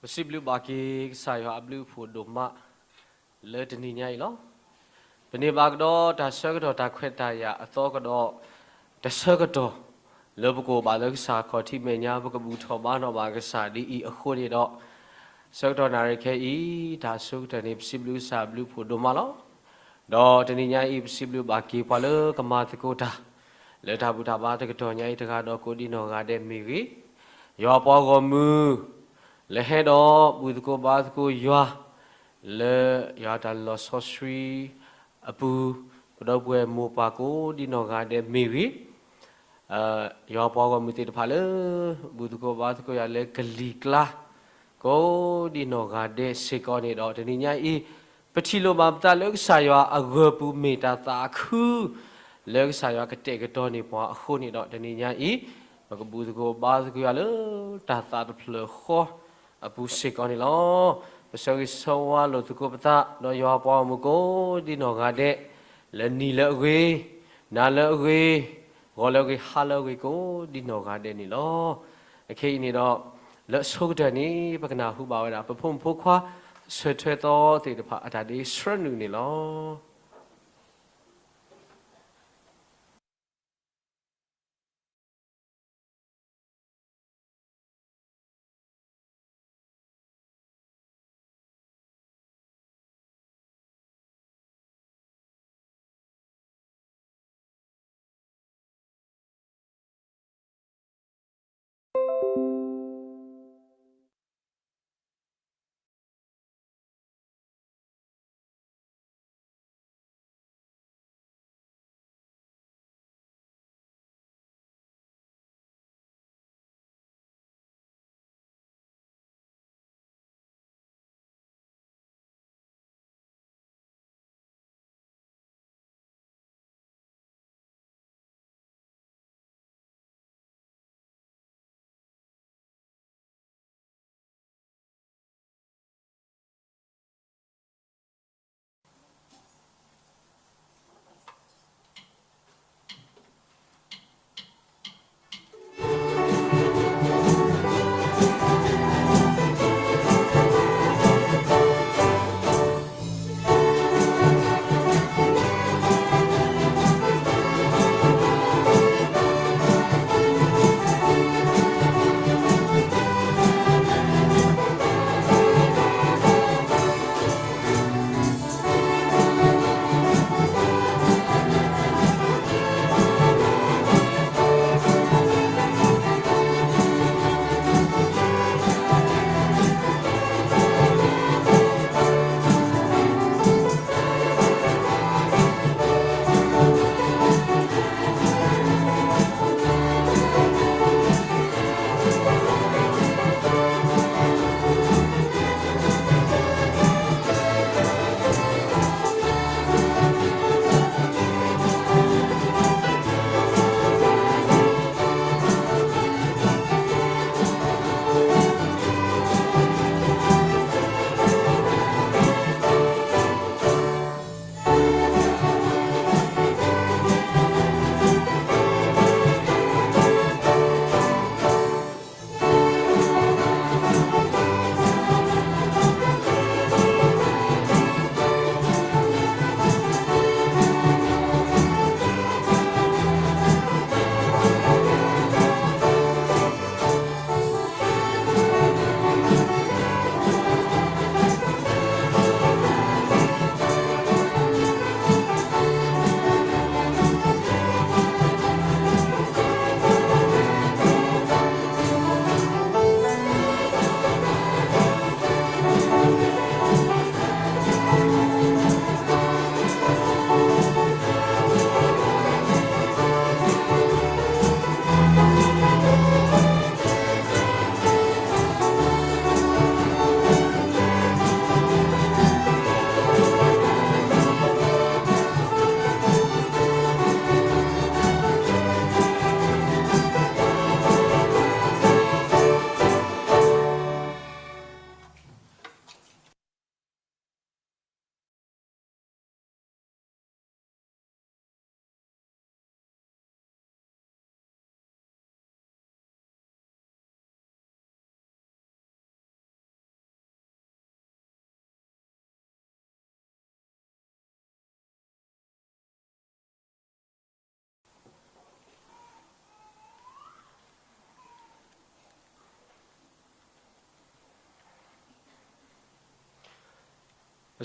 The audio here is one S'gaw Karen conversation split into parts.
ပစံးဘျုးဘၣ်က့ၤကစၢ်ယွၤအဘျုးအဖှိၣ်ဒိၣ်မး လၢတနံၤညါအံၤလီၤ. ပန့ၢ်ဘၣ်ကဒီးတၢ်ဆၢကတီၢ်တၢ်ခွဲးတၢ်ယာ်အသီကဒီး တဆၢကတီၢ် လၢပကအိၣ်ဘၣ်လၢကစၢ်ခီၣ်ထံးမဲာ်ညါ ပကဘူၣ်ထီၣ်ဘါထီၣ်ဘၣ်ကစၢ်ဒ်အံၤအဃိန့ၣ်ဒီး ဆၢကတီၢ်နၣ်ရံၣ်ခဲအံၤ တၢ်အဆိကတၢၢ်န့ၣ် ပစံးဘျုးကစၢ်အဘျုးအဖှိၣ်ဒိၣ်မးလီၤ. ဒီးတနံၤညါအံၤ ပစံးဘျုးဘၣ်က့ၤပှၤလၢကမၤသကိးတၢ် လၢတၢ်ဘူၣ်တၢ်ဘါတကတီၢ်ညါအံၤတဂၤဒီးကိးဒံနီၢ်ဂၤဒဲးမ့ၢ်ဂ့ၤ, ယွၤပှၤဂီၢ်မုၢ် လၢဟဲဒီးဘူၣ်သကိးဘါသကိးယွၤ လၢယွၤတၢ်လီၢ်စီဆှံအပူၤ ပဒီပုၢ်ဝဲၢ်မိၢ်ပၢ်ကိးဒံနီၢ်ဂၤဒဲးမ့ၢ်ဂ့ၤ, ယွၤပှၤဂီၢ်မုၢ်သ့ၣ်တဖၣ်လၢ ဘူၣ်သကိးဘါသကိးယွၤလၢကလံၤကျါ ကိးဒံနီၢ်ဂၤဒဲးစ့ၢ်ကီးန့ၣ်ဒီး တနံၤညါအံၤ ပထံၣ်လိာ်ဘၣ်ပသးလၢကစၢ်ယွၤအဂၢၤပူၤမ့ၢ်တၢ်သးခု လၢကစၢ်ယွၤကတဲာ်ကတီၤန့ၢ်ပှၤအဃိန့ၣ်ဒီး တနံၤညါအံၤ ပကဘူၣ်သကိးဘါသကိးယွၤလၢတၢ်သးတဖျၢၣ်ဃီအပူၤစ့ၢ်ကီးန့ၣ်လီၤ. ပဆၢဂ့ၤဆၢဝါလိာ်သကိးပသး ဒီးယွၤပှၤဂီၢ်မုၢ်ကိးဒံနီၢ်ဂၤဒဲး လၢနံၤလၢအဂ့ၤ, နၤလၢအဂ့ၤ, ဂီၤလၢအဂ့ၤ, ဟါလၢအဂ့ၤ ကိးဒံနီၢ်ဂၤဒဲးန့ၣ်လီၤ. အခဲအံၤန့ၣ်ဒီး လၢအဆိကတၢၢ်န့ၣ် ပကနၢ်ဟူဘၣ်ဝဲဒၣ် ပဖိမုၣ်ဖိခွါ ဆၢထွဲသီသ့ၣ်တဖၣ်အတၢ်ဒ့ဆှၢနုာ်န့ၣ်လီၤ.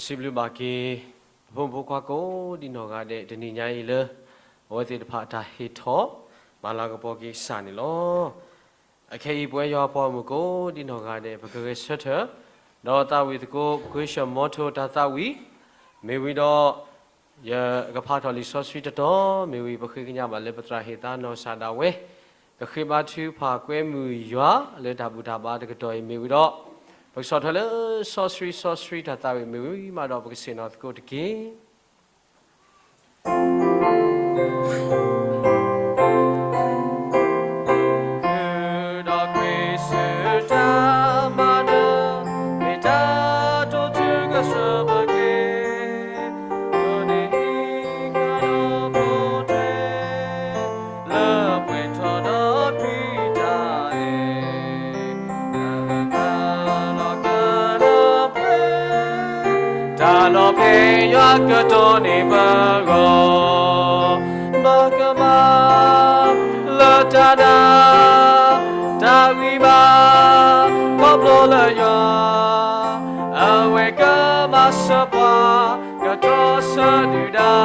စံးဘျုးဘၣ်က့ၤ အဖိမုၣ်ဖိခွါကိးဒံနီၢ်ဂၤဒဲး တနံၤညါအံၤလၢ အဝဲသ့ၣ်တဖၣ်အတၢ်ဟ့ၣ်ထီၣ် မၤလၤကပီၤက့ၤကစၢ်န့ၣ်လီၤ. အခဲအံၤပဝဲယွၤပှၤဂီၢ်မုၢ်ကိးဒံနီၢ်ဂၤဒဲး ပကဂဲၤဆၢထၢၣ် ဒီးသးဝံၣ်သကိး ပခွ့ၡၢၣ်မီထိတၢ်သးဝံၣ် မ့ၢ်ဝံၤဒီး ယကဖးထီၣ်လံာ်စီဆှံတတီၤ မ့ၢ်ဝံၤ ပဃ့ကညးဘၣ်လၢပသရၣ်ဟ့ၣ်သါနီၢ်ကစၢ်ဒၣ်ဝဲ ကဃ့ဘါထုကဖၣ်ကွဲမုာ်ယွၤလၢတၢ်ဘူၣ်တၢ်ဘါတကတီၢ်အံၤမ့ၢ်ဝံၤဒီး ပကဆီၣ်ထွဲလၢစီဆှံစီဆှံတၢ်သးဝံၣ်မ့ၢ်ဝံၤမးဒီး ပကဆ့ၣ်နီၤသကိးတက့ၢ်. ဃုာ်ဒီးခရံာ်စုတၢ်မၤနၢၤ မ့ၢ်တၢ်တိာ်ထူကစၢၢ်ဘၢၣ်ကျဲ လၢပှဲၤထီၣ်ဒီးခရံာ်တၢ်အဲၣ် တၢ်လီၤဖဲယွၤကတိၤန့ၢ်ပဂီၢ် မၤကမၣ်လၢတၢ်နာ် တၢ်ဂံၢ်ဘါ ခီဖျိလၢယွၤ အဝဲကမၤစၢၤပှၤ ကတြီဆၢဒုၣ်ဒါ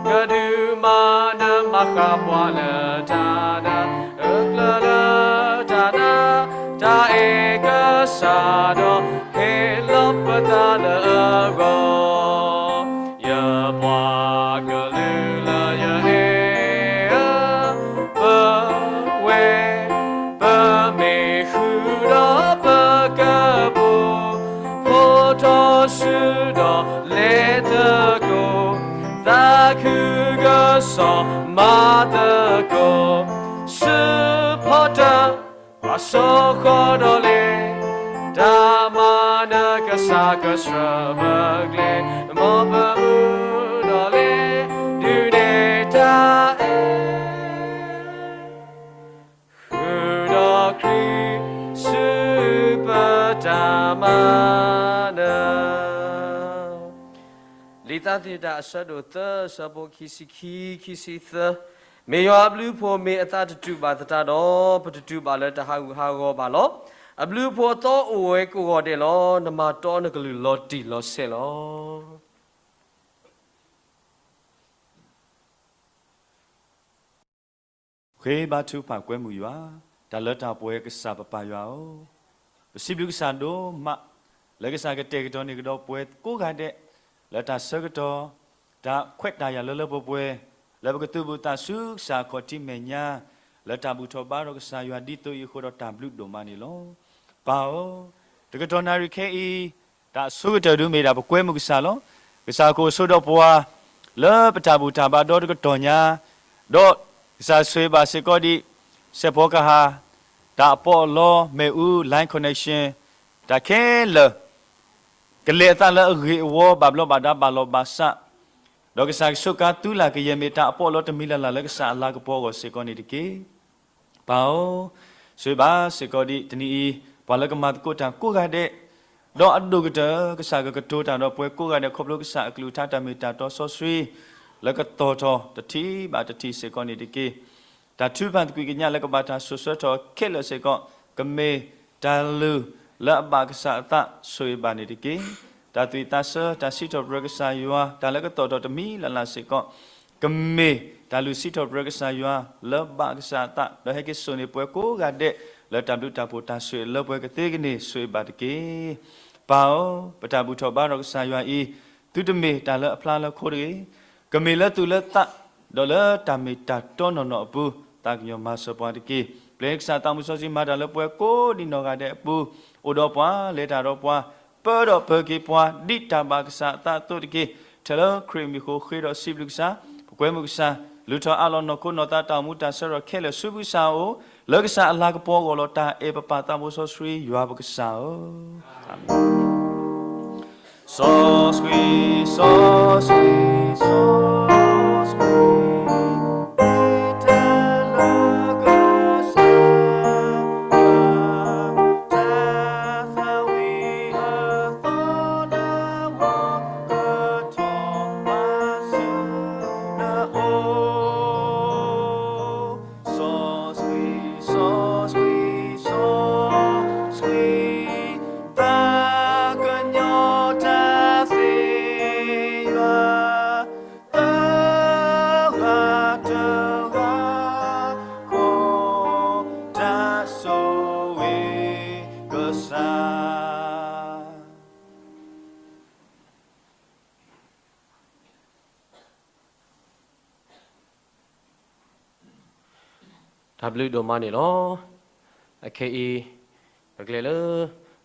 ကဒုးမၤနၢၤမၤဃၣ်ပှၤလၢတၢ်နာ် အၢၣ်ကျၢၤလၢတၢ်နာ် တၢ်အဲၣ်ကစၢ်ဒီး ဟ့ၣ်လီၤပသးလၢအဂီၢ် ယပှၤကလုာ်လၢယအဲၣ်အၢ ပဝဲ ပမ့ၢ်ဃုာ်ဒီးပကပူၤ ဖိထီၣ်ဆူဒီးလဲၤသကိး သးခုကစီၣ်မၤသကိး စူၢ်ဖီတၢၣ် ပှၤစိဃီဒီးလဲၤ တၢ်မၤနၢၤကစၢ်ကဆှၢဘၢၣ်ကျဲ မ်ပမုၢ်ဒီးလဲၤ ဒုးနဲၣ်တၢ်အဲၣ် ဃုာ်ဒီးခရံာ်စုပတၢ်မၤနၢၤ လံာ်သးသယုၢ်တၢ်အဆၢဒိၣ်သၢ အဆၢဖိခံဆံခံ ခံဆံသၢ, မ့ၢ်ယွၤအဘျုးအဖှိၣ်မ့ၢ်အသးတတူာ်ဘၣ်သတးဒီး ပတတူာ်ဘၣ်လၢတၢ်ဟးဂူာ်ဟးဂီၤဘၣ်လီၤ. အဘျုးအဖှိၣ်အသီအိၣ်ဝဲကဂီၢ်ဒဲးလီၤ. နမၤတီနကလုၢ်လီၤတံၢ်လီၤဆဲးလီၤ. ဃ့ဘါထုကဖၣ်ကွဲမုာ်ယွၤ, တၢ်လၢတၢ်ပှဲၤကစၢ်ပပၢ်ယွၤဧၢ, ပစံးဘျုးကစၢ်ဒိၣ်မး လၢကစၢ်ကတဲာ်ကတီၤန့ၢ်ကဒီးပှၤကိးဂၤဒဲး လၢတၢ်ဆၢကတီၢ် တၢ်ခွဲးတၢ်ယာ်လၢလၢပှဲၤပှဲၤ လၢပကသုးဘူးသးဆူကစၢ်အခီၣ်ထံးမဲာ်ညါ လၢတၢ်ဘူၣ်ထီၣ်ဘါထီၣ်ကစၢ်ယွၤဒ်သိးအံၤအဃိဒီးတၢ်ဘျုးဒိၣ်မးန့ၣ်လီၤ. ပၢ်ဧၢ, တကတီၢ်နၣ်ရံၣ်ခဲအံၤ တၢ်အဆိကတၢၢ်ဒုးမ့ၢ်ဒၣ်ပကွဲမုာ်ကစၢ်လီၤ. ကစၢ်ကအိၣ်ဆိးဒီးပှၤ လၢပတၢ်ဘူၣ်တၢ်ဘါဒီတကတီၢ်ညါ, ဒီးကစၢ်ဆိၣ်ဂ့ၤဘၣ်စ့ၢ်ကီးဒံး စဲးဖီကဟၣ်, တၢ်အပီးအလီ မ့ၣ်အူ line connection တၢ်ခဲလၢာ် ကလဲၤအသးလၢအဂ့ၤအဝီ ဘၣ်ဘျီးဘၣ်ဒါဘၣ်လီၤဘၣ်စး, ဒီးကစၢ်ကဆိးကါသုလၢကယဲၢ်မ့ၢ်တၢ်အပီးအလီတမံၤလၢ်လၢ်လၢကစၢ်အလၤကပီၤအဂီၢ်စ့ၢ်ကီးန့ၣ်တက့ၢ်. ပၢ်ဧၢ, ဆိၣ်ဂ့ၤဘၣ်စ့ၢ်ကီးဒံးတနံၤအံၤ ပှၤလၢကမၤသကိးတၢ်ကိးဂၤဒဲး, ဒီးအဒိၣ်ကတၢၢ် ကစၢ်ကကတိၤတၢ်ဒီးပှၤကိးဂၤဒဲးခီဖျိကစၢ်အကလုၢ်ကထါတၢ်မ့ၢ်တၢ်တီစီဆှံ လၢကသီၣ်ထီၣ်တထံၣ်ဘၣ်တထံၣ်စ့ၢ်ကီးန့ၣ်တက့ၢ်. တၢ်ထုကဖၣ်သကွံာ်ကညးလၢကဘၣ်တၢ်စိာ်ဆှၢထီၣ်ခဲလၢာ်စ့ၢ်ကီး ကမ့ၢ်တၢ်လုၢ်လၢအဘၣ်ကစၢ်အသးဆိၣ်ဂ့ၤဘၣ်န့ၣ်တက့ၢ်. တၢ်သွံၣ်သးဆၢ တၢ်စံးထီၣ်ပတြၢၤကစၢ်ယွၤ တၢ်လၢကသီၣ်ထီၣ်တမံၤလၢ်လၢ်စ့ၢ်ကီး ကမ့ၢ်တၢ်လုၢ်စံးထီၣ်ပတြၢၤကစၢ်ယွၤ လၢဘၣ်ကစၢ်အသး ဒီးဟဲက့ၤစိာ်န့ၢ်ပှၤကိးဂၤဒဲး လၢတၢ်ဘျုးတၢ်ဖှိၣ်တၢ်ဆိၣ်ဂ့ၤလၢပှဲၤကသ့ကန့ၢ်ဆိၣ်ဂ့ၤဘၣ်တက့ၢ်. ပၢ်ဧၢ, ပတၢ်ဘူၣ်ထီၣ်ဘါထီၣ်ကစၢ်ယွၤအံၤ သုတမ့ၢ်တၢ်လၢအဖျါလၢခိတဂ့ၤ, ကမ့ၢ်လၢသူၣ်လၢသး ဒီးလၢတၢ်မ့ၢ်တၢ်တီနီၢ်နီၢ်အပူၤ သးကညီၤမၤစၢၤပှၤတက့ၢ်. ပျဲကစၢ်သးမုၢ်စီဆှံမၤတၢ်လၢပှၤကိးဒံနီၢ်ဂၤဒဲးအပူၤ အိၣ်ဒီးပှၤ လဲၤတၢ်ဒီးပှၤ ပၢဒီးပၢၤက့ၤပှၤ ဒ်တၢ်ဘၣ်ကစၢ်အသးအသိးတက့ၢ်. ထဲလၢခရံာ်မံၤအဃိ ဃ့ဒီးစံးဘျုးကစၢ်, ပကွဲမုာ်ကစၢ်, လုၢ်ထီၣ်အးလီၤနီၢ်ခိနီၢ်သးတၢ်အိၣ်မူတၢ်ဆၢထီၣ်ခဲလၢာ်ဆူကစၢ်အအိၣ်, လၢကစၢ်အလၤကပီၤအဂီၢ်လီၤ. တၢ်အဲၣ်ပပၢ်သးဘိစီဆှံယွၤပကစၢ်ဧၢ, အၤမ့ၣ်. စီဆှံ, စီဆှံ, စီဆှံ, တၢ်လၢကစၢ် တၢ်သးဝံၣ်အသီလၢဝီ ကထီၣ်ဘးဆူနအိၣ် စီဆှံ, စီဆှံ, စီဆှံ, သးကညီၤတၢ်သ့ တၢ်ဘျုးဒိၣ်မးန့ၣ်လီၤ. အခဲအံၤ ပကျဲလၢ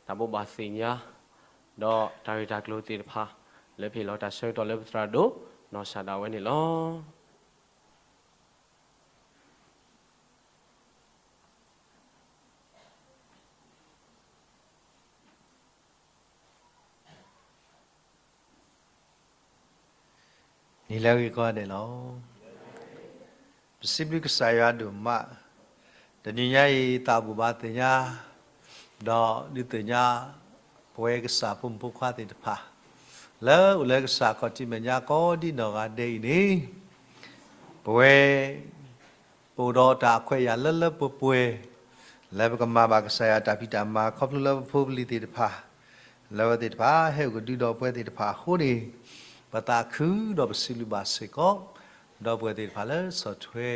တၢ်ဘိးဘၣ်သ့ၣ်ညါ ဒီးတၢ်ဂ့ၢ်တၢ်ကျိၤသ့ၣ်တဖၣ် လၢပဟ့ၣ်လီၤတၢ်ဆၢကတီၢ်လၢပသရၣ်ဒိၣ် နီၢ်စၢ်ဒၣ်ဝဲန့ၣ်လီၤ. နံၤလၢအဂ့ၤကိးဂၤဒဲးလီၤ. ပစံးဘျုးကစၢ်ယွၤဒိၣ်မး, တနံၤညါအံၤ သးအိၣ်ဘၣ်သ့ၣ်ညါ ဒီးဒုးသ့ၣ်ညါ ပဝဲကစၢ်ဖိမုၣ်ဖိခွါသ့ၣ်တဖၣ် လၢအိၣ်လၢကစၢ်ခီၣ်ထံးမဲာ်ညါကိးဒံနီၢ်ဂၤဒဲးအံၤန့ၣ်, ပဝဲ ပအိၣ်ဒီးတၢ်ခွဲးယာ်လၢလၢပှဲၤပှဲၤ လၢပကမၤဘၣ်ကစၢ်ယွၤတၢ်ဖံးတၢ်မၤ ခီဖျိလၢပဖိပလံၤသ့ၣ်တဖၣ် လၢအဝဲသ့ၣ်တဖၣ်ဟဲအိၣ်ကဒုဒီးပဝဲသ့ၣ်တဖၣ်အဃိန့ၣ်, ပသးခုဒီးပစံးဘျုးဘၣ်စ့ၢ်ကီး ဒီပုၢ်ဝဲၢ်သ့ၣ်တဖၣ်လၢဆီၣ်ထွဲ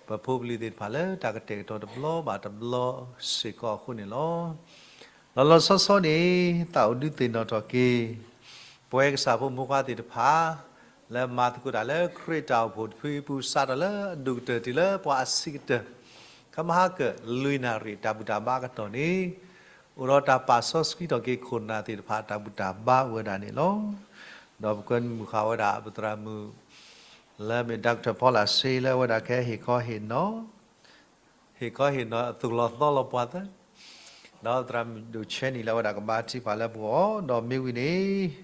ပဖိပလံၤသ့ၣ်တဖၣ်လၢတၢ်ကတဲာ်ကတီၤတဘျီဘၣ်တဘျီစ့ၢ်ကီးအဃိန့ၣ်လီၤ. လီၤလီၤဆီဆီန့ၣ် သးအိၣ်ဒုးသ့ၣ်နီၣ်ထီၣ်က့ၤ ပဝဲကစၢ်ဖိမုၣ်ဖိခွါသ့ၣ်တဖၣ် လၢမၤသကိးတၢ်လၢခရံာ်တၢ်အိၣ်ဖှိၣ်တဖုအပူၤ စးထီၣ်လၢအဒိၣ်ကတၢၢ်တုၤလၢပှၤအဆံးကတၢၢ် ခမဟါကၢၣ် လွံၢ်နၣ်ရံၣ်တၢ်ဘူၣ်တၢ်ဘါအကတီၢ်န့ၣ်, အိၣ်ဒီးတၢ်ပာ်စီဆှံထီၣ်က့ၤခိၣ်နၢ်သ့ၣ်တဖၣ်တၢ်ဘူၣ်တၢ်ဘါအိၣ်ဝဲဒၣ်န့ၣ်လီၤ. ဒီးပကွဲမုာ်ဃာ်ဝဲဒၣ်ပသရၣ်မုၣ် လၢမ့ၢ် Doctor ဖီလာ်စ့ လၢအဝဲဒၣ်ကဟဲဟ့ၣ်ခီဟ့ၣ်နီၤ ဟ့ၣ်ခီဟ့ၣ်နီၤအသိၣ်လီၤသီလီၤပှၤသၢ, ဒီးသရၣ်မုၣ်ဒိၣ်ဆဲနံၣ်လၢအဝဲဒၣ်ကဘါထုကဖၣ်လၢပဂီၢ်, ဒီးမ့ၢ်ဝံၤန့ၣ်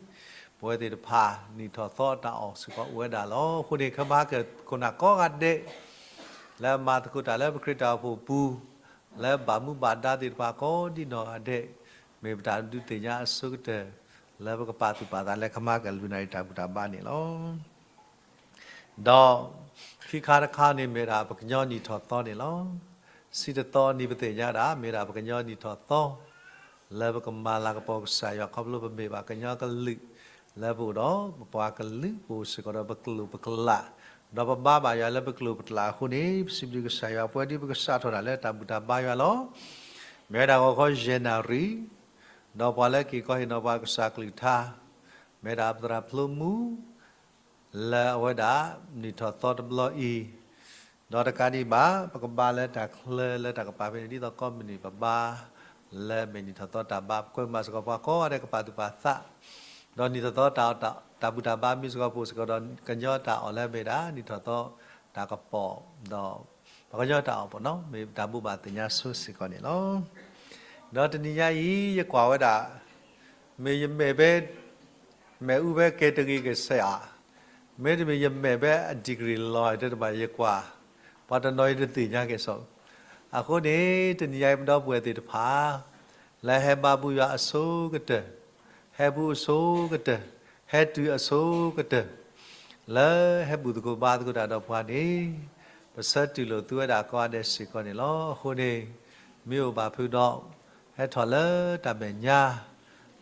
ပဝဲသ့ၣ်တဖၣ် နံၣ်ထီၣ်သီအတၢ်အီၣ်စ့ၢ်ကီးအိၣ်ဝဲဒၣ်လီၤ. အဃိန့ၣ် ခဲမဟါကၢၣ်ခိၣ်နၢ်ကိးဂၤဒဲး လၢမၤသကိးတၢ်လၢပခရံာ်တၢ်အိၣ်ဖှိၣ်ပူၤ, လၢဘၣ်မူဘၣ်ဒါသ့ၣ်တဖၣ်ကိးဒံနီၢ်ဂၤဒဲး, မ့ၢ်ပတၢ်ဒုးသ့ၣ်ညါအဆိကတၢၢ် လၢပကပာ်သူၣ်ပာ်သးလၢခဲမဟါကၢၣ်လွံၢ်နၣ်ရံၣ်တၢ်ဘူၣ်တၢ်ဘါန့ၣ်လီၤ. ဒီးခံခါတခါန့ၣ် မ့ၢ်ဒၣ်ပကညီနံၣ်ထီၣ်သီန့ၣ်လီၤ. ဆံတသီနံၤပသ့ၣ်ညါဒၣ် မ့ၢ်ဒၣ်ပကညီနံၣ်ထီၣ်သီ လၢပကမၤလၤကပီၤကစၢ်ယွၤ ခီဖျိပမ့ၢ်ဘၣ်ကညီကလုာ် လၢပအိၣ်ဒီးပပှၤကလုာ် ပအိၣ်စ့ၢ်ကီးဒီးပကျိာ်ပကျး, ဒီးပဘါဘၣ်ယွၤလၢပကျိာ်ပကျးအဃိန့ၣ် ပစံးဘျုးကစၢ်ယွၤ ပဝဲဒ်ပကစးထီၣ်ဒၣ်လၢတၢ်ဘူၣ်တၢ်ဘါယွၤလီၤ. မ့ၢ်ဝဲဒၣ်ဂီၤခီယဲၢ်နၣ်ရံၣ်, ဒီးပှၤလၢက့ၤကီဟ့ၣ်နီၤပှၤကစၢ်ကလုၢ်ကထါ မ့ၢ်ဒၣ်ပသရၣ်ဖျိမူ လၢအဝဲဒၣ် နံၣ်ထီၣ်သီတဘျီအံၤ, ဒီးတကးဒံးဘၣ် ပကဘါလၢတၢ်ချၢလၢတၢ်ကပၤဖဲန့ၣ် ဒ်သိးကိးမုၢ်နံၤပဘါ လၢမ့ၢ်နံၣ်ထီၣ်သီတၢ်ဘါ ပကွဲမုာ်စ့ၢ်ကီးပှၤကိးဂၤဒဲးကပာ်သူၣ်ပာ်သး, ဒီးနံၣ်ထီၣ်သီတၢ် တၢ်ဘူၣ်တၢ်ဘါမ့ၢ်စ့ၢ်ကီးပအိၣ်စ့ၢ်ကီးဒီးကညီတၢ်အီၣ်လၢမ့ၢ်ဒၣ် နံၣ်ထီၣ်သီတၢ်ကပီၤ, ဒီး ပှၤကညီတၢ်အီၣ်ပနီၣ် မ့ၢ်တၢ်ဘိးဘၣ်သ့ၣ်ညါဆိစ့ၢ်ကီးန့ၣ်လီၤ. ဒီးတနံၤညါအံၤ ယကွၢ်ဝဲဒၣ် မ့ၢ်ယမဲာ်ဖဲ မဲာ်အူဖဲကဲတဂ့ၤကစဲးဧါ, မ့တမ့ၢ်ယမဲာ်ဖဲအ degree လီၤ တဲတဘၣ်ယကွၢ်, ပှၤတနီၤအံၤတသ့ၣ်ညါက့ၤစိ, အဃိန့ၣ် တနံၤညါအံၤပဒီပုၢ်ဝဲၢ်သ့ၣ်တဖၣ် လၢဟဲဘါဘူၣ်ယွၤအဆိကတၢၢ်, ဟဲဘူးအဆိကတၢၢ်, ဟဲတုၤအဆိကတၢၢ် လၢဟဲဘူၣ်သကိးဘါသကိးတၢ်ဒီးပှၤန့ၣ်, ပဆၢတူၢ်လိာ်သုဝဲဒၣ်ကိးဂၤဒဲးစ့ၢ်ကီးန့ၣ်လီၤ. အဃိန့ၣ် မ့ၢ်အိၣ်ဘၣ်ဖုးဒီး ဟဲထီၣ်လၢတၢ်မဲာ်ညါ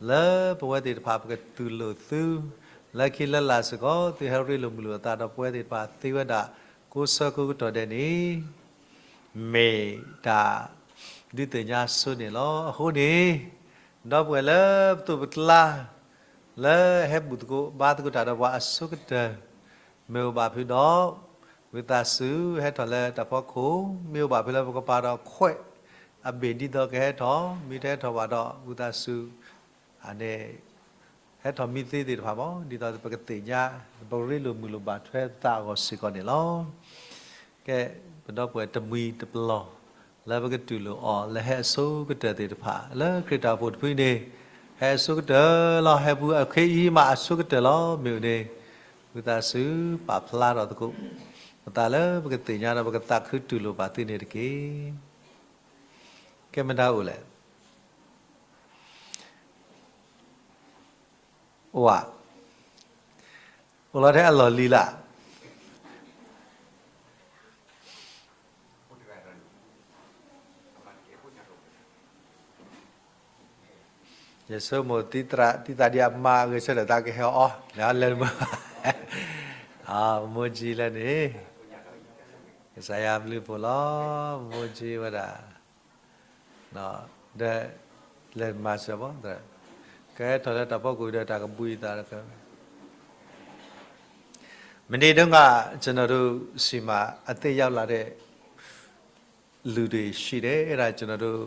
လၢပဝဲသ့ၣ်တဖၣ်ပကတူၢ်လိာ်သု, လၢခံလၢလာ်စ့ၢ်ကီး သုဟဲရ့လိာ်မုာ်လိာ်အသးဒီးပဝဲသ့ၣ်တဖၣ်သ့ဝဲဒၣ် ကိးဆၢကိးကတီၢ်ဒဲးန့ၣ် မ့ၢ်တၢ်ဒုးသ့ၣ်ညါဆိန့ၣ်လီၤ. အဃိန့ၣ် ဒီပုၢ်ဝဲၢ်လၢပသိးပကျါ လၢဟဲဘူၣ်သကိးဘါသကိးတၢ်ဒီးပှၤအဆိကတၢၢ်, မ့ၢ်အိၣ်ဘၣ်ဖုးဒီး ဝံသးစူၤဟဲထီၣ်လၢတၢ်ဖီခိၣ်, မ့ၢ်အိၣ်ဘၣ်ဖုးလၢပကပာ်ဒီးခွဲးအဘ့ၣ်ဒ်သိးကဟဲထီၣ်, မ့ၢ်တဟဲထီၣ်ဘၣ်ဒီး ဝံသးစူၤ အန့ၣ် ဟဲထီၣ်မံသ့သ့ၣ်တဖၣ်မး ဒ်သိးပကသ့ၣ်ညါ ပရ့လိာ်မုာ်လိာ်ဘၣ်ထွဲပသးအဂီၢ်စ့ၢ်ကီးန့ၣ်လီၤ. ကဲ ပဒီပုၢ်ဝဲၢ်တမှံၤတပျီၢ် လၢပကတူၢ်လိာ်အီၤ လၢဟဲအဆိကတၢၢ်သ့ၣ်တဖၣ် လၢခရံာ်တၢ်အိၣ်ဖှိၣ်တဖုန့ၣ် ဟဲအဆိကတၢၢ်လီၤ. ဟဲဘူးအခဲအံၤမးအဆိကတၢၢ်လီၤ. မ့ၢ်အိၣ်န့ၣ် ဝံသးစူၤပာ်ဖျါထီၣ်သကိး ပသးလၢပကသ့ၣ်ညါဒီးပကသးခုတူၢ်လိာ်ဘၣ်သုန့ၣ်တက့ၢ်. ကဲမတၤအိၣ်လဲၣ် အိၣ်ဧါ, အိၣ်လီၤထဲအလီၢ်လံၤလၢ်. ယဆိကမိၣ်သံသရၣ် သံသရၣ်ဒ်အမါအဂဲၤဆၢထၢၣ်သးကဟဲအီၤ လဲၤလဲၤမုာ်, မိၢ်ကၠံလၢန့ၣ် ကစၢ်ယွၤဘျုးဖှိၣ်လီၤ. မိၢ်ကၠံဝဲဒၣ် ဒီး လဲၤမၤစၢၤဘၣ် ကဟဲထီၣ်လၢတၢ်ဖီခိၣ်ဒီးတၢ်ကဘှံးအသး မနေ့တုန်းက ကျွန်တော်တို့ဆီမှာ အသစ်ရောက်လာတဲ့ လူတွေရှိတယ်, အဲဒါကျွန်တော်တို့,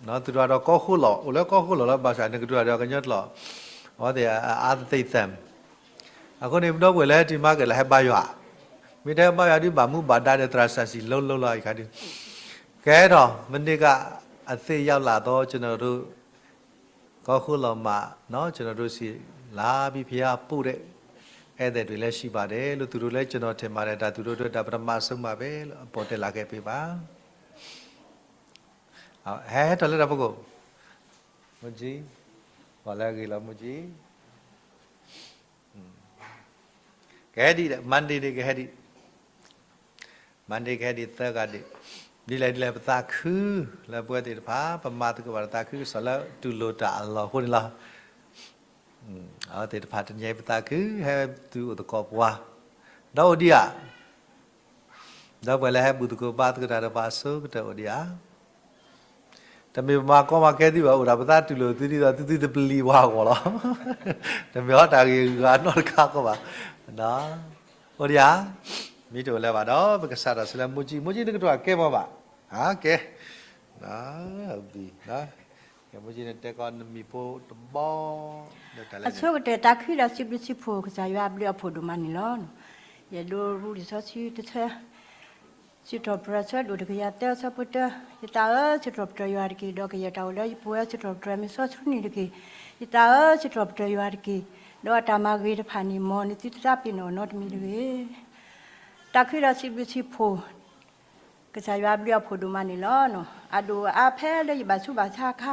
နော်, သူတို့ကတော့ ကီၢ်ခိၣ်လီၤ, အိၣ်လၢကီၢ်ခိၣ်လီၤလၢ ဘၣ်ဆၣ်န့ၣ် ကတူၢ်ဒီးကညီကျိာ်, အဝဲသ့ၣ်အါသ့ၣ်သမ်, အဃိန့ၣ် မ့ၢ်ဒီပုၢ်ဝဲၢ်လၢတံၤမါကလဲၤဟဲဘါယွၤ, မ့ၢ်တဟဲဘါယွၤဒုး ဘၣ်မူဘၣ်ဒါဒီး သရၣ်စၢ်စံးလိလိလီၤ အံၤခါဒုး, ကဲထီၣ် မန့ၢ်က အသ့ၣ်ယၢ်လၢ်သီ ကျွန်တော်တို့ ကီၢ်ခိၣ်လီၤမး, နော်, ကျွန်တော်တို့ဆီလာပြီး ဘုရားပို့တဲ့ ဧည့်သည်တွေလည်းရှိပါတယ်လို့ သူတို့လည်း ကျွန်တော်ထင်ပါတယ်, ဒါသူတို့အတွက် ဒါပထမဆုံးပါပဲလို့ အပေါ်တက်လာခဲ့ပေးပါ. ဟဲထီၣ်လၢတၢ်ဖီခိၣ်, မူကၠံ, ပှၤလၢအဂ့ၤလီၤ မူကၠံ, ကဟဲဒံး, Monday န့ၣ် ကဟဲဒံး Monday ကဟဲဒံး သၢဂၤဒံး, ဒ်လဲၣ်ဒ်လဲၣ် ပသးခုလၢပဝဲသ့ၣ်တဖၣ် ပမၤသကိးဘၣ်ဒီးသးခုကစီၣ်လၢ တူၢ်လိာ်တၢ်အလီၢ်အဃိန့ၣ်လီၤ. အဝဲသ့ၣ်တဖၣ်တနံၤအံၤ ပသးခု ဟဲသုအိၣ်သကိးပှၤ, ဒီးအိၣ်ဒံးဧါ, ဒီပုၢ်ဝဲၢ်လၢဟဲဘူၣ်သကိးဘါသကိးတၢ်ဒီးပှၤအဆိကတၢၢ်အိၣ်ဒံးဧါ. တမ့ၢ်ပမၤကီမၤခဲသုဘၣ်, အိၣ်ဒၣ်ပသးတူၢ်လိာ်သုဒ်သိးသုသုတပျံၤပှၤအဂီၢ်လီၤ. တမ့ၢ်ဟီတၢ်ဂ့ၢ်ဂၤနီတခါကီဘၣ်. အိၣ်ဒံးဧါ, မ့ၢ်တအိၣ်လၢၤဘၣ်ဒီး ပကစးထီၣ်ဆူလၢမူကၠံ, မူကၠံ နကတိၤအကဲမီၤဘၣ်, ကဲ, ကဲ မူကၠံ နတဲကီးနမံၤဖိတဘီ, ဒီးတၢ်လၢ အဆိကတၢၢ်တၢ်ခုဒီးစံးဘျုးစံးဖှိၣ် ကစၢ်ယွၤအဘျုးအဖှိၣ်ဒိၣ်မးန့ၣ်လီၤ. ယဒိးရူလံာ်စီဆှံတဆၢ စံးထီၣ်ပတြၢၤဆၢဒိၣ်တကယၤသၢဆၢဖိတၢ, ယသးဧၢ စံးထီၣ်ပတြၢၤယွၤတက့ၢ်, ဒီးကယဲၢ်တၢ်အိၣ်လၢယပူၤဧၢ စံးထီၣ်ပတြၢၤမ့ၢ်စီဆှံနံၤတက့ၢ်. ယသးဧၢ စံးထီၣ်ပတြၢၤယွၤတက့ၢ်, ဒီးအတၢ်မၤဂ့ၤတဖၣ်န့ၣ် မ်နသုတသးပ့ၤနီၣ်နီတမံၤတဂ့ၤ. တၢ်ခုဒီးစံးဘျုးစံးဖှိၣ် ကစၢ်ယွၤအဘျုးအဖှိၣ်ဒိၣ်မးန့ၣ်လီၤ. အဒိၣ်အါဖဲလၢယဘၣ်ဆူးဘၣ်ဆါအခါ,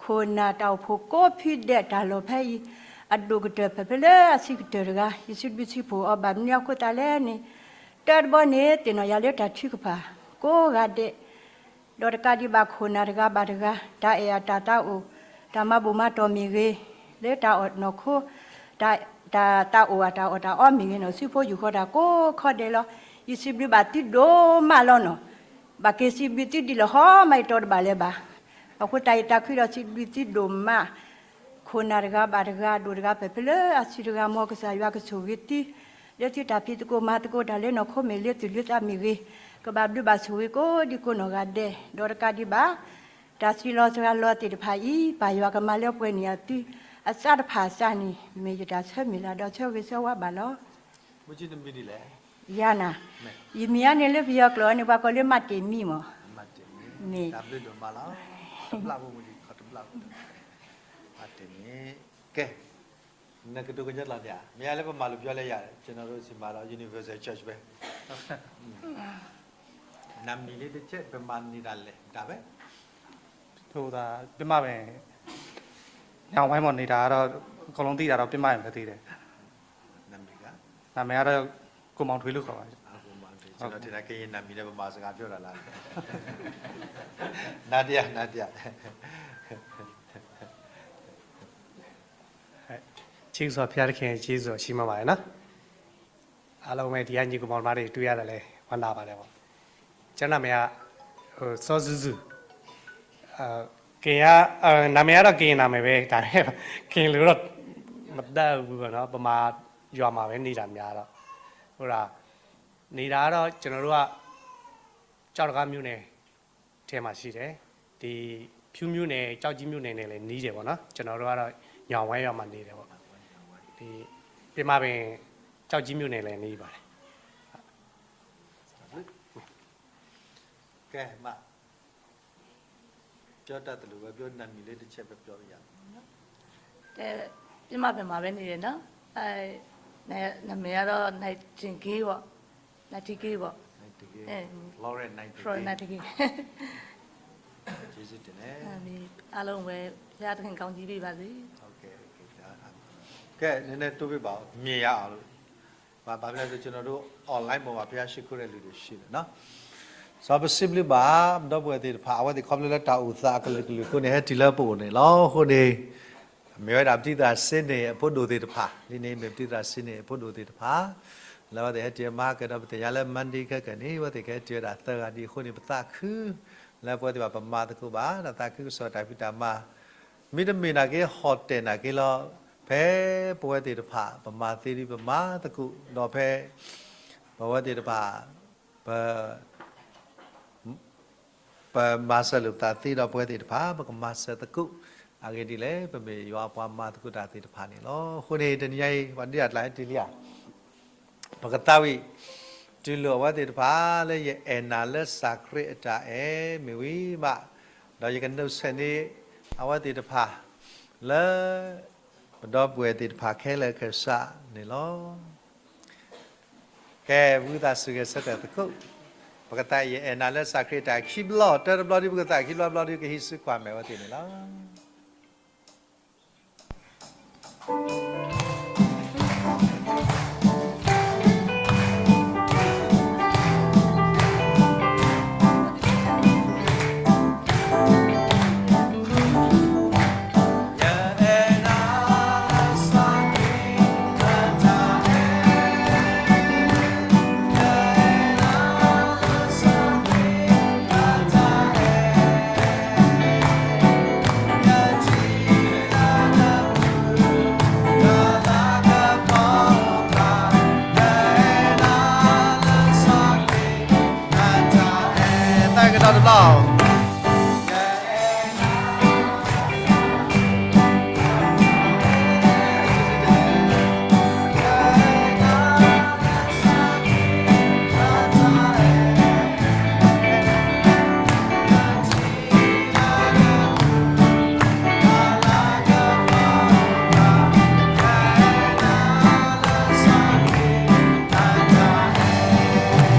ခိၣ်နၢ်တၢ်အိၣ်ဖှိၣ်ကိးဖုဒဲးတၢ်လီၢ်ဖဲအံၤ, အဒိၣ်ကတၢၢ်ဖဲဖဲလၢအဆံးကတၢၢ်တဂၤ, ယစံးဘျုးစံးဖှိၣ်အီၤဘၣ်မနုၤအဃိသတးလဲၣ်န့ၣ်, တၢတဘီန့ၣ် သ့ၣ်နီၣ်ယၤလၢတၢ်ထုကဖၣ် ကိးဂၤဒဲး ဒီးတကးဒံးဘၣ်ခိၣ်နၢ်တဂၤဘၣ်တဂၤ တၢ်အဲၣ်အတၢ်သးအိၣ်, တၢ်မၤဘူၣ်မၤတီၢ်မ့ၢ်ဂ့ၤ, လၢတၢ်အီၣ်နီၢ်ခိ, တၢ်, တၢ်သးအိၣ်အတၢ်အီၣ်တၢ်အီမ့ၢ်ဂ့ၤန့ၣ် ဆူဖိယူၢ်ဃီတၢ်ကိးခီဒဲးလီၤ. ယစံးဘျုးဘၣ်သုဒိၣ်မးလီၤနီၤ. ဘၣ်က့ၤစံးဘျုးသုဒ်လဲၣ်ဃီမး ယတီတဘၣ်လၢၤဘၣ်. အဃိသတးယတၢ်ခုဒီးစံးဘျုးသုဒိၣ်မး, ခိၣ်နၢ်တဂၤဘၣ်တဂၤ ဒိၣ်တဂၤဖဲဖဲလၢအဆံးတဂၤ မ်ကစၢ်ယွၤကဆိၣ်ဂ့ၤသု လၢသုတၢ်ဖံးသကိးမၤသကိးတၢ်လၢနီၢ်ခိမ့ၢ်လၢသူၣ်လၢသးမ့ၢ်ဂ့ၤ, ကဘၣ်ဘျုးဘၣ်ဆိၣ်ဂ့ၤကိးဒံကိးနီၢ်ဂၤဒဲး, ဒီးတကးဒံးဘၣ် တၢ်စံးလီၤစှၤလီၤသ့ၣ်တဖၣ်အံၤ ပၢ်ယွၤကမၤလၢပှဲၤန့ၢ်အသု အစးတဖၣ်အစးန့ၣ် မ့ၢ်ယတၢ်ဆၢမုၢ်လၢ်ဒီးဆၢဂ့ၤဆၢဝါဘၣ်လီၤ. မုၢ်ကၠံ နမံၤဒ်လဲၣ်. ယၤနၤ, ယမံၤအါန့ၣ်လၢပယီၤကျိာ်န့ၣ် ပှၤကိးလၢမးတ့ၢ်မံမီၤ, မ့ၢ်, တၢ်ဘျုးဒိၣ်မးလီၤ. တဘျၣ်ဖိမုၢ်ဒံးခီတဘျၣ်ဖိ, မးတ့ၢ်မံ, ကဲ နကတိၤကညီကျိာ်န့ၣ်ဧါ, မ့ၢ်လၢပမၤလိာ်ပယီၤလၢယၤ ကျွန်တော်တို့ဆီမှာတော့ universal church ပဲ. နာမည်လေးတစ်ချက် ဘယ်မှာနေတာလဲ ဒါပဲ. ဟုတ်တာ ပမ့ၢ်ပဲ ညောင်ဝိုင်းမှာနေတာတော့ အကုန်လုံးသိတာတော့ ပမ့ၢ်ပဲသိတယ်. နာမည်က နာမည်ကတော့ ကိုမောင်ထွေးလို့ခေါ်ပါတယ်. ကိုမောင်ထွေး, ကျွန်တော်ထင်တာ ကရင်နာမည်နဲ့ ဗမာစကားပြောတာလား. နားတရ နားတရ ကျေးဇူးပါ ဘုရားသခင် ကျေးဇူးတော်ရှိမှပါတယ်နော်. အားလုံးပဲ ဒီကညီကောင်မောင်နှမတွေ တွေ့ရတာလည်း ဝမ်းသာပါတယ်ပေါ့. ကျွန်တော်နာမည်က ဟို စောစုစု, အာ, ကရင်က, အာ, နာမည်ကတော့ ကရင်နာမည်ပဲ, ဒါပေမဲ့ ကရင်လိုတော့ မတတ်ဘူးပေါ့နော်, ဗမာရွာမှာပဲ နေတာများတော့, ဟုတ်လား, နေတာကတော့ ကျွန်တော်တို့က ကျောက်တံခါးမြို့နယ်ထဲမှာရှိတယ်. ဒီဖြူးမြို့နယ် ကျောက်ကြီးမြို့နယ်နဲ့လည်းနီးတယ်ပေါ့နော်. ကျွန်တော်တို့ကတော့ ညောင်ဝဲရွာမှာနေတယ်ပေါ့. ဒီပင်မပင် ကျောက်ကြီးမြို့နယ်လည်းနီးပါတယ်. ကဲ မ ပြောတတ်သလိုပဲပြော, နာမည်လေးတစ်ချက်ပဲပြောလို့ရတယ်. အဲ, ပင်မပင်မှာပဲနေတယ်နော်. အဲ, နာမည်ကတော့ Nightingale ပေါ့. Nightingale ပေါ့. Nightingale. အဲ, Florence Nightingale. Florence Nightingale. ကျေးဇူးတင်တယ်. အာမင်. အားလုံးပဲ ဘုရားသခင်ကောင်းချီးပေးပါစေ. Okay, okay. ကဲ နည်းနည်းတိုးပေးပါဦး, မြင်ရအောင်လို့. ဘာ, ဘာဖြစ်လဲဆို ကျွန်တော်တို့ online ပေါ်မှာ ဘုရားရှိခိုးတဲ့လူတွေရှိတယ်နော်. စီၤပစံးဘျုးဘၣ် ဒီပုၢ်ဝဲၢ်သ့ၣ်တဖၣ် အဝဲသ့ၣ်ခီဖျိလၢတၢ်အိၣ်သးအကလုာ်ကလုာ်အဃိန့ၣ် ဟဲတုၤလၢပအိၣ်န့ၣ်လီၤ. အဃိန့ၣ် မ့ၢ်ဝဲဒၣ်ပတံၤသရၣ်စ့န့ၣ် အဖိဒိၣ်သ့ၣ်တဖၣ်, ဒ်န့ၣ်မ့ၢ်ပတံၤသရၣ်စ့န့ၣ် အဖိဒိၣ်သ့ၣ်တဖၣ်, လၢအဝဲသ့ၣ်ဟဲတုၤမၤကဲဒီး ပသ့ၣ်ညါလၢ Monday ခဲကနံၣ် အဝဲသ့ၣ်ကဟဲတုၤဝဲဒၣ်သၢဂၤဒ်အဃိန့ၣ် ပသးခု လၢပဝဲသ့ၣ်တဖၣ် ပမၤသကိးဘၣ် တၢ်သးခုကစီၣ်တၢ်ဖံးတၢ်မၤ မ့တမ့ၢ်နာ်က့ ဟီၣ်တဲာ်နာ်က့လီၤ. ဖဲပဝဲသ့ၣ်တဖၣ် ပမၤသ့ဒ်ပမၤသကိး ဒီးဖဲပဝဲသ့ၣ်တဖၣ် ပ ပ ပမၤစၢၤလိာ်ပသးသ့ဒီးပဝဲသ့ၣ်တဖၣ် ပကမၤစၢၤသကိး, အဂ့ၢ်ဒ်လဲၣ်, ပမ့ၢ်ယွၤပှၤမၤသကိးတၢ်သ့ၣ်တဖၣ်န့ၣ်လီၤ. အဃိန့ၣ် တနံၤညါအံၤ ပှၤဒုးတၢ်တလၢဟဲတုၤလံဧါ, ပကသးဝံၣ် တူၢ်လိာ်အဝဲသ့ၣ်တဖၣ်လၢယအဲၣ်နၤလၢစၢ်ခရံာ်အတၢ်အဲၣ်မ့ၢ်ဝံၤမး, ဒီးယကနုတ်ဆက်န့ၢ် အဝဲသ့ၣ်တဖၣ် လၢ ပဒီပုၢ်ဝဲၢ်သ့ၣ်တဖၣ်ခဲလၢာ်ခဲဆ့န့ၣ်လီၤ. ကဲ ဝံသးစူၤဂဲၤဆၢထၢၣ်သကိး, ပကသးဝံၣ် ယအဲၣ်နၤလၢစၢ်ခရံာ်အတၢ်အဲၣ်ခံဘျီ, တၢတဘျီဒုး ပကသးဝံၣ်ခံဘျီတဘျီဒုး ကဟံးစုကွၢ်မဲာ်ဝဲသ့ၣ်န့ၣ်လီၤ. တၢ်ကဒီးတ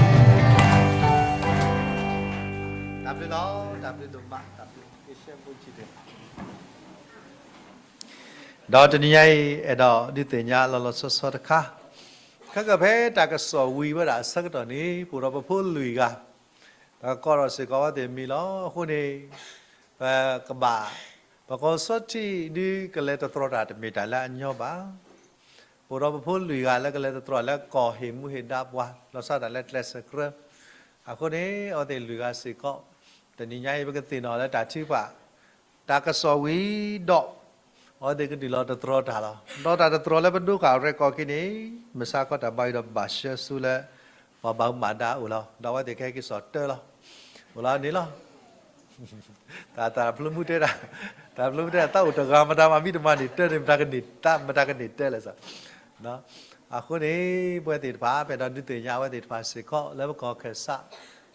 ဘျီ တၢ်ဘျုးလီၤ, တၢ်ဘျုးဒိၣ်မး, တၢ်ဘျုးက့ၤရှဲမူကံဒဲး. ဒီးတနံၤညါအံၤ အဲၣ်ဒိးဒုးသ့ၣ်ညါလီၤလီၤဆီဆီတခါ, ခဲကဖဲတၢ်ကစီၣ်ဝံၤဝဲဒၣ်အဆၢကတီၢ်န့ၣ် ပအိၣ်ဒီးပဖိလွံၢ်ဂၤ, ဒီးကီးထီၣ်စ့ၢ်ကီးအဝဲသ့ၣ်မံၤလီၤ. အဃိန့ၣ် ပကဘၣ် ပကီၢ်စီထံၣ်ဒုးကလဲၤတတြီတၢ်တမ့ၢ်တၢ်လၢအညီဘၣ်. ပအိၣ်ဒီးပဖိလွံၢ်ဂၤလၢကလဲၤတတြီလၢကီၢ်ဟ့ၣ်မူဟ့ၣ်ဒါပှၤ လီၤဆီဒၣ်တၢ်လၢကျဲးစၢးကြၢး, အဃိန့ၣ် အဝဲသ့ၣ်လွံၢ်ဂၤစ့ၢ်ကီး တနံၤညါအံၤ ပကသ့ၣ်နီၣ်လၢတၢ်ထုကဖၣ် တၢ်ကစီၣ်ဝံၤဒီး အဝဲသ့ၣ်ကဒုးလီၤတတြီတၢ်လီၤ. ဒီးတၢ်တတြီလၢပဒိကၣ်ရဲၣ်ကီၢ်ခံန့ၣ် မဆါခီတၢ်ဘါယွၤဒီးဘၣ်ဆှၢဆူလၢ ပှၤဘၣ်မူဘၣ်ဒါအအိၣ်လီၤ. ဒီးအဝဲသ့ၣ်ကဟဲက့ၤစိာ်တၢ်လီၤ. အိၣ်လီၤန့ၣ်လီၤ. တၢ် တၢ်ဖျိမူတဲဒၣ်, တၢ်ဖျိမူတဲဒၣ် သးအိၣ်တဂၤမတၤမၤမံတမၤန့ၢ်တၢ်န့ၣ် မတၤကန့ၢ်တၢ်လဲၣ်စ့ၢ်. အဃိန့ၣ် ပဝဲသ့ၣ်တဖၣ် ပအဲၣ်ဒိးဒုးသ့ၣ်ညါအဝဲသ့ၣ်တဖၣ်စ့ၢ်ကီး လၢပကီၢ်ခၢၣ်စး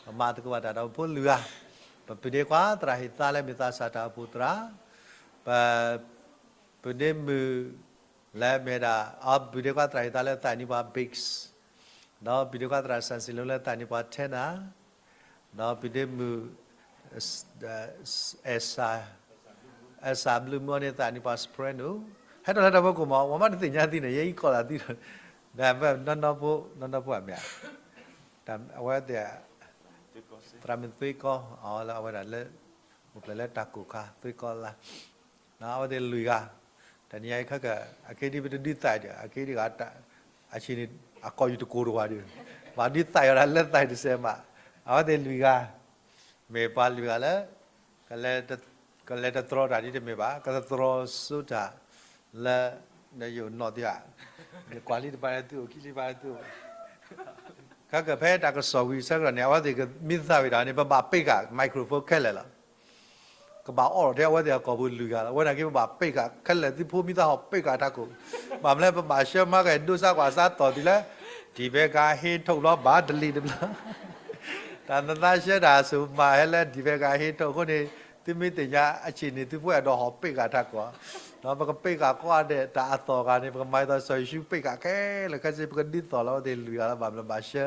ပမၤသကိးဘၣ်တၢ်ဒီးပဖိလွံၢ်ဂၤ, ပပုၢ်ဒ့ခွါသရၣ်ဟ့ၣ်သါလၢမ့ၢ်သးစၢ်တၢ်အိၣ်ဖှိၣ်သရၣ်, ပ ပုၢ်ဒ့မုၣ် လၢမ့ၢ်ဒၣ် အပုၢ်ဒ့ခွါသရၣ်ဟ့ၣ်သါလၢသးနံၣ်ပှၤ Biggs, ဒီးပုၢ်ဒ့ခွါသရၣ်စၣ်စံလိၤလၢသးနံၣ်ပှၤ Tanner, ဒီးပုၢ်ဒ့မုၣ် အဲၣ်စၢ်ဘျုးမုၢ်အီၤန့ၣ်သးနံၣ်ပှၤ Soprano, ဟဲထီၣ်လၢတၢ်ဖီခိၣ်မး ပှၤမ့ၢ်တသ့ၣ်ညါသုန့ၣ် ယဲအံၤကိးလၢသုဒီး နီၢ်နီၢ်ဖိ နီၢ်နီၢ်ဖိအမ့ၢ်ဧါ, အဝဲသ့ၣ် သရၣ်မုၣ်သွ့ကီ အဝဲဒၣ်လၢ အိၣ်ဖျဲၣ်လၢတၢ်ကိၢ်ခါ သွ့ကီလါ အဝဲသ့ၣ်လွံၢ်ဂၤ, တနံၤအံၤခဲက အက့ဒ်ပတဒုးသးဒီး အက့ဒ်ဂၤ အဆံးန့ၣ် အကိာ်ယူၤတကိၤတဝၤဒီး ဘၣ်ဒုးသးယီၤဒၣ်လၢသးတစဲးမး, အဝဲသ့ၣ်လွံၢ်ဂၤ မ့ၢ်ပှၤလွံၢ်ဂၤလၢ ကလဲၤတတြီတၢ်ဒ်တမ့ၢ်ဘၣ် ကတတြီစိတၢ်လၢ နယိာ်နီၣ်သ့ဧါ, နကွၢ်လံတဘၣ်သုအိၣ် ခံလံဘၣ်သုအိၣ် ခဲကဖဲတၢ်ကစီၣ်ဝံၤဆၢကတီၢ်န့ၣ် အဝဲသ့ၣ်ကမ့ၢ်သးဝံၤဒၣ်န့ၣ် ပဘၣ်ပ့းဃာ် microphone ခဲလၢာ်လီၤ. ကဘၣ်အိးထီၣ်ထဲအဝဲသ့ၣ်အကိာ်ပူၤလွံၢ်ဂၤလီၤ. အဝဲနာ်က့ ပဘၣ်ပ့းဃာ်ခဲလၢာ် သုဖိမံသးဟီၣ်ပ့းဃာ်ထးခိၣ်, ဘၣ်မနုၤလဲၣ် ပဘၣ်ဆှၢမၤကဲၤဒိစါကွၢ်စါသီၣ်တုၤလၢ ဒံးဘဲကဟ့ထီၣ်ဘျီ ဘၣ်တလံၤတဘျီ တၢ်နသးဆှၢတၢ်အစိၤမးဟဲလၢ ဒံးဘဲကဟ့ထီၣ်အဃိန့ၣ် သုမ့ၢ်သ့ၣ်ညါအဆံးန့ၣ် သုဖိအဲၣ်ဒိးဟီၣ်ပ့းဃာ်ထးခိၣ်, ဒီးပကပ့းဃာ်ကိးဂၤဒဲး တၢ်အသီၣ်ဂၤန့ၣ် ပကမၤအသးစီၤယိၤၡူးပ့းဃာ်ခဲလၢာ်ခဲဆ့ ပကဒုးသီၣ်လၢအဝဲသ့ၣ်လွံၢ်ဂၤလၢဘၣ်မနုၤဘၣ်ဆှၢ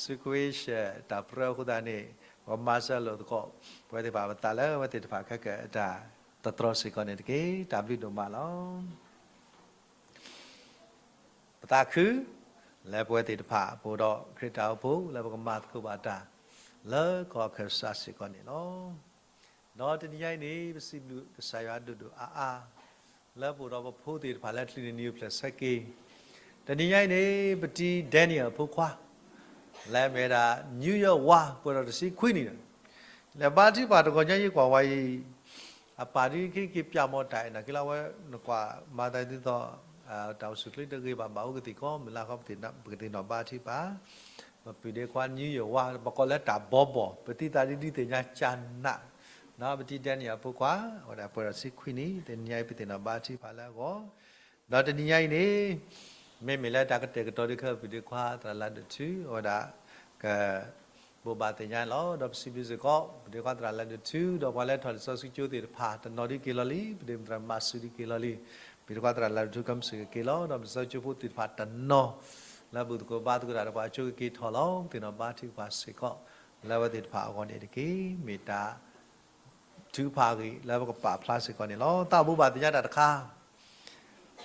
စုခွ့ရှဲၣ်တၢ်ပြၢအဃိသတးန့ၣ် ပကမၤစၢၤလိာ်သကိး ပဝဲသ့ၣ်တဖၣ်ပသးလၢအဝဲသ့ၣ်တဖၣ်ခဲကတၢၢ်တတြီစ့ၢ်ကီးန့ၣ်တက့ၢ်. တၢ်ဘျုးဒိၣ်မးလီၤ. ပသးခု လၢပဝဲသ့ၣ်တဖၣ် ပအိၣ်ဒီးခရံာ်တၢ်အိၣ်ဖှိၣ် လၢပကမၤသကိးဘၣ်တၢ် လၢကီၢ်ခၢၣ်စးစ့ၢ်ကီးန့ၣ်လီၤ. ဒီးတနံၤညါအံၤန့ၣ် ပစံးဘျုးကစၢ်ယွၤဒိၣ်ဒိၣ်အါအါ လၢပအိၣ်ဒီးပဖိသ့ၣ်တဖၣ်လၢချုးန့ၢ်နံၤအိၣ်ဖျဲၣ်ဆၢက့ၤ, တနံၤညါအံၤန့ၣ် ပတံၤ Daniel အဖိခွါ လၢအမ့ၢ်ဝဲဒၣ် New York ဝါ ပှဲၤဒီးတဆံခွံနံၣ်န့ၣ် လဲၤဘါထုကဖၣ်တဂီၤညါ ယကွၢ်ဝဲအံၤ အပၢ်ဒ်က့ၤက့ၤပျၢ်မီၤတၢ်အဲၣ် နာ်က့လၢအဝဲ နကွၢ်မၤသးဒ်သိး တၢ်အိၣ်ဆူၣ်ချ့တဂ့ၤဘၣ် ဘၣ်အိၣ်ကသံၣ်ကီး မုၢ်လၢ်ဃီ ပကသ့ၣ်နီၣ်ဘါထုကဖၣ် ပုၢ်ဒ့ခွါ နံယိၤဝါ ပကိးလၢတၢ်ဘီဘီၣ် ပတံၤသးဒ်ဒုးသ့ၣ်ညါကၢ်နး, ပတံၤဒဲနံၣ်အဖိခွါ အဝဲဒၣ်ပှဲၤဒီးဆံခွံနံၣ် တနံၤညါအံၤ ပသ့ၣ်နီၣ်ဘါထုကဖၣ်လၢအဂီၢ်, ဒီးတနံၤညါအံၤန့ၣ် မ့မ့ၢ်လၢတၢ်ကတဲာ်ကတီၤဒုးခဲ ပုၢ်ဒ့ခွါ သရၣ်လၤဒိၣ်ထူ အဝဲဒၣ်က ဘိးဘၣ်သ့ၣ်ညါလီၤ. ဒီးပစံးဘျုးစ့ၢ်ကီး ပုၢ်ဒ့ခွါသရၣ်လၤဒိၣ်ထူ ဒီးပှၤလၢထီၣ်လံာ်စီဆှံကၠိသ့ၣ်တဖၣ် တနီၤဒုးက့ၤလီၤလံ, ပဒ့မုၣ်သရၣ်မၤစူၤဒုးက့ၤလီၤလံ, ပုၢ်ဒ့ခွါသရၣ်လၤဒိၣ်ထူ ကမ့ၢ်စ့ၢ်ကက့ၤလီၤ, ဒီးပစံးဘျုးကၠိဖိသ့ၣ်တဖၣ်တနီၤ လၢဘူၣ်သကိးဘါသကိးတၢ်ဒီးပှၤကၠိကက့ၤထီၣ်လီၤ. ပသ့ၣ်နီၣ်ဘါထုကဖၣ်စ့ၢ်ကီး လၢအဝဲသ့ၣ်တဖၣ်အဂီၢ်န့ၣ်တက့ၢ်. မ့ၢ်တၢ်ထုကဖၣ်အဂ့ၢ်လၢပကပာ်ဖျါစ့ၢ်ကီးန့ၣ်လီၤ. သးဘိးဘၣ်သ့ၣ်ညါတၢ်တခါ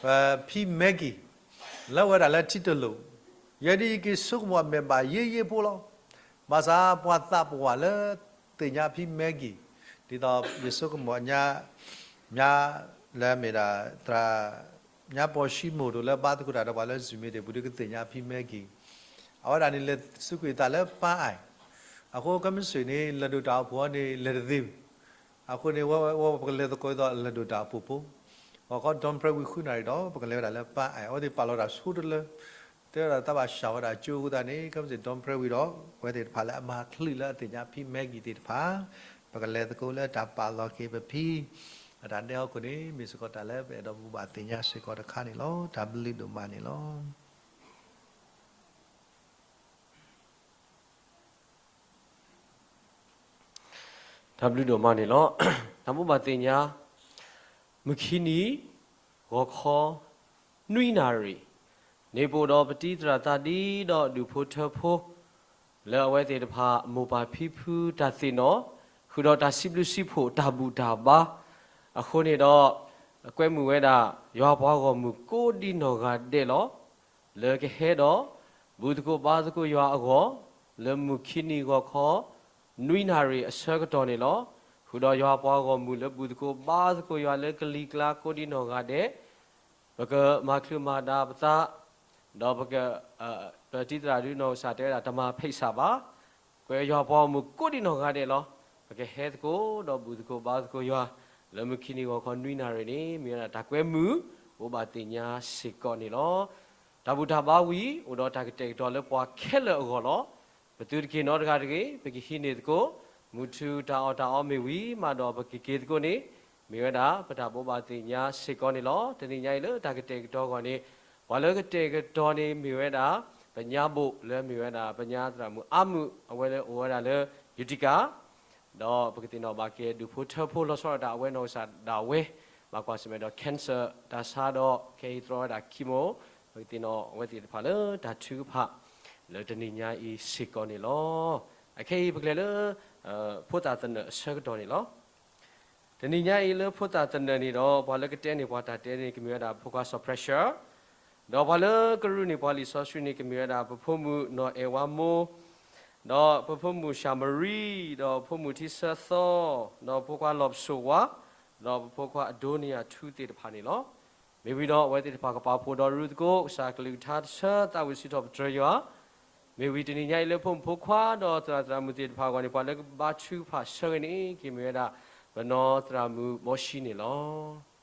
ပဖံမဲကံၣ် လၢဝဲဒၣ်လၢထံတလိာ်, ယဲဒၣ်ယက့ၤဆိကမိၣ်အမဲာ်ဘၣ်ယံာ်ယံာ်ဖိလီၤ. ဘၣ်ဆၣ်ပှၤသးပှၢ်လၢသ့ၣ်ညါဖံမဲကံၣ် ဒ်သိးယဆိကမိၣ်ညါ ညါလၢမ့ၢ်ဒၣ်သရၣ် ညါပီၢ်ၡံမိၣ်ဒိၣ်လၢဘါသကိးတၢ်ဒီးပှၤလၢ Zoom မ့ၢ်တ့ၢ်ပူၤဒုးကသ့ၣ်ညါဖံမဲကံၣ်, အဝဲဒၣ်န့ၣ်လဲၤစူးကွံာ်အသးလၢပၢ်အဲၣ်, အဃိကမ့ၢ်စ့ၢ်န့ၣ် လဲၤဒိၣ်တၢ်အိၣ်ဖှိၣ်အီၤန့ၣ် လဲၤတသ့ဘၣ်. အဃိန့ၣ် ဝဲပကလဲၤသကိးဒ်သိးလဲၤဒိၣ်တၢ်အိၣ်ဖှိၣ်ဖိ, ဂီၤခီ dawn prayer ဝံၤဃုနၣ်ရံၣ်ဒီး ပကလဲၤဝဲဒၣ်လၢပၢ်အဲၣ်, အဝဲသ့ၣ်ပာ်လီၤတၢ်ဆိတလၢ တဲဝဲဒၣ်တၢ်ဘၣ်စၢ်ဝဲဒၣ်ကၠိအဃိသတးန့ၣ် ကမ့ၢ်စ့ၢ် dawn prayer ဝံၤဒီး ပဝဲသ့ၣ်တဖၣ်လၢအမၤချုးလၢအသ့ၣ်ညါဖံမဲကံၣ်သ့ၣ်တဖၣ် ပကလဲၤသကိးလၢတၢ်ပာ်လီၤက့ၤပဖံ အတၢ်ဒဲးဟီၣ်ခိၣ်န့ၣ် မ့ၢ်စ့ၢ်ကီးတၢ်လၢပအဲၣ်ဒိးဘိးဘၣ်သ့ၣ်ညါစ့ၢ်ကီးတခါန့ၣ်လီၤ. တၢ်ဘျုးဒိၣ်မးန့ၣ်လီၤ. တၢ်ဘျုးဒိၣ်မးန့ၣ်လီၤ. တၢ်ဘိးဘၣ်သ့ၣ်ညါ မုၢ်ခံနံၤ ဂီၤခီ နွံနၣ်ရံၣ် န့ၣ်ပအိၣ်ဒီးပတံၤသရၣ်သးဒံဒီးဒူၣ်ဖိထၢဖိ လၢအဝဲသ့ၣ်တဖၣ်မိၢ်ပၢ်ဖံဖုတၢ်သ့ၣ်နီၣ် ဃုာ်ဒီးတၢ်စံးဘျုးစံးဖှိၣ်တၢ်ဘူၣ်တၢ်ဘါ အဃိန့ၣ်ဒီး ကွဲမုာ်ဝဲဒၣ် ယွၤပှၤဂီၢ်မုၢ်ကိးဒံနီၢ်ဂၤဒဲးလီၤ. လၢကဟဲဒီး ဘူၣ်သကိးဘါသကိးယွၤအဂီၢ် လၢမုၢ်ခံနံၤဂီၤခီ နွံနၣ်ရံၣ်အဆၢကတီၢ်န့ၣ်လီၤ. ဃုာ်ဒီးယွၤပှၤဂီၢ်မုၢ်လၢဘူၣ်သကိးဘါသကိးယွၤလၢကလံၤကျါကိးဒံနီၢ်ဂၤဒဲး ပကမၤချုးမၤဒါပသး ဒီးပက ပတံၤသရၣ်ဒုးနီၢ်ကစၢ်တဲဝဲဒၣ်တမၤဖံးစၢ်ဘၣ်. ကွဲးယွၤပှၤဂီၢ်မုၢ်ကိးဒံနီၢ်ဂၤဒဲးလီၤ. ပကဟဲသကိးဒီးဘူၣ်သကိးဘါသကိးယွၤ လၢမုၢ်ခံနံၤဂီၤခီနွံနၣ်ရံၣ်န့ၣ် မ့ၢ်ဝဲဒၣ်တၢ်ကွဲမုာ် ဘိးဘၣ်သ့ၣ်ညါစ့ၢ်ကီးန့ၣ်လီၤ. တၢ်ဘူၣ်တၢ်ဘါဝံၤ အိၣ်ဒီးတၢ်ကတဲာ်ကတီၤလၢပှၤခဲလၢာ်အဂီၢ်လီၤ. ပသုတက့ၤနီတဂၤတဂ့ၤ, ပကဟံးန့ၢ်သကိး မုၢ်ထူၣ်တၢ်အီၣ်တၢ်အီမ့ၢ်ဝံၤမးဒီးပကက့ၤသကိးန့ၣ် မ့ၢ်ဝဲဒၣ်ပတၢ်ဘိးဘၣ်သ့ၣ်ညါစ့ၢ်ကီးန့ၣ်လီၤ. တနံၤညါအံၤလၢတၢ်ကတဲာ်ကတီၤအဂီၢ်န့ၣ် ပှၤလၢကတဲာ်ကတီၤန့ၣ်မ့ၢ်ဝဲဒၣ် ပညါဘိၣ်လၢမ့ၢ်ဝဲဒၣ် ပညါသရၣ်မုၣ်အါမုၣ် အဝဲလၢအိၣ်ဝဲဒၣ်လၢ ယူၤတံကၣ် ဒီးပကသ့ၣ်နီၣ်ဘၣ်က့ၤဒူၣ်ဖိထၢဖိလီၤဆီဒၣ်တၢ်အဝဲနီၢ်ကစၢ်ဒၣ်ဝဲ ဘၣ်ကွၢ်ဆၢၣ်မဲာ်ဒီး cancer တၢ်ဆါဒီးခဲအံၤတြီဝဲဒၣ် chemo ပကသ့ၣ်နီၣ်အဝဲသ့ၣ်တဖၣ်လၢတၢ်ထုကဖၣ် လၢတနံၤညါအံၤစ့ၢ်ကီးန့ၣ်လီၤ. အခဲအံၤပကလဲၤလၢ ဖိသၣ်သနၢၣ်အဆၢကတီၢ်န့ၣ်လီၤ. တနံၤညါအံၤလၢဖိသၣ်သနၢၣ်န့ၣ်ဒီး ပှၤလၢကတဲန့ၢ်ပှၤတၢ်တဲန့ၣ် ကမ့ၢ်ဝဲဒၣ်ဖိခွါစီၤ Precious, ဒီးပှၤလၢကရူၢ်န့ၢ်ပှၤလံာ်စီဆှံန့ၣ် ကမ့ၢ်ဝဲဒၣ်ပဖိမုၣ်နီၢ်အဲၣ်ဝါမိၢ်, ဒီးပဖိမုၣ်ၡၣ်မရံ, ဒီးဖိမုၣ်ထံဆၢသီ, ဒီးဖိခွါလီၤပစိာ်ဝါ, ဒီးပဖိခွါအဒိနံယၤထူသ့ၣ်တဖၣ်န့ၣ်လီၤ. မ့ၢ်ဝံၤဒီးအဝဲသ့ၣ်တဖၣ်ကပာ်ဖှိၣ်ဒီးရူၢ်သကိး ကစၢ်ကလုၢ်ကထါတဆၢ သးဝံၣ်စံးထီၣ်ပတြၢၤယွၤ မ့ၢ်ဝံၤတနံၤညါအံၤလၢဖိမုၣ်ဖိခွါဒီးသရၣ်သရၣ်မုၣ်သ့ၣ်တဖၣ်အဂီၢ်န့ၣ် ပှၤလၢကဘါထုကဖၣ်ဆၢဂ့ၤန့ၣ် ကမ့ၢ်ဝဲဒၣ် ပနီၢ်သရၣ်မုၣ်ဘီၡံန့ၣ်လီၤ.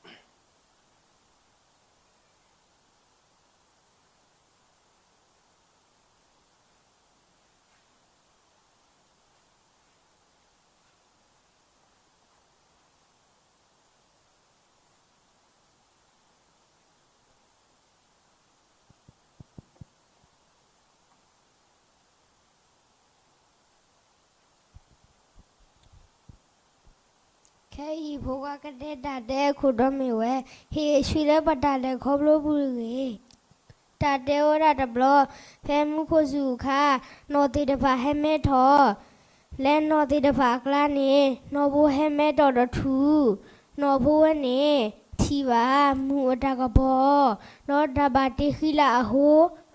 ခဲအံၤဖိခွါကတဲတၢ်တဲအခိၣ်တီမ့ၢ်ဝဲ ဟ့ၣ်ဆှံလၢပတၢ်လဲၤခီဖျိပူၤတဂ့ၤ. တၢ်တဲဝဲဒၣ်တဘျီ, ဖဲမူခိၣ်စူၤအခါ, နီၢ်သ့ၣ်တဖၣ်ဟဲမဲထီၣ်, လၢနီၢ်သ့ၣ်တဖၣ်အကျါန့ၣ် နီၢ်ဖိဟဲမဲထီၣ်ဒီးထူၣ်, နီၢ်ဖိဝဲန့ၣ် ထံၣ်ဘၣ်မုၢ်အတၢ်ကပီၤ, ဒီးတၢ်ဘၣ်တ့ဃံလၢအဟိ,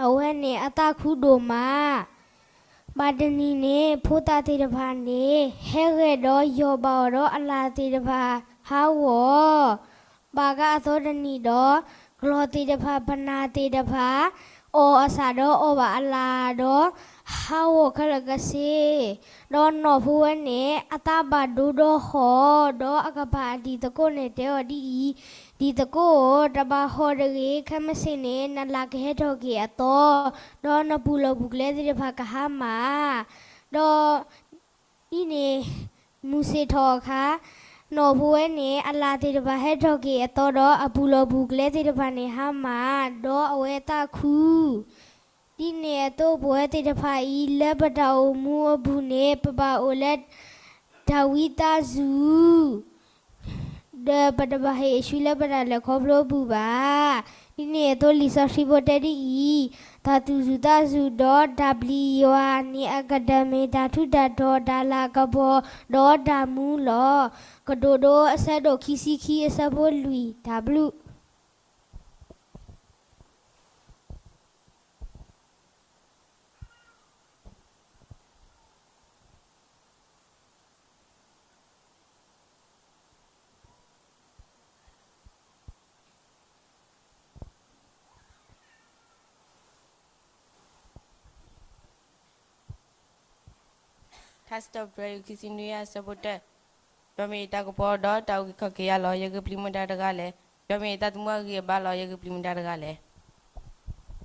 အဝဲန့ၣ်အသးခုဒိၣ်မး ဘၣ်တနံၤန့ၣ် ဖိသၣ်သ့ၣ်တဖၣ်န့ၣ် ဟဲဂဲၤဒီးယီၢ်ဘၣ်အီၤဒီးအလၣ်သ့ၣ်တဖၣ်ဟးဂီၤ, ဘၣ်ကအသီတနံၤဒီး ကျီၢ်သ့ၣ်တဖၣ် ပနၢ်သ့ၣ်တဖၣ် အီၣ်အဆၣ်ဒီးအီၣ်ဘၣ်အလၣ်ဒီး ဟးဂီၤခဲလၢာ်ကဆ့, ဒီးနီၢ်ဖိဝဲန့ၣ် အသးဘၣ်ဒိဒီးဃီၤ, ဒီးအကပၤအတံၤသကိးန့ၣ်တဲအီၤဒ်အံၤ, ဒ်သကိးဧၢ, တဘၣ်ဟီၣ်တဂ့ၤ, ခဲမုၢ်ဆ့ၣ်န့ၣ် နလၢ်ကဟဲထီၣ်က့ၤအသီ, ဒီးနပူၤလီၢ်ပူၤကျဲသ့ၣ်တဖၣ်ကဟါမၢ်, ဒီး ဒ်န့ၣ် မုၢ်ဆ့ၣ်ထီၣ်အခါ, နီၢ်ဖိဝဲန့ၣ် အလၢ်သ့ၣ်တဖၣ်ဟဲထီၣ်က့ၤအသီဒီး အပူၤလီၢ်ပူၤကျဲသ့ၣ်တဖၣ်န့ၣ်ဟါမၢ်, ဒီးအဝဲသးခု. ဒ်န့ၣ်အသိး ပဝဲသ့ၣ်တဖၣ်အံၤ လၢပတၢ်အိၣ်မူအပူၤန့ၣ် ပဘၣ်အိၣ်လၢ တၢ်ဝံသးစူၤ ဒီးပတဘၣ်ဟ့ၣ်အဆူၣ်လၢပတၢ်လဲၤခီဖျိအပူၤဘၣ်. ဒ်န့ၣ်အသိး လံာ်စီဆှံဖိတဲဒ်အံၤ, တၢ်သူၣ်စူၤသးစူၤဒီးတၢ်ပျံၤယွၤန့ၣ် အကတၢၢ်မ့ၢ်တၢ်ထူးတၢ်တီၤ တၢ်လၤကပီၤ ဒီးတၢ်မူလီၤ. ကတိၤဒိအဆၢဒိၣ်ခံဆံခံအဆၢဖိလွံၢ်, တၢ်ဘျုး ထါစံးထီၣ်ပတြၢၤ ခံဆံနွံအဆၢဖိတၢ, ယွၤမ့ၢ်ယတၢ်ကပီၤဒီးတၢ်အုၣ်က့ၤခီၣ်က့ၤယၤလီၤ. ယကပျံၤမတၤတဂၤလဲၣ်. ယွၤမ့ၢ်ယတၢ်သမူအဂံၢ်အဘါလီၤ. ယကပျံၤမတၤတဂၤလဲၣ်.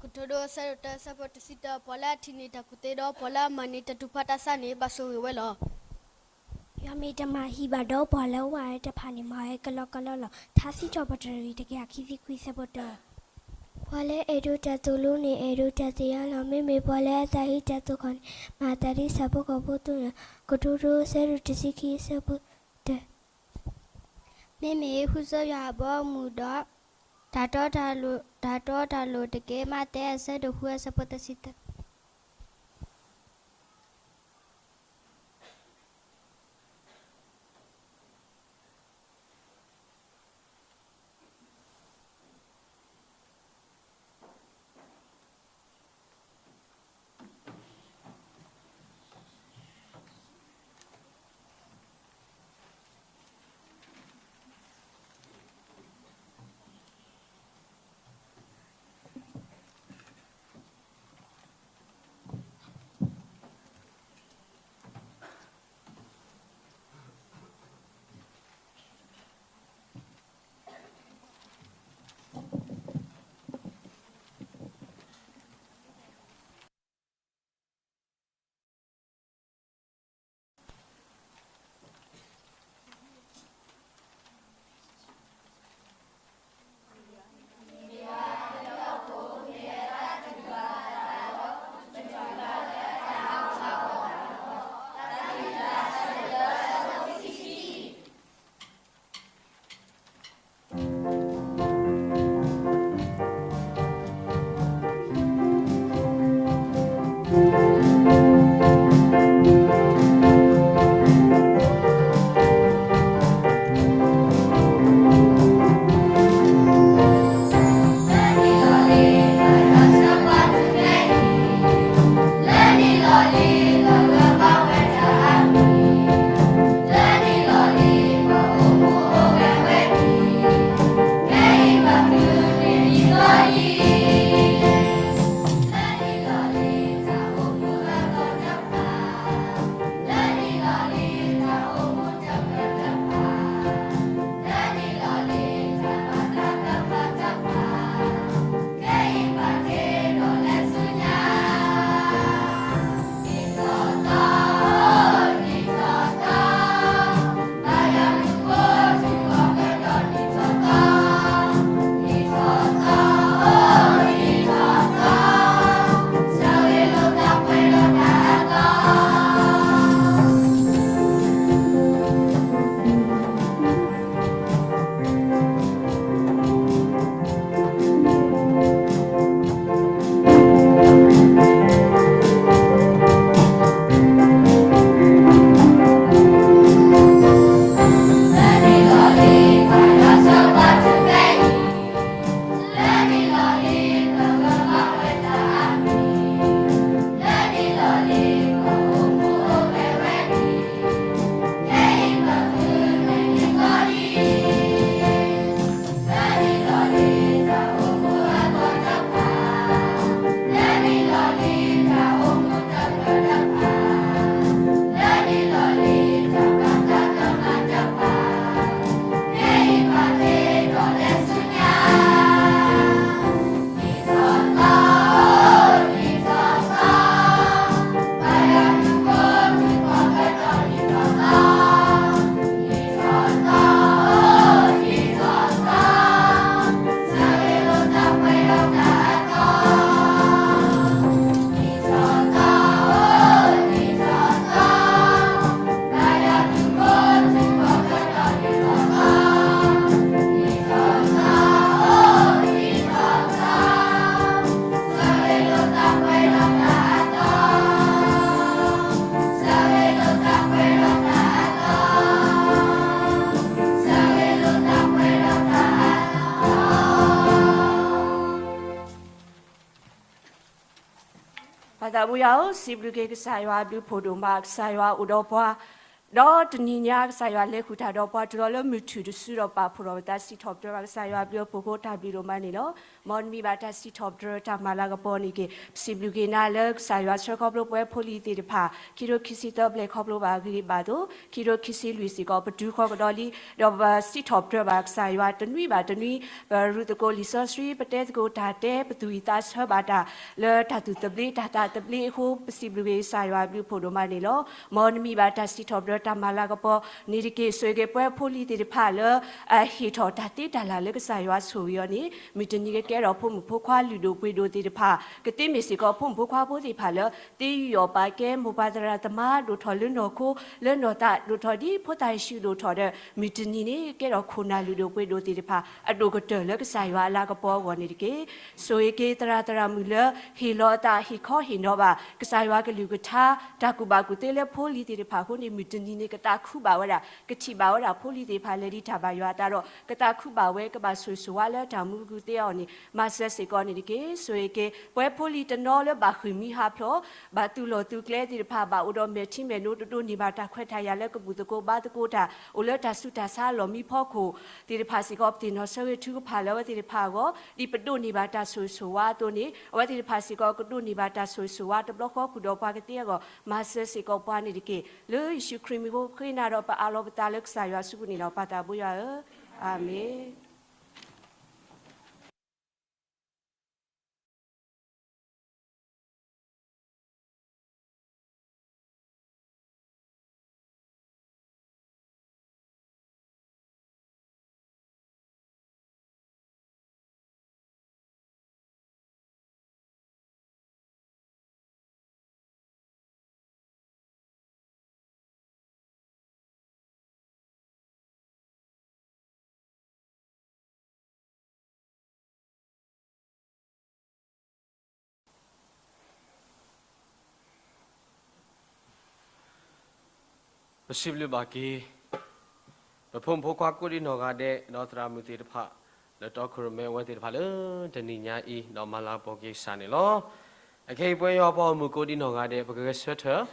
ကတိၤဒိအဆၢဒိၣ်တၢ အဆၢဖိတဆံတၢ, ပှၤလၢအထံၣ်န့ၢ်တၢ်ကူၣ်သ့ဒီး ပှၤလၢအမၤန့ၢ်တၢ်တူၢ်ဖးတၢ်ဆါန့ၣ် ဘၣ်ဆိၣ်ဂ့ၤဝဲလီၤ. ယွၤမ့ၢ်တၢ်မၤဟံၣ်ဘၣ်ဒီး ပှၤလၢအအိၣ်ဝဲတဖၣ်န့ၣ် မၤဝဲကလီကလီလီၤ. ထါစံးထီၣ်ပတြၢၤ တကယၤခံဆံခွံအဆၢဖိတၢ, ပှၤလၢအအဲၣ်ဒိးတၢ်သိၣ်လိန့ၣ် အဲၣ်ဒိးတၢ်သ့ၣ်ညါလီၤ. မ့မ့ၢ်ပှၤလၢအသးဟ့တၢ်သိၣ်တၢ်သီန့ၣ် မၤအသးဒ်ဆၣ်ဖိကီၢ်ဖိအသိးန့ၣ်လီၤ. ကတိၤဒိအဆၢဒိၣ်တဆံခံအဆၢဖိတၢ, မ့မ့ၢ်ဃုဆိယွၤအဘီအမုၢ်ဒီး တၢ်တီတၢ်လိၤတက့ၢ်. မးသဲအဆၢဒိၣ်ဃု အဆၢဖိသၢဆံသၢ. ပၢ်သးဘိယွၤဧၢ, စံးဘျုးက့ၤကစၢ်ယွၤအဘျုးအဖှိၣ်ဒိၣ်မး, ကစၢ်ယွၤအိၣ်ဒီးပှၤ, ဒီးတနံၤညါကစၢ်ယွၤလဲၤဃုာ်တၢ်ဒီးပှၤ တုၤလီၤလၢမုၢ်ထူၣ်တစုဒီးပာ်ဖှိၣ်ထီၣ်ပသးစံးထီၣ်ပတြၢၤဘၣ် ကစၢ်ယွၤအဘျုးအဖှိၣ်အဃိတၢ်ဘျုးဒိၣ်မးန့ၣ်လီၤ. မ်နမံၤဘၣ်တၢ်စံးထီၣ်ပတြၢၤတၢ်မၤလၤကပီၤန့ၣ်တက့ၢ်. ပစံးဘျုးက့ၤနၤလၢကစၢ်ယွၤဆှၢခီဖျိပဝဲဖိလံၤသ့ၣ်တဖၣ် ခံကထိခံဆံသၢဘျဲၣ်ခီဖျိဘၣ်အဂ့ၢ်ဘၣ်အသိး, ခံကထိခံဆံလွံၢ်စ့ၢ်ကီး ပတုၤဃီကဒီးလံ, ဒီးပစံးထီၣ်ပတြၢၤဘၣ်ကစၢ်ယွၤတနွံဘၣ်တနွံ, ပရူးသကိးလံာ်စီဆှံ ပတဲသကိးတၢ်တဲ ပသူၣ်ဝံၣ်သးဆၢဘၣ်တၢ် လၢတၢ်သူၣ်သဘျ့ တၢ်သးသဘျ့အဃိ ပစံးဘျုးက့ၤကစၢ်ယွၤအဘျုးအဖှိၣ်ဒိၣ်မးန့ၣ်လီၤ. မ်နမံၤဘၣ်တၢ်စံးထီၣ်ပတြၢၤတၢ်မၤလၤကပီၤန့ၣ်တက့ၢ်. ဆိၣ်ဂ့ၤက့ၤပဝဲဖိလံၤသ့ၣ်တဖၣ်လၢ အဟ့ၣ်ထီၣ်တၢ်သ့တၢ်လၢ်လၢကစၢ်ယွၤဆိၣ်ဂ့ၤအီၤန့ၣ် မုၢ်တနံၤကကဲထီၣ်ဖိမုၣ်ဖိခွါလုၢ်ဒိၣ်ပှ့ၤဒိၣ်သ့ၣ်တဖၣ်, ကသ့မ့ၢ်စ့ၢ်ကီးဖိမုၣ်ဖိခွါဖိသ့ၣ်တဖၣ်လၢ သ့ယူးယီၣ်ပာ်ကဲ မိၢ်ပၢ်သရၣ်သမါဒိၣ်ထီၣ်လၢနီၢ်ခိ လၢနီၢ်သး ဒိၣ်ထီၣ်ဒ်ဖိသၣ်ယ့ၣ်ၡူးဒိၣ်ထီၣ်ဒီး မုၢ်တနံၤန့ၣ် ကကဲထီၣ်ခိၣ်နၢ်လုၢ်ဒိၣ်ပှ့ၤဒိၣ်သ့ၣ်တဖၣ် အဒိၣ်ကတၢၢ်လၢကစၢ်ယွၤအလၤကပီၤအဂီၢ်န့ၣ်တက့ၢ်. ဆိၣ်ဂ့ၤက့ၤသရၣ်သရၣ်မုၣ်လၢ ဟ့ၣ်လီၤအသးဟ့ၣ်ခီဟ့ၣ်နီၤဘၣ် ကစၢ်ယွၤကလုၢ်ကထါ တၢ်ကူၣ်ဘၣ်ကူၣ်သ့လၢဖိလံၤသ့ၣ်တဖၣ်အဃိန့ၣ် မုၢ်တနံၤန့ၣ် ကသးခုဘၣ်ဝဲဒၣ် ကထံၣ်ဘၣ်ဝဲဒၣ်ဖိလံၤသ့ၣ်တဖၣ်လဲၤဒံးတၢ်ဘၣ်ယွၤအသးဒီး ကသးခုဘၣ်ဝဲ ကဘၣ်ဆိၣ်ဂ့ၤဆိၣ်ဝါလၢတၢ်မူအကူၣ်သ့အဂီၢ်န့ၣ် မၤစၢၤစ့ၢ်ကီးန့ၣ်တက့ၢ်. ဆိၣ်ဂ့ၤက့ၤ ပဝဲဖိလံၤတနီၤလၢဘၣ်ဃ့ၢ်မှံဟးဖျိး ဘၣ်သူၣ်လီၢ်သူၣ်ကျဲသ့ၣ်တဖၣ် ဘၣ်အိၣ်ဒီးမဲာ်ထံမဲာ်နိ တဒိးန့ၢ်ဘၣ်တၢ်ခွဲးတၢ်ယာ်လၢ ကဘူၣ်သကိးဘါသကိးတၢ် အိၣ်လၢတၢ်ဆူးတၢ်ဆါလီၢ်မံဖီခိၣ်သ့ၣ်တဖၣ်စ့ၢ်ကီး ပသ့ၣ်နီၣ်ဆၢဂ့ၤထုကဖၣ်လၢအဝဲသ့ၣ်တဖၣ်အဂီၢ် ဒ်ပဒိးန့ၢ်ဘၣ်တၢ်ဆိၣ်ဂ့ၤဆိၣ်ဝါအသိးန့ၣ် အဝဲသ့ၣ်တဖၣ်စ့ၢ်ကီး ကဒိးန့ၢ်ဘၣ်တၢ်ဆိၣ်ဂ့ၤဆိၣ်ဝါ တဘျီဃီဃုာ်ဒီးပှၤကသ့အဂီၢ် မၤစၢၤစ့ၢ်ကီးပှၤန့ၣ်တက့ၢ်. လၢယ့ၣ်ၡူးခရံာ်မံၤအဃိ ပဃ့နၤဒီးပအးလီၤပသးလၢကစၢ်ယွၤအစုပူၤန့ၣ်လီၤ. ပၢ်သးဘိယွၤဧၢ, အၤမ့ၣ်. ပစံးဘျုးဘၣ်က့ၤ ပဖိမုၣ်ဖိခွါကိးဒံနီၢ်ဂၤဒဲး ဒီးသရၣ်မုၣ်သ့ၣ်တဖၣ် လၢတီခိၣ်ရိၣ်မဲဝဲသ့ၣ်တဖၣ်လၢတနံၤညါအံၤ ဒီးမၤလၤကပီၤက့ၤကစၢ်န့ၣ်လီၤ. အခဲအံၤပဝဲယွၤပှၤဂီၢ်မုၢ်ကိးဒံနီၢ်ဂၤဒဲး ပကဂဲၤဆၢထၢၣ်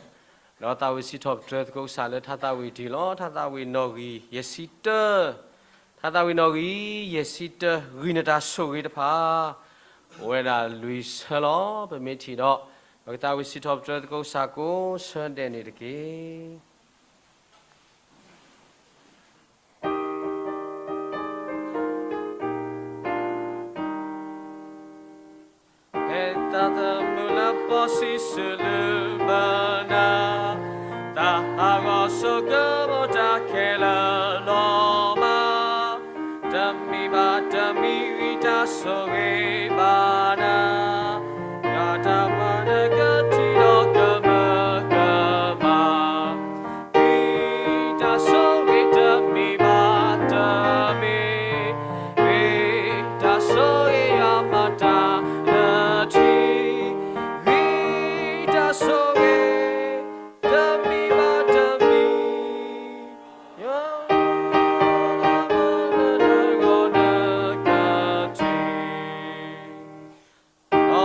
ဒီးသးဝံၣ်စံးထီၣ်ပတြၢၤသကိးကစၢ်လၢထါသးဝံၣ်တယုၢ်လီၤ. ထါသးဝံၣ်နီၣ်ဂံၢ်ယဲၢ်ဆံတၢ ထါသးဝံၣ်နီၣ်ဂံၢ်ယဲၢ်ဆံတၢ ဂံၢ်နတၢ်ဆိၣ်ဂ့ၤတဖၣ် အိၣ်ဝဲဒၣ်လွံၢ်ဆၢလီၤ. ပမ့ၢ်ထံၣ်ဒီး ပကသးဝံၣ်စံးထီၣ်ပတြၢၤသကိးကစၢ်ကိးဆၢဒဲးန့ၣ်တက့ၢ်. ဟဲသးသမူလၢပီၢ်ဆံးစၢ်လၢဘၢနၤ, သးဟးဂီၤဆိကမိၣ်တၢ်ခဲလၢာ်လီၤမး, တမံၤဘၣ်တမံၤဂံၢ်တၢ်ဆိၣ်ဂ့ၤဘၣ်နၤ, ယွၤတၢ်ပှၤနကထံၣ်ဒီးကမၢကမၣ် ဂံၢ်တၢ်ဆိၣ်ဂ့ၤတမံၤဘၣ်တမံၤ, ဂံၢ်တၢ်ဆိၣ်ဂ့ၤယွၤမၤတၢ်လၢထံ, ဂံၢ်တၢ်ဆိၣ်ဂ့ၤတမံၤဘၣ်တမံၤ, ယွၤလၢနဂီၢ်နကထံၣ်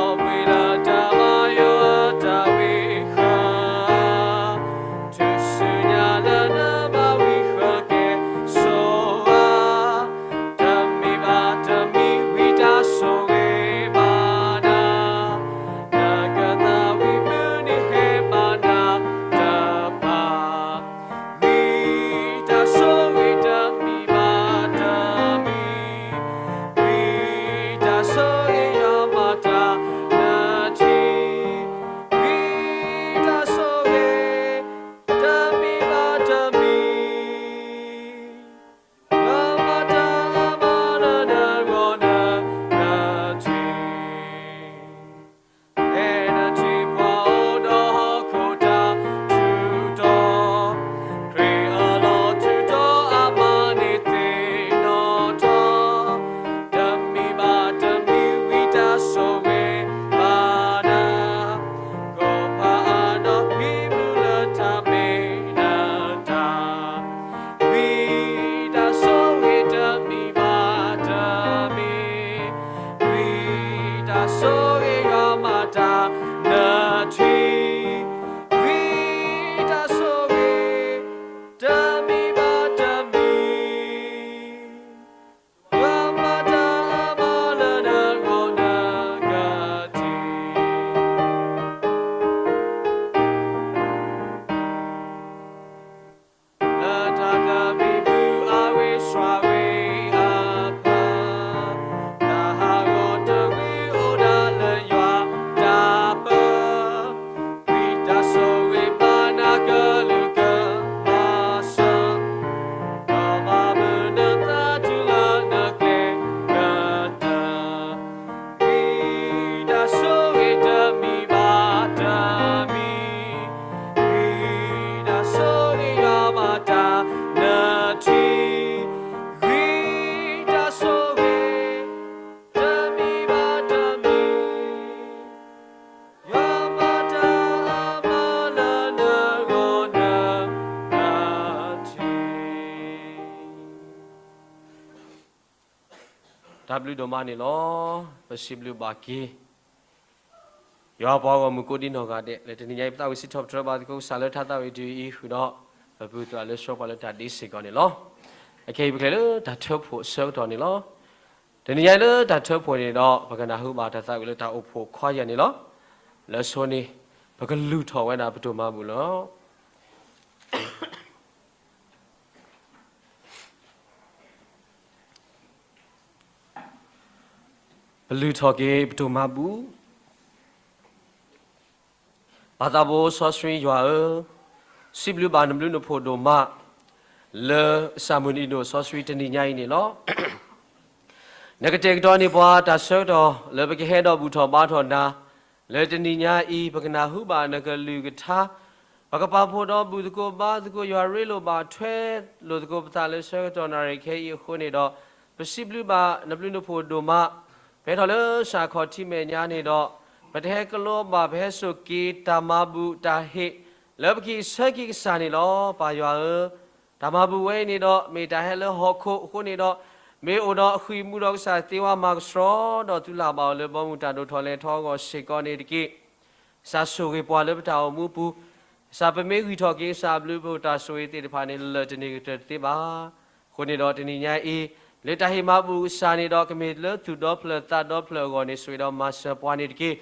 တၢ်ဘျုးဒိၣ်မးန့ၣ်လီၤ. ပစံးဘျုးဘၣ်က့ၤ ယွၤပှၤဂီၢ်မုၢ်ကိးဒံနီၢ်ဂၤဒဲး လၢတနံၤညါအံၤ ပသးဝံၣ်စံးထီၣ်ပတြၢၤဘၣ်သကိးကစၢ်လၢတၢ်သးဝံၣ်တယုၢ်အံၤဃုာ်ဒီး ပပုၢ်သရၣ်လၢဆှၢပှၤလၢတၢ်ဒ့စ့ၢ်ကီးန့ၣ်လီၤ. အခဲအံၤပကလဲၤလၢတၢ်ထၢဖှိၣ်အဆၢကတီၢ်န့ၣ်လီၤ. တနံၤညါအံၤလၢတၢ်ထၢဖှိၣ်န့ၣ်ဒီး ပကနၢ်ဟူဘၣ်တၢ်သးဝံၣ်လၢတၢ်အိၣ်ဖှိၣ်ခွါယၤန့ၣ်လီၤ. လၢအဆိန့ၣ် ပကလုၢ်ထီၣ်ဝဲဒၣ်ပဒိၣ်မၤဘူၣ်လီၤ. ပလုၢ်ထီၣ်က့ၤပဒိၣ်မၤဘူၣ်. ပၢ်သးဘိစီဆှံယွၤဧၢ, စံးဘျုးဘၣ်နဘျုးနဖှိၣ်ဒိၣ်မး လၢစၢ်မုၢ်နံၤဒိၣ်စီဆှံတနံၤညါအံၤန့ၣ်လီၤ. နကတဲာ်ကတီၤန့ၢ်ပှၤတၢ်ဆၢကတီၢ် လၢပကဟဲဒီးဘူၣ်ထီၣ်ဘါထီၣ်နၤ လၢတနံၤညါအံၤ ပကနၢ်ဟူဘၣ်နကလုၢ်ကထါ, ပကပာ်ဖှိၣ်ဒီးဘူၣ်သကိးဘါသကိး ယွၤရ့လိာ်ဘၣ်ထွဲလိာ်သကိးပသးလၢဆၢကတီၢ်နၣ်ရံၣ်ခဲအံၤအဃိန့ၣ်ဒီး ပစံးဘျုးဘၣ်နဘျုးနဖှိၣ်ဒိၣ်မး, ပဟဲထီၣ်လၢစၢ်ခီၣ်ထံးမဲာ်ညါန့ၣ်ဒီး ပတဟဲကလီဘၣ် ပဟဲစိာ်က့ၤတၢ်မၤဘူၣ်တၢ်ဟ့ၣ် လၢပကဆၢက့ၤကစၢ်န့ၣ်လီၤ. ပၢ်ယွၤဧၢ, တၢ်မၤဘူၣ်ဝဲအံၤန့ၣ်ဒီး မ့ၢ်တၢ်ဟဲလၢဟီၣ်ခိၣ်အဃိန့ၣ်ဒီး မ့ၢ်အိၣ်ဒီးအဃံၢ်မူဒီးကစၢ်သ့ဝဲမၤကဆှီ ဒီးသုလၢ်ဘၣ်အီၤလၢဘီမုၢ်တၢ်ဒိၣ်ထီၣ်လဲၤထီၣ်အဂီၢ်စ့ၢ်ကီးန့ၣ်တက့ၢ်. ကစၢ်ဆိၣ်ဂ့ၤပှၤလၢပတၢ်အိၣ်မူပူၤ, ကစၢ်ပမ့ၢ်ဂံၢ်ထီၣ်က့ၤကစၢ်အဘျုးအဖှိၣ်တၢ်ဆိၣ်ဂ့ၤသ့ၣ်တဖၣ်န့ၣ် လၢာ်တန့ၢ်ကတၢၢ်တသ့ဘၣ်. အဃိန့ၣ်ဒီးတနံၤညါအံၤ လၢတၢ်ဟ့ၣ်မၤဘူၣ်ကစၢ်န့ၣ်ဒီး ကမ့ၢ်လၢသူၣ်ဒီဖျၢၣ်သးဒီဖျၢၣ်အဂီၢ်န့ၣ် ဆိၣ်ဂ့ၤဒီးမၤစၢၤပှၤန့ၣ်တက့ၢ်.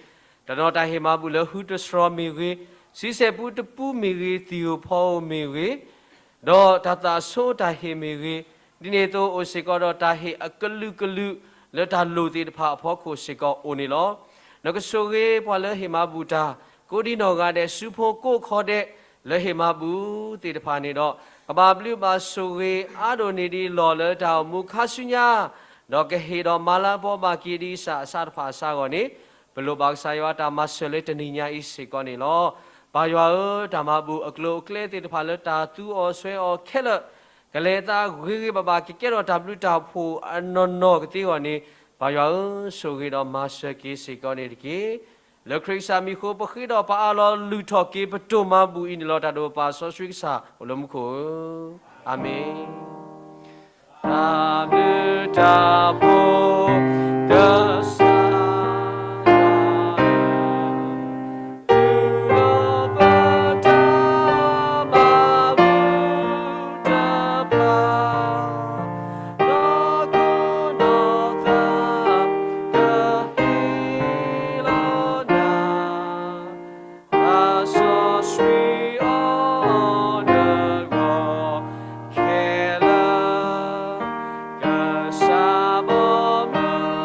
တနီၤတၢ်ဟ့ၣ်မၤဘူၣ်လၢဟုတစှီၤမ့ၢ်ဂ့ၤ, ဆံဆဲၣ်ပူတပူမ့ၢ်ဂ့ၤ, သံၣ်ဧိၤဖီဧိၤမ့ၢ်ဂ့ၤ, ဒီးတၢ်သးဆိတၢ်ဟ့ၣ်မ့ၢ်ဂ့ၤ, ဒ်န့ၣ်အသိးအိၣ်စ့ၢ်ကီးဒီးတၢ်ဟ့ၣ်အကလုာ်ကလုာ်လၢတၢ်လိၣ်သ့ၣ်တဖၣ်အဖီခိၣ်စ့ၢ်ကီးအိၣ်န့ၣ်လီၤ. နကဆိၣ်ဂ့ၤပှၤလၢဟ့ၣ်မၤဘူၣ်တၢ် ကိးဒံနီၢ်ဂၤဒဲး စုဖိကိးခီဒဲး လၢဟ့ၣ်မၤဘူၣ်သ့ၣ်တဖၣ်န့ၣ်ဒီး ကဘၣ်ဘျုးဘၣ်ဆိၣ်ဂ့ၤအါဒိၣ်န့ၢ်ဒံးလီၢ်လၢတၢ်အိၣ်မူခါဆူညါ ဒီးကဟ့ၣ်ဒီးမၤလၤကပီၤဘၣ်က့ၤဒံးကစၢ်အဆၣ်တဖၣ်အဆၣ်အဂီၢ်န့ၣ် ပလိၣ်ဘၣ်ကစၢ်ယွၤတၢ်မၤစၢၤလၢတနံၤညါအံၤစ့ၢ်ကီးန့ၣ်လီၤ. ပၢ်ယွၤဧၢ, တၢ်မၤဘူၣ်အကျိၤအကျဲသ့ၣ်တဖၣ်လၢတၢ်သူအီၤစွဲအီၤခဲလၢာ် ကလဲၤအသးဂ့ၤဂ့ၤဘၣ်ဘၣ် ကကဲထီၣ်တၢ်ဘျုးတၢ်ဖှိၣ်အနီၢ်နီၢ်ကသ့အဂီၢ်န့ၣ် ပၢ်ယွၤဧၢ, ဆိၣ်ဂ့ၤဒီးမၤစၢၤက့ၤစ့ၢ်ကီးန့ၣ်တက့ၢ်. လၢခရံာ်ကစၢ်မံၤအဃိ ပဃ့ဒီးပအၢၣ်လီၤလုၢ်ထီၣ်က့ၤပဒိၣ်မၤဘူၣ်အံၤန့ၣ်လီၤ. တၢ်ဒိၣ်ပၢ်စီဆှံကစၢ်အိၣ်လၢမူခိၣ်ဧၢ, အၤမ့ၣ်. တၢ်ဘျုးတၢ်ဖှိၣ် ကစၢ်ယွၤဧၢ, တူၢ်လိာ်ပတၢ်မၤဘူၣ်တဖၣ် နီၢ်ခိနီၢ်သး ကဟ့ၣ်လီၤနၤ တၢ်စီဆှံအီၤနဂီၢ်ခဲလၢာ်, ကစၢ်ဘီမုၢ်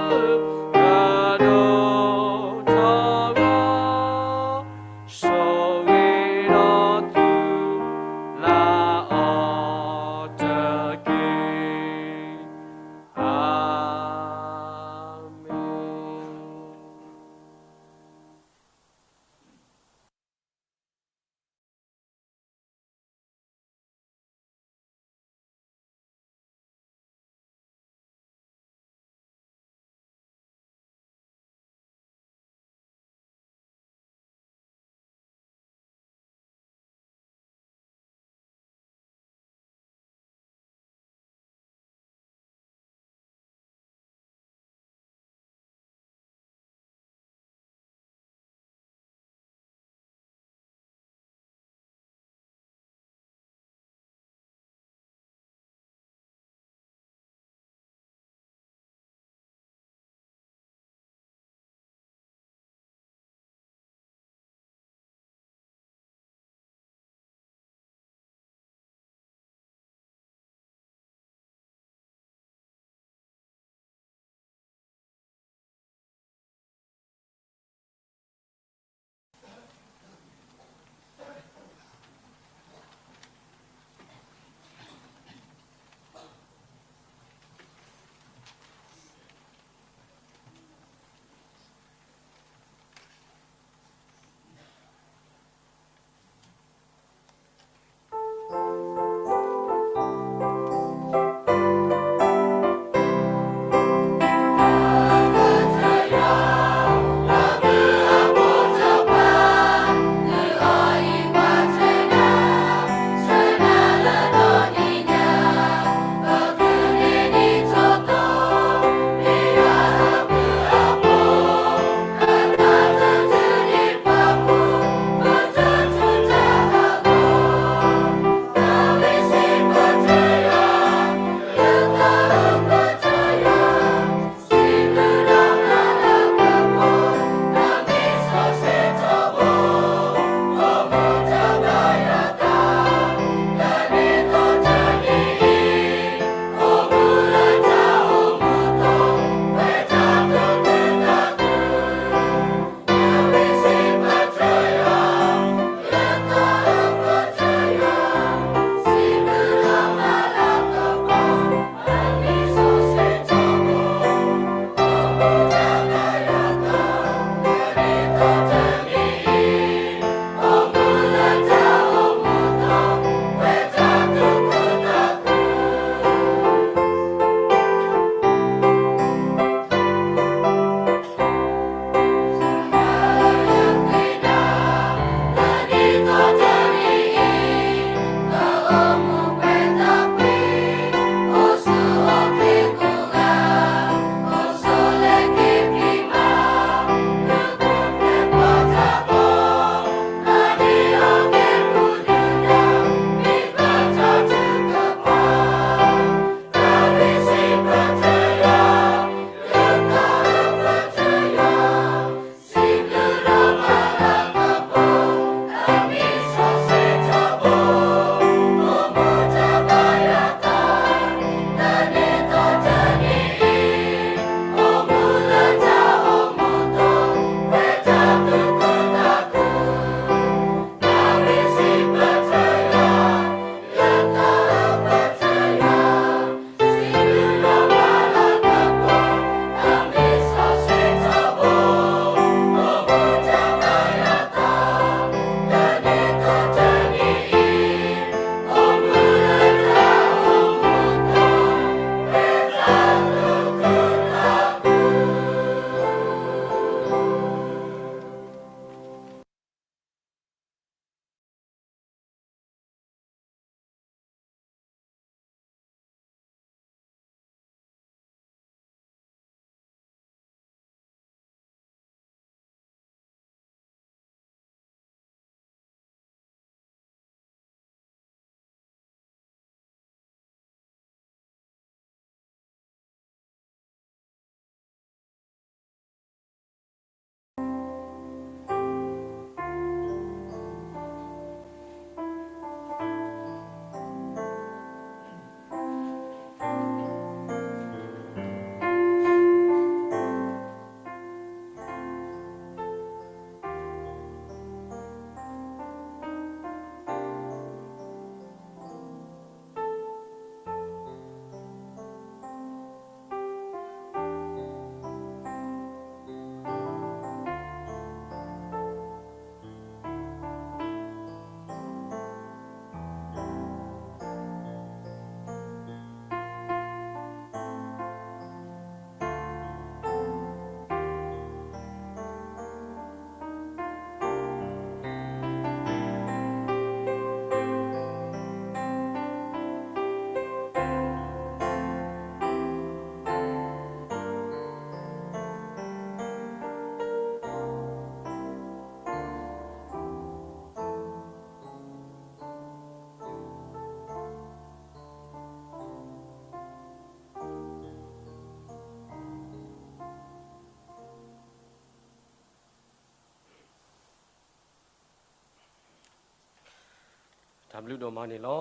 တၢ်ဘျုးဒိၣ်မးန့ၣ်လီၤ.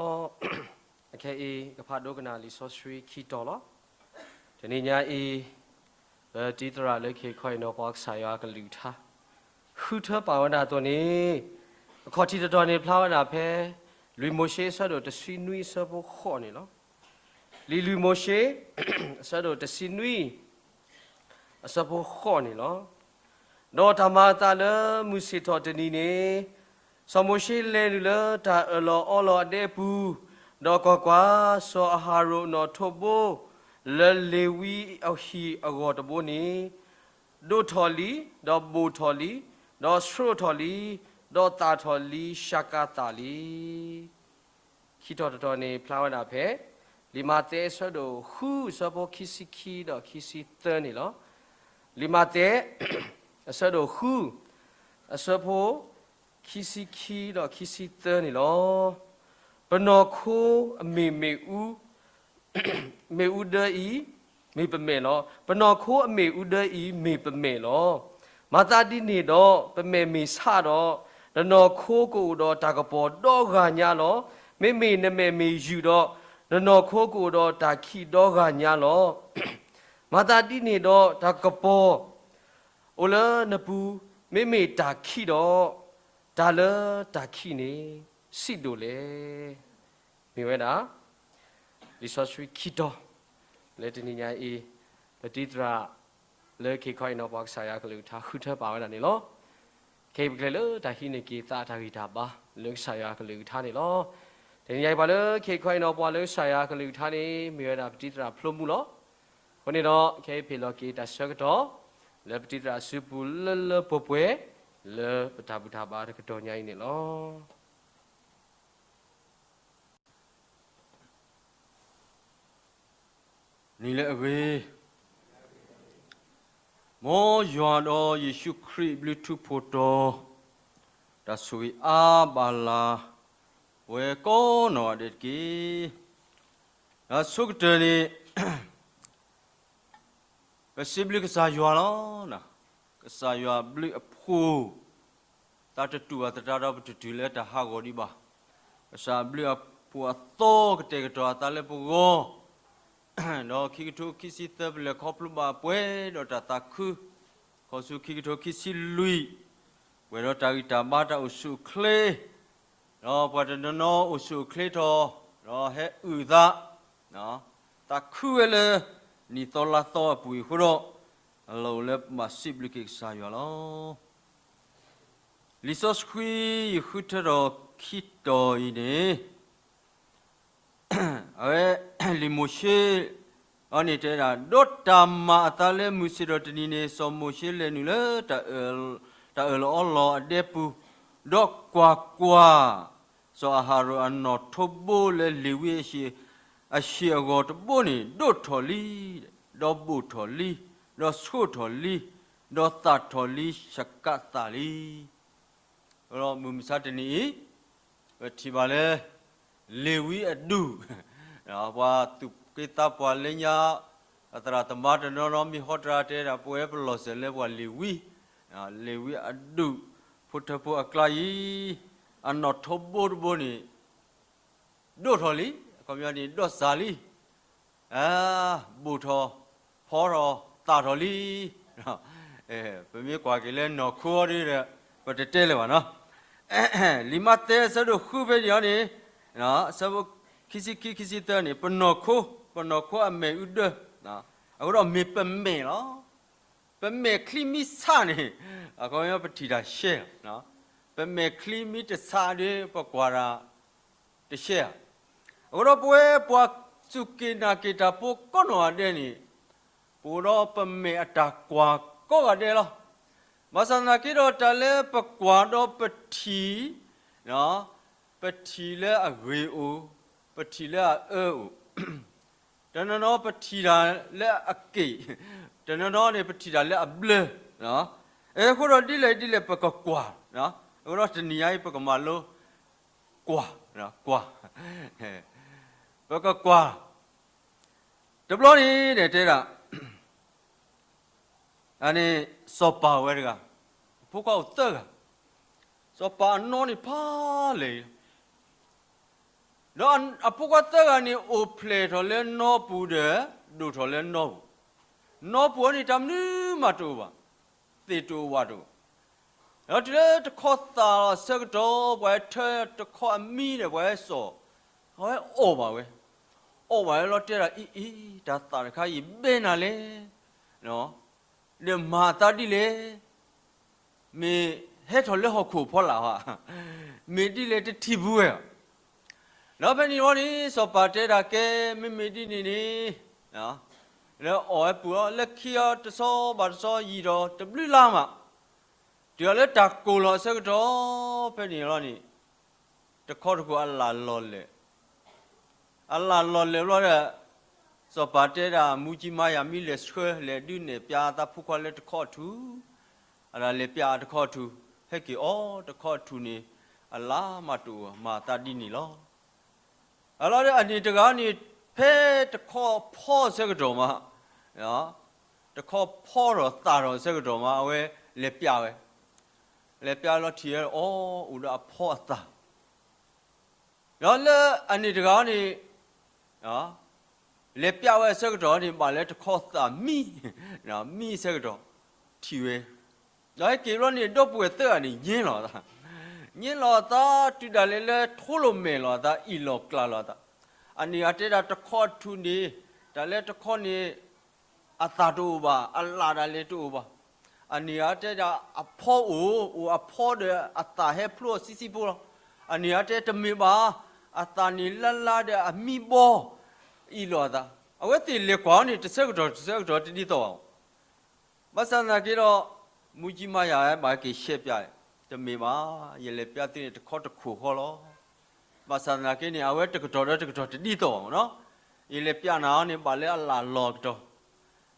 အခဲအံၤ ကဖးဒိကနၣ်လံာ်စီဆှံခံတီၤလီၤ. တနံၤညါအံၤ ပတံၤသရၣ်လၢခ့ခီအံၤနီၤပှၤကစၢ်ယွၤကလုၢ်ကထါ ဃုထၢပာ်ဝဲဒၣ်အသိးန့ၣ် အခီၣ်ထံးတတီၤန့ၣ်ဖျါဝဲဒၣ်ဖဲ လွံၢ်မိၤၡ့အဆၢဒိၣ်တဆံနွံအဆၢဖိဃိးန့ၣ်လီၤ. လံာ်လွံၢ်မိၤၡ့ အဆၢဒိၣ်တဆံနွံ အဆၢဖိဃိးန့ၣ်လီၤ. ဒီးတၢ်မၤအသးလၢမုၢ်ဆ့ၣ်ထီၣ်တနံၤန့ၣ်, စီၤမိၤၡ့လဲၤနုာ်လၢတၢ်အၢၣ်လီၤအီလီၤအဒဲပူၤ, ဒီးကွၢ်ကွၢ်, စီၤအၤဟရိၣ်အနီၣ်ထိးဘိ လၢလ့ၤဝံအဟံၣ်အဂီၢ်တဘိန့ၣ် ဒိၣ်ထီၣ်လံ, ဒီးဘိၣ်ထီၣ်လံ, ဒီးဆှိးထီၣ်လံ, ဒီးသၣ်ထီၣ်လံ, ဆးကးသၣ်လံ. ခံတီၤတတီၤန့ၣ်ဖျါဝဲဒၣ်ဖဲ လံာ်မးသဲအဆၢဒိၣ်ဃု အဆၢဖိခံဆံခံဒီးခံဆံသၢန့ၣ်လီၤ. လံာ်မးသဲ အဆၢဒိၣ်ဃု အဆၢဖိခံဆံခံဒီးခံဆံသၢန့ၣ်လီၤ. ပနီၢ်ခိအမ့ၢ်မ့ၣ်အူ မ့ၣ်အူဒၢအံၤ မ့ၢ်ပမဲာ်လီၤ. ပနီၢ်ခိအမ့ၣ်အူဒၢအံၤ မ့ၢ်ပမဲာ်လီၤ. မၤသးဒ်န့ၣ်ဒီး ပမဲာ်မ့ၢ်ဆးဒီး, နနီၢ်ခိကအိၣ်ဒီးတၢ်ကပီၤဒီဂၤညါလီၤ. မ့မ့ၢ်နမဲာ်မ့ၢ်ယုာ်ဒီး, နနီၢ်ခိကအိၣ်ဒီးတၢ်ခံးဒီဂၤညါလီၤ. မၤသးဒ်န့ၣ်ဒီး တၢ်ကပီၤအိၣ်လၢနပူၤ မ့မ့ၢ်တၢ်ခံးဒီး, တၢ်လၢတၢ်ခံးန့ၣ် ဆံးဒိၣ်လဲၣ်. မ့ၢ်ဝဲဒၣ် လံာ်စီဆှံခံတီၤ လၢတနံၤညါအံၤ ပတံၤသရၣ်လၢခ့ခီအံၤနီၤ ပှၤကစၢ်ယွၤကလုၢ်ကထါဃုထၢပာ်ဝဲဒၣ်န့ၣ်လီၤ. ခဲအံၤပကလဲၤလၢတၢ်ဟံးန့ၢ်က့ၤသးတၢ်ဂံၢ်တၢ်ဘါလၢကစၢ်ယွၤကလုၢ်ကထါန့ၣ်လီၤ. တနံၤညါအံၤပှၤလၢခ့ခီအံၤနီၤ ပှၤလၢကစၢ်ယွၤကလုၢ်ကထါန့ၣ် မ့ၢ်ဝဲဒၣ်ပတံၤသရၣ်ဖျိမူလီၤ. အဃိန့ၣ်ဒီး ခဲအံၤဖ့ၣ်လီၤက့ၤတၢ်ဆၢကတီၢ် လၢပတံၤသရၣ်အစုပူၤလၢလၢပှဲၤပှဲၤ လၢပတၢ်ဘူၣ်တၢ်ဘါတကတီၢ်ညါအံၤန့ၣ်လီၤ. နံၤလၢအဂ့ၤ, မ်ယွၤဒီးယ့ၣ်ၡူးခရံာ်အဘျုးထူဖိတီၤ, တၢ်ဆိၣ်ဂ့ၤအါဘၣ်လၢ ပဝဲကိးနီၢ်ဂၤဒဲးတက့ၢ်. ဒီးဆိကတၢၢ်န့ၣ် ပစံးဘျုးကစၢ်ယွၤလီၤ. ကစၢ်ယွၤဘျုးအဖှိၣ် သးတတူၢ်ဘၣ်သတးဒီး ပတတုၤလၢတၢ်ဟးဂီၤဒံးဘၣ်. ကစၢ်ဘျုးအဖှိၣ်အသီကတဲာ်ကတီၤအသးလၢပဂီၢ်, ဒီးခံကထိခံဆံသၢ ပလဲၤခီဖျိဘၣ်ပှဲၤဒီးတၢ်သးခု, ခီဆူခံကထိခံဆံလွံၢ် ပှဲၤဒီးတၢ်ဂံၢ်တၢ်ဘါ တၢ်အိၣ်ဆူၣ်အိၣ်ချ့, ဒီးပှၤတနီၤနီၤအိၣ်ဆူၣ်အိၣ်ချ့ထီၣ်, ဒီးဟဲအုၣ်သး, သးခုဝဲလၢ နံၣ်သီလါသီအပူၤအံၤအဃိဒီး, အလီၢ်အိၣ်လၢပဘၣ်စံးဘျုးက့ၤကစၢ်ယွၤလီၤ. လံာ်စီဆှံယဃုထၢထီၣ်ခံတီၤအံၤန့ၣ် အဝဲ လံာ်မိၤၡ့ အန့ၣ်တဲဒၣ်, ဒီးတၢ်မၤအသးလၢမုၢ်ဆ့ၣ်ထီၣ်တနံၤန့ၣ် စီၤမိၤၡ့လဲၤနုာ်လၢ တၢ်အၢၣ်လီၤအီလီၤအဒဲပူၤ, ဒီးကွၢ်ကွၢ်, စီၤအၤဟရိၣ်အနီၣ်ထိးဘိလၢလ့ၤဝံအဟံၣ်အဂီၢ်တဘိန့ၣ် ဒိၣ်ထီၣ်လံ, ဒီးဘိၣ်ထီၣ်လံ, ဒီးဆှိးထီၣ်လံ, ဒီးသၣ်ထီၣ်လံ, ဆးကးသၣ်လံ. ဒီးမုၢ်မဆါတနံၤအံၤ ပထံၣ်ဘၣ်လၢ လ့ၤဝံအဒူၣ်, ပှၤသူၣ်က့သးပှၢ်လၢညါ အသရၣ်သမါတနီၤနီၤ မ့ၢ်ဟီတရါတဲဒၣ် ပဝဲပလီၢ်စဲၤလၢပှၤလ့ၤဝံ, လ့ၤဝံအဒူၣ် ဖိထၢဖိအကျါအံၤ အနီၣ်ထိးဘိတဘိန့ၣ် ဒိၣ်ထီၣ်လံ, အခီပညီန့ၣ် ဒိၣ်စၢ်လံ, ဘိၣ်ထီၣ်, ဖီထီၣ်, သၣ်ထီၣ်လံ. ပမ့ၢ်ကွၢ်က့ၤလၢနီၢ်ခိအီၤဒီး ပတတဲလၢၤဘၣ်နီၤ. လံာ်မးသဲအဆၢဒိၣ်ဃုဖဲန့ၣ်အီၤန့ၣ်, အဆၢဖိခံဆံခံ ခံဆံသၢန့ၣ် ပနီၢ်ခိ, ပနီၢ်ခိအမဲာ်အူဒၢ, အဃိဒီးမ့ၢ်ပမဲာ်လီၤ. ပမဲာ်ချံမ့ၢ်ဆးန့ၣ်, အခီပညီပထံၣ်တၢ်ရှဲ, ပမဲာ်ချံမ့ၢ်တဆးဒီး ပကွၢ်တၢ် တရှဲဧါ. အဃိဒီးပဝဲပှၤစူၢ်က့ၤနာ်က့ၤတၢ်ဖိကိးနီၢ်ဂၤဒဲးန့ၣ်, ပအိၣ်ဒီးပမဲာ်အတၢ်ကွၢ်ကိးဂၤဒဲးလီၤ. ဘၣ်ဆၣ်သနာ်က့ဒီး တၢ်လၢပကွၢ်ဒီးပထံၣ်, ပထံၣ်လၢအဂ့ၤအိၣ်, ပထံၣ်လၢအအၢအိၣ်, တနီၤနီၤပထံၣ်တၢ်လၢအက့ၣ်, တနီၤနီၤန့ၣ် ပထံၣ်တၢ်လၢအဘျၢ, အဃိဒီးဒ်လဲၣ်ဒ်လဲၣ်ပကကွၢ်, အဃိဒီးတနံၤညါအံၤ ပကမၤလိ ကွၢ်, ကွၢ်, ပကကွၢ်, တဘျီန့ၣ်တဲဒၣ်, အန့ၣ် စီၤပၤဝဲတဂၤ, အဖိခွါအိၣ်သၢဂၤ, စီၤပၤအနီၢ်န့ၣ်ဖးလဲၢ်, ဒီးအဖိခွါသၢဂၤန့ၣ် အိၣ်ဖျဲၣ်ထီၣ်လၢနီပူၤဒီး ဒိၣ်ထီၣ်လၢနီပူၤ, နီပူၤန့ၣ် တၢ်မနုၤမးတအိၣ်ဘၣ်, သ့ၣ်တအိၣ်ဝၣ်တအိၣ်. ဒီးတုၤလၢတခီသၣ်လီၤအဆၢကတီၢ် ပှၤဟဲထၢတခီအမံဒီး ပှၤဟဲစိာ်, အဝဲအီၣ်ဘၣ်ဝဲ, အီၣ်ဘၣ်ဝဲလီၤ တဲဒၣ်အံၤအံၤ တၢ်သၣ်တခါအံၤဘဲနၤလဲၣ်, ဒီးမၤအသးဒ်လဲၣ်, မ့ၢ်ဟဲထီၣ်လၢဟီၣ်ခိၣ်ဖီလာ်ဧါ, မ့ၢ်ဒ်လဲၣ်တထံၣ်ဘူးဝဲဧါ. ဒီးဖဲန့ၣ်လီၤန့ၣ် စီၤပၤတဲဒၣ်ကဲ မ့မ့ၢ်ဒ်န့ၣ်န့ၣ်, လၢအီၣ်ဝဲပုၢ်အီၤ လၢခံအီၤတဆီဘၣ်တဆီ ယံာ်ဒီးတဘျုးလါမး, တုၤအီၤလၢတၢ်ကိၢ်လီၤအဆၢကတီၢ် ဖဲန့ၣ်လီၤန့ၣ် တခီတခိၣ်အလၣ်လီၤလဲာ် အလၣ်လီၤလဲာ်ဘျီဒီး စီၤပၤတဲဒၣ် မူကံမၤယၤ မ့ၢ်လဲၤဆှၢလဲၤဒုးနဲၣ်ပျးအသးဖိခွါလၢတခီအထူၣ်, အဒၣ်လဲၤပျးအတခီအထူၣ်, ဟဲက့ၤအီၤတခီအထူၣ်န့ၣ် အလါမးတအိၣ် မၤအသးဒ်န့ၣ်လီၤ. အလီၤဒီးအန့ၣ်တဂၤန့ၣ် ဖဲတခီဖီအဆၢကတီၢ်မး, တခီဖီထီၣ်သၣ်ထီၣ်အဆၢကတီၢ်မး အဝဲလဲၤပျးဝဲ, လဲၤပျးလီၤထံၣ်ဝဲအီၤ အိၣ်ဒီးအဖီအသၣ် ဒီးလၢအန့ၣ်တဂၤန့ၣ် လဲၤပျးဝဲအဆၢကတီၢ်န့ၣ် ဘၣ်လၢတခီသၣ်မံ, မံအဆၢကတီၢ် ထံၣ်ဝဲ, ဒီးဟဲက့ၤဘျီန့ၣ် ဒီပုၢ်ဝဲၢ်သၢဂၤန့ၣ် ငြင်းလီၤအသး, ငြင်းလီၤအသး တုၤဒၣ်လဲာ်လၢထိလိာ်မဲာ်လီၤအသး အ့ၣ်လိာ်ကျးလီၤအသး, အန့ၣ်အတဲဒၣ်တခီအထူၣ်န့ၣ် တၢ်လၢတခီန့ၣ် အသၣ်တအိၣ်ဘၣ်, အလၣ်ဒၣ်လဲာ်တအိၣ်ဘၣ်. အန့ၣ်အတဲဒၣ်အဖီအိၣ်, အိၣ်အဖီဒီးအသၣ်ဟဲဖျိအဆံးဆံးဖိလီၤ. အန့ၣ်အတဲတမ့ၢ်ဘၣ်, အသၣ်န့ၣ်လါလါဒီးအမံဘီ အ့ၣ်လိာ်အသး. အဝဲသ့ၣ်လဲၤကွၢ်အီၤန့ၣ် တဆၢကတီၢ်တဆၢကတီၢ်တဒ်သိးဘၣ်. ဘၣ်ဆၣ်သနာ်က့ဒီး မူကံမၤယၤဘၣ်က့ၤရှဲပျး, တမ့ၢ်ဘၣ်, ယလဲၤပျးသုန့ၣ်တခီတခိၣ်ဃီလီၤ. ဘၣ်ဆၣ်သနာ်က့န့ၣ် အဝဲတကတီၢ်ဒီးတကတီၢ်တဒ်သိးဘၣ်မ့ၢ်နီၤ. ယလဲၤပျးနၤအီၤန့ၣ် ဘၣ်လၢအလၣ်လီၤကတီၢ်,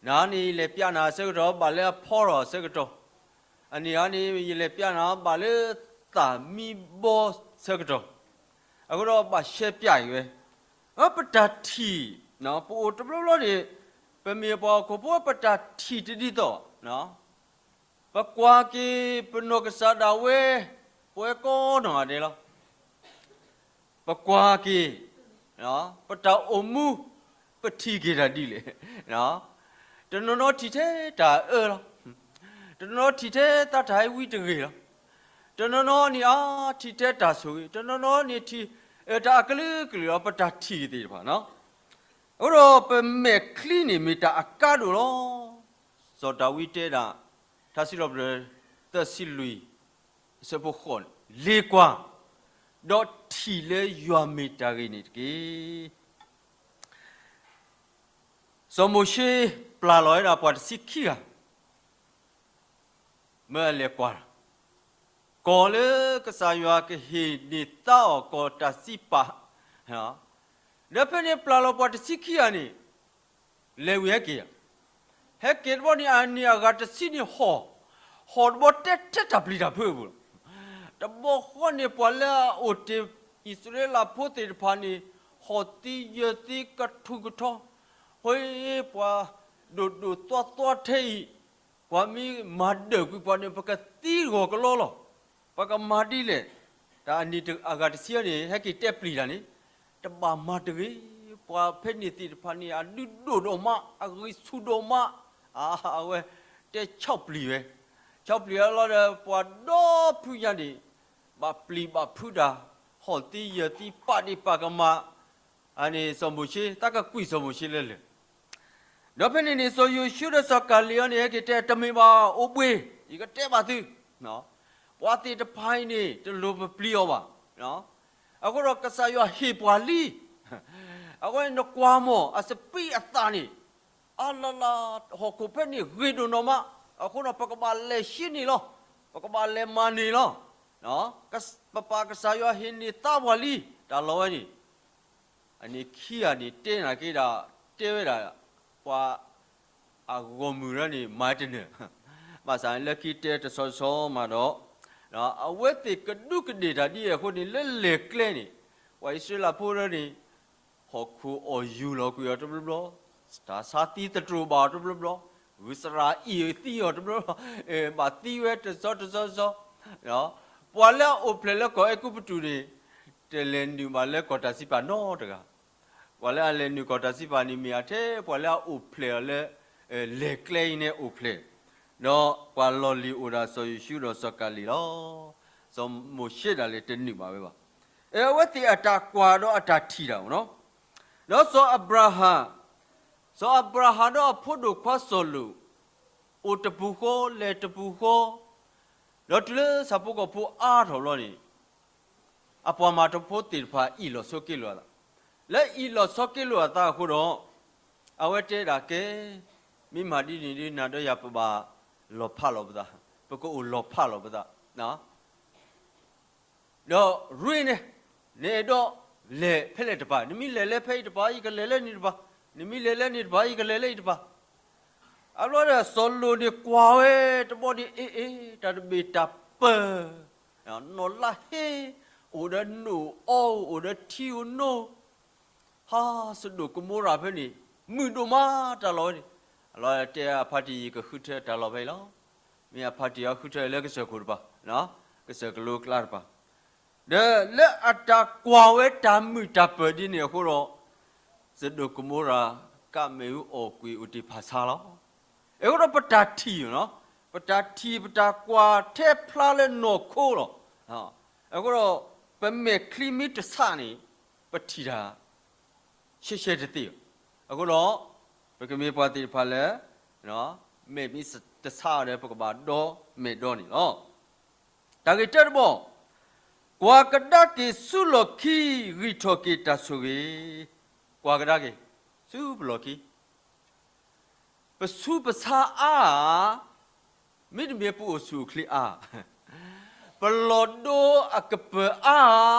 နၤန့ၣ် ယလဲၤပျးနၤအဆၢကတီၢ် ဘၣ်လၢအဖီထီၣ်အဆၢကတီၢ်, အန့ၣ်အန့ၣ် ယလဲၤပျးနၤအီၤ ဘၣ်လၢသၣ်မံဘီဆၢကတီၢ်, အဃိဒီးဘၣ်ရှဲပျးအံၤဝဲ ပတၢ်ထံၣ်, ပအိၣ်တဘျီဘျီန့ၣ် ပမ့ၢ်ပှၤဟီၣ်ခိၣ်ဖိ ပတၢ်ထံၣ်တဒ်သိး, ပကွၢ်က့ၤ ပနီၢ်ကစၢ်ဒၣ်ဝဲ ပဝဲကိးနီၢ်ဂၤဒဲးလီၤ. ပကွၢ်က့ၤ ပတၢ်အိၣ်မူ ပထံၣ်က့ၤတၢ်ဒ်လဲၣ်. တနီၤနီၤထံၣ်ထဲတၢ်အၢလီၤ. တနီၤနီၤထံၣ်ထဲတၢ်တၢ်ဟဲဝံတဂ့ၤလီၤ. တနီၤနီၤန့ၣ်အါထံၣ်ထဲတၢ်ဆိၣ်ဂ့ၤ, တနီၤနီၤန့ၣ်ထံၣ် တၢ်အကလုာ်ကလုာ်လီၤ ပတၢ်ထံၣ်ကသ့ၣ်တဖၣ်နီၤ. အဃိဒီးပမဲာ်ချံန့ၣ် မ့ၢ်တၢ်အကါဒိၣ်လီၤ. စီၤဒၤဝံးတဲဒၣ် ထါစံးထီၣ်ပတြၢၤ သၢဆံလွံၢ် အဆၢဖိဃိးန့ၣ် လ့ၤကွၢ်, ဒီးထံၣ်လၢယွၤမ့ၢ်တၢ်ဂ့ၤန့ၣ်တက့ၢ်. စီၤမိၤၡ့ပျၢ်လီၤဝဲဒၣ်ပှၤတဆံခံဂၤ မၢအလဲၤကွၢ်, ကီၢ်လၢကစၢ်ယွၤကဟ့ၣ်န့ၢ်သါအီၤ ကီၢ်တၢ်စံးပာ်, ဒီးဖဲန့ၣ်ပျၢ်လီၤပှၤတဆံခံဂၤန့ၣ် လဲၤဝံၤဟဲက့ၤ, ဟဲက့ၤတဘျီန့ၣ် အန့ၣ်အဂၤတဆံန့ၣ်ဟီၣ်, ဟီၣ်တဘျီတဲထဲတၢ်ပျံၤတၢ်ဖုးအပူၤလီၤ. တဘျီဃီန့ၣ် ပှၤလၢအအိၣ်တ့ၢ်အံၣ်စရ့လးဖိသ့ၣ်တဖၣ်န့ၣ် ဟီၣ်သံယၢၤသံကထူၣ်ကထီ, ဟ့ ပှၤဒိၣ်ဒိၣ်သွါသွါထဲအံၤ ပှၤမ့ၢ်မၤဒၢၣ်ကွံာ်ပှၤန့ၣ် ပကသံဂီၢ်ကလီလီၤ. ပကမၤဒ်လဲၣ်. တၢ်အန့ၣ်အဂၤတဆံန့ၣ် ဟဲက့ၤတဲပျံၤတၢ်န့ၣ် တဘၣ်မၤတဂ့ၤ. ပှၤဖဲန့ၣ်သ့ၣ်တဖၣ်န့ၣ် အဒုးဒိၣ်ဒိၣ်မး, အဂံၢ်ဆူၣ်ဒိၣ်မး, အဝဲတဲဆီၣ်ပျံၤဝဲ, ဆီၣ်ပျံၤဝဲလီၤဒီး ပှၤဒီဖုညါန့ၣ် ဘၣ်ပျံၤဘၣ်ဖုးတၢ်, ဟီၣ်သံယၢၤသံပာ်ဒံးပာ်ကမၣ် အန့ၣ်စီၤမိၤၡ့ တၢ်ကကွံာ်စီၤမိၤၡ့လၢလၢၢ်. ဒီးဖဲန့ၣ်န့ၣ် စီၤယိၤၡူဒီးစီၤကၤလ့းအံၤန့ၣ် ဟဲက့ၤတဲ တမ့ၢ်ဘၣ်, အိၣ်ဘှံး, ယကတဲဘၣ်သု, ပှၤသ့ၣ်တဖၣ်အံၤန့ၣ် တလိၣ်ပပျံၤအီၤဘၣ်. အဃိဒီးကစၢ်ယွၤဟ့ၣ်ပှၤလံ, အဃိန့ၣ်နကွၢ်မီၢ် အစပံးအသၣ်န့ၣ် အလၢ်လၢ် ဟီၣ်ခိၣ်ဖဲန့ၣ်ဂ့ၤဒိၣ်နီၢ်မး, အဃိဒီးပကဘၣ်လဲၤဆှံန့ၢ်လီၤ, ပကဘၣ်လဲၤမၤန့ၢ်လီၤ. ပပၢ်ကစၢ်ယွၤဟ့ၣ်န့ၢ်သါပှၤလံ, တၢ်လီၤဝဲန့ၣ်, အန့ၣ်ခံဂၤန့ၣ်တဲနၤက့ၤဒၣ်, တဲဝဲဒၣ်, ပှၤအဂီၢ်မုၢ်လၢန့ၣ် မၤတနၢၤ, ဘၣ်ဆၣ်လၢခံတဲတဆီဆီမးဒီး, အဝဲသ့ၣ်ကဒူးကဒ့ၣ်တၢ်ဒ်အံၤအဃိန့ၣ် လၢလဲၤကျဲန့ၣ်, ပှၤအံၣ်စရ့လးဖိလၢန့ၣ် ဟီၣ်ခိၣ်အီၣ်ယူၢ်လီၤကွံာ်အီၤတဘျီဘျီ, တၢ်ဆါသံသတြိာ်ဘၣ်အီၤတဘျီဘျီ, ဂုၢ်စရၣ်အံၣ်သံအီၤတဘျီဘျီ, ဘၣ်သံဝဲတဆီတဆီဆီ, ပှၤလၢအအိၣ်ဖျဲၣ်လၢကီၢ်အဲၤကူပတူးန့ၣ် တလဲၤနုာ်ဘၣ်လၢကီၢ်တၢ်စံးပာ်နီတဂၤ. ပှၤလၢအလဲၤနုာ်ကီၢ်တၢ်စံးပာ်န့ၣ်မ့ၢ်အထဲ ပှၤလၢအအိၣ်ဖျဲၣ်အီၤလၢ လဲၤကျဲအံၤန့ၣ်အိၣ်ဖျဲၣ်, ဒီးပှၤလီၢ်လံၤအိၣ်ဒၣ်စီၤယိၤၡူဒီးစီၤကၤလံၣ်လီၤ. စီၤမိၤၡ့ဒၣ်လဲာ်တနုာ်ဘၣ်ဝဲဘၣ်. အဝဲသ့ၣ်အတၢ်ကွၢ်ဒီးအတၢ်ထံၣ်တၢ်မ့ၢ်နီၤ, ဒီးစီၤအၤဘြၤဟၣ် စီၤအၤဘြၤဟၣ်ဒီးအဖိဒိၣ်ခွါစီၤလိာ် အိၣ်တပူၤဃီ လဲၤတပူၤဃီ, ဒီးတုၤလၢဆၣ်ဖိကီၢ်ဖိအါထီၣ်ဘျီန့ၣ် အပှၤမၤတဖိသ့ၣ်တဖၣ်အံၣ်လီၤဆိးက့လိာ်အသး, လၢအံၣ်လီၤဆိးက့လိာ်အသးအဃိဒီး အဝဲတဲဒၣ်ကဲ, မ့ၢ်မၤဒ်န့ၣ်ဒ်နၤဒီးယၤ ပဘၣ်လီၤဖးလီၤပသး, ပကအိၣ်လီၤဖးလီၤပသး ဒီးရ့န့ၣ်, နအဲၣ်ဒိးလဲၤဖဲလဲၣ်တပၤ, နမ့ၢ်လဲၤလၢဖဲအံၤတပၤ ယကလဲၤလၢန့ၣ်တပၤ, နမ့ၢ်လဲၤလၢန့ၣ်တပၤ ယကလဲၤလၢအံၤတပၤ. အဘျီဒီးစီၤလိာ်န့ၣ်ကွၢ်ဝဲတဘျီန့ၣ် အ့ၣ်အ့ၣ် တၢ်တဘ့ၣ်တၢ်ပၢၢ်, နီၢ်လါဟ့, အိၣ်ဒီးနိၣ်အီၣ် အိၣ်ဒီးထံဧိၤနိၣ် ဟါ, စဒိၣ်ကမိရၤဖဲန့ၣ် မုာ်ဒိၣ်မးတၢ်လီၢ်ဝဲန့ၣ်, အလီၤတဲအဖါတံၢ် ယကဃုထၢတၢ်လီၢ်ဖဲအံၤလီၤ. မ့ၢ်အဖါတံၢ်အဃုထၢလၢကစၢၢ်ခိၣ်တပၤ, ကစၢၢ်ကလိကျါတပၤ, ဒီးလၢအတၢ်ကွၢ်ဝဲတၢ်မုာ်တၢ်ပၢၢ်ဒ်န့ၣ်အဃိဒီး စဒိၣ်ကမိရၤ ကးမဲာ်အူအီၣ်ကွံာ်အိၣ်တ့ၢ်ဖးဆါလီၤ. အဃိဒီးပတၢ်ထံၣ်, ပတၢ်ထံၣ်ပတၢ်ကွၢ်ထဲဖျါလၢနီၢ်ခိလီၤ. အဃိဒီး ပမဲာ်ချံမ့ၢ်တဆးန့ၣ် ပထံၣ်တၢ် ရှဲရှဲတသ့ဘၣ်. အဃိဒီး ပကမ့ၢ်ပှၤသ့ၣ်တဖၣ်လၢ မဲာ်မ့ၢ်တဆးဒီး ပကဘၣ်ဒီမဲာ်ဒီန့ၣ်လီၤ. တၢ်ဂ့ၢ်တၢတဘီ, ကွၢ်ကဒါက့ၤဆူလီၢ်ခံ ဂံၢ်ထီၣ်က့ၤတၢ်ဆိၣ်ဂ့ၤ, ကွၢ်ကဒါက့ၤ ဆူပလီၢ်ခံ ပဆူးပဆါအါ, မ့တမ့ၢ်ပအိၣ်ဆူၣ်အိၣ်ချ့အါ, ပလီၢ်ဒိအကပၢၤအါ,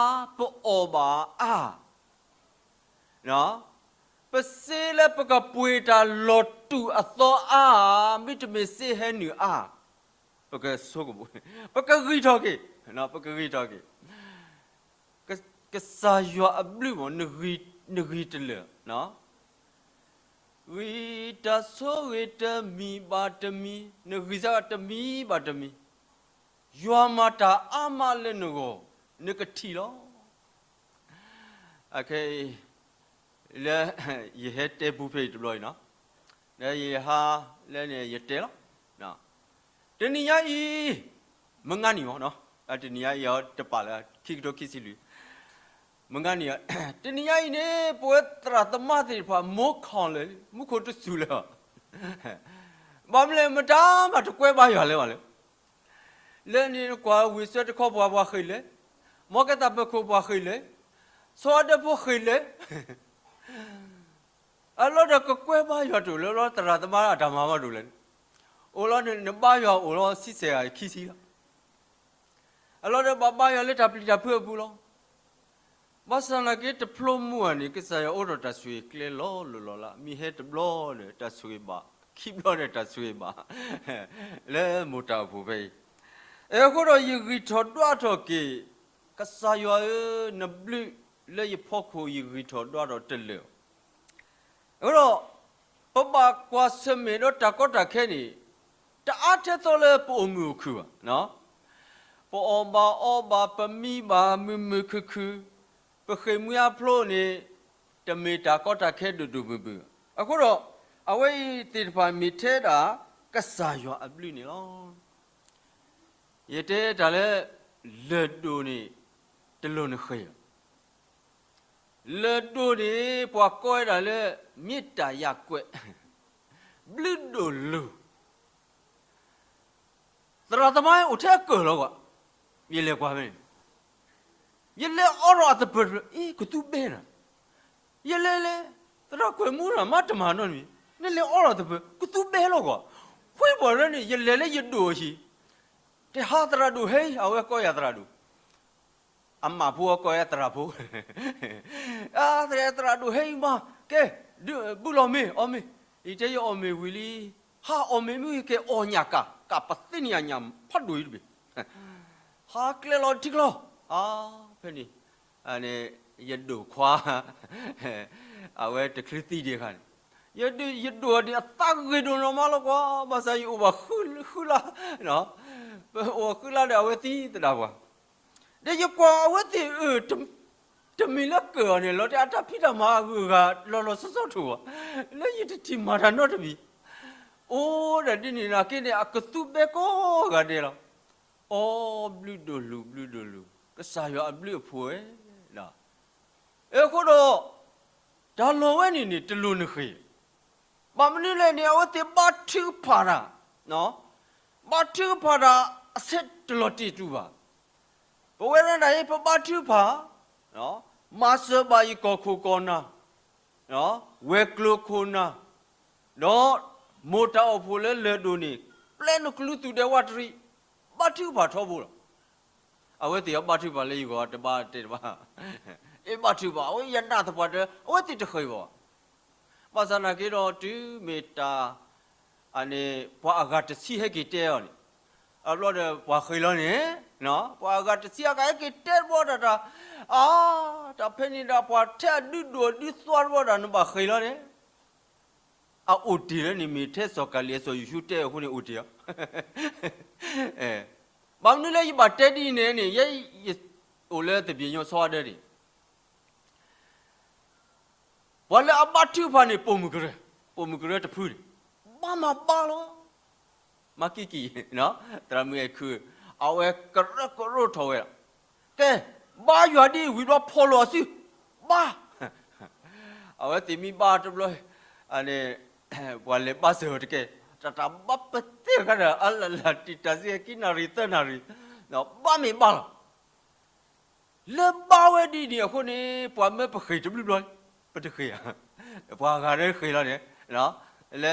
ပအီၣ်ဘၣ်အါ, ပစ့လၢပကပှ့ၤတၢ်လီၤတူာ်အသီအါ, မ့တမ့ၢ်စ့ဟဲနုာ်အါ, ပကဆိကမိၣ်, ပကဂံၢ်ထီၣ်က့ၤ, ပကဂံၢ်ထီၣ်က့ၤ ကစၢ်ယွၤအဘျုးမ့ၢ် နဂံၢ်တလၢာ်, ဂံၢ်တၢ်ဆိၣ်ဂ့ၤတမံၤဘၣ်တမံၤ, နဂံၢ်စ့ၢ်ကီးတမံၤဘၣ်တမံၤ, ယွၤမၤတၢ်အါမးလၢနဂီၢ်, နကထံၣ်လီၤ. အခဲအံၤ လၢ ယဟဲတဲပူဖဲအံၤတဘျီအံၤနီၤ, လၢယဟါလၢန့ၣ်ယတဲလီၤ. တနံၤညါအံၤ မုၢ်ဂၤနံၤအီၤ, တနံၤညါအံၤအီၤတပာ်လၢ ခံကထိခံဆံလွံၢ်, မုၢ်ဂၤနံၤအီၤ, တနံၤညါအံၤန့ၣ် ပဝဲသရၣ်သမါသ့ၣ်တဖၣ် မိၢ်ခီၣ်လၢာ်လံ မူခိၣ်တစူၤလၢာ်, ဘၣ်မနုၤလဲၣ် မတၤမးတကွဲဘါယွၤလၢၤဘၣ်လၢ လၢန့ၣ်ကွၢ်ဝ့ၢ်စၢတခီပှၤပှၤဃ့ၢ်လဲၣ်, မ်ကသးပၢၤခိၣ်ပှၤဃ့ၢ်လဲၣ်, ဆီအဒၢဖိဃ့ၢ်လဲၣ်, အလီၢ်ဒီးကကွဲဘါယွၤတအိၣ်လၢၤဘၣ်, သရၣ်သမါအတၢ်မၤမးတအိၣ်လၢၤ, အိၣ်လီၤန့ၣ် နဘါယွၤအိၣ်လီၤဆံဆဲးဂၤခံဆံလီၤ. အလီၢ်ဒီးဘၣ်ဘါယွၤလၢတၢ်ပျံၤတၢ်ဖုးအပူၤလီၤ. ဘၣ်ဆၣ်သနာ်က့ တဖျိမုၢ်ဂၤန့ၣ် ကစၢ်ယွၤအိၣ်ဒီးတၢ်ဆိၣ်ဂ့ၤကျဲလီၤလိၤလီၤလး, မ့ၢ်ဟဲတဘျီဒီးတၢ်ဆိၣ်ဂ့ၤဘၣ်, ခံဘျီဒီးတၢ်ဆိၣ်ဂ့ၤဘၣ် လၢမိၢ်တၢ်အိၣ်ဖှိၣ်ဖဲအံၤ, အဃိဒီးယဂံၢ်ထီၣ်ဒွးထီၣ်က့ၤ, ကစၢ်ယွၤဧၢ, နဘျုးလၢယဖီခိၣ် ယဂံၢ်ထီၣ်ဒွးထီၣ်တလၢာ် အဃိဒီး ပဘၣ်ကွၢ်ဆၢၣ်မဲာ်ဒီးတၢ်ကီတၢ်ခဲန့ၣ် တအါထဲသိးလၢပအိၣ်မုာ်အိၣ်ခုၣ်ဘၣ်. ပအီၣ်ဘၣ်အီဘၣ် ပမံဘၣ်မုာ်မုာ်ခုၣ်ခုၣ်, ပဃ့ၢ်မှံဟးဖျိးန့ၣ် တမ့ၢ်တၢ်ကီတၢ်ခဲဒိၣ်ဒိၣ်မုၢ်မုၢ်ဘၣ်. အဃိဒီး အဝဲအံၤသ့ၣ်တဖၣ်မ့ၢ်ထဲဒၣ် ကစၢ်ယွၤအဘျုးန့ၣ်လီၤ. ယတဲတၢ်လၢ လၢၢ်ဒိၣ်န့ၣ် တလိၣ်နဃ့ၢ်ဘၣ်. လၢၢ်ဒိၣ်န့ၣ် ပှၤကိးဝဲဒၣ်လၢ မ့ၢ်တၢ်ယၢ်ကွဲး ဘျုးဒိၣ်လူၤ သရၣ်သမါအိၣ်ထဲအကၢၢ်လီၤကွၢ်, ယလဲၤကွၢ်ဖဲန့ၣ်, ယလဲၤအိးထီၣ်အသပၢၤတဖျၢၣ် အ့ ကသူဘဲနၤ, ယလဲၤလဲၤ, သရၣ်ကွဲးမူနၤ မ့တမၤနီတမံၤ, နလဲၤအိးထီၣ်သပၢၤ ကသူဘဲလီၤကွၢ်, ဖှံပှၤလၢန့ၣ် ယလဲၤလၢယဒိၣ်အဟံၣ်, တဟါသရၣ်ဒိၣ်ဟဲအံၤ အဝဲကိးယၤသရၣ်ဒိၣ် အမးဖိအကိးယၤသရၣ်ဖိ, အသရၣ်ဒိၣ်ဟဲအံၤမး, ကဲ, ဘူၣ်လီၤမ့ၤ အီၣ်မ့ၤ, ယတဲယအီၣ်မ့ၤဝံၤလံ, ဟါအီၣ်မ့ၤမ့ၢ်ကဲအီၣ်ညၣ်ကၣ်, ကၣ်ပသ့ၣ်န့ၣ်ညၣ်ဖးဒိၣ်အံၤတဘ့ၣ်, ဟါကျဲလီၤထံကျီ, အါ, ဖဲန့ၣ်, ယဒိၣ်ခွါ, အဝဲတချုးသံဒံးအခါန့ၣ်, ယဒိၣ်န့ၣ်အသးဂ့ၤဒိၣ်နီၢ်မးလီၤကွၢ်, ဘၣ်ဆၣ်ယအိၣ်ဘၣ်ဃုလါ, ပအိၣ်ဃုလါဒီးအဝဲသံသဒၣ်ပှၤ, ဒီးယကွၢ်အဝဲသ့ၣ်အၢၣ် တမ့ၢ်လၢကၢၢ်အီၤန့ၣ် လီၤတဲာ်အတၢ်ဖံးတၢ်မၤအဂုၤအဂၤလီၤလီၤဆီဆီတအိၣ်ဘၣ်, လၢယတထံၣ်မၤတၢ်နီတမံၤ, အိၣ်ဒီးဒ်န့ၣ်နာ်က့န့ၣ် အကသူဘဲကိးဂၤဒဲးလီၤ. အိ ဘျုးဒိၣ်လူၤ ဘျုးဒိၣ်လူၤ ကစၢ်ယွၤအဘျုးအဖှိၣ်ဧၢ, အဃိဒီး တၢ်လီၢ်ဝဲန့ၣ်န့ၣ် တလိၣ်နဃ့ၢ်, ဘၣ်မနုၤလဲၣ်န့ၣ် အဝဲသ့ၣ်ဘါထုကဖၣ်တၢ်, ဘါထုကဖၣ်တၢ်အဆဲးတလီၤတံၢ်တူၢ်ဘၣ်. ပဝဲဒၣ်အံၤ ပဘါထုကဖၣ်, မၤစၢၤဘၣ်ယကီၢ်ခိၣ်ကီၢ်နၢ်, ဝဲၤကျိၤခိၣ်နၢ်, ဒီးမိၢ်တၢ်အိၣ်ဖှိၣ်လၢလၢၢ်ဒိၣ်န့ၣ် ပျဲနကလူသူၣ်ဒဲးဝးတရံး, ဘါထုကဖၣ်ထီဘိလီၤ. အဝဲသ့ၣ်အဘါထုကဖၣ်လၢယဂီၢ်တဘါတဲတဘၣ်, အ့ၣ်ဘါထုကဖၣ် အဝဲယနာ်သပှၢ်တၢၢ် အဝဲသ့ၣ်တဃ့ၢ်ဘၣ်. ဘၣ်ဆၣ်နာ်က့ဒီး တုၤမ့ၢ်တၢ် အန့ၣ် ပှၤအဂၤတဆံဟဲက့ၤတဲအီၤန့ၣ်, အဘျီဒီးပှၤဃ့ၢ်လီၤန့ၣ်, ပှၤအဂၤတဆံအဂၤဟဲက့ၤတဲတဘျီတၢ်တၢ်, အါ, တၢ်ဖဲန့ၣ်ဒီးပှၤထဲအဒုဒိၣ်အဒုသွါတဘျီတၢ် နဘၣ်ဃ့ၢ်လီၤန့ၣ်, အအိၣ်တ့ၢ်လၢန့ၣ် မ့ၢ်ထဲစီၤကၤလံၤစီၤယိၤၡူတဲအဃိန့ၣ်အိၣ်တ့ၢ်လီၤ. ဘၣ်မနုၤလၢယဘၣ်တဲဒ်အံၤန့ၣ်န့ၣ် ယဲယအိၣ်လၢသဘံၣ်ညီဆီဝါဒၢဒၣ် ပှၤလၢအဘါထုကဖၣ်န့ၣ် ပိာ်မုၣ်ကရၢ, ပိာ်မုၣ်ကရၢတဖုန့ၣ်, ဘါမၤဘါလီၤ. မၤကံကံ, သရၣ်မုၣ်အဲၣ်ခု, အဝဲကရၢကရိထီၣ်ဝဲလီၤ. ကဲ, ဘါယွၤဒ်အံၤဝံၤဘျီဖီၣ်လိာ်အစု, ဘါ အဝဲသ့ၣ်မ့ၢ်ဘါတဘျီ, န့ၣ်, ပှၤလဲၤဘါစၢၤအီၤတကဲ, တၢ်တၢ်ဘါပသ့ၣ်တခါဒီး အလၢ်လၢ်တံၢ်တၢ်စ့ခံနၣ်ရံၣ်သၢနၣ်ရံၣ်, ဘါမ့ၢ်ဘါလီၤ. လၢဘါဝဲဒ်န့ၣ်အဃိန့ၣ် ပှၤမၢပဃ့ၢ်တဘျုးဘျီ, ပတဃ့ၢ်ဧါ, ပှၤဂၤလၢဃ့ၢ်လီၤန့ၣ်, လၢ,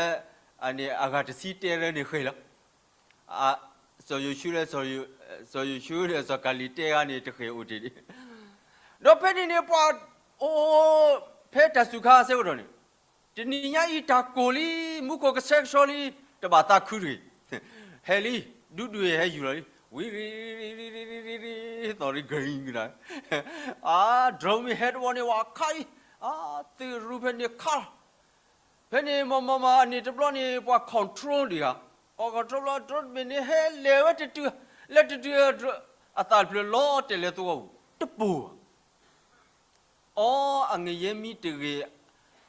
အန့ၣ်အဂၤတဆံတဲလၢန့ၣ်ဃ့ၢ်လီၤ. စီၤယိၤၡူလၢ, စီၤယိၤၡူဒီးစီၤကၤလံၤတဲဂၤန့ၣ် တဃ့ၢ်အိၣ်တ့ၢ်ဒံး, ဒီးဖဲန့ၣ်န့ၣ် ပှၤအိၣ်ဖဲတၢ်စူၤခါအဆၢကတီၢ်န့ၣ်, တနံၤညါအံၤတၢ်ကိၢ်လံ, မူခိၣ်ကဆှဲကဆှီလံ, တဘၣ်သးခုတဂ့ၤ, ဟဲလံ, ဒူဒူဟဲယူၤလီၤလံ, ဝံၤရံ, ရံရံရံရံရံရံ, သီၣ်ရံကရံကဒါ, အါ, drone မ့ၢ်ဟဲတဘျီန့ၣ် ဝဲခးအံၤ, အါ, သုးရူဖဲန့ၣ်ခးလီၤ. ဖဲန့ၣ်မၤမၤမၤန့ၣ်တဘျီန့ၣ် ပှၤ control ဒံးဧါ, ပှၤ control ဘျီ drone တဘ့ၣ်န့ၣ် ဟဲလဲၤဝဲတတုၤ, လၢတတုၤ, အသးတဖျၢၣ်လီၤတဲာ်လၢသဝီပူၤ, တပိာ်ဘၣ်. အီ, အငရဲမံတဂ့ၤ,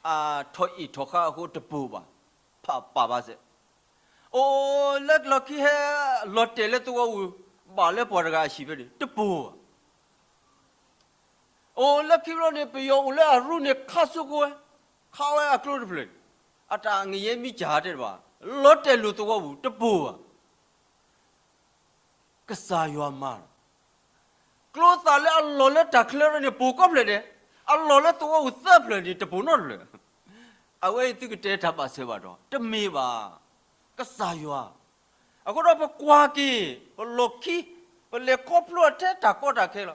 အထီၣ်အ့ၣ်ထီၣ်ဃါအဃိတပိာ်ဘၣ်, ဖးပာ်ဘၣ်စဲး, အိၣ်လၢလီၢ်ခံဟဲ, လီၤတဲာ်လၢသဝီပူၤ, ဘၣ်လၢပှၤတဂၤအဟံၣ်ဖဲန့ၣ် တပိာ်ဘၣ်. အိၣ်လၢခံဘျီန့ၣ် ပယီၤအိၣ်လၢအရူန့ၣ် ခးစိဃိဝဲ, ခးဝဲအကျိတဖျၢၣ်န့ၣ်, အတၢ်ငရဲမံစၢ်တဲတဘၣ်, လီၤတဲာ်လိာ်သဝီပူၤ တပိာ်ဘၣ်. ကစၢ်ယွၤမၤလီၤ. ကျိသၣ်လၢအလီၢ်လၢတၢ်ချၢန့ၣ် ပိာ်ကိးဖျၢၣ်ဒဲး, အလီၢ်လၢသဝီပူၤသၢဖျၢၣ်န့ၣ် တပိာ်နီတဖျၢၣ်. အဝဲအံၤသုကတဲတၢ်ဘၣ်စၢၤဘၣ်ဒီး တမ့ၢ်ဘၣ်. ကစၢ်ယွၤ, အဃိဒီးပကွၢ်က့ၤ, ပလီၢ်ခံ, ပလဲၤခီဖျိထဲတၢ်ကီတၢ်ခဲလီၤ.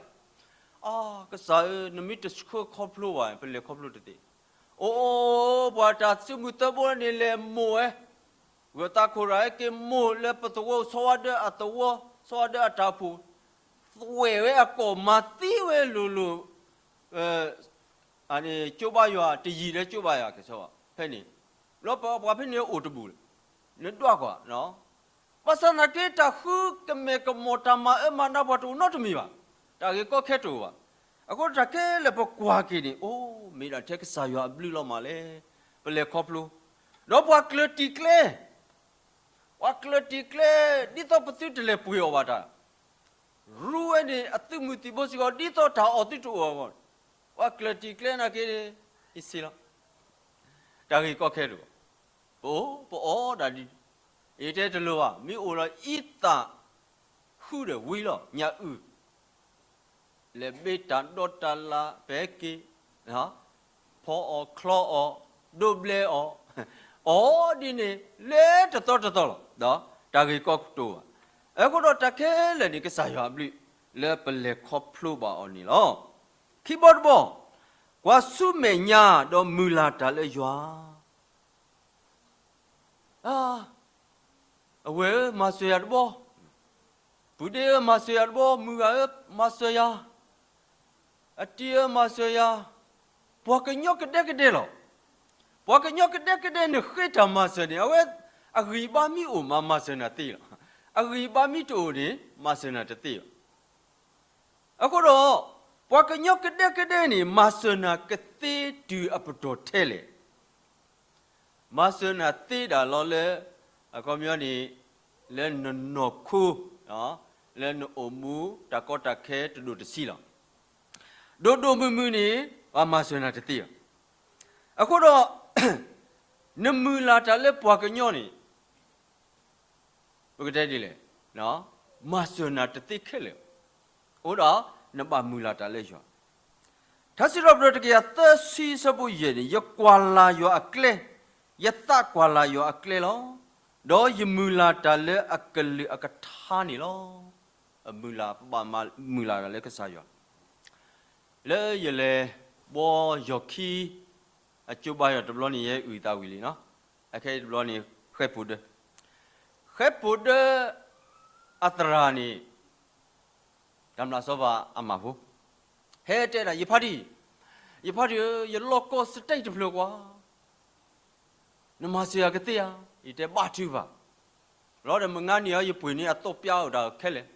အါ, ကစၢ်ဧၢ, နမ့ၢ်တဆှၢခီဖျိဘၣ် ပလဲၤခီဖျိတသ့. အိၣ်, ပှၤတၢ်စုမုၢ်သၢဘိန့ၣ်လဲၤမိၢ်ဝဲ, ဂၢၢ်သးခိၣ်ရၤဟဲက့ၤမိၢ်လၢပသဝီ ဆီဝါဒၢအသဝီ, ဆီဝါဒၢအတၢ်အိၣ်ဖှိၣ်, သွဲၣ်ဝဲအကီၢ်မၤသံဝဲလိၤလိၤ, အန့ၣ်ကၠိဘါယွၤတယံာ်လၢကၠိဘါယွၤကဲၤဆီဘၣ် ဖဲန့ၣ်, လီၤပှၤဖဲန့ၣ်အိၣ်တဘူၣ်လၢၤ, နဒွးကွၢ်, ဘၣ်ဆၣ်သနာ်က့ တၢ်ဃုကမဲာ်ကမီၤ တၢ်မၤအၢမၤနးပှၤတအိၣ်နီတမံၤဘၣ်, တၢ်ဂ့ၢ်ကီခဲတအိၣ်ဘၣ်. အဃိတၢ်ခဲလၢာ်ပကွၢ်က့ၤန့ၣ် အိၣ်မ့ၢ်ဒၣ်ထဲကစၢ်ယွၤအဘျုးလီၤမးလဲၣ်, ပလဲၤခီဖျိ, ဒီးပှၤကျၢၤတံၢ်ကျဲ ပှၤကျၢၤတံၢ်ကျဲ, ဒ်သိးပသုတလဲၤပှ့ၤအီၣ်ဘၣ်တၢ်, ရူဝဲန့ၣ် အသုးမုၢ်သံၣ်ဘိစ့ၢ်ကီး ဒ်သိးတၢ်အီၣ်သုတအိၣ်အဂီၢ်, ပှၤကျၢၤတံၢ်ကျဲနာ်က့, အ့ၣ်စ့လီၤ, တၢ်ဂ့ၢ်ကီခဲတအိၣ်, ပအိၣ်ပအီၣ်ဒၣ်ဒ်, အ့ၣ်တဲတလိၤဘၣ် မ့ၢ်အိၣ်ဒီးအံသၣ်, ဃုဒီးဝံၤလီၤ ညၣ်အုၣ် လဲၤဘ့တၢ်ဒီတၢ်လၢ် ပဟဲက့ၤ, ဖီအီၣ်ချီအီၣ်, ဒိးဘျဲအီၣ်, အီၣ်ဒ်န့ၣ် လဲၤတသီတသီလီၤ, ဒီးတၢ်ဂ့ၢ်ကီတအိၣ်ဘၣ်. အဃိဒီးတၢ်ခဲလၢာ်န့ၣ် ကစၢ်ယွၤအဘျုး လၢပလဲၤခီဖျိဘၣ်အီၤန့ၣ်လီၤ. ခံဘီတဘီ, ကွၢ်ဆူမဲာ်ညါဒီးမုၢ်လၢ်တၢ်လၢယွၤ အဝဲၢ်ဧၢ မၤစၢၤယၤတဘီ, ပုၢ်ဒ့ဧၢ မၤစၢၤယၤတဘီ, မုၢ်ဂၤဧၢ မၤစၢၤယၤ, အတံၤဧၢ မၤစၢၤယၤ, ပှၤကညီကဒဲကဒဲလီၤ. ပှၤကညီကဒဲကဒဲန့ၣ်ဃ့တၢ်မၤစၢၤန့ၣ် အဝဲအဂံၢ်အဘါမ့ၢ်အိၣ်မး မၤစၢၤနၤသ့လီၤ. အဂံၢ်အဘါမ့ၢ်တအိၣ်န့ၣ် မၤစၢၤနၤတသ့ဘၣ်. အဃိဒီး ပှၤကညီကဒဲကဒဲန့ၣ် မၤစၢၤနၤကသ့တုၤအပတီၢ်ထဲလဲၣ်. မၤစၢၤနၤသ့ဒၣ်လီၤလၢ အခီပညီန့ၣ် လၢနနီၢ်ခိ, လၢနအိၣ်မူတၢ်ကီတၢ်ခဲတဒိၣ်တဆံးလီၤ. ဒိၣ်ဒိၣ်မုၢ်မုၢ်န့ၣ် ပှၤမၤစၢၤနၤတသ့ဘၣ်. အဃိဒီး နမုၢ်လၢ်တၢ်လၢပှၤကညီန့ၣ် ပကတဲဒ်လဲၣ်, မၤစၢၤနၤတသ့ခဲလၢာ်. အဃိဒီးနဘၣ်မုၢ်လၢ်တၢ်လၢယွၤ. ထါစံးထီၣ်ပတြၢၤတကယၤသၢဆံအဆၢဖိယဲၢ်န့ၣ်, ယကွၢ်လၢ်ယွၤအကျဲ, ယသးကွၢ်လၢ်ယွၤအကျဲလီၤ. ဒီးယမုၢ်လၢ်တၢ်လၢအကလုာ်အကထါန့ၣ်လီၤ. အမုၢ်လၢ်, ပဘၣ်မုၢ်လၢ်တၢ်လၢကစၢ်ယွၤ. လၢယလဲၤဘှီယီၤခံ အကၠိဘါယွၤတဘျီန့ၣ် ယဲအုၣ်သးဝံၤလံနီၤ. အခဲအံၤတဘျီန့ၣ် ဃဲၢ်ဖိဒၢ, ဃဲၢ်ဖိဒၢအသရၣ်န့ၣ် တၢ်မျၢ်စီၤပၤအမၢ်ဖိ ဟဲတဲဒၣ် ယဖါတံၢ်, ယဖါတံၢ်ဧၢ, ယလီၢ်ကီၢ်စတံးတဖျၢၣ်ကွၢ် နမၤစၢၤယၤကသ့ဧါ. ယတဲဘၣ်ထုကဖၣ်. လီၤဒီးမုၢ်ဂၤနံၤအံၤ ယပှ့ၤန့ၢ်အသီပျါအိၣ်တၢ်ခဲလၢာ်.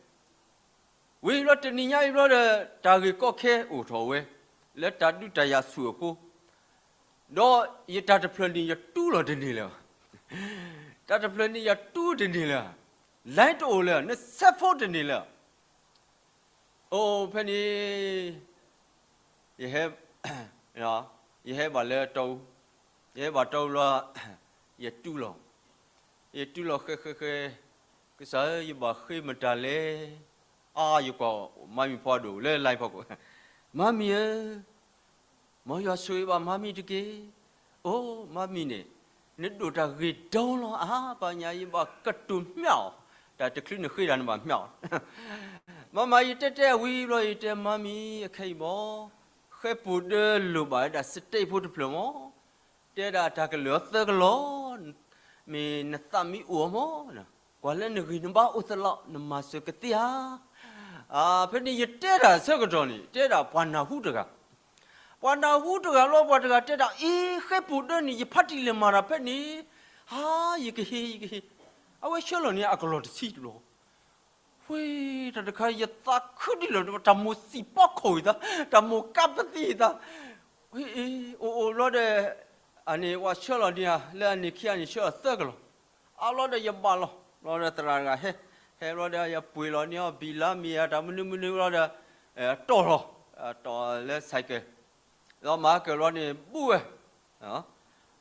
ဝံၤဘျီတနံၤညါအံၤဘျီဒီး တၢ်ဂ့ၢ်ကီခဲအိၣ်ထီၣ်ဝဲ လၢတၢ်ဒုးတၢ်ယၤဆူၣ်အဃိ, ဒီးယတၢ်တဖျၢၣ်န့ၣ် ယတူလီၤတန့ၢ်လၢၤဘၣ်. တၢ်တဖျၢၣ်န့ၣ် ယတူတန့ၢ်လၢၤ, လဲတအိၣ်လၢၤ, နဆဲးဖိတန့ၢ်လၢၤ. အိၣ်ဖဲန့ၣ် ယဟဲ, ယဟဲဘၣ်လၢတီအူ, ယဟဲဘၣ်တီအူလီၤ, ယတူလီၤ, ယတူလီၤဃဲဃဲဃဲ, ကစၢ်ဧၢ ယဘၣ်ဃ့မတၤလဲၣ်. အါ ယကွၢ်မါမံၤဖီဒိၣ်လၢ line ဖီခိၣ်, မါမံၤဧၢ, မ်ယွၤဆိၣ်ဂ့ၤဘၣ်မါမံၤတက့ၢ်. အိၣ် မါမံၤန့ၣ် နဒိၣ်တၢ်ဂ့ၤဒိၣ်လီၤဧါ, ပှၤညါယဘၣ်ကတိၤမျးအီၤ, တၢ်တချုးနဃ့တၢ်နဘၣ်မျးအီၤ. မၤမၤ ယတဲတဲအဝံၤဘျီ ယတဲမါမံၤ အခဲအံၤဘၣ်, ဃဲၢ်ဖိဒၢလိၣ်ဘၣ်ဝဲဒၣ် state ဖိတဖျၢၣ်မၢ်, တဲဒၣ်တၢ်ကလုၢ်အီၤသၢကလီၢ်, မ့ၢ်နသးမံအိၣ်အီၤမၢ်, ကွၢ်လၢနဂံၢ်နဘါအိၣ်သလီၤ နမၤစၢၤကသ့ဧါ. ဖဲန့ၣ်ယတဲတၢ်အဆၢကတီၢ်န့ၣ် တဲဒၣ်ပှၤနၢ်ဟူတဂၤ, ပှၤနၢ်ဟူတဂၤလီၤ, ပှၤတဂၤတဲဒၣ် အ့ ဃဲၢ်ဖိဒၢန့ၣ် ယဖါတံၢ်လဲၤမၤတၢ်ဖဲန့ၣ်, ဟါ ယကဟ့ ယကဟ့. အဝဲဆှၢလီၤန့ၢ်အကလီၢ်တဆံတဘျီ, ဝ့ တၢ်တခါ ယသးခုဒ်လီၤ တၢ်မိၣ်စံၣ်ပီခီၣ်ဝံၤသး, တၢ်မိၣ်ကါပသံၣ်သး, အိၣ်အိၣ်ဘျီဒီး အန့ၣ် ပှၤဆှၢလီၤန့ၢ်ဧါ, လၢအန့ၣ်ခံဂၤန့ၣ် ဆှၢလီၤသၢကလီၢ်, အါဘျီဒီးယဘၣ်လီၤ, ဘျီဒီးသရၣ်တဂၤဟဲ, ဟဲဘျီဒီး ယပှ့ၤလီၤန့ၢ်အီၤ ဘံၣ်လါမ့ၤ တၢ်မနုၤမနုၤဘျီဒီး တီၢ်လီၤ, တီၢ်လၢ ဆိုင်ကယ်, ဒီးမၤကၢၢ်လီၤန့ၣ် ဘူးဝဲ,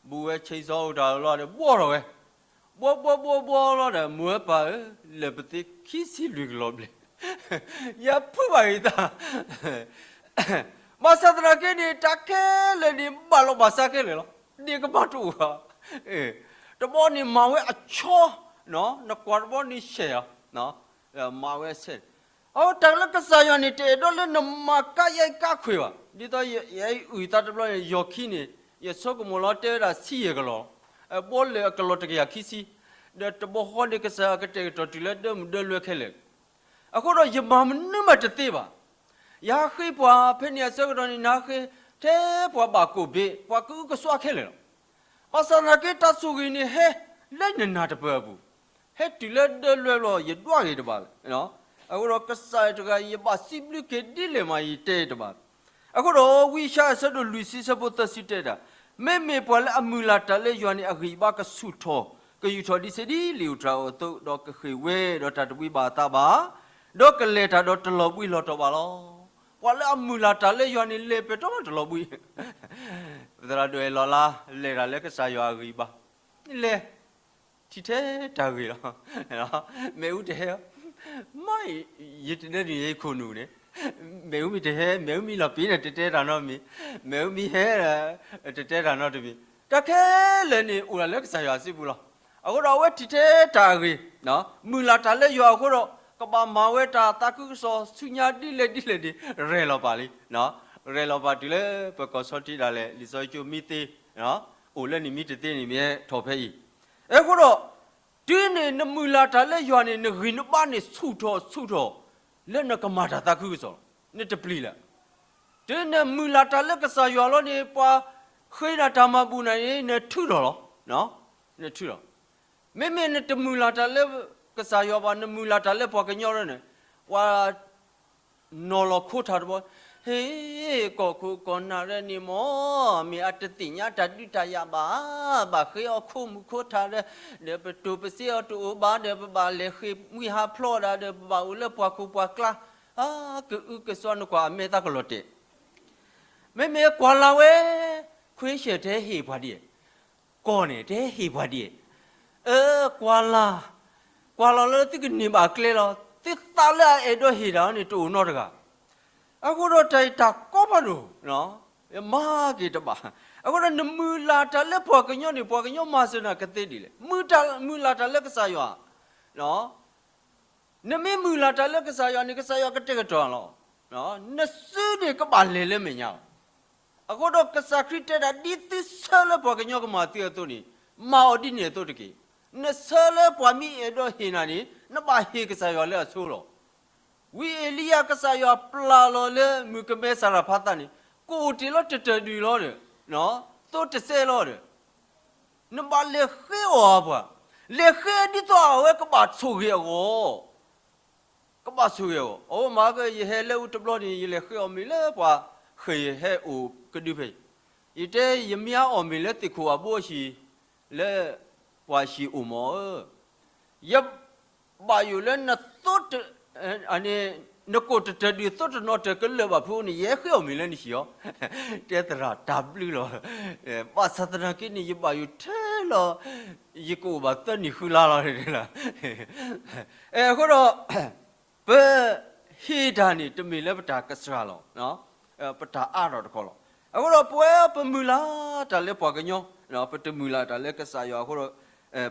ဘူးဝဲ chainsaw အိၣ်တၢ်လီၤဒီး ဘှီထီၣ်ဝဲ, ဘှီဘှီဘှီဘှီလီၤဒီး မိၢ်ဝဲပၢ်ဧၢ, လၢၢ်ပသ့ခံဆံလွံၢ်ကလီၢ်ဘျဲၣ်, ယဖုးဘၣ်ဂ့ၤသး ဘၣ်ဆၣ်သနာ်က့န့ၣ် တၢ်ခဲလၢာ်န့ၣ် ဘၣ်လီၤဘၣ်စးခဲလၢာ်လီၤ, ဒ့ၣ်ကမၣ်တအိၣ်ဘၣ်, တဘျီန့ၣ်မၤဝဲအဆီ, နကွၢ်တဘျီန့ၣ်ဆဲးဧါ, မၤဝဲဆဲး, အတၢ်လၢကစၢ်ယွၤန့ၣ် တအဲၣ်ဒိးလၢနမၤကါယဲၢ်ကါခွဲးဘၣ်, ဒ်သိးယအုၣ်သးတဘျီန့ၣ် ယီၤခံန့ၣ် ယဆိကမိၣ်လီၤတဲဝဲဒၣ်ဆံယဲၢ်ကလီၢ်, ဘှီလၢာ်အကလီၢ်တကယၤခံဆံ, ဒီးတဘျီဃီန့ၣ် ကစၢ်ယွၤကတဲာ်ကတီၤတုၤလၢဒၢမုၢ်ဒၢလွဲခဲလၢာ် အဃိဒီးယမၤမနုၤမးတသ့ဘၣ်. ယဟးဃ့ပှၤဖဲန့ၣ်အဆၢကတီၢ်န့ၣ် နဟးဃ့ထဲပှၤဘၣ်ကိၣ်ဘ့ၣ် ပှၤကအုကစွါခဲလၢာ်လီၤ. ဘၣ်ဆၣ်သနာ်က့တၢ်ဆိၣ်ဂ့ၤန့ၣ်ဟဲလၢနနၢ်တပၢၢ်အပူၤ, ဟဲတုၤလၢဒၢလွဲဘျီ ယဒွးဂ့ၤတဘၣ်လၢၤ. အဃိဒီးကစၢ်ယွၤတဂၤ ယဘၣ်စံးဘျုးက့ၤဒ်လဲၣ်မး ယတဲတဘၣ်. အဃိဒီးဝံယၡါယၤအဆၢဒိၣ်လွံၢ်ဆံအဆၢဖိသၢဆံတဲဒၣ်, မ့မ့ၢ်ပှၤလၢအမုၢ်လၢ်တၢ်လၢယွၤန့ၣ် အဂံၢ်အဘါကဆူၣ်ထီၣ်, ကယူၢ်ထီၣ်ဒံးဆ့ဒံးလံာ်အုၣ်တြၢ်အသိး, ဒီးကဃ့ၢ်ဝဲဒီးတၢ်တဘှံးဘၣ်အသးဘၣ်, ဒီးကလဲၤတၢ်ဒီးတလီၤဘှံးလီၤတီၤဘၣ်လီၤ. ပှၤလၢအမုၢ်လၢ်တၢ်လၢယွၤန့ၣ် လဲၤပှဲၤတီမးတလီၤဘှံး, ပသရၣ်ဒိၣ်အဲၣ်လီၤလါ လဲၤတၢ်လၢကစၢ်ယွၤအဂံၢ်အဘါ, လဲၤ ထံၣ်ထဲတၢ်ဂ့ၤလီၤ. မ့ၣ်အူတဟဲ, မ့ၢ် ယတနၢၤန့ၣ်ယခိၣ်နူာ်န့ၣ်, မ့ၣ်အူမ့ၢ်တဟဲ, မ့ၣ်အူမ့ၢ်လီၤပံၤန့ၣ် တတဲတၢ်နီတမံၤ, မ့ၣ်အူမ့ၢ်ဟဲ, တတဲတၢ်နီတမံၤ, တၢ်ခဲလၢာ်န့ၣ် အိၣ်ဒၣ်လၢကစၢ်ယွၤစုပူၤလီၤ. အဃိဒီးအဝဲထံၣ်ထဲတၢ်အဂ့ၤ, မုၢ်လၢ်တၢ်လၢယွၤအဃိဒီး ကဘၣ်မၤဝဲတၢ်သးခုကစီၣ်ဆူညါဒ်လဲၣ်ဒ်လဲၣ်န့ၣ် ရဲၣ်လီၤပာ်လံ, ရဲၣ်လီၤပာ်တုၤလၢပကီၢ်ဆီထံးဒၣ်လဲာ် လံာ်စီဆှံကၠိမ့ၢ်သ့, အိၣ်လၢန့ၣ်မ့ၢ်တသ့န့ၣ် မ့ၢ်ဟဲထီၣ်ဖဲအံၤ. အဃိဒီး တုၤန့ၣ်နမုၢ်လၢ်တၢ်လၢယွၤန့ၣ် နဂံၢ်နဘါန့ၣ်ဆူၣ်ထီၣ်ဆူၣ်ထီၣ် လၢနကမၤတၢ်သးခုကစီၣ်လီၤ. နတပျံၤလၢၤ. တုၤနမုၢ်လၢ်တၢ်လၢကစၢ်ယွၤလီၤန့ၣ် ပှၤဃ့နၤတၢ်မၤဘူၣ်နၤန့ၣ် နထုးလီၤလီၤ. နထုးလီၤ. မ့မ့ၢ်နတမုၢ်လၢ်တၢ်လၢကစၢ်ယွၤဘၣ် နမုၢ်လၢ်တၢ်လၢပှၤကညီလီၤန့ၣ် ပှၤနီၤလီၤခိထၢတဘျီ ဟ့ၣ် ကီၢ်ခိၣ်ကီၢ်နၢ်ရဲၣ်န့ၣ်မ့ၢ် မ့ၢ်အတသ့ၣ်ညါတၢ်ဒုးတၢ်ယၤဘၣ်, ဘၣ်ဃ့အီၤခိၣ်မုၢ်ခိၣ်ထးဒီး ဒီးပတိၢ်ပစ့အီၤတအိၣ်ဘၣ်ဒီး ပဘၣ်လဲၤဃ့ၢ်မှံဟးဖျိးဒၣ်ဒီး ပဘၣ်အိၣ်လၢပှၤခိၣ်ပှၤကျါ, အါ ကအုကစွါနကွၢ်အမဲာ်သးကလီၤတဲာ် မ့မ့ၢ်ကွၢ်လၢ်ဝဲ ခွ့ရှၢၣ်တဲဟ့ၣ်ပှၤဒ်, ကီၢ်န့ၣ်တဲဟ့ၣ်ပှၤဒ်, အၢ ကွၢ်လၢ်, ကွၢ်လီၤလၢသုကန့ၢ်ဘၣ်ကျဲလီၤ, သုသးလၢအအဲၣ်ဒိးဟ့ၣ်တၢ်န့ၣ်တအိၣ်နီတဂၤ, အဃိဒီးတၢ်အံၤတၢ်ကီဖးဒိၣ်, မၤက့ၤတဘၣ်, အဃိဒီးနမုၢ်လၢ်တၢ်လၢပှၤကညီန့ၣ် ပှၤကညီမၤစၢၤနၤကသ့ဒ်လဲၣ်, မုၢ်တၢ်မုၢ်လၢ်တၢ်လၢကစၢ်ယွၤ နမ့ၢ်မုၢ်လၢ်တၢ်လၢကစၢ်ယွၤန့ၣ် ကစၢ်ယွၤကတဲာ်ကတီၤလီၤ. နစုန့ၣ်ကဘၣ်လဲၤလၢမဲာ်ညါလီၤ. အဃိဒီးကစၢ်ခရံာ်တဲဒၣ် ဒ်သုဆၢလၢပှၤကညီကမၤသုအသိးန့ၣ်, မၤအီၤဒ်န့ၣ်အသိးတက့ၢ်. နဆၢလၢပှၤမ့ၢ်အဲၣ်ဒိးဟ့ၣ်နၤန့ၣ် နဘၣ်ဟ့ၣ်ကစၢ်ယွၤလၢအဆိလီၤ. ဝံအ့လံယၤကစၢ်ယွၤပျၢ်လီၤလၢမုၣ်ကမဲစၤရဖးသးန့ၣ် ကအိၣ်တ့ၢ်လီၤတတၢၢ်ဒုးလီၤဒီး, သိတစဲးလီၤဒီး နဘၣ်လဲၤဃ့အီၣ်အပှၤ, လဲၤဃ့ဒ်သိးအဝဲကဘၣ်ဆိၣ်ဂ့ၤအဂီၢ်, ကဘၣ်ဆိၣ်ဂ့ၤအဂီၢ်. အဝဲမၤက့ၤ ယဟဲလၢအူတဘျီန့ၣ် ယလဲၤဃ့အီၣ်မ့ၤလၢပှၤဃ့ၢ်ယဟဲအိၣ်ကဒုဖဲအံၤ, ယတဲယမ့ၢ်အီၣ်မ့ၤလၢသ့ၣ်ခိၣ်အဘိအဟံၣ် လၢပှၤဟံၣ်အိၣ်မးဧၢ ယဘၣ်ယိၣ်လၢနသိတ, နကိၣ်တတၢၢ်ဒုးသိတနီတၢၢ်ကလၢာ်ဘၣ်ဖုန့ၣ် ယဟဲဃ့အီၣ်မ့ၤလၢနဟံၣ်အီၤ, တဲသရၣ်တၢ်ဘျုးလီၤ. ဘၣ်ဆၣ်သနာ်က့န့ၣ် ယဘၣ်ယိၣ်ထဲလီၤ, ယကအိၣ်ဘၣ်သၢနံၣ်ဃုလါလီၤ. အဃိဒီး ပဟ့ၣ်တၢ်န့ၣ် တမ့ၢ်လၢပတၢ်ကစှၤလီၤ, ပတၢ်အါထီၣ်တခီလီၤ. အဃိဒီးပဝဲပမုၢ်လၢ်တၢ်လၢပှၤကညီ, ပတမုၢ်လၢ်တၢ်လၢကစၢ်ယွၤအဃိဒီး,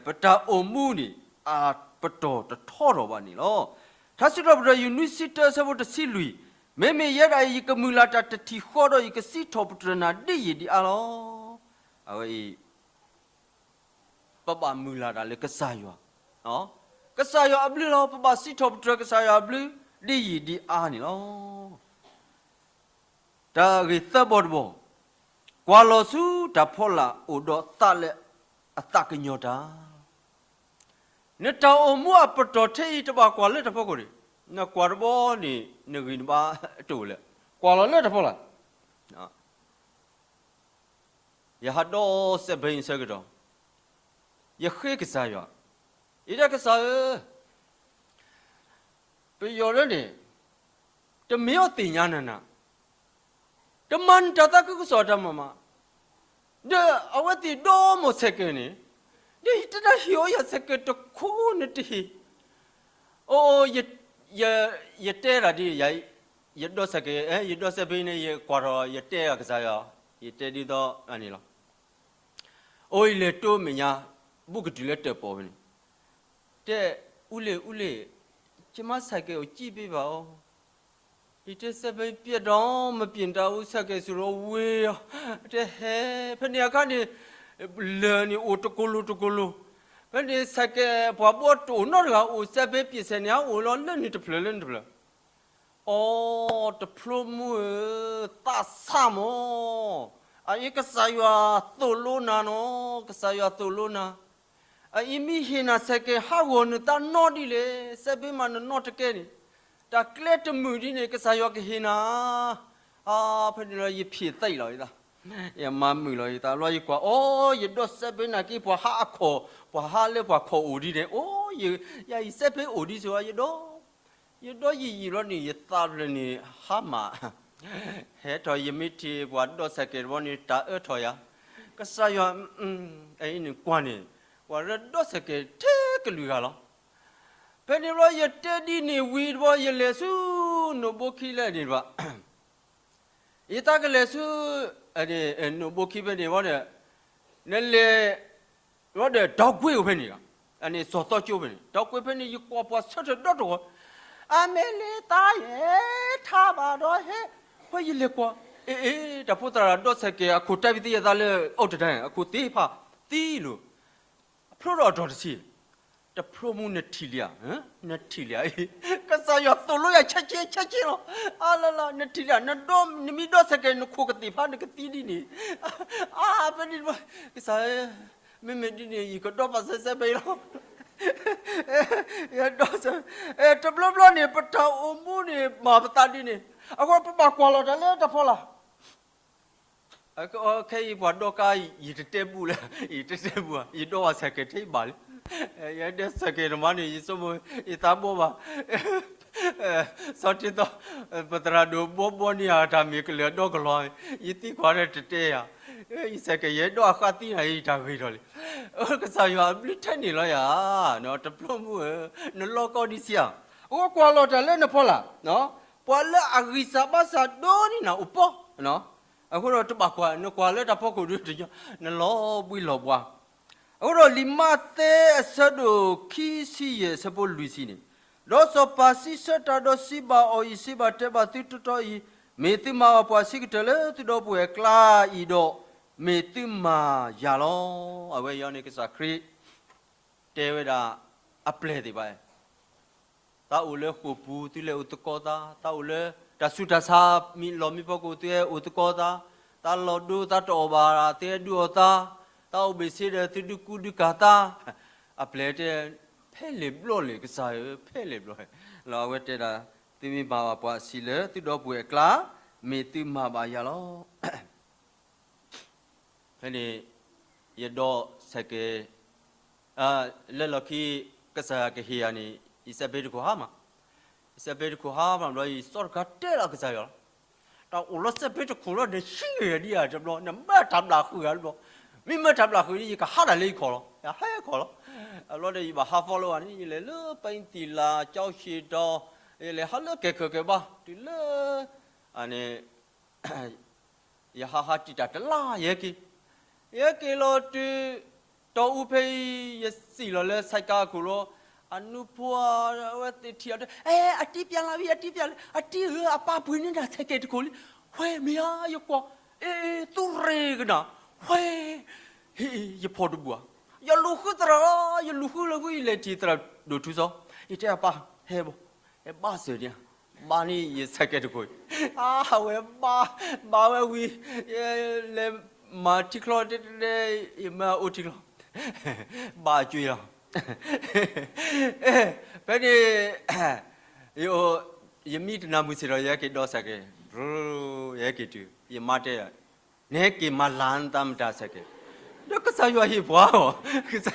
ပတၢ်အိၣ်မူန့ၣ် အပတီၢ်တထီထီၣ်ဘၣ်န့ၣ်လီၤ. ထါစံးထီၣ်ပတြၢၤ ယူၢ်နွံဆံတၢ အဆၢဖိတဆံလွံၢ်, မ့မ့ၢ်ယဲဒၣ်အံၤ ယကမုၢ်လၢ်တၢ်တထံၣ်ဃီဒီး ယကစံးထီၣ်ပတြၢၤနၤဒ်ယံာ်ဒ်အါလီၤ. အဝဲအံၤ ပဘၣ်မုၢ်လၢ်တၢ်လၢကစၢ်ယွၤ, ကစၢ်ယွၤအဘျုးလီၤ. ပဘၣ်စံးထီၣ်ပတြၢၤကစၢ်ယွၤအဘျုး ဒ်ယံာ်ဒ်အါန့ၣ်လီၤ. တၢ်ဂ့ၢ်သၢဘီတဘီ, ကွၢ်လီၤဆူတၢ်ဖီလာ်အိၣ်ဒီးသးလၢအသးကညီၤတၢ်. နတၢ်အိၣ်မူအပတီၢ်ထဲအံၤ တဘၣ်ကွၢ်လၢတၢ်ဖီခိၣ်န့ၣ်, နကွၢ်တဘီန့ၣ် နဂံၢ်နဘါတအိၣ်လၢၤ, ကွၢ်လီၤလၢတၢ်ဖီလာ် ယဟးဒီးစဲးဘ့အဆၢကတီၢ်, ယဃ့ကစၢ်ယွၤ, ယတဲကစၢ်ဧၢ, ပယီၤလၢန့ၣ် တမ့ၢ်အီၤသ့ၣ်ညါနၤနၤ, တမၤနတၢ်သးခုကစီၣ်တၢ်မၤမး, ဒီးအဝဲသ့ၣ်ဒီးမိၢ်ဆဲးကဲန့ၣ်, ဒီးယတဒၣ်ဟ့ၣ်အီၤယၤဆဲးကဲတခိၣ်နတဟ့ၣ်, အိ ယတဲဒၣ်ဒ် ယဒီးဆဲးကဲ, ယဒီးစဲးဘ့န့ၣ် ယကွၢ်ထီၣ် ယတဲအကစၢ်ယွၤ, ယတဲဒ်သိးန့ၣ်လီၤ. အိ ယလဲၤတိၢ်မဲာ်ညါ ဘူးကတုၤလၢတၢၣ်ပီၣ်ဖဲန့ၣ်, တဲ အူလ့ၣ် အူလ့ၣ်, ကမါဆဲးကဲအိၣ်ကံၣ်ပ့ဘၣ်အီၤ, ယတဲစဲးဘ့ပျဲၢ်ဒီးမပျဲၢ်တၢ်အူဆဲးကဲစူၤလီၤဝ့ၢ်အီၤ, တဲဟဲ, ဖဲန့ၣ်အခါန့ၣ် လၢၢ်န့ၣ်အိၣ်တကိၢ်လိၤတကိၢ်လိၤ, ဖဲန့ၣ်ဆဲးကဲပှၤဘီတအိၣ်နီတဂၤ အိၣ်စဲးဘ့ပျဲၢ်ဆဲးန့ၣ် အအိၣ်လီၤလၢန့ၣ်တဖျၢၣ်လၢန့ၣ်တဖျၢၣ် အိ တဖျိမူဧၢ, သးဆးမး, အအံၤကစၢ်ယွၤသိၣ်လိနၤနီၤ, ကစၢ်ယွၤသိၣ်လိနၤ, အအံၤမ့ၢ်ဟ့ၣ်နၤဆဲးကဲဟးဂီၤနသးနီဒ်လဲၣ်, စဲးဘ့မးနနီတကဲန့ၣ်, တၢ်ကျဲတမုာ်ဒ်န့ၣ် ကစၢ်ယွၤကဟ့ၣ်နၤ အါ ဖဲန့ၣ်လီၤ ယဖံးသံလီၤယသး, ယမၤမုာ်လီၤယသး လီၤယကွၢ် အိ ယဒီးစဲးဘ့နာ်က့ ပှၤဟးအခီၣ်, ပှၤဟးလၢပှၤခီၣ်အိၣ်ဒ်န့ၣ်, အိ ယအံၤစဲးဘ့အိၣ်ဒ်ဆိ ယဒီး, ယဒီးယယံာ်လီၤန့ၣ် ယသးဖျၢၣ်န့ၣ် ဟါမၢ်, ဟဲထီၣ်ယမ့ၢ်ထံၣ်ပှၤဒီးစဲးကဲတဘီန့ၣ် တၢ်အၢထီၣ်ယၤ, ကစၢ်ယွၤ, အအံၤန့ၣ်ကွၢ်န့ၣ်, ပှၤရၢဒီးစဲးကဲထဲကလုာ်ဂၤလီၤ. ဖဲန့ၣ်ဘျီယတဲဒ်န့ၣ်ဝံၤတဘီ ယလဲၤဆူနိၣ်ဘိခံလဲၣ်န့ၣ်တဘၣ် ယသးကလဲၤဆူ, နိၣ်ဘိခံဖဲန့ၣ်ဘီဒီး, နလဲၤ, ဘီဒီး ဒီကွ့အိၣ်ဖဲန့ၣ်, အန့ၣ်စီၤသီကၠိဖဲန့ၣ် ဒီကွ့ဖဲန့ၣ် ယကွၢ်ပှၤဆၢထၢၣ်ဒီတဂီၤ, အမဲာ်လ့သးယဲ, ထါဘၣ်ဒီးဟဲ, ဖဲယလဲၤကွၢ်, အ့ အ့ တၢ်ဖိသရၣ်ဒီးစဲးကဲ အခိၣ်တၢ်ဘံသ့ယသးလၢ အိၣ်တတၢ် အခိၣ်သ့ဖး, သံလိၤ အဖျိထီၣ်အတီၤတဆံ, တဖျိမူနထံၣ်လံဧါ, နထံၣ်လံဧါ, ကစၢ်ယွၤသိၣ်လိယၤဆဲးကဲဆဲးကဲလီၤ, အလလ နထံၣ်လံဧါ, နမ့ၢ်ဒီးစဲးကဲ နခိၣ်ကသ့ၣ်ဖး နကသံဒ်န့ၣ်, အါ ဖဲန့ၣ်တဘျီ, ကစၢ်ဧၢ, မ့မ့ၢ်ဒ်န့ၣ် ယကဒီးပာ်စဲးစဲးဖဲအံၤလီၤ. ယဒိးစဲး, တဘျီဘျီန့ၣ် ပတၢ်အိၣ်မူန့ၣ် မၤပသးဒ်န့ၣ်, အဃိပဘၣ်ကွၢ်လီၤတၢ်လၢတၢ်ဖီလာ်. ခဲအံၤပှၤဒိးကါ ယတတဲဘူးလၢ, ယတတဲဘူးဧါ, ယဒိးဘၣ်ဆဲးကဲးထဲဘၣ်လံ. ယဒိးဆဲးကဲးတမံၤန့ၣ် ယဆိကမိၣ် ယသးဘီဘၣ် စီၤတံၤသီ, ပသရၣ်ဒိၣ်ဘီဘီန့ၢ်ယၤတၢ်မ့ၢ်ကလၢၤဒီကလီၤ, ယသံကွၢ်ဒီးတတဲယၤ, ယဆဲးကဲး ယဒိးအဃၣ်သံနၤ ယတၢ်ဂ့ၤထီၣ်လံ. ကစၢ်ယွၤအဘျုးထဲန့ၣ်လီၤယၤ, တဘျီမုၢ်ဧၢ, နလီၢ်ကီဒံးဆံးဧါ, အဃိကွၢ်လီၤတၢ်လၢနဖီလာ်, ပှၤလၢအဂံၢ်စၢ်ဘါစၢ်ဒိၣ်န့ၢ်နၤအိၣ်ပီ, အဃိဒီးတဘၣ်ကွၢ် နကွၢ်လၢတၢ်ဖီခိၣ်ဒုတညီ, နလီၤဘှံးလီၤဘှါ. အဃိဒီးလံာ်မးသဲအဆၢဒိၣ်ခံဆံယဲၢ်အဆၢဖိလွံၢ်ဆံန့ၣ်, ဒီးစီၤပၤစံးဆၢတၢ်ဒီးစံးဘၣ်အီၤအံၤ, စံးဘၣ်တဲဘၣ်သုတီတီအံၤ, မ့ၢ်သုမၤဘၣ်ပှၤအဆံးကတၢၢ်လၢသုဒီပုၢ်ဝဲၢ်အကျါအံၤဒီး, မ့ၢ်သုမၤယၤလီၤ. အဝဲအံၤန့ၣ်ကစၢ်ခရံာ် တဲဝဲဒၣ်အပျဲၢ်သ့ၣ်တဖၣ် သးအိၣ်လၢဃိာ်ပူၤ သုလဲၤအိၣ်သကိးသး, သးအိၣ်လၢတၢ်ဆူးတၢ်ဆါ မ့ၢ်လီၢ်မ့ၢ်ဖီခိၣ် သုဟဲအိၣ်သကိးသး, သးလီၤဒိ သးတအီၣ်ဘၣ် သုဟဲဒုးအီၣ်သး, သးအိၣ်ဘ့ၣ်ဆ့ဒီး သုဒုးကူဒုးကၤသး, အပျဲၢ်တဲ, ဖဲလဲၣ်ဘျီလဲၣ် ကစၢ်ဧၢ, ဖဲလဲၣ်ဘျီလဲၣ်. လီၤအဝဲတဲဒၣ်, သုမ့ၢ်မၤဘၣ်ပှၤအဆံးလၢသုဒီပုၢ်ဝဲၢ်အကျါ, မ့ၢ်သုမၤဘၣ်ယၤလီၤ. ဖဲန့ၣ် ယဒိးဆဲးကဲး, လၢလီၢ်ခံ ကစၢ်ယွၤကဟ့ၣ်ယၤန့ၣ် ယစဲးဖ့တခိၣ်ဟါမး, ယစဲးဖ့တခိၣ်ဟါမးဘျီ ယစီတခါတဲလီၤကစၢ်ယွၤလီၤ. တၢ်အိၣ်လီၤစဲးဖ့တခိၣ်လီၤ နဟံးဂ့ၤဒံးဧါတဘျီ, နမၢတၢ်ဘျၣ်ဃုာ်ဧါတဘျီ, မ့ၢ်မၢတၢ်ဘျၣ်ဃုာ်န့ၣ် ယကဟးတၢ်လၢယခီၣ်လီၤ, ယဟဲခီၣ်လီၤ. အဘျီဒီးယဘၣ်ဟးဖီလၢအီၤန့ၣ် ယလဲၤလၢပသံၣ်လး ကၠီဆံးတီၤ, ယလဲၤဟးလၢကဲၤခၢၣ်ကဲၤဘါ တုၤလၢ န့ၣ် ယဟးဟးတံာ်တာ်တလါ ယဟဲက့ၤ, ယဟဲက့ၤလီၤတုၤ တီအူဖဲအံၤ ယစံၣ်လီၤလၢဆဲးကါအခိၣ်လီၤ, အနူဖိ အဝဲသ့ၣ်ထံၣ်အီၤတဲ အဲ အတံၢ်ပျဲလၢဝံၤ အတံၢ်ပျဲလၢ အတံၢ်ဧၢ အပၢ်ပှ့ၤန့ၢ်နၤဆဲးကဲးတခိၣ်လံ, ဝဲမ့ၢ်ဧါ ယကွၢ်, အဲ သုရ့ၣ်ကနၤ, ဝဲ ဟ့ၣ် ယဖီၣ်တဘူၣ်ဧါ, ယလူၤဃုသရၣ်လီၤ, ယလူၤဃုလၢဃု ယလဲၤထံၣ်သရၣ်ဒိၣ်ထူစီ, ယတဲအပၢ် ဟဲဘၣ်, ဟဲဘၣ်စၢၤန့ၣ်, ဘၣ်န့ၢ်ယဆဲးကဲးတခိၣ်, အဝဲဘၣ်, ဘၣ်ဝဲဝံၤ, လဲၤမၤထံချီတဲတဲတဲ, ယမၢအိၣ်ထံချီ, ဘၣ်အကွ့လီၤ. ဖဲန့ၣ် ယမံတနၤမုၢ်ဆ့ၣ်ဒီး ယဟဲက့ၤဒီးဆဲးကဲး, ယဟဲက့ၤတုၤ ယမါတဲ, နဟဲက့ၤမၤလၤနသးမတၤဆဲးကဲး, ဒီးကစၢ်ယွၤဟ့ၣ်ပှၤအီၤ,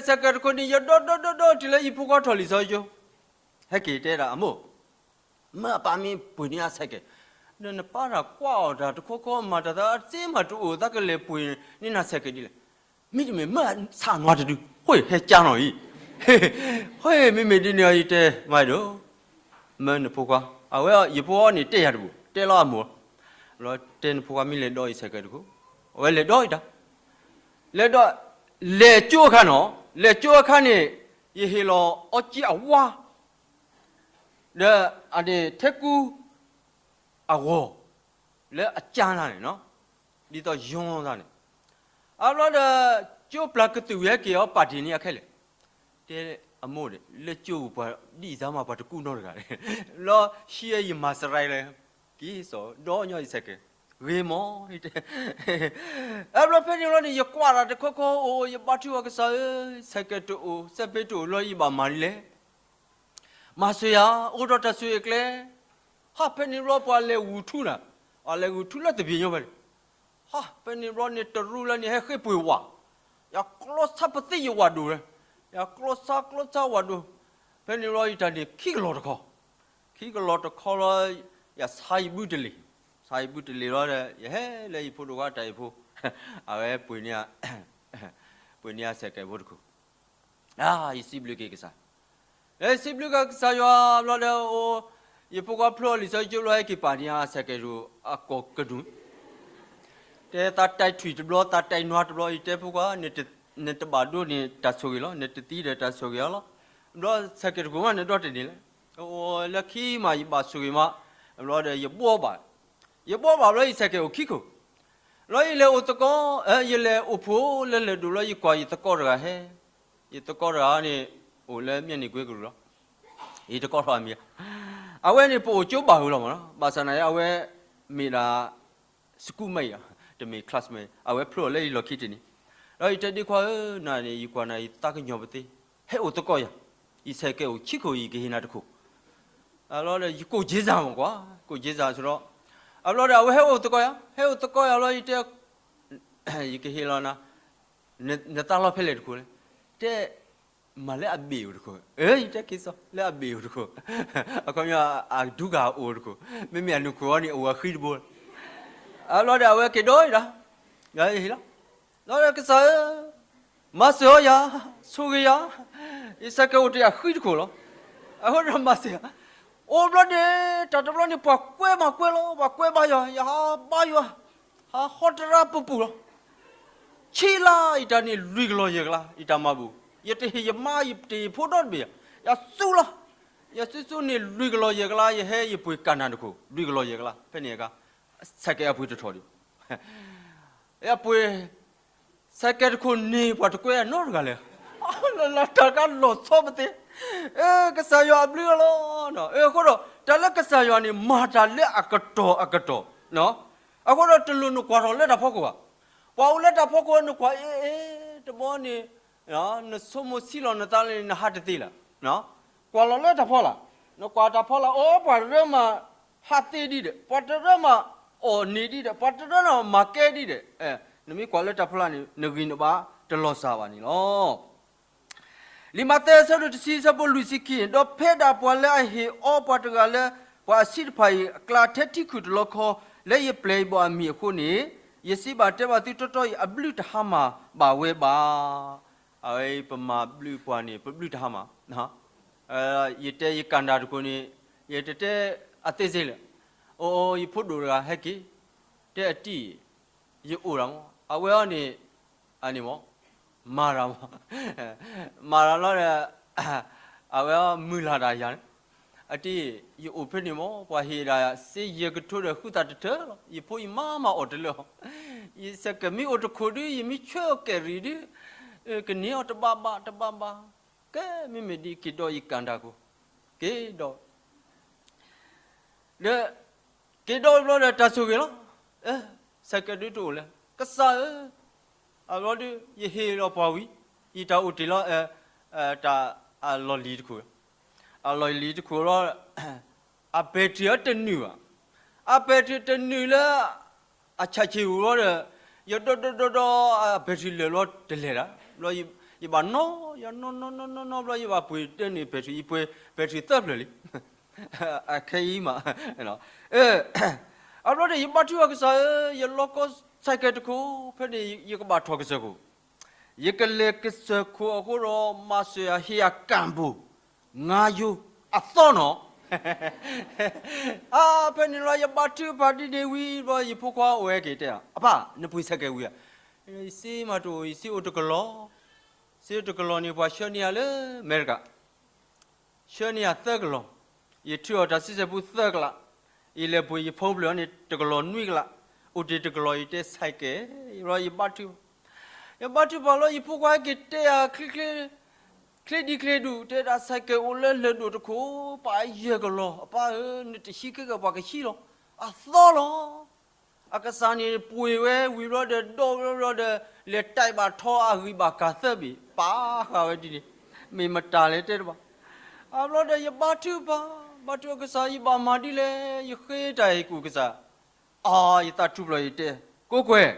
ဆဲးကဲးတခိၣ်န့ၣ် ယဒီဒီဒီဒီတုၤလၢယဖိခွါထီၣ်လံာ်စီဆှံကၠိ, ဟဲက့ၤတဲဒၣ်အမိၢ် မၢအပၢ်မ့ၢ်ပှ့ၤန့ၢ်အဆဲးကဲး, ဒီးနပၢ်တၢ်ကွၢ်အီၤတၢ်တခီခီမၤတၢ်သးစ့မးတအိၣ် သးကလဲၤပှ့ၤန့ၢ်နၤဆဲးကဲးဒ်လဲၣ်, မ့တမ့ၢ်မၢဆၣ်နွၤတဒု, ဃိဟဲကၢနီၤအံၤ, ဃိမ့မ့ၢ်ဒ်န့ၣ်အံၤတဲမၤဒိၣ်, မၢနဖိခွါ, အဝဲယဖိအီၤန့ၣ်တဲယၤတဘူၣ် တဲလီၤအမိၢ်, လီၤတဲနဖိခွါမ့ၢ်လဲၤဒီးအံၤဆဲးကဲးတခိၣ်, အဝဲလဲၤဒီးအံၤတၢ်, လဲၤဒီး, လဲၤကၠိအခါနီၤ, လဲၤကၠိအခါန့ၣ်, ယဟ့ၣ်လီၤအီကၠံအဝါ ဒီးအန့ၣ်ထဲကူအဂီၢ် လၢအကၢနၤန့ၣ်, ဒ်သိးယီၤသးန့ၣ်, အဘျီဒီး ကၠိပျၢ်ကသုၣ်ဝံၤဟဲက့ၤအီၤ ပာ်တ့ၢ်န့ၢ်အခဲလဲၣ်, တဲအမိၢ်န့ၣ် လၢကၠိပူၤပှၤဒ်အံၤစါမး ပှၤတကူနီတဂၤ, လီၤဟံးယမၤစရါလဲၣ်, က့ၤစီၤဒီညီယဆဲးကဲး, ဂ့ၤမး, အဘျီဖဲန့ၣ်လီၤန့ၣ် ယကွၢ်တၢ်တခီခီအိၣ် ယဘါထုအီၤကစၢ်ဧၢ, ဆဲးကဲးတအိၣ် စဲးဖ့တအိၣ်လီၤ ယဘၣ်မၤဒ်လဲၣ် မၤစၢၤယၤ အိၣ်ဒီးတၢ်ဆိၣ်ဂ့ၤအကျဲ, ဟးဖဲန့ၣ်ဘျီပှၤလဲၤဂုာ်ထူနၤ, ပှၤလဲၤဂုာ်ထူလၢသဘံၣ်ညီဖဲန့ၣ်, ဟးဖဲန့ၣ်ဘျီန့ၣ် တရူးလၢန့ၣ် ဟဲဃ့ပှ့ၤဝး, ယကျီဆါပသ့ၣ်ယဝးဒိၣ်ဝဲ, ယကျီဆါကျီဆါဝးဒိၣ်, ဖဲန့ၣ်ဘျီယတၢ်န့ၣ်ခံကလီၤတခီ, ခံကလီၤတခီလီၤ, ယဆါယဘုတလ့ၢ်, ဆါယဘုတလ့ၢ်လီၤဒီး ယဟဲလၢယဖိဒိၣ်ခွါတၢ်အံၤဖိ, အဝဲ ပှ့ၤန့ၢ်အဆဲးကဲးဖိတခိၣ် ယစံးဘျုးက့ၤကစၢ်, လၢယစံးဘျုးက့ၤကစၢ်ယွၤဘျီဒီး ယဖိခွါဖျိအီၤလံာ်စီဆှံကၠိဘျီ ဟဲက့ၤပာ်န့ၢ်အဆဲးကဲးတအိၣ်အကိာ်ကဒုၣ်, တဲသးတဲထွံၣ်တဘျီ သးတဲနွါတဘျီ ယတဲဖိခွါ, နတဘၣ်ဒိးန့ၢ်တၢ်ဆိၣ်ဂ့ၤလီၤ, နတသံဒီးတၢ်ဆိၣ်ဂ့ၤအီၤလီၤ, ဘျီဆဲးကဲးတခိၣ်မး နဒီတန့ၢ်လဲၣ်, အိၣ်လၢခံမး ယဘၣ်ဆိၣ်ဂ့ၤမး, ဘျီဒီးယဘှီဘၣ်, ယဘှီဘၣ်ဘျီ ယဆဲးကဲးအိၣ်ခံခိၣ် လီၤယလဲၤအိၣ်သကိး, ယလဲၤအိၣ်ဖှိၣ်လၢလဲၤဒိၣ်လီၤ ယကွၢ်ယသကိးတဂၤဟဲ, ယသကိးတဂၤန့ၣ် အိၣ်လၢမျက်နှာကွေးကရူၢ်လီၤ, ယတကိးထီၣ်အမံၤ, အဝဲန့ၣ် ပအိၣ်ကၠိဘၣ်ဝဲလီၤမး, ဘၣ်ဆၣ်နာ်အဝဲ မ့ၢ်ဒၣ် schoolmate တမ့ၢ် classmate အဝဲဖျိလၢယလီၢ်ခံတနံၤ, ဒီးယတဲဒ့ခွါဧၢ, နၤန့ၣ် ယကွၢ်နၤယသးကညီၤပသ့, ဟဲအိၣ်သကိးယၤ, ယဆဲးကဲအိၣ်ဆံခိၣ် ယကဟ့ၣ်နၤတခိၣ်. အလီၤဒီး ယကိၣ်က့စၢ်မ့ၢ်ကွၢ်, ကိၣ်က့စၢ်ဆိဒီး, အဘျီဒီး အဝဲဟဲအိၣ်သကိးယၤ, ဟဲအိၣ်သကိးယၤလီၤ ယတဲ ယကဟ့ၣ်လီၤနၤ, နသးလီၤဖဲလဲၣ်တခိၣ်လဲၣ်, တဲ မၤလၢအဘ့ၣ်အိၣ်တခိၣ်, ယတဲက့ၤစီ လၢအဘ့ၣ်အိၣ်တခိၣ်, အခီပညီ အဒူကၤအိၣ်တခိၣ်, မ့မ့ၢ်အနုာ်ခိၣ်အီၤန့ၣ် အအိၣ်အဃံတဘိလီၤ. အဘျီဒီး အဝဲက့ၤဒိးယၤဒီး, ယဟ့ၣ်လီၤ, လီၤဒီးကစၢ်ဧၢ, မၤစၢၤအီၤယၤ, ဆိၣ်ဂ့ၤယၤ, ယဆဲးကဲအိၣ်တ့ၢ်အဃံတခိၣ်လီၤ. အဃိဒီးမၤစၢၤယၤ, အိၣ်ဘျီန့ၣ် တၢ်တဘျီန့ၣ် ပှၤကွဲမၤကွဲလီၤ, ပှၤကွဲဘါယွၤ, ယဟးဘါယွၤ, ဟးဟီတရၣ်ပူၤပူၤလီၤ. ဆံလါ ယတၢ်န့ၣ် လွံၢ်ကလီၤယဲၢ်ကလး ယတၢ်မၤဘူၣ်, ယတဟ့ၣ်ယမါ ယတဟ့ၣ်ယဖိဒီတဘ့ၣ်, ယစူလီၤ, ယစူစူန့ၣ် လွံၢ်ကလီၤယဲၢ်ကလး ယဟဲယပှ့ၤကၣ်နၢ်တခိၣ် လွံၢ်ကလီၤယဲၢ်ကလး ဖဲန့ၣ်အခါ, ဆဲးကဲအပှ့ၤတထီၣ်ဒံး, ယပှ့ၤ ဆဲးကဲတခိၣ်န့ၣ် ပှၤတကွဲအနီတဂၤလဲၣ်, လၢတၢ်ကလီၤဆီပသ့, ကစၢ်ယွၤအဘျုးအလီၢ်, အဃိဒီး တၢ်လၢကစၢ်ယွၤန့ၣ် မၤတၢ်လၢအကတီၢ်အကတီၢ်, အဃိဒီးတလိၣ်နကွၢ်ထီၣ်လၢတၢ်ဖီခိၣ်ဘၣ်, ပှၤအိၣ်လၢတၢ်ဖီခိၣ် နကွၢ်အ့ၣ်အ့ၣ် တဘျီန့ၣ် နဆိကမိၣ်ဆံးလီၤနသးလၢနဟးတသ့လၢၤ, ကွၢ်လီၤလၢတၢ်ဖီလာ်, နကွၢ်တၢ်ဖီလာ် အိၣ် ပှၤတရၢမၤဟးသ့ဒံးဒီး ပှၤတရၢမၤအီၣ်န့ၢ်ဒံးဒီး ပှၤတရၢမၤကဲဒံးဒီး, နမ့ၢ်ကွၢ်လၢတၢ်ဖီလာ်န့ၣ် နဂံၢ်နဘါတလီၤစၢ်ဘၣ်န့ၣ်လီၤ. လံာ်မးသဲအဆၢဒိၣ်တဆံအဆၢဖိလွံၢ်ဆံခံ, ဒီးဖဲဒၣ်ပှၤလၢအဟ့ၣ်အီပှၤတဂၤလၢ ပှၤအဆံးတဖၣ်အံၤ အကျါထဲထံခုၣ်တလီခီ လၢယပျဲၢ်ယဘီၣ်အမံၤအဃိန့ၣ်, ယစံးဘၣ်တဲဘၣ်သုတီတီအံၤ အဘျုးတဟါမၢ်ဘၣ်ဝဲဘၣ်. အဝဲပမၤဘျုးပှၤန့ၣ် ပဘျုးတဟါမၢ်, ယတဲယကၣ်နၢ်တခိၣ်န့ၣ် ယတတဲအသ့စ့လၢၤ, အိၣ် ယဖိဒိၣ်တဂၤဟဲက့ၤ, တဲအတံၢ် ယအိၣ်ဒၣ်မး, အဝဲအီၤန့ၣ် အန့ၣ်မး, မၤတၢ်မး, မၤတၢ်လီၤဒီး အဝဲမုၢ်လၢ်တၢ်ယၤန့ၣ်, အတံၢ် ယအိၣ်ဖဲန့ၣ်မး ပှၤဟ့ၣ်ဒၣ်စ့ယဲၢ်ကထိဒီးဃုသၣ်တထၢလီၤ, ယဖိယမါမၤအီၣ်တလၢအီၤ, ယဆဲးကဲမ့ၢ်အိၣ်တခိၣ်ဒုး ယမ့ၢ်ဆှၢကဲၣ်ရံၣ်ဒုး, ကန့ၢ်အီၤတဘၣ်ဘၣ်တဘၣ်ဘၣ်, ကဲမ့မ့ၢ်ဒ်က့ၤဒီးယကၣ်တၢ်ခိၣ်, က့ၤဒီး ဒီး က့ၤဒီးဘျီဒီးတၢ်ဆိၣ်ဂ့ၤလီၤ, ဆဲးကဲဒုးတအိၣ်လၢၤ, ကစၢ်ဧၢ, အဘျီဒုး ယဟ့ၣ်လီၤပှၤဝံၤ, ယတၢ်အိၣ်တ့ၢ်လီၤ, တၢ်အလီၢ်လံၤတခိၣ်, အလီၢ်လံၤတခိၣ်လီၤ, အပဲာ်ထံၣ်အတနုာ်ဘၣ်, အပဲာ်ထံၣ်တနုာ်လၢ အဆၣ်ဆ့ၣ်ဧိၤလီၤဒီး, ယဒီဒီဒီဒီ အပဲာ်ထံၣ်လၢာ်လီၤတလဲၤဒၣ်, ဘျီ ယဘၣ်နီၣ် ယနီၣ်နီၣ်နီၣ်နီၣ်နီၣ် ဘျီ ယဘၣ်ပှ့ၤတၢ်န့ၣ်ပဲာ်ထံၣ် ယပှ့ၤပဲာ်ထံၣ်သၢဖျၢၣ်လံ, အခဲအံၤမး, အဘျီဒီး ယဘါထုအီၤကစၢ်ဧၢ, ယလီၤကီဆဲးကဲတခိၣ် ဖဲန့ၣ် ယကဘၣ်ထီၣ်ကစၢၢ်ခိၣ်, ယကလဲၤကစၢၢ်ခိၣ်အဃိဒီး မၤစၢၤယၤဟ့ၣ်ယၤကၣ်ဘိၣ် ငါးယိ အသီနီၤ, အဖဲန့ၣ်လီၤ ယဘါထုကဖၣ်ဒ်န့ၣ်ဝံၤဘျီ ယဖိခွါအိၣ်ဝဲက့ၤတဲ, အပၢ် နပှ့ၤဆဲးကဲဝံၤဧါ, ယစ့မးတအိၣ် ယစ့အိၣ်တကလီၤ, စ့အိၣ်တကလီၤန့ၣ် ပှၤဆှၢန့ၢ်ယၤလၢအမဲရကၤ, ဆှၢန့ၢ်ယၤသၢကလီၤ, ယထုးအီၤတၢ်စံးဆဲးပူသၢကလး, ယလဲၤပှ့ၤယဖီပျၢၢ်န့ၣ် တကလီၤနွံကလး, အိၣ်တ့ၢ်တကလီၤ ယတဲဆဲးကဲ, ယဘါထု, ယဘါထုပှၤလီၤ ယဖိခွါဟဲက့ၤတဲယၤ ချ့ဒံချ့ဒူၣ် တဲဒၣ်ဆဲးကဲအိၣ်လၢလၢၢ်ဒိၣ်တခိၣ် ပာ်ယဲၢ်ကလီၤ, အပၢ်ဧၢ နတဟံးခဲကဲပှၤကဟံးလီၤ, အသီလီၤ, အကစၢ်န့ၣ်ပှ့ၤဝဲဝံၤဘျီဒီး ဒီဘျီဒီး လဲၤတဲဘၣ်ထီအဂံၢ်ဘၣ်ကၤသၢဘ့ၣ် ပာ်ဃာ်ဝဲဒ်န့ၣ်, မ့ၢ်မတၤလဲၣ်တဲတဘၣ်, အဘျီဒီးယဘါထုပှၤ, ဘါထုအကစၢ် ယဘၣ်မၤဒ်လဲၣ်, ယဃ့တၢ်ဟ့ၣ်ကူၣ်ကစၢ်, အါ ယသးထူဘျီယတဲ, ကိးကွဲၢ်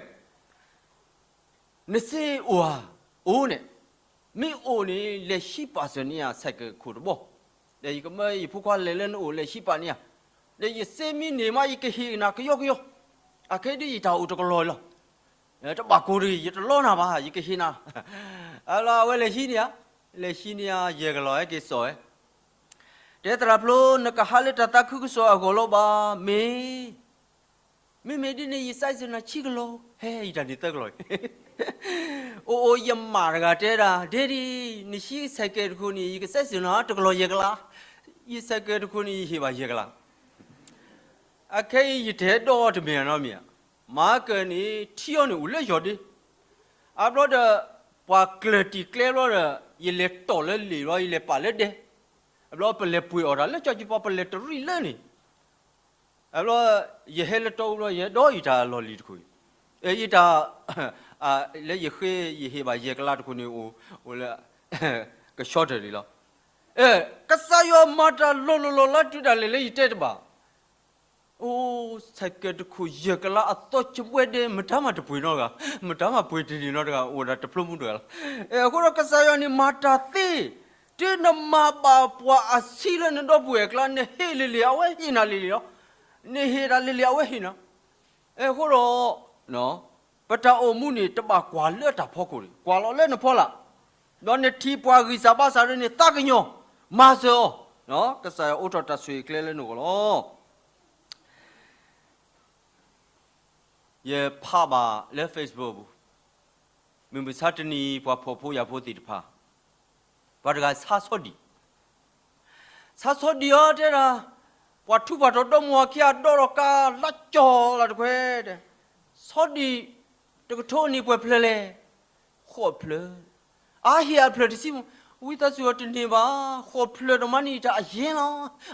နစ့အိၣ်ဧါ, အိၣ်န့ၣ်, မ့ၢ်အိၣ်န့ၣ် လဲၤဟံးပာ်စၢၤန့ၢ်ယၤဆဲးကဲခိၣ်တဘီ, ဒီးယကမၢယဖိခွါလဲၤလၢနအိၣ်လဲၤဟံးပာ်န့ၢ်ယၤ, ဒီးယစ့မ့ၢ်န့ၢ်မး ယကဟ့ၣ်နၤကယီကယီ, အခဲဒ်ယတၢ်အိၣ်တကလီၤလီၤ, တဘၣ်ကိၢ်တဂ့ၤ ယတလီနၤဘၣ် ယကဟ့ၣ်နၤ, အလီၤအဝဲလဲၤဟံးန့ၢ်ယၤ, လဲၤဟံးန့ၢ်ယၤယဲၢ်ကလီၤ ဟဲက့ၤစိာ်ဝဲ တဲသရၣ်ဖျိ နကဟးလၢတၢ်သးခုကစီၣ်အဂီၢ်လီၤဘၣ်, မ့ၢ်, မ့မ့ၢ်ဒ်န့ၣ် ယစဲးစၢၤနၤဆံကလီၤ, ဟဲ ယတၢ်န့ၣ်သၢကလီၤ, အိၣ်အိၣ် ယမါတဂၤတဲဒၣ် ဒ့ဒံ, နဟံးဆဲးကဲတခိၣ်န့ၣ် ယကစဲးစၢၤနၤတကလီၤယဲၢ်ကလး, ယဆဲးကဲတခိၣ်န့ၣ် ယဟ့ၣ်ဘၣ်ယဲၢ်ကလး, အခဲအံၤယတဲဒီးတမ့ၢ်နီတမံၤဧါ, မၤကၢၢ်န့ၣ် ထံအီၤန့ၣ်အိၣ်လၢယီၢ်ဒ့, အဘျီဒီး ပှၤကျၢၢ်တံၢ်ကျဲဘျီဒီး ယလဲၤတီၢ်လၢလ့ၣ်ဘျီ ယလဲၤပာ်လၢဒဲ, အဘျီပလဲၤပှ့ၤအီၣ်တၢ်လၢကၠီကပီၤ ပလဲၤတရံးလၢန့ၣ်, အဘျီ ယဟဲလၢတီအူဘျီ ယဟဲဒီးယတၢ်လီၢ်လံၤတခိၣ်အံၤ, အတၢ် လၢယဃ့ယဟ့ၣ်ဘၣ်ယဲၢ်ကလးတခိၣ်န့ၣ် အိၣ်လၢ ကဆီတၢၢ်လံလီၤ. ကစၢ်ယွၤမၤတၢ်လီၤလီၤလီၤလၢတုၤဒၣ်လဲာ်လၢယတဲတဘၣ် အိၣ် ဆဲးကဲတခိၣ်ယဲၢ်ကလးအသီကဘှဲဒဲး မတၤမၤတပှ့ၤနီတဂၤ, မတၤမၤပှ့ၤတန့ၢ်နီတဂၤ အိၣ်ဒၣ်တဖျိမူတဂၤလီၤ. အဃိဒီးကစၢ်ယွၤန့ၣ်မၤတၢ်သ့, တုၤနမၤဘၣ်ပှၤအဆံးလၢနဒီပုၢ်ဝဲၢ်အကျါ နဟ့ၣ်လံၤလံၤ အဝဲဟ့ၣ်နၤလံၤလံၤလီၤ. နဟ့ၣ်တၢ်လံၤလံၤ အဝဲဟ့ၣ်နၤ. အဃိဒီး ပတၢ်အိၣ်မူန့ၣ် တဘၣ်ကွၢ်လၢတၢ်ဖီခိၣ်န့ၣ် ကွၢ်လီၤလၢနဖီလာ်, ဒီးနထံၣ်ပှၤဂံၢ်စၢ်ဘါစၢ်ဒ်န့ၣ် သးကညီၤ မၤစၢၤအီၤ, ကစၢ်ယွၤအိးထီၣ်တၢ်ဆိၣ်ဂ့ၤကျဲလၢနဂီၢ်လီၤ. ယဖးဘၣ်လၢ Facebook ပူၤ, မုၢ်မဆါတနံၤ ပှၤဖှီၣ်ဖိယာ်ဖိသ့ၣ်တဖၣ် ပှၤတဂၤဆါဆီဒံၣ်, ဆါဆီဒံၣ်အီၤတဲဒၣ်, ပှၤထူးပှၤတီၤဒီမါဝၤခံဂၤဒီးဒီးကါလၢကၠီလၢတခွဲး, ဆီဒံၣ်တကထိန့ၣ်ပှဲၤဖျၢၣ်လဲၣ်, ဃိးဖျၢၣ်, အဟ့ၣ်အဖျၢၣ်တဆံမး, ဝံသးစူၤအီၤတန့ၢ်ဘၣ်, ဃိးဖျၢၣ်ဒီးမၤန့ၢ်တၢ်အယဲလီၤ,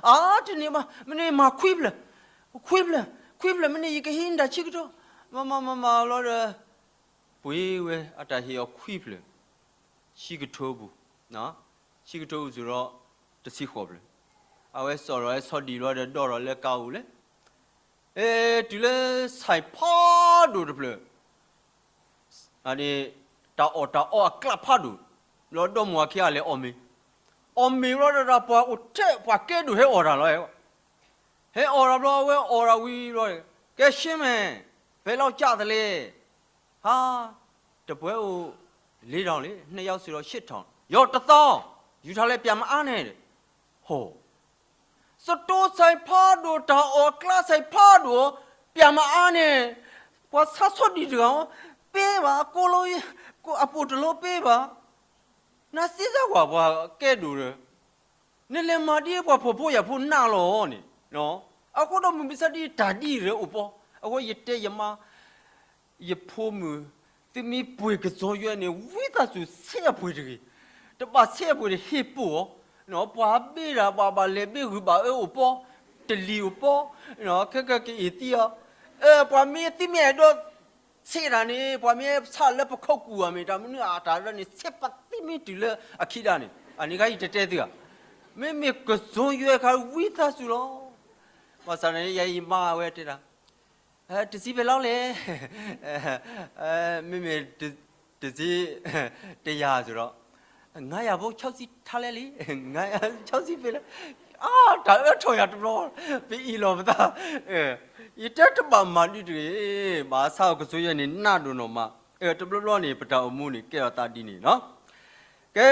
အတန့ၢ်ဘၣ်, မ့ၢ်န့ၢ်မၤခွံဖျၢၣ်, ခွံဖျၢၣ်, ခွံဖျၢၣ်မ့ၢ်န့ၢ် ယကဟံးနတၢ်ဆံကထိ, မၤမၤမၤမၤလီၤဒီး ပှ့ၤဝဲအတၢ်ဟ့ၣ်အီၤခွံဖျၢၣ်, ဆံကထိပူၤ, ဆံကထိပူၤစ့ၢ်ဒီး တဆံဃိးဖျၢၣ်, အဝဲစိာ်ထီၣ်ဝဲဆီဒံၣ်လီၤဒီး ဒီးထီၣ်လၢကါအိၣ်လဲၣ်, တုၤလၢဆဲးဖးဒိၣ်တဖျၢၣ် တၢ်အီၣ်တၢ်အီအကျါဖးဒိၣ်, လီၤဒီမါဝၤခံဂၤလဲၤအီၣ်မ့ၤ, အီၣ်မ့ၤလီၤဒီး ပှၤအိၣ်ထဲပှၤကဲဒိၣ်ဟဲအီၣ်တၢ်လီၤ, ဟဲအီၣ်တၢ်ဘျီ အဝဲအီၣ်တၢ်ဝံၤဘျီ, ကဲရှင်းမယ်, ဘယ်လောက်ကျသလဲ, ဟာ, တစ်ပွဲကို လေးထောင်လေ, နှစ်ယောက်ဆိုတော့ ရှစ်ထောင်, ရော့ တစ်သောင်း, ယူထားလဲ ပြန်မအားနဲ့, ဟို စတိစဲးဖးဒိၣ် တၢ်အီၣ်ကျါစဲးဖးဒိၣ်, ပြန်မအားနဲ့, ပှၤဆါဆီဒံၣ်တဂၤ, ပေးပါ, ကိုလို, အပိုတလိုပေးပါ, နစ့စၢ်ကွၢ်ပှၤကဲဒိၣ်ဒီး, နလဲၤမၤဒ်ပှၤဖှီၣ်ဖိယာ်ဖိနးလီၤန့ၣ်, အဃိဒီးမုၢ်မဆါတနံၤတၢ်ဒ်အံၤအိၣ်ပီ, အဃိယတဲယမါ ယဖိမုၣ်, သုမ့ၢ်ပှ့ၤကစီယွဲန့ၣ် ဝံသးစူၤဆဲးအပှ့ၤတဂ့ၤ, တဘၣ်ဆဲးအပှ့ၤတဟ့ၣ်ပိာ်အီၤ, ပှၤဘ့ၣ်ဒၣ် ပှၤဘၣ်လဲၤဘ့ၣ်ဂုၤဘၣ်အၢအိၣ်ပီ, တလံၤအိၣ်ပီ, ခဲကက့ၤအ့ၣ်သံအီၤ, ပှၤမ့ၢ်သုမ့ၢ်အဲၣ်ဒိး ဆဲးတၢ်န့ၣ် ပှၤမ့ၢ်ဆါလၢပခိၣ်ကူၣ်အမ့ၢ် တၢ်မနုၤအတၢ်ဒ်န့ၣ် ဆဲးပသံမ့ၢ်တုၤလၢအခံဒၣ်န့ၣ် အန့ၣ်ခါယတတဲသုဧါ, မ့မ့ၢ်ကစီယွဲခါ ဝံသးစူၤလီၤ, ဘၣ်ဆၣ်န့ၣ် ယမါဝဲတဲဒၣ် တစံးပဲးလီၤလဲၣ်, မ့မ့ၢ် တစံး တယၤစ့ၢ်ဒီး, ငါးရာဘိ ခြောက်စီး ထားလဲလံ, ငါးရာ ခြောက်စီး ပဲလဲ, အါ တၢ်အၢထီၣ်ယၤတဘျီ, ပအံၣ်လီၤပသး, ယတဲတဘၣ်မၤဒုတဂ့ၤ, ဘၣ်ဆၣ်ကစီယွဲန့ၣ် နးဒိၣ်နီၢ်မး, တဘျီဘျီန့ၣ် ပတၢ်အိၣ်မူန့ၣ် ကဲထီၣ်သးဒ်န့ၣ်လီၤ, ကဲ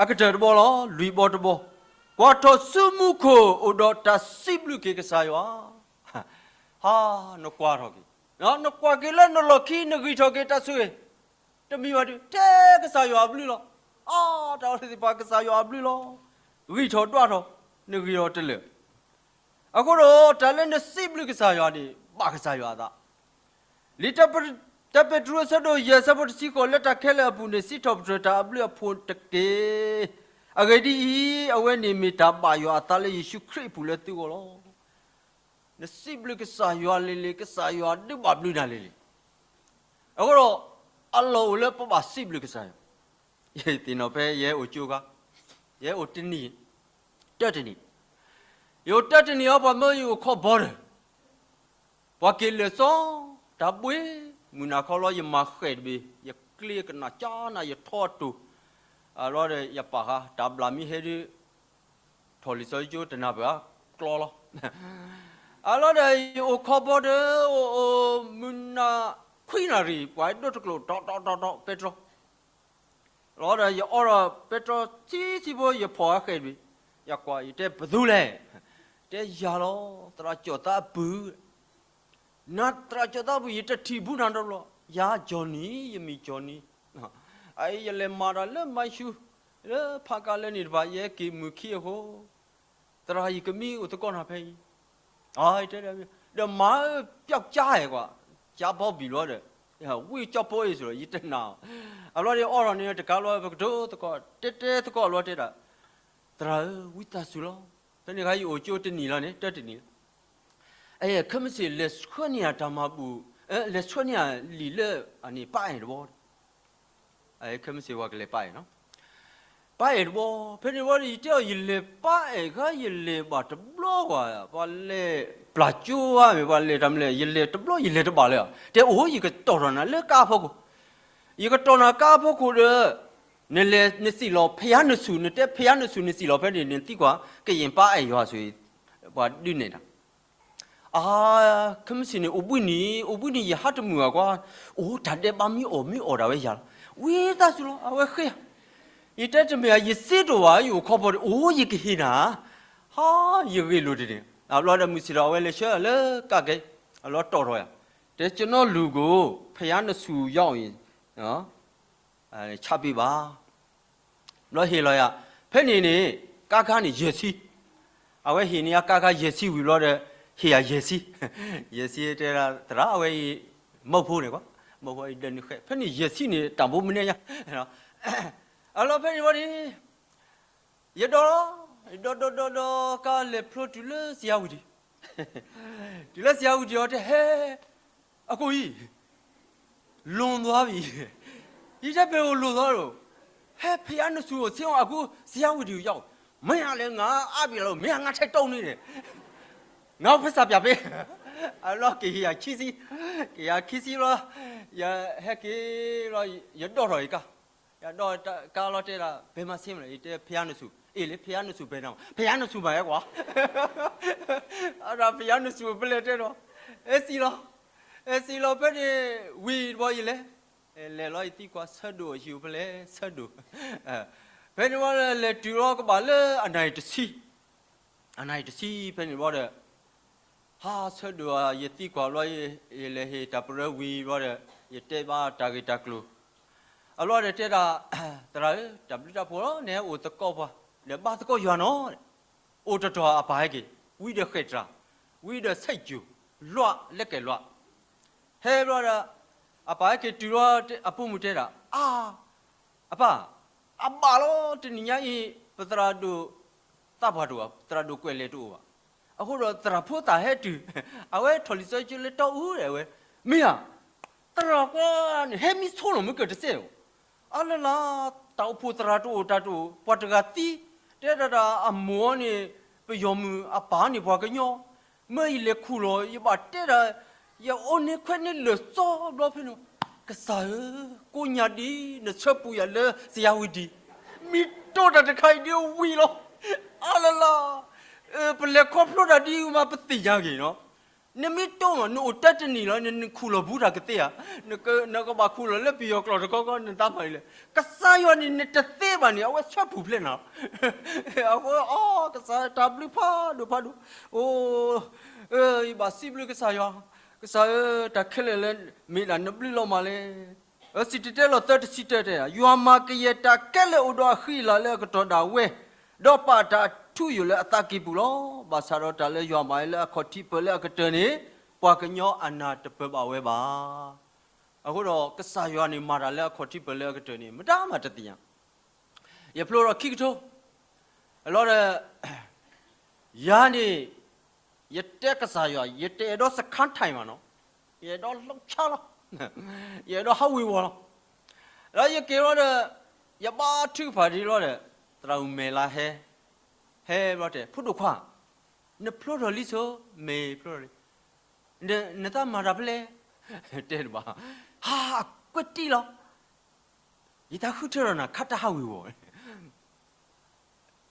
အကတၢၢ်တဘီလီၤ, လွံၢ်ဘီတဘီ, ကွၢ်ထီၣ်ဆူမူခိၣ်အိၣ်ဒီးတၢ်စံးဘျုးက့ၤကစၢ်ယွၤ, ဟါ, နကွၢ်ထီၣ်က့ၤ, နကွၢ်က့ၤလၢနလီၢ်ခံ နဂံၢ်ထီၣ်က့ၤတၢ်ဆိၣ်ဂ့ၤ, တမံၤဘၣ်ဒုး ထဲကစၢ်ယွၤအဘျုးလီၤ, အါ တၢ်အီၣ်သ့ၣ်တဖၣ်ကစၢ်ယွၤအဘျုးလီၤ, ဂံၢ်ထီၣ်ဒွးထီၣ်, နဂံၢ်ထီၣ်တလၢာ် အဃိဒီး တၢ်လၢနစံးဘျုးကစၢ်ယွၤန့ၣ် ဘၣ်ကစၢ်ယွၤအသး, လံာ်တၢပ့းတရူးအဆၢဒိၣ်ယဲၢ်အဆၢဖိတဆံဃိး လၢတၢ်ခဲလၢာ်အပူၤန့ၣ် စံးထီၣ်ပတြၢၤတၢ်အဘျုးအဖှိၣ်တက့ၢ်. အဂ့ၢ်ဒ်အံၤ, အဝဲန့ၣ်မ့ၢ်တၢ်ဘၣ်ယွၤအသးလၢယ့ၣ်ၡူးခရံာ်အပူၤလၢသုဂီၢ်လီၤ. နစံးဘျုးကစၢ်ယွၤလံၤလံၤ ကစၢ်ယွၤဒုးဘၣ်ဘျုးနၤလံၤလံၤ, အဃိဒီး အလီၢ်အိၣ်လၢပဘၣ်စံးဘျုးကစၢ်ယွၤ, ယသ့ၣ်နီၣ်ဖဲယဟဲအိၣ်ကၠိခါ, ယဟဲအိၣ်တနံၤ, တၢတနံၤ, ယအိၣ်တၢတနံၤအီၤ ပှၤမၢယအိၣ်ခိးဘီဒီး ပှၤက့ၤလၢာ်စီ တၢ်ဘှ့ၣ်, မုၢ်နၤခီလီၤ ယမၤဃဲၣ်တဘ့ၣ်, ယကျ့ကနၣ်ကၠါနၤ ယထီအတိၤ, အလီၤဒီးယပာ်ဃါ တၢ်ဘျးမံဟဲဒုး ထီၣ်လံာ်စီဆှံကၠိတနၤပၢၢ်ဧါ, ကျီလီၤ. အလီၤဒီးယအိၣ်ခိးဘီဒီး အိၣ်အိၣ်မုၢ်နၤခွံနၣ်ရံၣ် ပှၤဒိတကျိာ် တီတီတီတီ ပဲတြီ လီၤဒီးယအီဒီးပဲတြီဆံဆံဖိ ယဖီၣ်အဃဲၣ်တဘ့ၣ်, ယကွၢ်ယတဲပသူလဲၣ်, တဲယၤလီၤ သရၣ်ကၠီၣ်သးအပုၢ်, နသရၣ်ကၠီၣ်သးအပုၢ် ယတထံၣ်ဘူးနၤတဘျီ, ယၤကၠီၣ်နံၤ ယမံၤကၠီၣ်နံၤ, အအံၤယလဲၤမၤတၢ်လၢမၤဆူၣ် လၢဖးကါလၢန့ၣ်တဖၣ် ယဟဲက့ၤမုၢ်ခံအဃိ သရၣ်ယကမံအိၣ်သကိးနၤဖဲအံၤ, တဲ, ဒီးမၤပျောက်ကါဟဲကွၢ်, ကါဘီဘံၣ်လီၤဒီး, ဝံၢ်ကၠီၣ်ဖိအံၤစ့ၢ်ဒီး ယတနာ်, အလီၤဒီးအီၣ်ထီၣ်န့ၣ် တကးလီၤပကတိၤသကိး တဲတဲသကိးလီၤတဲဒၣ်, သရၣ်ဧၢ ဝံသးစူၤလီၤ, ဖဲန့ၣ်ခါယအိၣ်ကၠိတနံၤလီၤန့ၣ် တၢတနံၤလီၤ, အဲ ခဲမုၢ်ဆ့ၣ်လဲၤဆှၢန့ၢ်ယၤတၢ်မၤဘူၣ် လဲၤဆှၢန့ၢ်လံာ်လၢအန့ၣ်ပၢ်အဲၣ်တဘီ, ခဲမုၢ်ဆ့ၣ်ဝဲကလဲၤပၢ်အဲၣ်နီၤ, ပၢ်အဲၣ်တဘီ, ဖဲန့ၣ်ဝံၤဒီး ယတဲအီၤ ယလဲၤပၢ်အဲၣ်ခါ ယလဲၤဘၣ်တဘျီဘၣ်, ပှၤလဲၤပျၢ်ကၠိဧါမ့ၢ် ပှၤလဲၤတၢ်မနုၤလဲၣ်, ယလဲၤတဘျီ ယလဲၤတဘၣ်လၢၤ, တဲအိၣ် ယကတီၢ်ထီၣ်နၤလၢကါအဖီခိၣ်, ယကတီၢ်နၤကါအဖီခိၣ်ဒီး နလဲၤနစံၣ်လီၤဖဲယါနဆူၣ်, နတဲဖဲယါနဆူၣ် နစံၣ်လီၤဖဲန့ၣ် နသံကွၢ် ကယဲၢ်ပၢ်အဲၣ်ယွၤဆိ, ပှၤဒုးနဲၣ်တၢ် အါ, ခဲမုၢ်ဆ့ၣ်န့ၣ် အိၣ်ဘှံးနံၤ အိၣ်ဘှံးနံၤ ယဟးတမုာ်ဘၣ်ကွၢ်, အိၣ်တၢ်ဒဲးဘးမ့ၢ်အီၣ်မ့ၢ်အီၣ်ဒၣ်ဝဲယၤလီၤ, ဝံသးစူၤလီၤ အဝဲဃ့ဧါ, ယတဲတမ့ၢ်ဧါ ယစ့တအိၣ်ဘၣ် ယအိၣ်ခီဖီဒီး အိၣ်ယကဟ့ၣ်နၤ, ဟါ, ယဂ့ၢ်လိာ်တန့ၢ်, အဘျီဒီးမုၢ်ဆ့ၣ်ဒီး အဝဲလဲၤဆှၢလၢကါကဲ, အလီၤတီၢ်ထီၣ်ယၤ, တဲ ကျွန်တော်လူကို ဘုရားနဆူရောက်ရင် ချပေးပါ ဘျီဟ့ၣ်လီၤယၤ, ဖဲန့ၣ်န့ၣ် ကါခါန့ၣ်ယဲၢ်ဆံ, အဝဲဟ့ၣ်န့ၢ်ယၤကါခါယဲၢ်ဆံဝံၤဘျီဒီး ဟ့ၣ်ယၤယဲၢ်ဆံ, ယဲၢ်ဆံတဲဒၣ် သရၣ်အဝဲအံၤ မုၢ်ဖိန့ၣ်ကွၢ်, မုၢ်ဖိအံၤဒၢးနုာ်ဃဲ, ဖဲန့ၣ်ယဲၢ်ဆံန့ၣ် တၢ်ဘိမနုၤညါ, အလီၤဖဲန့ၣ်ဝံၤန့ၣ် ယဒီးလီၤ, ယဒီးဒီးဒီးဒီး ကါလဲၤဖျိတုၤလၢစယါဝံၤဒံး, တုၤလၢစယါဝံၤဒံးအီၤတဲ ဟဲ, အကိၣ်အံၤ လွန်သွားပြီ, ယတဲ ဘယ်ကိုလွန်သွားလို့, ဟဲ ဘုရားနဆူၣ်ကို ဆင်းအောင် အခု ဆရာဝတီကိုရောက်, မင်းကလည်း ငါအပ်ပြီလို့ မင်းက ငါထက်တုံးနေတယ်, ငါ့ကိုပိုက်ဆံပြပေး, အလီၢ်က့ၤဟ့ၣ်ယၤခံဆံ, က့ၤယၤခံဆံလီၤ, ယဟဲက့ၤလီၤ, ယဒိးထီၣ်ယကါ, ယဒိးကါလီၤတဲဒၣ် ဘယ်မှာဆင်းမလဲ, ယတဲ ဘုရားနဆူၣ်, အေးလေ ဘုရားနဆူၣ် ဘယ်နားမှာ, ဘုရားနဆူၣ် မှာ ဟဲကွၢ် အဒၣ် ဘုရားနဆူၣ် ဖဲလဲၣ်တဲဒီး, အဲစံးလီၤ, အဲစံးလီၤဖဲန့ၣ် ဝံၤတဘျီယလဲၤ, လဲၤလီၤယသံကွၢ် ဆၢဒိၣ်အဟံၣ်အိၣ်ဖဲလဲၣ် ဆၢဒိၣ်, ဖဲန့ၣ်ဝံၤလဲၤတုၤလီၤကဘၣ်လၢအနၣ်ရံၣ်တဆံ, အနၣ်ရံၣ်တဆံဖဲန့ၣ်ဘျီဒီး, ဟါ ဆၢဒိၣ်ဧါ ယသံကွၢ်ဘျီ, ယလဲၤဟ့ၣ်တၢ်ပရၢဝံၤဘျီဒီး, ယတဲဘၣ်တၢ်ဂ့ၢ်တၢ်ကျိၤ, အဘျီဒီးတဲဒၣ်, သရၣ်ဧၢ, တၢ်ဘျုးတၢ်ဖှိၣ်လီၤ, နဟဲအိၣ်သကိးပှၤ, ဒီးဘါသကိးယွၤနီၤ, အိၣ်တတီၤအပၢ်ဟဲက့ၤ, ဝံဒီးဃဲၣ်တြၢ်, ဝံဒီးဆဲးစူၤ, လွးလၢကဲလွး, ဟဲဘျီဒီး, အပၢ်ဟဲက့ၤတုၤလီၤ အပိာ်မုၣ်တဲဒၣ်, အါ, အပၢ်, အဘၣ်လီၤ တနံၤညါအံၤ ပသရၣ်ဒိၣ်သးပှၢ်တအိၣ်ဘၣ်, သရၣ်ဒိၣ်ကွဲးလဲၤတအိၣ်ဘၣ်, အဃိဒီးသရၣ်ဖိသၣ်ဟဲတုၤ, အဝဲထီၣ်လံာ်စီဆှံလၢတီအူဒီးဝဲ, မ့ၢ်ဧါ, သရၣ်ကွၢ်န့ၣ် ဟဲမံဆိလီၤမ့ၢ်ကတစဲးဧိၤ, အါလၢလၢ, တၢ်အိၣ်ဖှိၣ်သရၣ်တအိၣ်တၢ်တအိၣ် ပှၤတဂၤသံ, တဲဒၣ်တၢ်အမိၢ်န့ၣ်, ပယီၤမုၣ်အပၢ်န့ၣ်ပှၤကညီ, မ့ၢ်ယလဲၤခူၣ်လီၤ ယဘၣ်တဲဒၣ်, ယအိၣ်န့ၣ်ခွဲးန့ၢ်လၢာ်စီဘျီဖဲန့ၣ်, ကစၢ်ဧၢ, ကိးညါဒ် နဆၢပူၤယၤလၢစယါဝံၤဒံး, မ့ၢ်တိၢ်တၢ်တခါအံၤဒ်ဝံၤလီၤ, အါလၢလၢ, ပလဲၤခီဖျိတၢ်ဒ်အံၤမးပသ့ၣ်ညါဂ့ၤနီၤ, နမ့ၢ်တိၢ်မး နအိၣ်တၢတနံၤလီၤ နခူၣ်လီၤဘူးတၢ်ကသ့ဧါ, နကဘၣ်ခူၣ်လီၤလၢပယီၤကျိာ်တခီခီ နသးမၤဒ်လဲၣ်, ကစၢ်ယွၤန့ၣ် နတသ့ဘၣ်န့ၣ် အဝဲဆၢပူၤဖျဲးနၤလီၤ, အဃိ အီ ကစၢ်တၢ်ဘျုးဖးဒိၣ်ဖးဒိၣ်, အိ ယဘၣ်စံးဘျုးကစၢ်ယွၤ, ကစၢ်ဧၢ တၢ်ခဲလၢာ်လၢ မ့ၢ်ဒၣ်နဘျုးလီၤမးလဲၣ်, စံၣ်တဲၤတဲလီၤသၢတဆံတၢတဲဒၣ် ယွၤမၤကယဲၢ်တၢ်ခဲလၢာ်အိၣ်ဒီးအဃံအလၤလၢအကတီၢ်ဒၣ်ဝဲ, ဒီးပာ်တၢ်အထူအယိာ်လၢအသးကံၢ်ပူၤလီၤ. ဘၣ်ဆၣ်ဒီးတၢ်လၢယွၤမၤဝဲလၢအခီၣ်ထံးပၢၢ်လၢအကတၢၢ်န့ၣ်, ပှၤကညီအနၢ်တပၢၢ်ဘၣ်ဝဲဘၣ်. အဃိဒီးကစၢ်ယွၤန့ၣ်မၤတၢ်လၢအခီၣ်ထံးပၢၢ်လၢအကတၢၢ်န့ၣ် မတၤမးတသ့ၣ်ညါ, ယဖျိထီၣ်ခံကထိ, အလီၤဒီး, ယၤန့ၣ်, ယတဲကစၢ်ယွၤ ယတအဲၣ်ဒိးစခါထံးမးနီၤ, ယအဲၣ်ဒိးလှုပ်ရှားလီၤ, ယအဲၣ်ဒိးဟးဝ့ၤဝီၤလီၤ, ဒီးယက့ၤလီၤဒီး, ယဘါထုကဖၣ်ဒ်လီၤဒီး, သရၣ်မုၣ်မဲာ်လါဟဲ, ဟဲဘျီတဲ ဖိဒိၣ်ခွါ, နဖျိထီၣ်လံဆိ, မ့ၢ်ဖျိထီၣ်လံ, နသးမၤတၢ်ဖဲလဲၣ်, တဲတဘၣ်, ဟါ အကွဲးတံၢ်လီၤ, ယတၢ်ဃုထၢထီၣ်နၤ ခါတၢ်ဟးဝ့ၤဝီၤ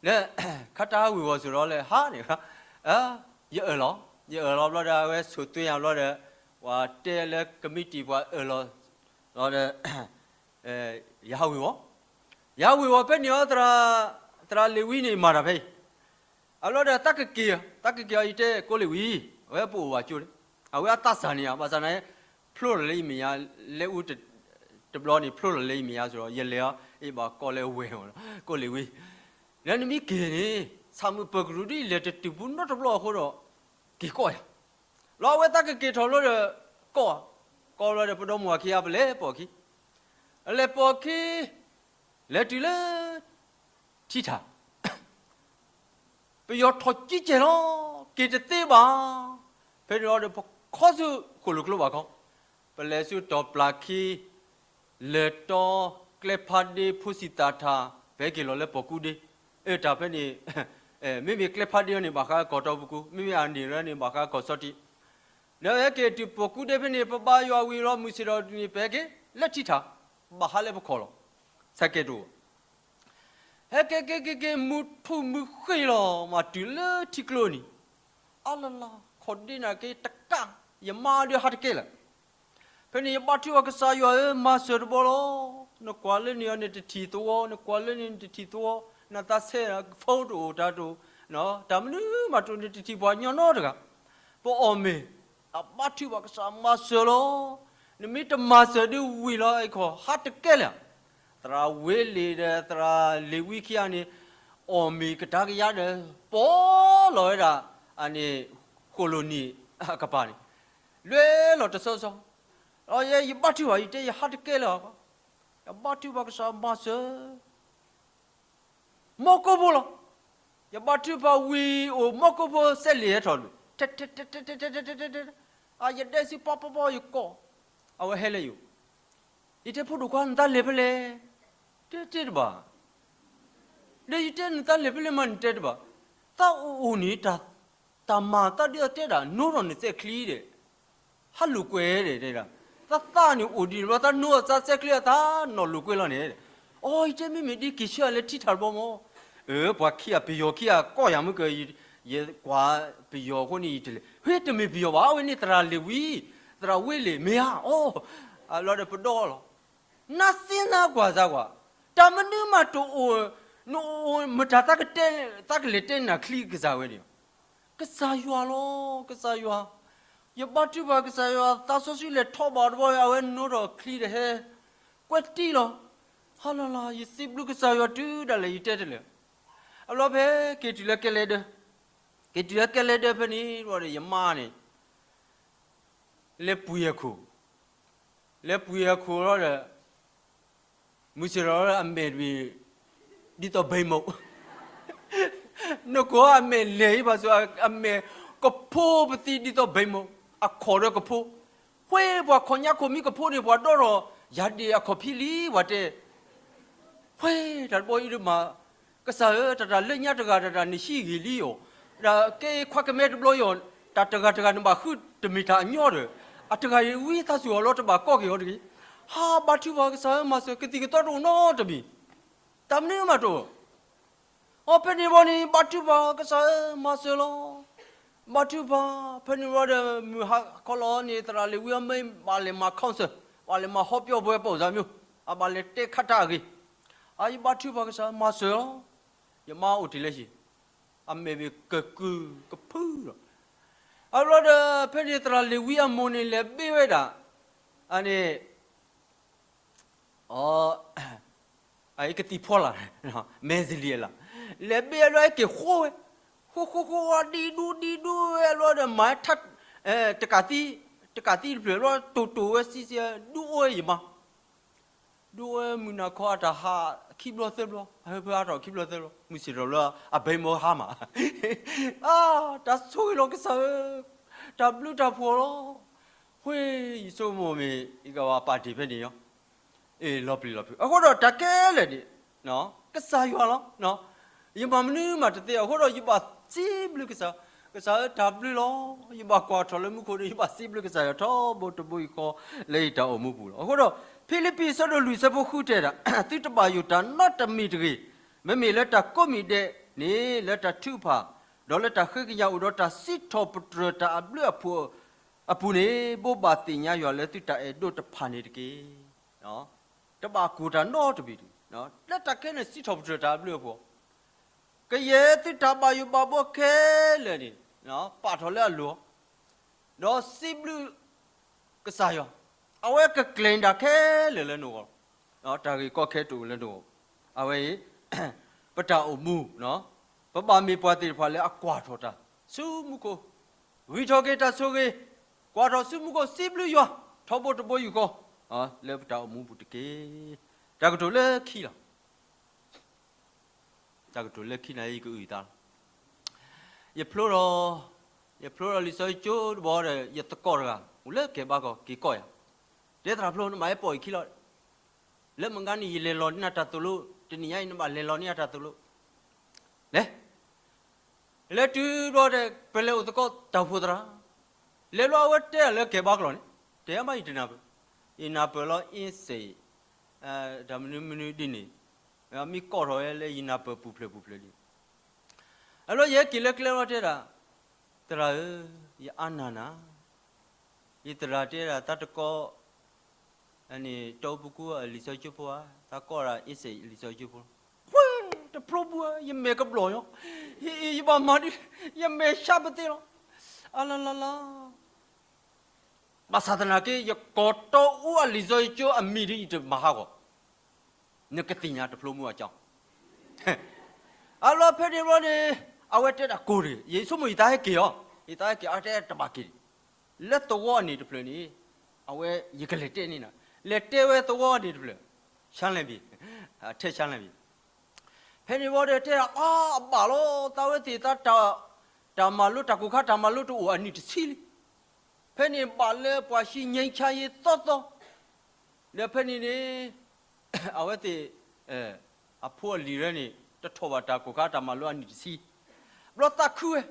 လၢ, ခါတၢ်ဟးဝ့ၤဝီၤစ့ၢ်ဒီးလၢ ဟါန့ၣ်, ယအၢၣ်လီၤ, ယအၢၣ်လီၤဘျီဒီး အဝဲဆိၣ်သွဲယၤဘျီဒီး, ပှၤတဲလၢကမံးတံာ်ပှၤအၢၣ်လီၤ, လီၤဒီး, ယဟးဝ့ၤဝီၤ, ယဟးဝ့ၤဝီၤဖဲန့ၣ်အီၤ, သရၣ်လ့ၤဝံန့ၣ်မၤတၢ်ဖဲအံၤ, အဘျီဒီးသးကက့ၤ, သးကက့ၤအီၤ ယတဲကိးလ့ၤဝံ, အဝဲပအိၣ်ဘၣ်ကၠိ, အဝဲအသးစၢ်န့ၣ်ဧါ, ဘၣ်ဆၣ်န့ၣ်, ဖျိလီၤလၢယမဲာ်ညါ, လဲၤအူ တဘျီန့ၣ် ဖျိလီၤလၢယမဲာ်ညါစ့ၢ်ဒီး ယလဲၤအီၤ ယဘၣ်ကိးလၢဝဲ, ကိးလ့ၤဝံ, လၢနမ့ၢ်က့ၤန့ၣ်, ဆၣ်မုၢ်ပၢၤကရူၢ်ဒ် လဲၤတတုၤပူၤနီတဘျီအဃိဒီး, က့ၤကိးယၤ, လီၤအဝဲသးကက့ၤထီၣ်လီၤဒီး, ကိး, ကိးလီၤဒီး ပဒီမါဝၤခံဂၤ ပလဲၤပိာ်ခံ, လဲၤပိာ်ခံ, လဲၤတုၤလၢ ထံထၣ် ပယီၤထီၣ်ကံကဲၤလီၤ, က့ၤတသ့ဘၣ်. ဖဲန့ၣ်လီၤဒီး ပခီဆူဃိၣ်လိာ်ကျိဘၣ်ခီ, ပလဲၤဆူတီၢ်ပျၢ်ခံ လဲၤတီကျဲဖးဒ့ဖိစံၣ်သၣ်ထၣ် ပဟဲက့ၤလီၤလၢပိာ်ကူဒ့, အတၢ်ဖဲန့ၣ် မ့မ့ၢ်ကျဲဖးဒ့အံၤန့ၣ် ဘၣ်ဃးကီၢ်တီပကူ, မ့မ့ၢ်အန့ၣ်ရၢန့ၣ် ဘၣ်ဃးကီၢ်ဆီတံ, ဒီးဟဲက့ၤတုၤပိာ်ကူဒ့ဖဲန့ၣ် ပဘါယွၤဝံၤလီၤ မုၢ်ဆ့ၣ်ထီၣ်တနံၤ ပဟဲက့ၤလၢထံထၣ် ဘၣ်ဟးလၢပခီၣ်လီၤ, ဆဲးကဲးတအိၣ် ဟဲက့ၤက့ၤက့ၤက့ၤ မုၢ်ထူၣ်မုၢ်ဃ့ၢ်လီၤ မၤတုၤလၢထံကျိန့ၣ်, အလလီၤ ခီၣ်ဒ့နၤက့တကး, ယမါဒုးဟးတကဲလၢာ်, ဖဲန့ၣ်ယဘါထုကစၢ်ယွၤဧၢ မၤစၢၤတဘျီလီၤ, နကွၢ်လၢန့ၣ်အီၤန့ၣ်တထံၣ်သဝီ, နကွၢ်လၢန့ၣ်န့ၣ်တထံၣ်သဝီ, နသးဆဲး phone တအိၣ်တၢ်တအိၣ်, တၢ်မနုၤမးတအိၣ်န့ၣ်တထံၣ်ပှၤညီနီတဂၤ, ပအီၣ်မ့ၤ, အဘါထုကစၢ်မၤစၢၤလီၤ, နမ့ၢ်တမၤစၢၤဒုးဝံၤလီၤ အခီၣ် ဟးတကဲလၢာ် သရၣ်ဝ့လ့ၣ်ဒီးသရၣ်လ့ၤဝံခံဂၤန့ၣ် အီၣ်မ့ၤကဒါကယၤဒီး ပိာ်လီၤဝဲဒၣ် အန့ၣ် ဃိၣ်လိၣ်နံၣ်အကပၤန့ၣ် လဲၤလီၤတဆီဆီ, ယဘါထုကစၢ် ယတဲယဟးတကဲလၢာ်, ယဘါထုကစၢ်မၤစၢၤ မီကိၢ်ဖိလီၤ, ယဘါထုကဖၣ်ဝံၤအိၣ်မီကိၢ်ဖိစဲးလ့ၣ်ဟဲထီၣ်, ထဲထဲထဲထဲ ယဒဲစုပီပီပီ ယကိး, အဝဲဟဲလၢယအိၣ်, ယတဲဖိဒိၣ်ခွါ နတၢ်လဲၤဖဲလဲၣ်, တဲတဘၣ်, ဒီးယတဲနတၢ်လဲၤဖဲလဲၣ်မး နတဲတဘၣ်, သးအိၣ်အိၣ်န့ၣ် တၢ်မၤသးဒ်အတဲဒၣ် နိထီၣ်နသဲးချံဒီး ဟးလိာ်ကွဲဒီး တဲဒၣ်, သးသးန့ၣ်အိၣ်ဒံးဘျီ သးနိအသးသဲးချံအသးနီၣ်လိာ်ကွဲလီၤန့ၣ်, အီ ယတဲမ့မ့ၢ်ဒ်က့ၤဆှၢအလဲၤထံထၣ်တဘျီမး, အၢ ပှၤခံဂၤပယီၤခံဂၤကိးယၤမုၢ်ကၢ, ယကွၢ်ပယီၤအဃိန့ၣ် ယတလဲၤ, ဟ့ တမ့ၢ်ပယီၤဘၣ် အဝဲန့ၣ်သရၣ်လ့ၤဝံ, သရၣ်ဝ့လ့ၣ်မ့ၢ်ဧါ, အီ အလီၤဒီးပဒီလီၤ, နသ့နကွၢ်စၢ်ကွၢ်, တၢ်မနုၤမးတအိၣ်, နအိၣ်မတၤ သးကလဲၤတဲနၤချံကစၢ်ဝဲန့ၣ် ကစၢ်ယွၤလီၤ, ကစၢ်ယွၤ, ယဘါထုကဖၣ်ကစၢ်ယွၤ သးစီဆှံလဲၤထီၣ်ဘၣ်တဘျီ အဝဲနိထီၣ်ချံဒီးဟဲ, ကွဲးတံၢ်လီၤ, ဟါလီၤလီၤ ယစံးဘျုးကစၢ်ယွၤတုၤဒၣ်လဲာ် ယတဲတလဲာ်, အဘျီဖဲက့ၤတုၤလၢကဲလဲဒၢ, က့ၤတုၤလၢကဲလဲဒၢဖဲန့ၣ်ဒီး ယမါန့ၣ် လဲၤပှ့ၤအခိၣ်, လဲၤပှ့ၤအခိၣ်လီၤဒီး မုၢ်ဆ့ၣ်ထီၣ်လၢအမဲာ်တဘ့ၣ် ဒ်သိးဘဲမိၢ်, နကိးအမဲာ်လဲၤအံၤဘၣ်ဆၣ် အမဲာ်ကဖိပသံဒ်သိးဘဲမိၢ်, အခီၣ်ဒီးကဖိ, ဃ့ပှၤခီၣ်ညါခိၣ်မံကဖိန့ၣ် ပှၤဒီထီၣ်ယၤဒ့ၣ်အခီၣ်ဖံလံ ပှၤတဲ ဃ့တၢ်တဘီအံၤဒုးမး, ကစၢ်ဧၢ တၢ်တၢ်လၢညါတဂၤတၢ်တၢ်န့ၣ်ဟံးဂ့ၤလံအီၤ, ဒီးကဲခွါကမဲတဘျီအံၤအီၤ, တၢ်တဂၤတဂၤန့ၣ်ဘၣ်ဃုတမ့ၢ်တၢ်အညီဒီး, အတဂၤအံၤဝံသးစူၤအီၤလီၤ တဘၣ်ကိးက့ၤအီၤတဂ့ၤ, ဟါဘါထုကဖၣ်ကစၢ်ဧၢ မၤစၢၤ ကသံၣ်ကသီတအိၣ်နီတမံၤ, တၢ်မနုၤမးတအိၣ် အီ ဖဲန့ၣ်ဘၣ်န့ၣ် ဘါထုကဖၣ်ကစၢ်ဧၢ မၤစၢၤလီၤ, ဘါထုကဖၣ် ဖဲန့ၣ်ဘၣ်ဒီး မုၢ်ဟါခီလီၤန့ၣ် သရၣ်လ့ၤဝံအမ့ၢ် ဘၣ်လဲၤမၤ counsel, ဘၣ်လဲၤမၤဟီပၠီဘှဲပိာ်စၢ်မၠိ, အဘၣ်လဲၤတဲခါတၢ်အဂ့ၢ်, အယဘါထုကဖၣ်ကစၢ်မၤစၢၤလီၤ, ယမါအိၣ်တ့ၢ်လၢဟံၣ်, အမဲာ်ဘ့ၣ်ကကုၢ်ကဖုလီၤ, အဘျီဒီး ဖဲန့ၣ်သရၣ်လ့ၤဝံအမိၢ်န့ၣ် လဲၤဘ့ဝဲဒၣ်, အန့ၣ် အ အကသံၣ်ဖီလာ်, မဲာ်စလံၤအလၢ်, လဲၤဘ့အဘျီ ဟဲက့ၤဃိဝဲ, ဃိဃိဃိဝဲ ဒံဒူဒံဒူဝဲအဘျီဒီး မၤထါ, တကးသံ, တကးသံတဖျၢၣ်ဘျီ တိၢ်တိၢ်ဝဲဆံဆံ, ဒူအိၣ်ဝဲယမါ, ဒူအိၣ်ဝဲမုၢ်နၤခီအတၢ်ဟးခံဘျီသၢဘျီ, အဟၢဖၢအါထီၣ်ခံဘျီသၢဘျီ, မုၢ်ဆ့ၣ်ထီၣ်လၢအဘဲမိၢ်ဟါမး, အါ, တၢ်ဆိၣ်ဂ့ၤလီၤကစၢ်ဧၢ, တၢ်ဘျုးတၢ်ဖှိၣ်လီၤ, ဃ့ယဆိကမိၣ်မ့ၢ် ယကဘၣ်ပာ်တ့ၢ်ဖဲန့ၣ်ယီၤ အ့ၣ် လီၤပျံၤလီၤဖုး အဃိဒီးတၢ်ခဲလၢာ်န့ၣ်, ကစၢ်ယွၤလီၤ, ယမၤမနုၤမးတသ့အဃိဒီး ယဘၣ်စံးဘျုးကစၢ်, ကစၢ်ဧၢ တၢ်ဘျုးလီၤ, ယဘၣ်ကွၢ်ထီၣ်လၢမူခိၣ်ဒီး ယဘၣ်စံးဘျုးကစၢ်ယွၤထီဘိတဘိယူၢ်ဃီ လၢယတၢ်အိၣ်မူပူၤလီၤ. အဃိဒီး ဖံလံးပံး အဆၢဒိၣ်လွံၢ် အဆၢဖိဃုတဲဒၣ်, သုတဘၣ်ယိၣ်တၢ်နီတမံၤတဂ့ၤ, မ့မ့ၢ်လၢတၢ်ကိးမံၤဒဲးန့ၣ် လၢတၢ်ထုကဖၣ်, ဒီးလၢတၢ်ဃ့ကညးအိၣ်ဒီးတၢ်စံးထီၣ်ပတြၢၤတၢ်အဘျုးအဖှိၣ် အပူၤန့ၣ် ဘိးဘၣ်သ့ၣ်ညါယွၤလၢသုတၢ်အဲၣ်ဒိးတဖၣ်န့ၣ်တက့ၢ်. တဘၣ်ကိၢ်တၢ်နီတမံၤတဂ့ၤ, လၢတၢ်ခဲန့ၣ် စံးထီၣ်ပတြၢၤတၢ်အဘျုးအဖှိၣ်, ကယဲၢ်သုတၢ်ဘၣ်ယိၣ်ဘၣ်ဘီခဲလၢာ်န့ၣ် ပာ်ထီၣ်လၢအလိၤ, ဒီးစံးဘျုးကစၢ်ယွၤ, အဝဲကကျဲၤတၢ်ခဲလၢာ်လၢနဂီၢ်, တၢ်ဂ့ၢ်ကီခဲတအိၣ်လၢနဂီၢ်, အဝဲအံၤ ပတၢ်အိၣ်မူ, ပဘၣ်မ့ၢ်ပှၤသ့ၣ်တဖၣ်လၢအကွၢ်ထီၣ်တၢ် ဆူမူခိၣ်, ဂံၢ်ထီၣ်က့ၤတၢ်ဆိၣ်ဂ့ၤ, ကွၢ်ထီၣ်ဆူမူခိၣ် စံးဘျုးယွၤ ထီဘိတဘိယူၢ်ဃီ, လၢပတၢ်အိၣ်မူပူၤတက့ၢ်. တၢ်ကတိၤလၢခံလီၤ. တၢ်ကတိၤလၢခံန့ၣ် ယကအုၣ်သးလီၤ. ယဖျိဒီး, ယဖျိဒီးလံာ်စီဆှံကၠိတဘီဒီး ယသကိးတဂၤ အိၣ်လၢကဲဘါကီၢ် က့ၤကိးယၤ, တဲသရၣ်ဖျိ နဘၣ်ဟဲပိာ်ယခံလီၤ. လၢမုၢ်ဂၤန့ၣ် ယလဲၤလီၤန့ၢ်နၤတၢ်သိၣ်လိ, တနံၤညါအံၤ နဘၣ်လဲၤလီၤန့ၢ်ယၤတၢ်သိၣ်လိ. လဲၤ, လဲၤတုၤဘျီဒီး ပလဲၤအိၣ်သကိးတၢ်အိၣ်ဖှိၣ်သရၣ်, လဲၤလီၤအဝဲတဲလၢကဲဘါကျိာ်န့ၣ်, တဲမးယတနၢ်ပၢၢ်, ယနၢ်ပၢၢ်လီၤ အ့စ့ၣ်, တၢ်မနုၤမနုၤဒ်န့ၣ်, မ့ၢ်ကိးထီၣ်ဝဲလၢယနၢ်ပၢၢ်ပူၤဖျဲးပူၤဖျဲးဒ်န့ၣ်, အလီၢ်ယဟဲက့ၤလၢကျဲလီၤတဲဒၣ်, သရၣ်ဧၢ, ယအါနၢ်နၤ ယသရၣ်တဲဒၣ် တၢ်တကိး, အန့ၣ် တီပကူအလံာ်စီဆှံကၠိဖိဧါ, တၢ်ကိးဒၣ်အ့စ့ၣ်အလံာ်စီဆှံကၠိဖိလီၤ. ဝဲ, တဖျိဘၣ်ဧါ, ယမဲာ်ကဘျီၣ်ညီ, ယဘၣ်မၤဒ်, ယမဲာ်ဆါပသ့လီၤ. အလလလ, ဘၣ်ဆၣ်သနာ်က့ ယကိးတီအူအလံာ်စီဆှံကၠိအမံၤဒီး ယတမၤဟးဂီၤ နကသ့ၣ်ညါတဖျိမူအကၠီ, အလီၢ်ဖဲန့ၣ်ဘျီန့ၣ်, အဝဲတဲဒၣ်ကိၢ်တဂ့ၤ, ယဆိကမိၣ်ယသးဟဲက့ၤအီၤ, ယသးဟဲက့ၤအီၤ တဲတဘၣ်က့ၤ, လၢသဝီအန့ၣ်တဖျၢၣ်န့ၣ်, အဝဲ, ယကလဲၤတဲန့ၢ်နၤ, လဲၤတဲဝဲသဝီအန့ၣ်တဖျၢၣ်, ဆါလဲၣ်ဘံၣ်, ထဲဆါလဲၣ်ဘံၣ်, ဖဲန့ၣ်ဘျီဒီးတဲဒၣ် အါ, အဘၣ်လီၤ, သးဝဲသ့ၣ်သးတၢ်, တၢ်မၤလိတၢ်ကိၢ်ခါတၢ်မၤလိတအိၣ်အနံၣ်တဆံလံ. ဖဲန့ၣ်ဘၣ်လၢပှၤဟံးငြိမ်းချမ်းရေးသီသီ, ဒီးဖဲန့ၣ်န့ၣ်, အဝဲသ့ၣ်, အဖိအလံၤရဲန့ၣ် တထီၣ်ဘၣ်တၢ်ကိၢ်ခါတၢ်မၤလိအနံၣ်တဆံ, ဘျီသးခုဝဲ,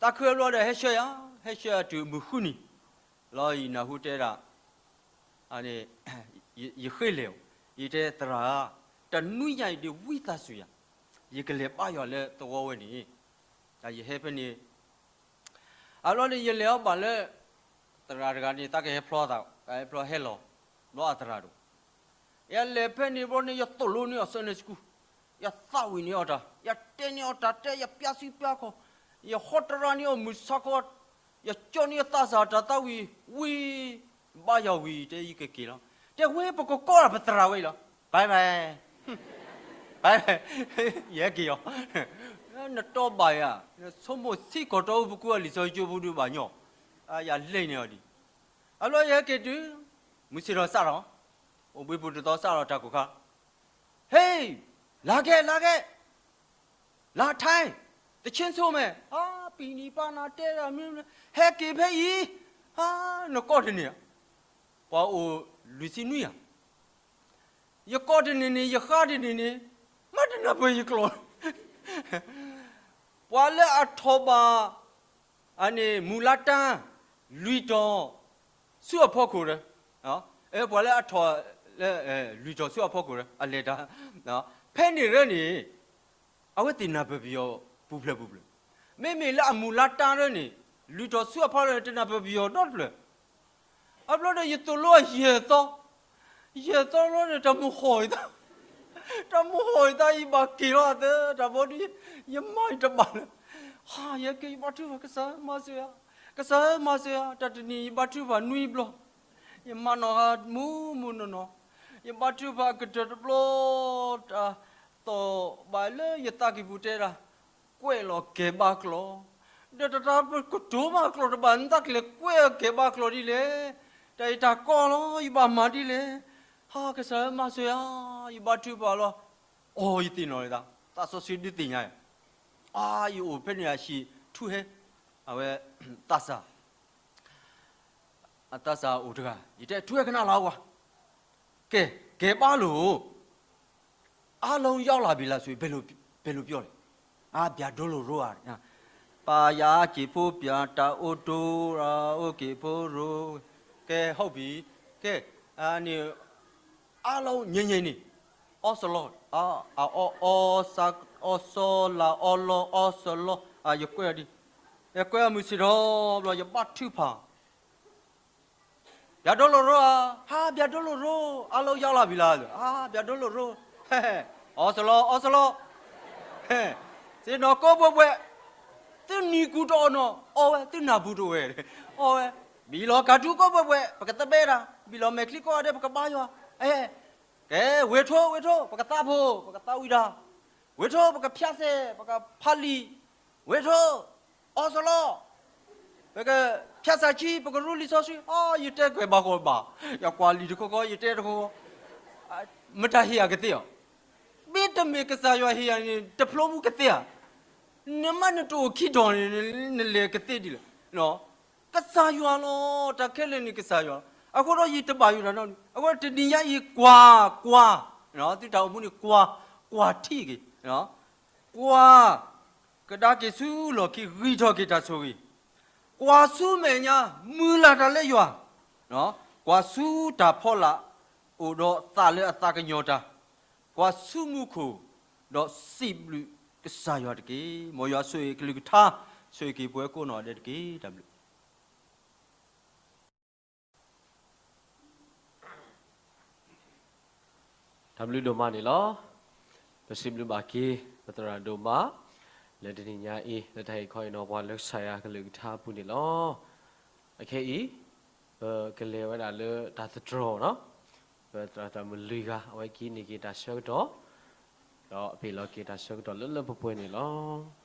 သးခုဝဲဘျီဒီးဟဲဆှၢယၤ, ဟဲဆှၢယၤတုၤမုၢ်ဃုနံၤ, လီၤယနၢ်ဟူတဲဒၣ်, ယဃ့လဲၤ, ယတဲသရၣ်ဧၢ, တနွံညါအံၤဒ်ဝံသးစူၤယၤ, ယကလဲၤဘါယွၤလၢသဝီဝဲန့ၣ်, ယဟဲဖဲန့ၣ် အလီၢ်န့ၣ် ယလဲၤအီၤဘၣ်လၢ, သရၣ်တဂၤန့ၣ် သးကဟဲဖျီသး, ကဟဲဖျီဟဲလီၤ, ဘျီအသရၣ်ဒိၣ်, ယလဲၤဖဲန့ၣ်ဘျီန့ၣ် ယသိၣ်လိန့ၢ်အီၤ Sunday school, ယသးဝံၣ်န့ၢ်အီၤတၢ်, ယတဲန့ၢ်အီၤတၢ်တဲ ယပျၢ်စုပျၢ်ခီၣ်, ယဟီတရါန့ၢ်အီၤမုၢ်ဆါခီ, ယကၠီန့ၢ်အသးစၢ်တၢ်သးဝံၣ်, ဝံ, ဘါယွၤဝံၤ တဲယကက့ၤလီၤ, တဲဝဲပကကိးဒၣ်ပသရၣ်ဝဲအံၤလီၤ, bye bye, bye bye, ယဟဲက့ၤအီၤ, နတီဘၣ်ယၤ, ဆိကမိၣ်ဆံးကီၢ်တီပကူအလံာ်စီဆှံကၠိဖိဒုးဘၣ်ညီ, ယလဲၤန့ၢ်အီၤဒံး, အလီၢ်ယဟဲက့ၤတုၤ, မုၢ်ဆ့ၣ်ထီၣ်စးထီၣ်, အိၣ်ဘှံးပူၤတသီစးထီၣ်တၢ်ကိၢ်ခါ, ဟ့ၣ်, လာခဲ့ လာခဲ့, လာထိုင်, သီချင်းဆိုမယ်, ဟါ, ပံၤနံၤပာ်နၤတဲဒၣ်မနုၤ, ဟဲက့ၤဖဲအံၤ, ဟါ, နကိးတန့ၢ်ဧါ, ပှၤအိၣ်လွံၢ်ဆံနွံဧါ, ယကိးတန့ၢ်န့ၣ် ယဃါတန့ၢ်န့ၣ်, မ့ၢ်တနၢ်ပၢၢ်ယကျိာ်, ပှၤလၢအထီၣ်ဘၣ် အန့ၣ် မူလတန်း, လွံၢ်တီၤ, ဆူအဖီခိၣ်ဒီး, ပှၤလၢအထီၣ်, လွံၢ်တီၤဆူအဖီခိၣ်ဒီး အလဲၤတၢ်, ဖဲန့ၣ်ရၢန့ၣ်, အဝဲသ့ၣ်နၢ်ပၢၢ်ပယီၤပူၤဖျဲးပူၤဖျဲး, မ့မ့ၢ်လၢအမူလတန်းရၢန့ၣ်, လွံၢ်တီၤဆူအဖီခိၣ်န့ၣ် တနၢ်ပၢၢ်ပယီၤဒီတဖျၢၣ် အဘျီဒီးယသိၣ်လိယဲၢ်သီ, ယဲၢ်သီဘျီဒီး တၢ်မုၢ်ဟီၣ်ယသး, တၢ်မုၢ်ဟီၣ်ယသး ယဘၣ်က့ၤလီၤအသး, တၢ်ဘီဒုး, ယမၤယတဘၣ်လၢၤ, ဟါ, ယက့ၤ ယဘါထုကဖၣ် ကစၢ်ဧၢမၤစၢၤယၤ, ကစၢ်ဧၢမၤစၢၤယၤ, တၢ်တနံၤယဘါထုကဖၣ်နွံဘျီ, ယမၤနီၣ်ဂၤမုၢ်မုၢ်နီၢ်နီၢ်, ယဘါထုကဖၣ်အကတၢၢ်တဘျီ, တၢ်သီၣ်ဘၣ်လၢယသးကံၢ်ပူၤတဲဒၣ် ကွဲးလီၤကဲဘါကျိာ်, ဒီးတၢ်တၢ်ပကတိၤမးကျိာ်တဘၣ် နသးကလဲၤကွဲးကဲဘါကျိာ်ဒ်လဲၣ်, တၢ်အံၤတၢ်ကီလီၤ ယဘၣ်မၤဒ်လဲၣ်, ဟါ, ကစၢ်ဧၢမၤစၢၤယၤ, ယဘါထုကဖၣ်လီၤ, အီ ယသ့ၣ်နီၣ်လီၤသး, သးစီဆှံဒုးသ့ၣ်ညါယၤ, အါ, ယအိၣ်ဖဲန့ၣ်အဟံၣ်ထူဟဲ, အဝဲ, သးစၢ် အသးစၢ်အိၣ်တဂၤ, ယတဲ ထူဟဲကနၣ်လီၤဝဲ, ကဲ, ကဲဘါလိာ် အားလုံးရောက်လာပြီလားဆိုရင် ဘယ်လို, ဘယ်လိုပြောလဲ, အာ, ဗျာဒိုးလိာ်ရိဧါ, ပါယၤက့ၤဖိဗျာ, တၢ်အိၣ်တိ, အိၣ်က့ၤဖိရိ, ကဲ, ဟုတ်ပြီ, ကဲ, န့ၣ်, အားလုံးငြိမ်ငြိမ်နေ, အီစလီ, အီ, အီ, အီစ, အီစီလၤ, အီလီ, အီစလီ, ယကွဲးအီၤဒ်, ယကွဲးအီၤမုၢ်ဆ့ၣ်ထီၣ်ဘျီ ယဘါထုကဖၣ် ဗျာဒိုးလိာ်ရိဧါ, ဟါ, ဗျာဒိုးလိာ်ရိ, အားလုံးရောက်လာပြီလား, အာ, ဗျာဒိုးလိာ်ရိ, အီစလီ, အီစလီ, စ့ၢ်နီၤကိးဘှဲးဘှဲး, သုနံၤကူတအီၣ်နီၤ, အီဝဲ, သုနၢ်ပူၤတဝဲ, အီဝဲ, ဘံၣ်လီၤကၤထူကိးဘှဲးဘှဲး, ပကသဘဲတၢ်, ဘံၣ်လီၤမဲာ်ချံကိးဂၤဒဲး ပကဘါယွၤ, ကဲ, ဝ့ၢ်ထိ, ဝ့ၢ်ထိ, ပကသးဖိ, ပကသးဝံၣ်တၢ်, ဝ့ၢ်ထိ, ပကဖၠးစဲး, ပကဖးလံာ်, ဝ့ၢ်ထိ, အီစလီ, ပကဖၠးစၢ်ခံ, ပကရူလံာ်စီဆှံ, အီ, ယတဲကွဲးဘၣ်ကီးဘၣ်, ယကွၢ်လံာ်တခီခီ, ယတဲတခီခီ, မတၤဟ့ၣ်ယၤကသ့ဧါ, မ့တမ့ၢ်ကစၢ်ယွၤဟ့ၣ်ယၤန့ၣ် တဖျိမူကသ့ဧါ, နမ့ၢ်နတအိၣ်ခံတီၤန့ၣ် နလဲၤကသ့ဒ်လဲၣ်, ကစၢ်ယွၤလီၤ, တၢ်ခဲလၢာ်န့ၣ်ကစၢ်ယွၤလီၤ, အဃိဒီးယတဘၣ်ယိၣ်တၢ်နီတမံၤ, အဃိတနံၤညါအံၤ ကွၢ်, ကွၢ်, သုတၢ်အိၣ်မူန့ၣ် ကွၢ်, ကွၢ်ထံက့ၤ, ကွၢ်, ကဒါက့ၤဆူလီၢ်ခံ ဂံၢ်ထီၣ်က့ၤတၢ်ဆိၣ်ဂ့ၤ, ကွၢ်ဆူမဲာ်ညါ မုၢ်လၢ်တၢ်လၢယွၤ, ကွၢ်ဆူတၢ်ဖီလာ် အိၣ်ဒီးသးလၢအသးကညီၤတၢ်, ကွၢ်ဆူမူခိၣ်, ဒီးစံးဘျုးကစၢ်ယွၤတက့ၢ်. မ်ယွၤဆိၣ်ဂ့ၤကလုၢ်ကထါ, ဆိၣ်ဂ့ၤက့ၤပှၤကိးနီၢ်ဒဲးတက့ၢ်. တၢ်ဘျုး တၢ်ဘျုးဒိၣ်မးန့ၣ်လီၤ. ပစံးဘျုးဘၣ်က့ၤ ပသရၣ်ဒိၣ်မး လၢတနံၤညါအံၤ လၢတၢ်ဟ့ၣ်ခီဟ့ၣ်နီၤပှၤလၢကစၢ်ယွၤကလုၢ်ကထါအပူၤန့ၣ်လီၤ. အခဲအံၤ ပကလဲၤဝဲဒၣ်လၢတၢ်သတြီၤနီၤ, ပသရၣ်သရၣ်မုၣ်လွံၢ်ဂၤ အဝဲကဟံးန့ၢ်က့ၤတၢ်ဆၢကတီၢ်, ဒီးအပ့ၤလီၤက့ၤတၢ်ဆၢကတီၢ်လၢလၢပှဲၤပှဲၤန့ၣ်လီၤ.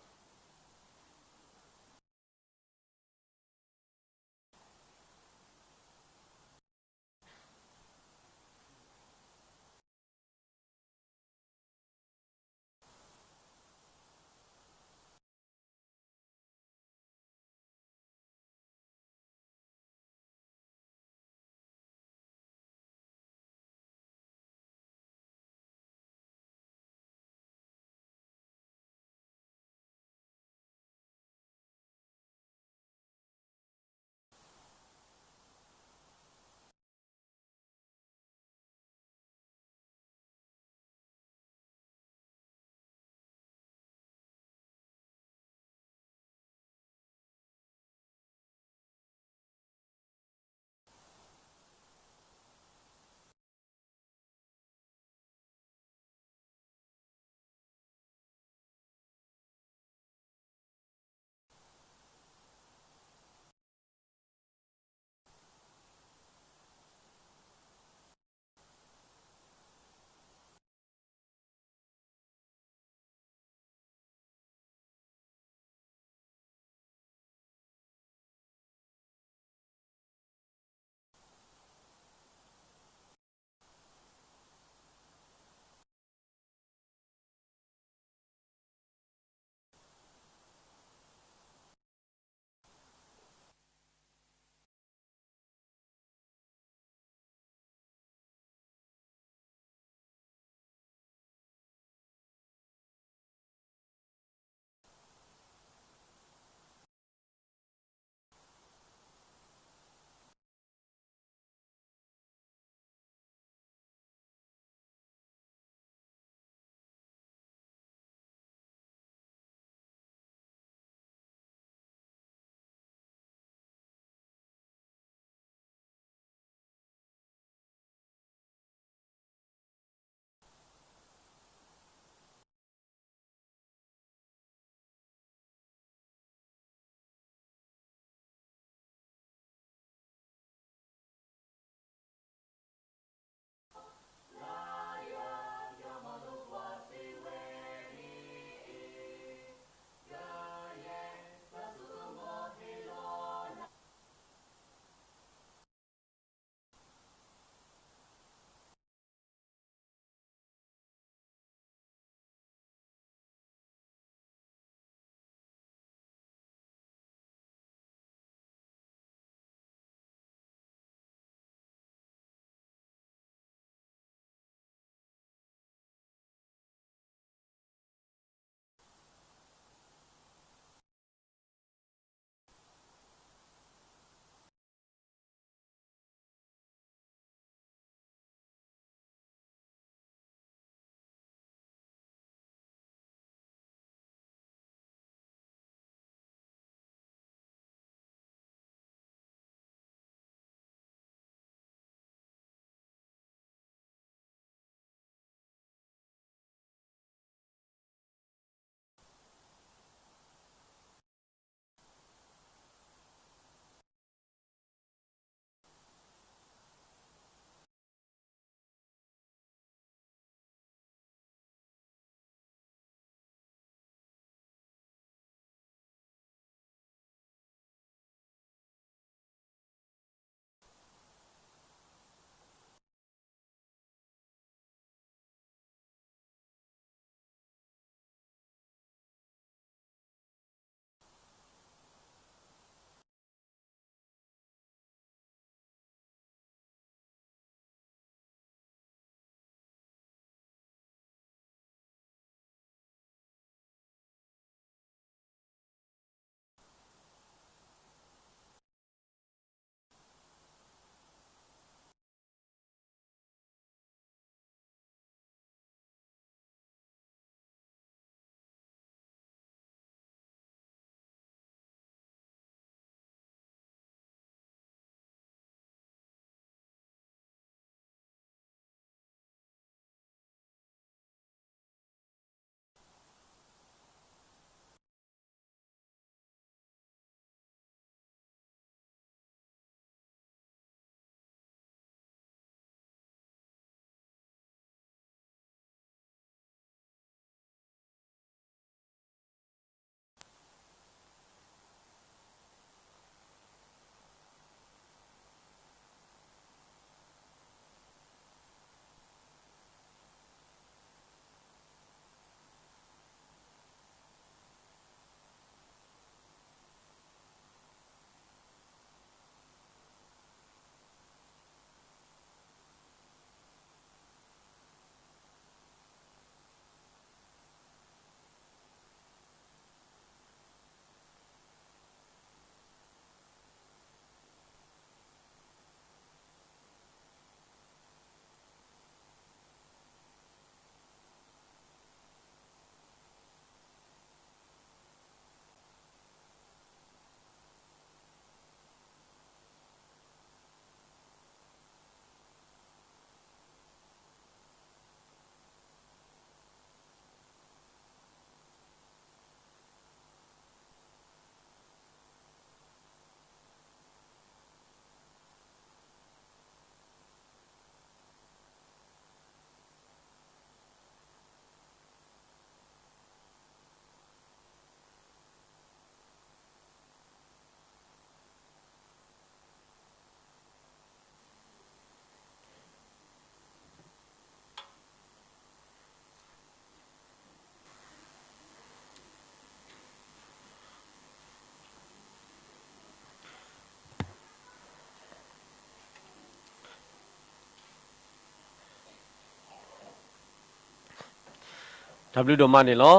တၢ်ဘျုးဒိၣ်မးန့ၣ်လီၤ.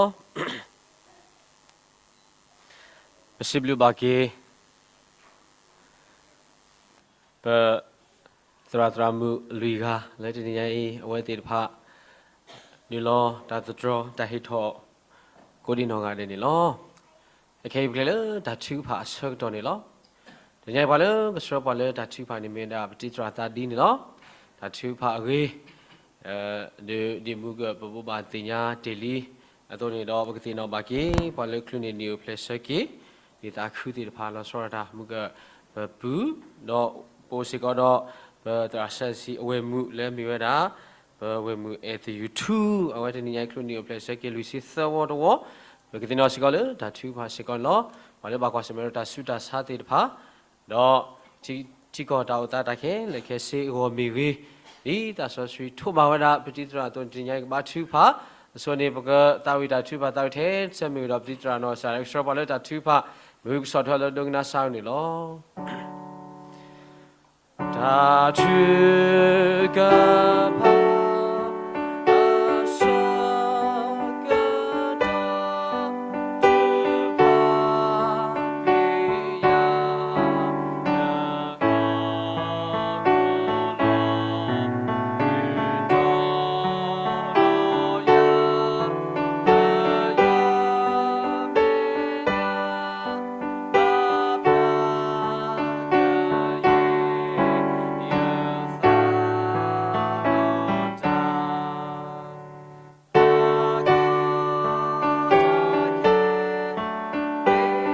ပစံးဘျုးဘၣ်က့ၤ ပသရၣ်သရၣ်မုၣ်လွံၢ်ဂၤ လၢတနံၤညါအံၤ အဝဲသ့ၣ်တဖၣ် နုာ်လီၤတၢ်သတြီၤတၢ်ဟ့ၣ်ထီၣ် ကိးဒံးနီၢ်ဂၤဒဲးန့ၣ်လီၤ. အခဲအံၤပကလဲၤလၢတၢ်ထုကဖၣ်အဆၢကတီၢ်န့ၣ်လီၤ. တနံၤညါအံၤပှၤလၢကဆှၢပှၤလၢတၢ်ထုကဖၣ်န့ၣ်မ့ၢ်ဝဲဒၣ် ပတံၤသရၣ်သးဒ်န့ၣ်လီၤ. တၢ်ထုကဖၣ်အဂ့ၢ် ဒ်မုၢ်ကပဘိးဘၣ်သ့ၣ်ညါတ့ၢ်လံအသိးန့ၣ်ဒီး ပကသ့ၣ်နီၣ်ဘၣ်က့ၤ ပှၤလၢချုးန့ၣ်နံၣ်အိၣ်ဖျဲၣ်ဆၢက့ၤ ဒ်သးခုသ့ၣ်တဖၣ်လီၤဆီဒၣ်တၢ် မုၢ်ကပပုၢ် ဒီးပအိၣ်စ့ၢ်ကီးဒီး ပသရၣ်စဲးစံၣ်အဝဲၢ်မုၣ်လၢမ့ၢ်ဝဲဒၣ် ပဝဲၢ်မုၣ်အဲၣ်သယုၢ်ထူ အဝဲတနံၤညါအံၤချုးန့ၣ်အိၣ်ဖျဲၣ်ဆၢက့ၤလွံၢ်ဆံသၢဝီတဝီ ပကသ့ၣ်နီၣ်စ့ၢ်ကီးလၢတၢ်ထုကဖၣ်စ့ၢ်ကီးန့ၣ်လီၤ. ပှၤလၢဘၣ်ကွၢ်ဆၢၣ်မဲာ်ဒီးတၢ်ဆူးတၢ်ဆါသ့ၣ်တဖၣ် ဒီး ထံကီၢ်တၢ်အိၣ်သးတၢ်ခဲလၢာ်ခဲဆ့အဂီၢ်မ့ၢ်ဂ့ၤ, ဒ်သးစီဆှံထိးဘၣ်ဝဲဒၣ် ပတံၤသရၣ်အသိးန့ၣ် တနံၤညါအံၤကဘါထုကဖၣ်, အဆိန့ၣ် ပကသးဝံၣ်တၢ်ထုကဖၣ်သးဝံၣ်ထဲတဆၢမ့ၢ်ဂ့ၤဒီး ပတံၤသရၣ်နီၢ်ကစၢ် ကဆှၢပှၤလၢတၢ်ထုကဖၣ် မ့ၢ်ဂ့ၤ ပကဆီၣ်ထွဲလၢဒိကနၣ်စၢ်အံၤန့ၣ်လီၤ. တၢ်ထုကဖၣ် အဆၢကတီ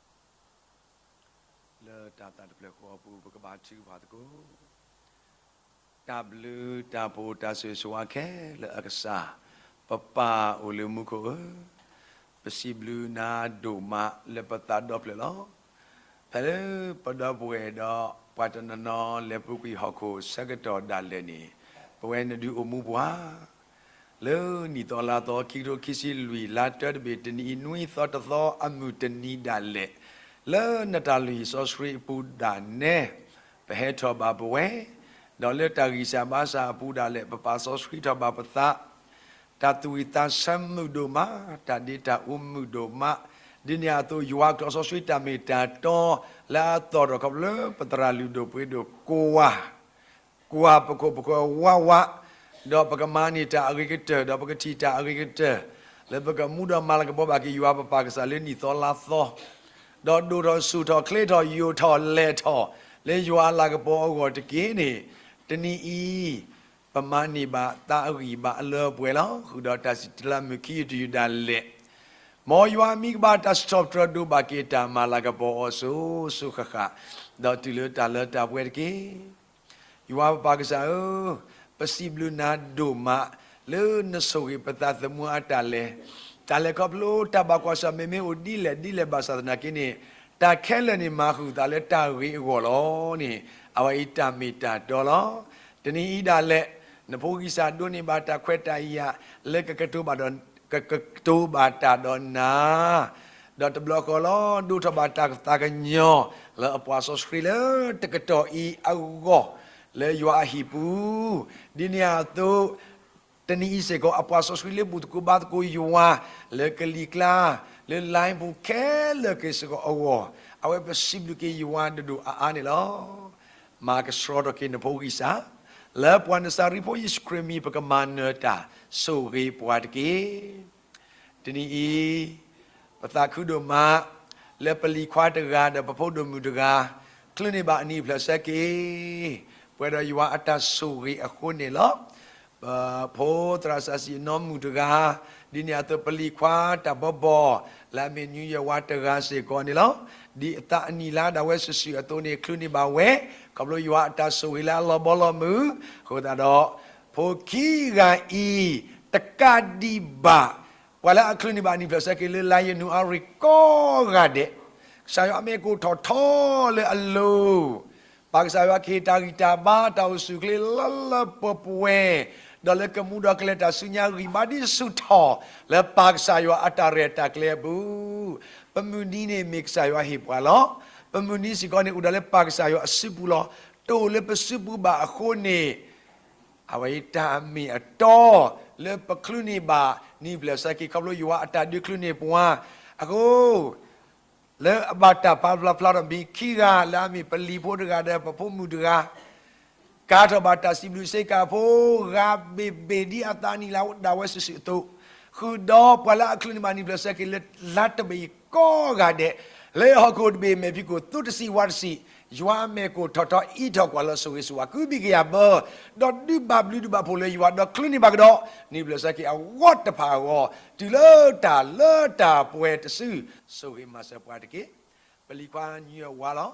ၢ် ထုကဖၣ် လၢတၢ်သးတဖျၢၣ်ဃီအပူၤ ပကဘါထုကဖၣ်သကိး တၢ်ဘျုးတၢ်ဖှိၣ်တၢ်ဆိၣ်ဂ့ၤဆိၣ်ဝါခဲလၢာ်အကစၢ်, ပပၢ်အိၣ်လၢမူခိၣ်ဧၢ, ပစံးဘျုးနၤဒိၣ်မးလၢပသးဒီဖျၢၣ်လီၤ. ဖဲလၢပဒီပုၢ်ဝဲၢ်ဒီးပှၤတနီၤနီၤလဲၤပူၤကွံာ်ဟီၣ်ခိၣ်ဆၢကတီၢ်ဒၣ်လဲာ်န့ၣ်, ပဝဲနဒုးအိၣ်မူပှၤ လၢနံၣ်သီလါသီခံကထိခံဆံလွံၢ် လါတၢတဘ့ၣ်တနံၤအံၤ နွံသီတသီအမုၢ်တနံၤဒၣ်လဲာ်, လၢနတၢ်လုၢ်ဟံၣ်စီဆှံအပူၤဒၣ်နဲ, ပဟဲထီၣ်ဘၣ်ပဝဲ, ဒီးလၢတၢ်ဂံၢ်စၢ်ဘါစၢ်အပူၤဒၣ်လဲာ် ပပာ်စီဆှံထီၣ်ဘၣ်ပသး, တၢ်သူၣ်ဝံၣ်သးဆၢမုာ်ဒိၣ်မး, တၢ်ဒ့တၢ်အူမုာ်ဒိၣ်မး, ဒ်န့ၣ်အသိးယွၤကျိာ်စီဆှံတၢ်မ့ၢ်တၢ်တီ လၢအသီၣ်ထီၣ်ခီဖျိလၢပသရၣ်လုၢ်ဒိၣ်ပှ့ၤဒိၣ်ကိးဂၤ ကွၢ်ပခိၣ်ပဃၢၤဝးဝး, ဒီးပကမၤန့ၢ်တၢ်အဂ့ၤကတၢၢ် ဒီးပကထံၣ်တၢ်အဂ့ၤကတၢၢ်, လၢပကမူဒီးမၤလၤကပီၤဘၣ်က့ၤယွၤပပၢ်ကစၢ်လၢနံၣ်သီလါသီ, ဒီးဒိၣ်ထီၣ်ဆူၣ်ထီၣ်ချ့ထီၣ်ယိာ်ထီၣ်လဲၢ်ထီၣ် လၢယွၤအလၤကပီၤအဂီၢ်တက့ၢ်န့ၣ်, တနံၤအံၤ ပမၤန့ၢ်ဘၣ်သးအဂံၢ်ဘါအလၢအပှဲၤလီၤ. ဃုာ်ဒီးတၢ်စံၣ်တဲၤတဲလးမုၢ်ခံယုၢ်တယုၢ်ဒၣ်လဲာ်, မ်ယွၤအမံၤကဘၣ်တၢ်စံးထီၣ်ပတြၢၤဒိၣ်ဘၣ်က့ၤတၢ်မၤလၤကပီၤအီၤစိၤစိၤဃၣ်ဃၣ်, ဒီးတုၤလၢတၢ်လၢတၢ်ပှဲၤတက့ၢ်. ယွၤပပၢ်ကစၢ်ဧၢ, ပစံးဘျုးနၤဒိၣ်မး လၢနဆိၣ်ဂ့ၤပသးသမူအတၢ်လဲၤ, တၢ်လဲၤခီဖျိတၢ်ဘၣ်ကွၢ်ဆၢၣ်မဲာ်မ့ၢ်အိၣ်ဒ်လဲၣ်ဒ်လဲၣ်ဘၣ်ဆၣ်သနာ်က့န့ၣ်, တၢ်ခဲလၢာ်န့ၣ်မၤဃုာ်သးလၢတၢ်ဂ့ၤအဂီၢ်လီၤန့ၣ်, အဝဲအံၤတၢ်မ့ၢ်တၢ်တီလီၤ. တနံၤအံၤဒၣ်လဲာ်, နဖိဂံၢ်စၢ်ဒိးန့ၢ်ဘၣ်တၢ်ခွဲးတၢ်ယာ် လၢကကတိၤဘၣ်ဒီး, ကကတိၤဘၣ်တၢ်ဒီးနၤ ဒီးတဘျီဃီလီၤ ဒိးထီၣ်ဘၣ်တၢ်သးကညီၤလၢအပှၤစီဆှံလၢတကတီၢ်အံၤအဂီၢ် လၢယွၤအဟံၣ်ပူၤ, ဒ်န့ၣ်အသိး တနံၤအံၤစ့ၢ်ကီး အပှၤစီဆှံလၢဘူၣ်သကိးဘါသကိးယွၤ လၢကလံၤကျါ လၢ line ပူၤခဲလၢာ်က့ၤစ့ၢ်ကီးအဂီၢ်, အဝဲပစံးဘျုးက့ၤယွၤဒိၣ်ဒိၣ်အါအါန့ၣ်လီၤ. မၤကဆှီထီၣ်က့ၤနဖိဂံၢ်စၢ် လၢပှၤနစၤရ့းဖိယ့ၣ်ၡူးခရံာ်မံၤ ပကမၤနၢၤတၢ်ဆိၣ်ဂ့ၤပှၤတက့ၢ်. တနံၤအံၤ ပသးခုဒိၣ်မး လၢပလံၤခွါတဂၤဒီးပဖိဒိၣ်မုၣ်တဂၤ ချုးန့ၢ်ဘၣ်အနံၣ်အဖျၢၣ်ဆၢက့ၤ ပှဲၤဒီးယွၤအတၢ်ဆိၣ်ဂ့ၤအဃိန့ၣ်လီၤ. ပဖိသရၣ်စၤစံၣ်အနီၢ်မုၣ်တဂၤ ဒ်န့ၣ်အသိးပလံၤခွါတၢ်ဘီဘီ လၢအမ့ၢ်နယူယဲၢ်ဝါတဂၤစ့ၢ်ကီးန့ၣ်လီၤ. ဒ်အသးအနံၣ်လါဒၣ်ဝဲစုာ်စုာ်အသိးန့ၣ် ချုးန့ၢ်ဘၣ်ဝဲ ခီဖျိယွၤအတၢ်ဆိၣ်ဂ့ၤလၢအလီၤဘီလီၤမုၢ်အဃိသတးဒီး, ဖိခံဂၤအံၤ, တကးဒံးဘၣ်, ပှၤလၢအချုးန့ၢ်ဘၣ်အနံၣ်ဖျၢၣ်ဆၢက့ၤလၢ လါယနူၤအါရံၤကိးဂၤဒဲး, ကစၢ်ယွၤအမဲာ်ကအိၣ်ထီၣ်ထီလၢအလိၤ, ပၢ်ကစၢ်ယွၤကဟ့ၣ်တၢ်ဂံၢ်တၢ်ဘါတၢ်အိၣ်ဆူၣ်အိၣ်ချ့လၢလၢပှဲၤပှဲၤ, ဒီးလၢကမူဒီးကလဲၤတၢ်ဆူညါဂံၢ်ဘါဒ်ဆူၣ်ထီၣ်, လၢပၢ်ကစၢ်ယွၤအတၢ်ရဲၣ်တၢ်ကျဲၤအပူၤ ပမုၢ်နံၤန့ၣ်မ့ၢ်ကစၢ်ယွၤဟ့ၣ်ပှၤလီၤ. ပမုၢ်နံၤစ့ၢ်ကီးန့ၣ် အိၣ်ဒၣ်လၢပၢ်ကစၢ်ယွၤအစုပူၤလီၤ. တအိၣ်လၢပစုပူၤဘၣ်အဃိန့ၣ်, အဝဲအံၤတၢ်အမ့ၢ်အတီ, လၢပချုးန့ၢ်ဘၣ်နံၣ်ဖျၢၣ်ဆၢက့ၤ ခီဖျိယွၤအတၢ်ဒုးချုးန့ၢ်ပှၤအဃိ လၢအဘၣ်တၢ်ပာ်ဖျါဖျါထီၣ်မ့ၢ်ခံဂၤ လၢအမ့ၢ်ပလံၤဖိတဂၤဒီးပဖိမုၣ်တဂၤ, ကၤထီၣ်ဘၣ်တၢ်စံးဘျုးစ့ကၤဖိ, ဂၤဘ့ၣ်ဘ့ၣ်ဒ်အသးနံၣ်လၢဒၣ်ဝဲစုာ်စုာ်အသိး, ဃုာ်ဒီးပှၤလၢအချုးန့ၢ်ဘၣ်နံၣ်ဖျၢၣ်ဆၢက့ၤလၢလါတဘ့ၣ်အံၤကိးဂၤဒဲး, လၢဟီၣ်ခိၣ်တဘ့ၣ်မဲာ်ဖံးခိၣ် သူတဆံးဝၤတဆံး, ယွၤအမဲာ်ကအိၣ်ထီၣ်ထီအံးထီၣ်ကွၢ်လီၤ ဆိၣ်ဂ့ၤဆိၣ်ဝါကုဘံၣ်ကယၤဘၢ, ဒီးဒုးဘၣ်ဘျုးဒုးဘၣ်ဖှိၣ်လၢယွၤ ဒီးချုးန့ၢ်ဘၣ်ကဒီး နံၣ်ဖျၢၣ်ဆၢက့ၤအဂီၢ်တဖၣ်အဂီၢ်, တုၤလၢတၢ်လၢတၢ်ပှဲၤတစု, ဆိၣ်ဂ့ၤမၤစၢၤပှၤတက့ၢ်. ပလံၤခွါညွံအဝါလီၤ.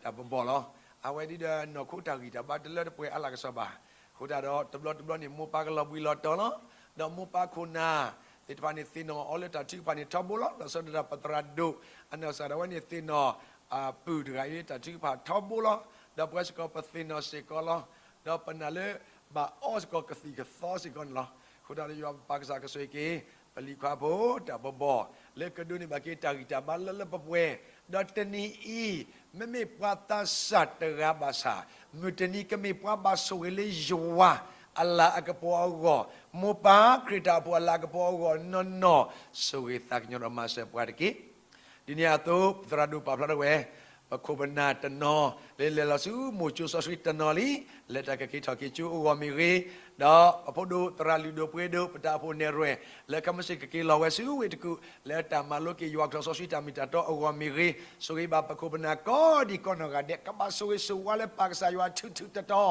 တၢ်ပဘီၣ်လီၤ. အဝဲဒ်ဒီးနီၢ်ခိတၢ်ဂံၢ်တၢ်ဘါတလၢတပှဲၤအါလၢကစီၤဘၣ်, အဃိသတးဒီးတဘျီတဘျီန့ၣ် မိၢ်ပၢ်ကလီၤဘှံးလီၤတီၤလီၤ. ဒီးမိၢ်ပၢ်ခိၣ်နၢ်သ့ၣ်တဖၣ်န့ၣ် သ့ၣ်နီၣ်အီၤလၢတၢ်ထုကဖၣ်န့ၣ်ထီဘိလီၤ. လီၤဆီဒၣ်တၢ်ပသရၣ်ဒိၣ်အနီၢ်ကစၢ်ဒၣ်ဝဲန့ၣ် သ့ၣ်နီၣ်အပုၢ်တဂၤအံၤ တၢ်ထုကဖၣ်ထီဘိလီၤ. ဒီးပဝဲစ့ၢ်ကီးပသ့ၣ်နီၣ်စ့ၢ်ကီးလီၤ. ဒီးပနာ်လၢဘၣ်အီၣ်စ့ၢ်ကီးကသံၣ်ကသီစ့ၢ်ကီးန့ၣ်လီၤ. အဃိသတးဒီးယွၤပပၢ်ကစၢ်ကဆိၣ်ဂ့ၤက့ၤ ပလံၤခွါဖိတၢ်ပဘီၣ်, လၢကဒိးန့ၢ်ဘၣ်က့ၤတၢ်ဂံၢ်တၢ်ဘါလၢလၢပှဲၤပှဲၤ, ဒီးတနံၤအံၤ မ့မ့ၢ်ပှၤသးစၢ်တဂၤဘၣ်ဆၣ်, မုၢ်တနံၤကမ့ၢ်ပှၤဘၣ်ဆိၣ်ဂ့ၤလၢယွၤအလၤအကပီၤအဂီၢ်, မိၢ်ပၢ်ခရံာ်တၢ်အိၣ်ဖှိၣ်အလၤအကပီၤအဂီၢ်နီၢ်နီၢ်, ဆိၣ်ဂ့ၤသးကညီၤဒီးမၤစၢၤပှၤတက့ၢ်. ဒ်န့ၣ်အသိး ပသရၣ်ဒိၣ်ပာ်ဖျါထီၣ်ဝဲ, ပခိၣ်ပနၢ်တနီၤ လၢလဲၤလီၤဆူမိၢ်ကၠိစီဆှံတနီၤလံ, လၢတၢ်ကက့ၤထီၣ်က့ၤကၠိအဂီၢ်မ့ၢ်ဂ့ၤ, ဒီးပဖိဒိၣ်သရၣ်လုၢ်ဒိၣ်ပှ့ၤဒိၣ် ပတၢ်အိၣ်ဖှိၣ်နဲၣ်ရွဲၣ် လၢခဲမုၢ်ဆ့ၣ်ကက့ၤလီၤဝဲဆူဝ့ၢ်တကူၣ် လၢတၢ်မၤလိက့ၤယွၤကထီၣ်စီဆှံတၢ်မ့ၢ်တၢ်တီအဂီၢ်မ့ၢ်ဂ့ၤ, ဆိၣ်ဂ့ၤဘၣ်ပခိၣ်ပနၢ်ကိးဒံးကိးနီၢ်ဂၤဒဲး ကဘၣ်ဆိၣ်ဂ့ၤဆိၣ်ဝါလၢပၢ်ကစၢ်ယွၤထုးထုးတီတီ,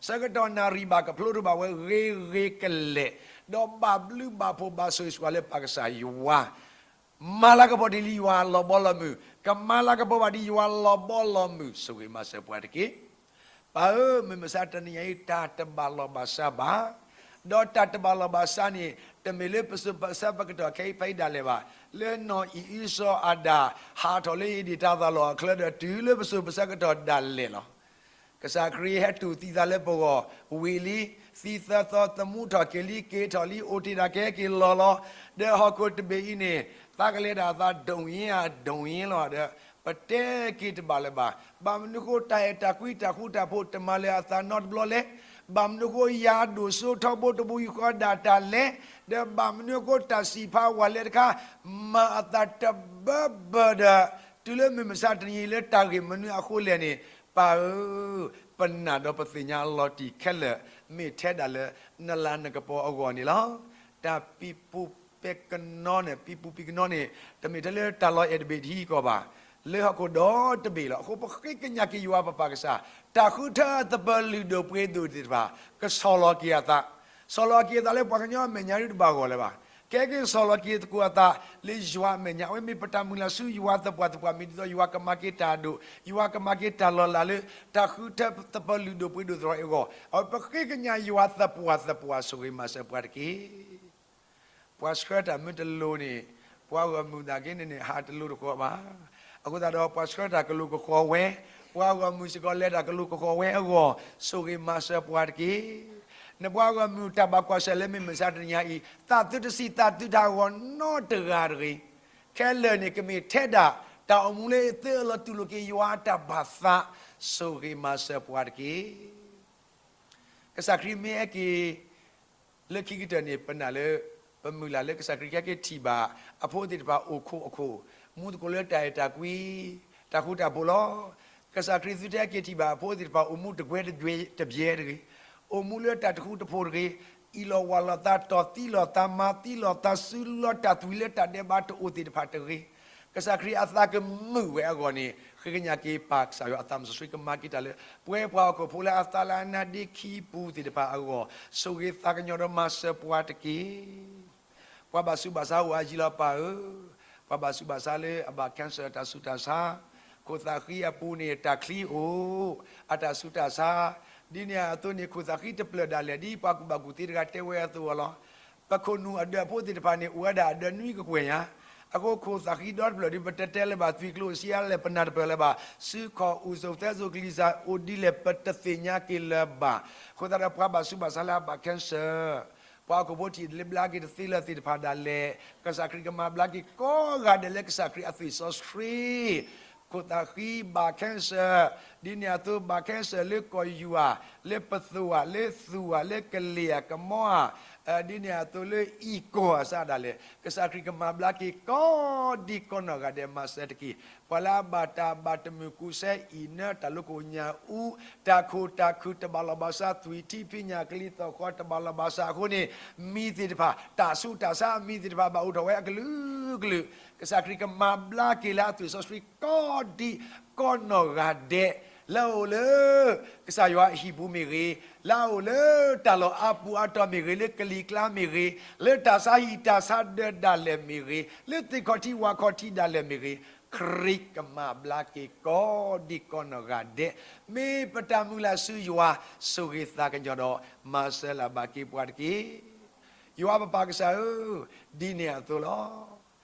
ဆၢကတီၢ်နၣ်ရံၣ်ဘၣ်ကဖျိတဘၣ်ဝဲ ဂ့ၤဂ့ၤကလဲာ်, ဒီးဘၣ်ဘျုးဘၣ်ဖှိၣ်ဘၣ်ဆိၣ်ဂ့ၤဆိၣ်ဝါလၢပၢ်ကစၢ်ယွၤ မၤလၤကပီၤဒ်လံယွၤလီၤဘီလီၤမုၢ်, ကမၤလၤကပီၤဘၣ်ဒ်ယွၤလီၤဘီလီၤမုၢ်, ဆိၣ်ဂ့ၤမၤစၢၤပှၤတက့ၢ်. ပၢ်ဧၢ, မုၢ်မဆါတနံၤအံၤ တၢ်တဘၣ်လီၢ်ဘၣ်စးဘၣ်, ဒီးတၢ်တဘၣ်လီၢ်ဘၣ်စးန့ၣ် တမ့ၢ်လၢပစိၤပဆၢပကတီၢ်ခဲအံၤဖဲအံၤဒၣ်လဲာ်ဘၣ်, လၢနီၢ်အံၣ်အံၣ်စီၤအၤဒၣ် ဟးထီၣ်လၢဧ့ဒ့ၣ်တၢ်သးလီၢ်အချၢဒီး တုၤလၢပစိၤပဆၢကတီၢ်ဒၣ်လဲာ်လီၤ. ကစၢ်ခရံာ်ဟဲတူၢ်သံသးလၢပဂီၢ်ဝံၤလံ, သံသၢသီသမူထီၣ်က့ၤလံ က့ၤထီၣ်လံ အိၣ်တ့ၢ်ဒၣ်ကဟဲက့ၤလီၤလီၤ, ဒီးဟီၣ်ခိၣ်တဘ့ၣ်အံၤန့ၣ် သးကလဲၤဒၣ်အသးဒိၣ်ယ့ၣ်ဧါဒိၣ်ယ့ၣ်လီၤဒီး ပတဲက့ၤတဘၣ်လၢၤဘၣ်. ဘၣ်မနုၤအဃိတၢ်အဲၣ်တၢ်ကွံတၢ်ဃူတၢ်ဖိးတမၤလၢၤအသးနီတဘျီလဲၣ်. ဘၣ်မနုၤအဃိယၤဒိၣ်စိထီဘိတဘိယူၢ်ဃီဒၣ်တၢ်လဲၣ်, ဒီးဘၣ်မနုၤအဃိတၢ်စံးဖးဝဲလဲၣ်တခါ မၤအသးတဘၢဘၢဒီး တုၤလၢမုၢ်မဆါတနံၤအံၤလၢတၢ်ဂ့ၢ်မနုၤအဃိလဲၣ်န့ၣ်, ပၢ်ဧၢ, ပနာ်ဒီးပသ့ၣ်ညါအလီၤတံၢ်ခဲလၢာ် မ့ၢ်ထဲဒၣ်လၢနလၤနကပီၤအဂီၢ်န့ၣ်လီၤ. တၢ်ပံးပူၤပဲကနီန့ၣ် ပံးပူၤပံးကနီန့ၣ် တမ့ၢ်ထဲလၢတၢ်လီၢ်အဲၣ်တဘ့ၣ်တဟံးကီၢ်ဘၣ်, လၢဟီၣ်ခိၣ်ဒီတဘ့ၣ်လီၤ. အဃိပဃ့ကညးက့ၤယွၤပပၢ်ကစၢ်, တၢ်ဃုထၢသပၢၤလုၢ်ဒိၣ်ပှ့ၤဒိၣ်သ့ၣ်တဖၣ် ကဆီၣ်လီၤက့ၤအသး, ဆီၣ်လီၤက့ၤအသးလၢပှၤကညီအမဲာ်ညါဒ်တဘၣ်ဂီၢ်လၢၤဘၣ်. ကဲက့ၤဆီၣ်လီၤက့ၤသကိးအသး လၢယွၤအမဲာ်ညါ, အဝဲမ့ၢ်ပတၢ်မုၢ်လၢ်ဆူယွၤသပှၢ်သပှၢ် မ့ၢ်ဒ်သိးယွၤကမၤက့ၤတၢ်ဒိၣ်, ယွၤကမၤက့ၤတၢ်လီၤလးလၢ တၢ်ဃုထၢသပၢၤလုၢ်ဒိၣ်ပှ့ၤဒိၣ်သရၣ်အံၤအဂီၢ်, အဝဲပဃ့ကညးယွၤသပှၢ်သပှၢ် ဆိၣ်ဂ့ၤမၤစၢၤပှၤတက့ၢ်. ပှၤဆှၢတၢ်မ့ၢ်တလိၤန့ၣ်, ပှၤဂီၢ်မုၢ်သနာ်က့န့ၣ်န့ၣ် ဟးတလိၤတဃီးဘၣ်. အဃိသတးဒီးပှၤဆှၢတၢ်ကလိၤကဃီၤဝဲ, ပှၤဂီၢ်မုၢ်စ့ၢ်ကီးလဲၤတၢ်ကလိၤကဃီၤဝဲအဂီၢ်, ဆိၣ်ဂ့ၤမၤစၢၤပှၤတက့ၢ်. နပှၤဂီၢ်မုၢ်တၢ်ဘၣ်ကွၢ်ဆၢၣ်လၢမုၢ်မဆါတနံၤညါအံၤ, သးသုတဆံးသးသုတၢ်ဂီၤနီတဂၤတဂ့ၤ. ခဲလၢာ်န့ၣ်ကမ့ၢ်ထဲဒၣ် တၢ်အိၣ်မူလၢသုအလီၤတူၢ်လိာ်က့ၤယွၤအတၢ်ဘၣ်သး, ဆိၣ်ဂ့ၤမၤစၢၤပှၤတက့ၢ်. ကစၢ်ခရံာ်မ့ၢ်ဟဲက့ၤ လၢခံကတၢၢ်န့ၣ် ပနာ်လၢ ပမုၢ်လၢ်လၢကစၢ်ခရံာ်ကဟဲက့ၤထံၣ်ဘၣ် အဖိသ့ၣ်တဖၣ်အိၣ်ခိးအခိၣ်, မူသကိးလၢတၢ်အဲၣ်တၢ်ကွံ, တၢ်ဃူတၢ်ဖိးလီၤ. ကစၢ်ခရံာ်သုတဟဲက့ၤထံၣ်ဘၣ်အဖိသ့ၣ်တဖၣ်အိၣ်မူတကွဲတဘျဲတဂ့ၤ, အိၣ်မူလၢတၢ်တဃူတဖိးတဂ့ၤ, အ့ၣ်လိာ်ဝါလိာ်သး တီၢ်သံလိာ်သး မၤသံလိာ်သး စုလိာ်တၢ်သွံၣ်လၢတၢ်ဒဲးဘးတအိၣ်သ့ၣ်တဖၣ်တဂ့ၤ. ကစၢ်ခရံာ်အသးကမုာ်ဝဲအဂီၢ်န့ၣ် ဃ့ကညးက့ၤပၢ်ကစၢ်ယွၤအသးစီဆှံကမၤက့ၤတၢ်လၢ ပဝဲပှၤဟီၣ်ခိၣ်ဖိလၢအသးလၢအနါဒ့ခံပူၤသ့ၣ်တဖၣ်အဂီၢ်, ဆိၣ်ဂ့ၤသးကညီၤဒီးမၤစၢၤပှၤတက့ၢ်. ပှၤဘၣ်ဆူးဘၣ်ဆါအိၣ်အါယံၤလီၤပၢ်ဧၢ, ပှၤဘၣ်ဆူးဘၣ်ဆါလၢအဘၣ် cancer တၢ်ဆူးတၢ်ဆါ, ခိၣ်သၣ်ဃံအပူၤန့ၣ် တၢ်ချံအိၣ်, အတၢ်ဆူးတၢ်ဆါ, ဒ်န့ၣ်အသိးန့ၣ် ခိၣ်သၣ်ဃံတဖျၢၣ်ဒၣ်လဲာ် ဒ်ပှၤကူၣ်ဘၣ်ကူၣ်သ့တဂၤတဲဝဲအသိးအီၤလီၤ. ပခိၣ်နူာ်အဒၢးအဖိသ့ၣ်တဖၣ်န့ၣ် အိၣ်ဝဲဒၣ်အဒၢးနွံကကွဲၢ်ညါ, အဃိခိၣ်သၣ်ဃံဒီတဖျၢၣ်ဒီး ပတတဲလၢၤဘၣ်, သွံၣ်ကျိၤစံးအါလဲၣ် ပနၢ်တပၢၢ်လၢၤဘၣ်, စုခီၣ်အူၣ်စိၣ်သဲစိၣ်ကလံၤစၢ်အိၣ်ဒ်လဲၣ် ပတသ့ၣ်ညါက့ၤလၢၤဘၣ်. အဃိသတးဒီး ပှၤဘၣ်ဆူးဘၣ်ဆါလၢအဘၣ် cancer, ပှၤဟီၣ်ခိၣ်ဖိထံၣ်တလၢဘျါက့ၤတသ့လၢၤသ့ၣ်တဖၣ်ဒၣ်လဲာ်, ကစၢ်ခရံာ်ကမၤဘျါက့ၤကိးဂၤဒဲးလၢကစၢ်ခရံာ်အသွံၣ်စီဆှံ ခိၣ်သၣ်ဃံဘၣ် cancer, ဒ်န့ၣ်အသိးဘၣ် cancer လၢကီၢ်ယူၢ်ဧါ, လၢပသိၣ်ဧါ, လၢသူၣ်ဧါ, လၢကလ့ၢ်ဧါ, ကမီဧါ, ဒ်န့ၣ်အသိးလၢအံၤကီၢ်ဧါစးဒၣ်လဲာ်, ကစၢ်ခရံာ်ကမၤဘျါက့ၤကိးဒံကိးနီၢ်ဂၤဒဲး မၤစၢၤတက့ၢ်. ပှၤလၢအဘၣ်တၢ်ဘၣ်တမုၢ်ကူးစဲအံၤ နၢတၢ်လိၤကိၣ်ညၣ်အူ, တၢ်ခိၣ်တၢ်ခုၣ်တဘၣ်လီၢ်ဘၣ်စး, သွံၣ်ထံဖံးညၣ်ကလံၤသီၣ်ဃီတဘၣ်လီၢ်ဘၣ်စးအဃိန့ၣ်, မံၤသ့ၣ်တဖၣ်, တၢ်ဆူးတၢ်ဆါအမံၤသ့ၣ်တဖၣ် ဘၣ်အိၣ်ထီၣ်ဝဲအကလုာ်ကလုာ်, ကစၢ်ခရံာ်ကမၤဘျါက့ၤလၢအသွံၣ်စီဆှံကိးဒံကိးနီၢ်ဂၤဒဲး, လၢအအိၣ်လၢ ကစၢ်ယွၤအဟံၣ်ပူၤမ့ၢ်ဂ့ၤ, လၢအအိၣ်လၢတၢ်လီၢ်အါပူၤအါတီၤမ့ၢ်ဂ့ၤ, လၢကလံၤကျါမ့ၢ်ဂ့ၤ, လၢတၢ်ဆါဟံၣ်တၢ်ဆါဒၢးဒၣ်လဲာ်မ့ၢ်ဂ့ၤ, လၢသ့ၣ်ခီၣ်ထံးဝၣ်ခီၣ်ထံးဒၣ်လဲာ်မ့ၢ်ဂ့ၤ, ခရံာ်ကမၤဘျါက့ၤကိးဒံကိးနီၢ်ဂၤဒဲး, မ့ၢ်ပတၢ်မုၢ်လၢ်ဆူယွၤ, ဆိၣ်ဂ့ၤသးကညီၤဒီး မၤစၢၤလၢ်ဘၣ်က့ၤပှၤတက့ၢ်. ယွၤပပၢ်ကစၢ်ဧၢ, ဒ်န့ၣ်အသိးလီၤ.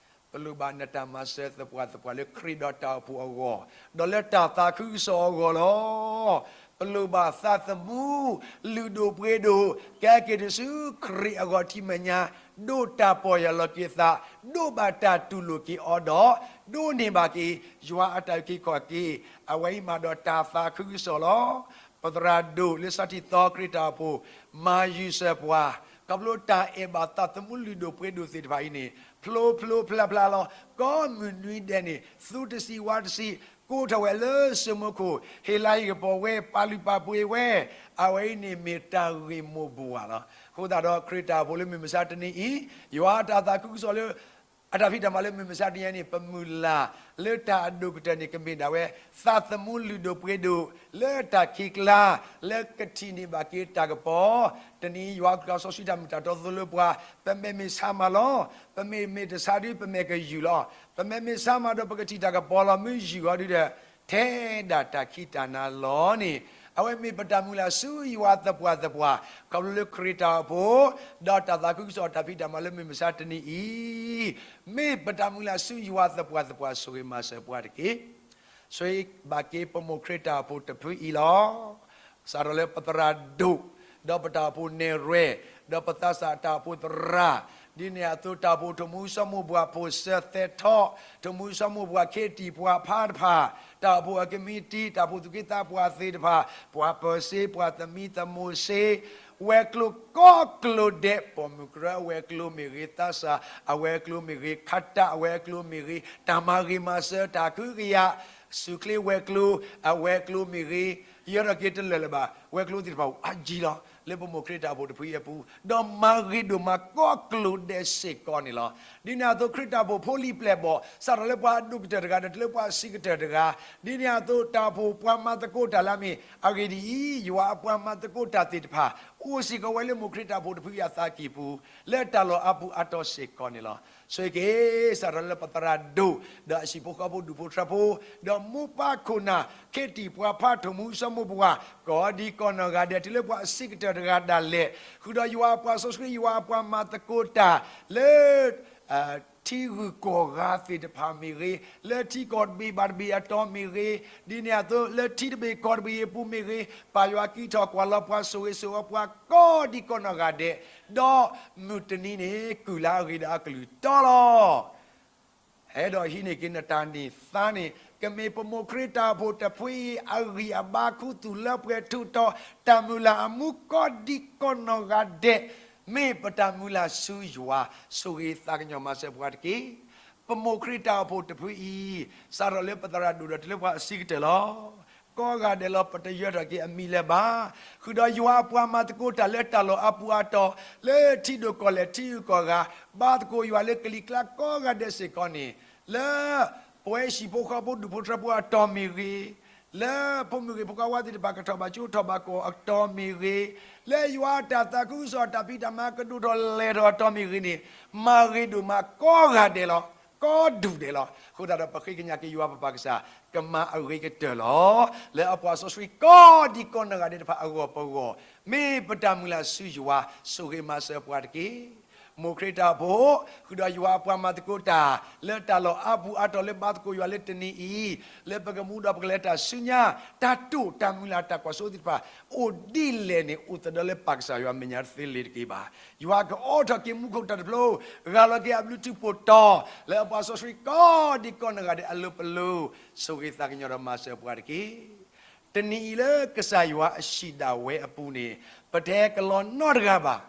ပလိၣ်ဘၣ်နတၢ်မၤစၢၤသပှၢ်သပှၢ်လၢခရံာ်ဒီးတၢ်အိၣ်ဖှိၣ်အဂီၢ်, ဒီးလၢတၢ်သးခုကစီၣ်အဂီၢ်လီၤ. ပလိၣ်ဘၣ်သးသမူလုၢ်ဒိၣ်ပှ့ၤဒိၣ် ကဲက့ၤတစုခရံာ်အဂီၢ်ထံမဲာ်ညါ, ဒိးတၢ်ပီၢ်ယၢ်လီၤက့ၤသး, ဒိးဘၣ်တၢ်တူၢ်လိာ်က့ၤအီၤဒီး ဒိးန့ၢ်ဘၣ်က့ၤ ယွၤအတၢ်အုၣ်က့ၤခီၣ်က့ၤ, အဝဲအံၤမးဒီးတၢ်သးခုကစီၣ်လီၤ. ပသရၣ်ဒိၣ်လၢစီၤထံသီခရံာ်တၢ်အိၣ်ဖှိၣ် မၤယုာ်စၢၤပှၤ, ခီဖျိတၢ်အဲၣ်ဘၣ်သးသမူလုၢ်ဒိၣ်ပှ့ၤဒိၣ်သ့ၣ်တဖၣ်အံၤန့ၣ် ဖျိဖျိဖျါဖျါလီၤ. ကိးမုၢ်နွံဒဲးန့ၣ် သူတဆံးဝါတဆံး ကိးထီၣ်ဝဲလၢစိမိခိၣ်, ဟ့ၣ်လၤဟ့ၣ်ကပီၤဝဲ, ပာ်လုၢ်ပာ်ပှ့ၤဝဲ, အဝဲအံၤန့ၣ်မ့ၢ်တၢ်ဂ့ၢ်မိၢ်ပှၢ်လီၤ. အဃိသတးဒီး ခရံာ်တၢ်အိၣ်ဖှိၣ်လၢမုၢ်မဆါတနံၤအံၤ, ယွၤအတၢ်သးခုကစီၣ်လၢ အတၢ်ဖံးတၢ်မၤလၢမုၢ်မဆါတနံၤအံၤန့ၣ် ပမုၢ်လၢ်လၢတၢ်အဒိၣ်ကတၢၢ်န့ၣ် ကမ့ၢ်ဒၣ်ဝဲ သးသမူလုၢ်ဒိၣ်ပှ့ၤဒိၣ် လၢတၢ်ခံးကျါ လၢကထံၣ်န့ၢ်ဘၣ်က့ၤတၢ်ကပီၤ, တနံၤအံၤယွၤအကလုၢ်စီဆှံတၢ်မ့ၢ်တၢ်တီသိလၢပှၤ, ပမဲာ်မ့ၢ်ဆါမးလီၤ. ပမဲာ်မ့ၢ်တဆါဒု ပမဲာ်ကယူၤလီၤ. ပမဲာ်မ့ၢ်ဆါမးဒီး ပကထံၣ်တၢ်ကပီၤလီၤ. မ့ၢ်ယူၤအီၤဒုဒီး ထဲဒၣ်တၢ်ခံးတၢ်နၤလီၤန့ၣ်, အဝဲမ့ၢ်ပတၢ်မုၢ်လၢ်ဆူယွၤသပှၢ်သပှၢ်, ခီဖျိလၢခရံာ်တၢ်အိၣ်ဖှိၣ်, ဒီးတၢ်သးခုကစီၣ်တၢ်ဖံးတၢ်မၤလၢမုၢ်မဆါတနံၤအံၤ, မ့ၢ်ပတၢ်မုၢ်လၢ်ဆူယွၤသပှၢ်သပှၢ် ဆိၣ်ဂ့ၤမၤစၢၤပှၤတက့ၢ်. ဆိၣ်ဂ့ၤဘၣ်က့ၤပမိၢ်ခရံာ်တၢ်အိၣ်ဖှိၣ်တဖုအံၤလီၤ. စးထီၣ်လၢပသရၣ်ဒိၣ်, ဒီးပတၢ်အိၣ်ဖှိၣ်နဲၣ်ရွဲၣ်, ဒီးပသးစၢ်တၢ်အိၣ်ဖှိၣ်သရၣ်, ဒ်န့ၣ်အသိးတၢ်အိၣ်ဖှိၣ်ထိၣ်မူစီၤမိၢ်ပှၢ်ဖိၣ်စၢၤသဲးထီၣ်, ထိၣ်မူစီၤမိၢ်ပှၢ်ခ့တံၢ်ပှၤဖါတဖၣ်, တၢ်အိၣ်ဖှိၣ်အကမံးတံာ်, တၢ်အိၣ်ဖှိၣ်သူၣ်က့သးပှၢ်သ့ၣ်တဖၣ်, ပှၤပၢၤစ့, ပှၤသမံသမိးစ့, ဝဲၤကျိၤကိးကျိၤဒဲး, ပိာ်မုၣ်ကရၢအဝဲၤကျိၤမ့ၢ်ဂ့ၤ, သးစၢ်အဝဲၤကျိၤမ့ၢ်ဂ့ၤ, ခးတၢ်အဝဲၤကျိၤမ့ၢ်ဂ့ၤ, တၢ်မၤဂ့ၤမၤစၢၤတၢ်ကဟုကယာ်, စူၣ်ချ့ဝဲၤကျိၤ, အဝဲၤကျိၤမ့ၢ်ဂ့ၤ, ယဲထီၣ်က့ၤတလၢာ်လၢၤဘၣ်, ဝဲၤကျိၤသ့ၣ်တဖၣ်အိၣ်အါကံလီၤ. လၢပမိၢ်ခရံာ်တၢ်အိၣ်ဖှိၣ်တဖုအံၤအပူၤ, ဒီးမၤဂ့ၤဒိၣ်မးကိးကျိၤဒဲးစ့ၢ်ကီးန့ၣ်လီၤ. ဒ်န့ၣ်အသိးခရံာ်တၢ်အိၣ်ဖှိၣ်ဖိလံၤပျဲၢ်ဘီၣ်, စးထီၣ်လၢပှၤအဒိၣ်ကတၢၢ်တဂၤဒီးတုၤလၢပှၤအဆံးကတၢၢ်တဂၤ, ဒ်န့ၣ်အသိးတၢ်အိၣ်ဖှိၣ်ပှၤမၤသကိးတၢ်လၢအမ့ၢ်အဂ့ၢ်ဒ်အံၤ, ယွၤအပှၤမၤသကိးတၢ်သ့ၣ်တဖၣ်, အိၣ်စ့ၢ်ကီးဝဲလၢမိၢ်ခရံာ်တၢ်အိၣ်ဖှိၣ်တဖုအံၤအသးကံၢ်ပူၤ, လၢတၢ်လီၢ်အါပူၤအါတီၤစ့ၢ်ကီးန့ၣ်လီၤ. ဆိၣ်ဂ့ၤက့ၤ စးထီၣ်လၢပသရၣ်ဒိၣ်, ဒီးအဟံၣ်ဖိဃီဖိဒူၣ်ဖိထၢဖိ, ဒီးမိၢ်ပၢ်ခိၣ်နၢ်, ခ့တံၢ်ပှၤဖါထိၣ်မူစီၤမိၢ်ပှၢ်, ကိးဒံကိးနီၢ်ဂၤဒဲး တုၤလၢပှၤအဆံးကတၢၢ်တဂၤဒၣ်လဲာ်, ဃုာ်ဒီးယွၤအပှၤစီဆှံ ယွၤအပှၤမၤသကိးတၢ်, လၢ ထံဂုၤကီၢ်ဂၤသ့ၣ်တဖၣ်မ့ၢ်ဂ့ၤ, လၢထံကီၢ်တဘ့ၣ်ဘၣ်တဘ့ၣ်အတီၤမ့ၢ်ဂ့ၤ, ဒ်န့ၣ်အသိးလၢထံတဘ့ၣ်ကီၢ်တဘ့ၣ်အပူၤမ့ၢ်ဂ့ၤ, ပၢ်ယွၤကံထီၣ်ကွၢ်လီၤပှၤ ဆိၣ်ဂ့ၤဆိၣ်ဝါပှၤကိးဒံကိးနီၢ်ဂၤဒဲး, ဒီးမုၢ်တနံၤန့ၣ် ကုၢ်လၢအဂ့ၤဒီးအကလုၢ်တီလီၤ. အဲၣ်ဒိးဟံးန့ၢ်က့ၤနတၢ်န့ၢ်သါန့ၣ် ကမ့ၢ်ပမိၢ်ခရံာ်တၢ်အိၣ်ဖှိၣ်တဖုအံၤ အဂံၢ်အဘါခူသူၣ်လၢပှဲၤထူးတီၤ တၢ်မုၢ်လၢ်အမူကိးဒံကိးနီၢ်ဂၤဒဲး, မ့ၢ်ပတၢ်မုၢ်လၢ်ဆူယွၤ, ဆိၣ်ဂ့ၤသးကညီၤမၤစၢၤပှၤတက့ၢ်. ပမိၢ်ခရံာ်တၢ်အိၣ်ဖှိၣ်တဖုအံၤ, စးထီၣ်လၢပသရၣ်ဒိၣ်ဒီးတုၤလၢပှၤအဆံးကတၢၢ်လီၤ. ကိးဂၤဒဲးလီၤ ပတယၢၤထီၣ်က့ၤအမံၤလၢၤဘၣ်. ဃုာ်ဒီးယွၤအပှၤမၤသကိးတၢ်လၢတၢ်လီၢ်အါပူၤအါတီၤ, လၢထံဒိၣ်ကီၢ်လဲၢ်ထံဂုၤကီၢ်ဂၤ, ဘါသကိးယွၤလၢကလံၤကျါကိးဂၤဒဲးစ့ၢ်ကီးန့ၣ်, လၢပဝဲဟံၣ်ဖိဃီဖိဒူၣ်ဖိထၢဖိအတီၤမ့ၢ်ဂ့ၤ, လၢဖိမုၣ်ဂ့ၤဖိခွါဝါသ့ၣ်တဖၣ်ကထီၣ်ဘၣ်ကၠိထီၣ်ဘၣ်ကီၢ်အတီၤမ့ၢ်ဂ့ၤ, လၢယွၤအတၢ်သးခုကစီၣ်တၢ်ဖံးတၢ်မၤကဒိၣ်ထီၣ်လဲၤထီၣ်အတီၤမ့ၢ်ဂ့ၤန့ၣ်, မၤဂ့ၤဒိၣ်မးကိးဂၤဒဲးလီၤ. ကီဒူၣ်ဒဲးလီၤ. အဃိသတးဒီး ပဃ့ကညးက့ၤယွၤပပၢ်ကစၢ် ကမၤအဂ့ၤကတၢၢ်လီၤ. လၢအပှၤစီဆှံကိးဒံကိးနီၢ်ဂၤဒဲးတဖၣ်အဂီၢ်ပဂီၢ်, မ့ၢ်ပတၢ်မုၢ်လၢ်ဆူယွၤ, ဆိၣ်ဂ့ၤမၤစၢၤပှၤတက့ၢ်. မိၢ်ခရံာ်တၢ်ဖိ, ဃုာ်ဒီးယွၤအပှၤမၤသကိးတၢ် လၢတၢ်လီၢ်အါပူၤအါတီၤလၢဘါသကိးယွၤလၢတနံၤအံၤ, လၢပကမူဒီးပကလဲၤတၢ်ဆူညါ, တၢ်တိာ်တၢ်မုၢ်လၢ်တၢ်ကွၢ်စိသ့ၣ်တဖၣ် အိၣ်ဒ်လဲၣ်န့ၣ် အိၣ်သဒၢလၢပၢ်ကစၢ်ယွၤမဲာ်ညါတသ့လၢၤတက့ၢ်ဘၣ်. ယွၤကအိးထီၣ်က့ၤမူခိၣ်တၢ်တဖျိ, ဂၢ်လီၤက့ၤအဘျုးထူးပိာ်တီၤ လၢအပှၤစီဆှံကိးဒံကိးနီၢ်ဂၤဒဲးအလိၤပလိၤ, ဆိၣ်ဂ့ၤသးကညီၤဒီးမၤစၢၤပှၤတက့ၢ်. တနံၤအံၤလၢကစၢ်ယွၤအဟံၣ်ဒၣ်ဝဲအပူၤန့ၣ်, ပတဟဲကလီနီတဂၤဘၣ်.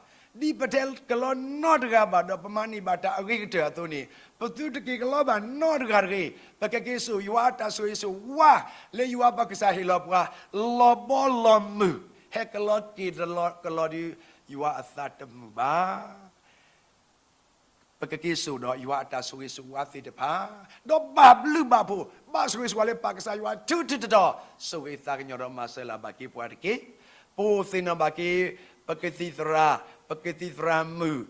ဒ်ပတဟဲကလီနီတဂၤဘၣ်ဒီး ပမၤန့ၢ်ဘၣ်တၢ်အဂ့ၤကတၢၢ်အသိးန့ၣ်, ပသုတက့ၤကလီဘၣ်နီတဂၤတဂ့ၤ. ပကက့ၤစိာ်ယွၤအတၢ်ဆိၣ်ဂ့ၤဆိၣ်ဝါ လၢယွၤပကစၢ်ဟ့ၣ်လီၤပှၤ လီၤဘီလီၤမုၢ်, ဟဲကလီက့ၤတလီၤကလီဒီး ယွၤအသးတမုာ်ဘၣ်. ပကက့ၤစိာ်ဒီးယွၤအတၢ်ဆိၣ်ဂ့ၤဆိၣ်ဝါသ့ၣ်တဖၣ်, ဒီးဘၣ်ဘျုးဘၣ်ဖှိၣ်, ဘၣ်ဆိၣ်ဂ့ၤဆိၣ်ဝါလၢပၢ်ကစၢ်ယွၤထူထူတီတီ, ဆိၣ်ဂ့ၤသးကညီၤဒီးမၤစၢၤလၢ်ဘၣ်က့ၤပှၤတက့ၢ်. ပအိၣ်သ့ၣ်နီၣ်ဘၣ်က့ၤ ပကသံၣ်သရၣ်, ပကသံၣ်သရၣ်မုၣ်,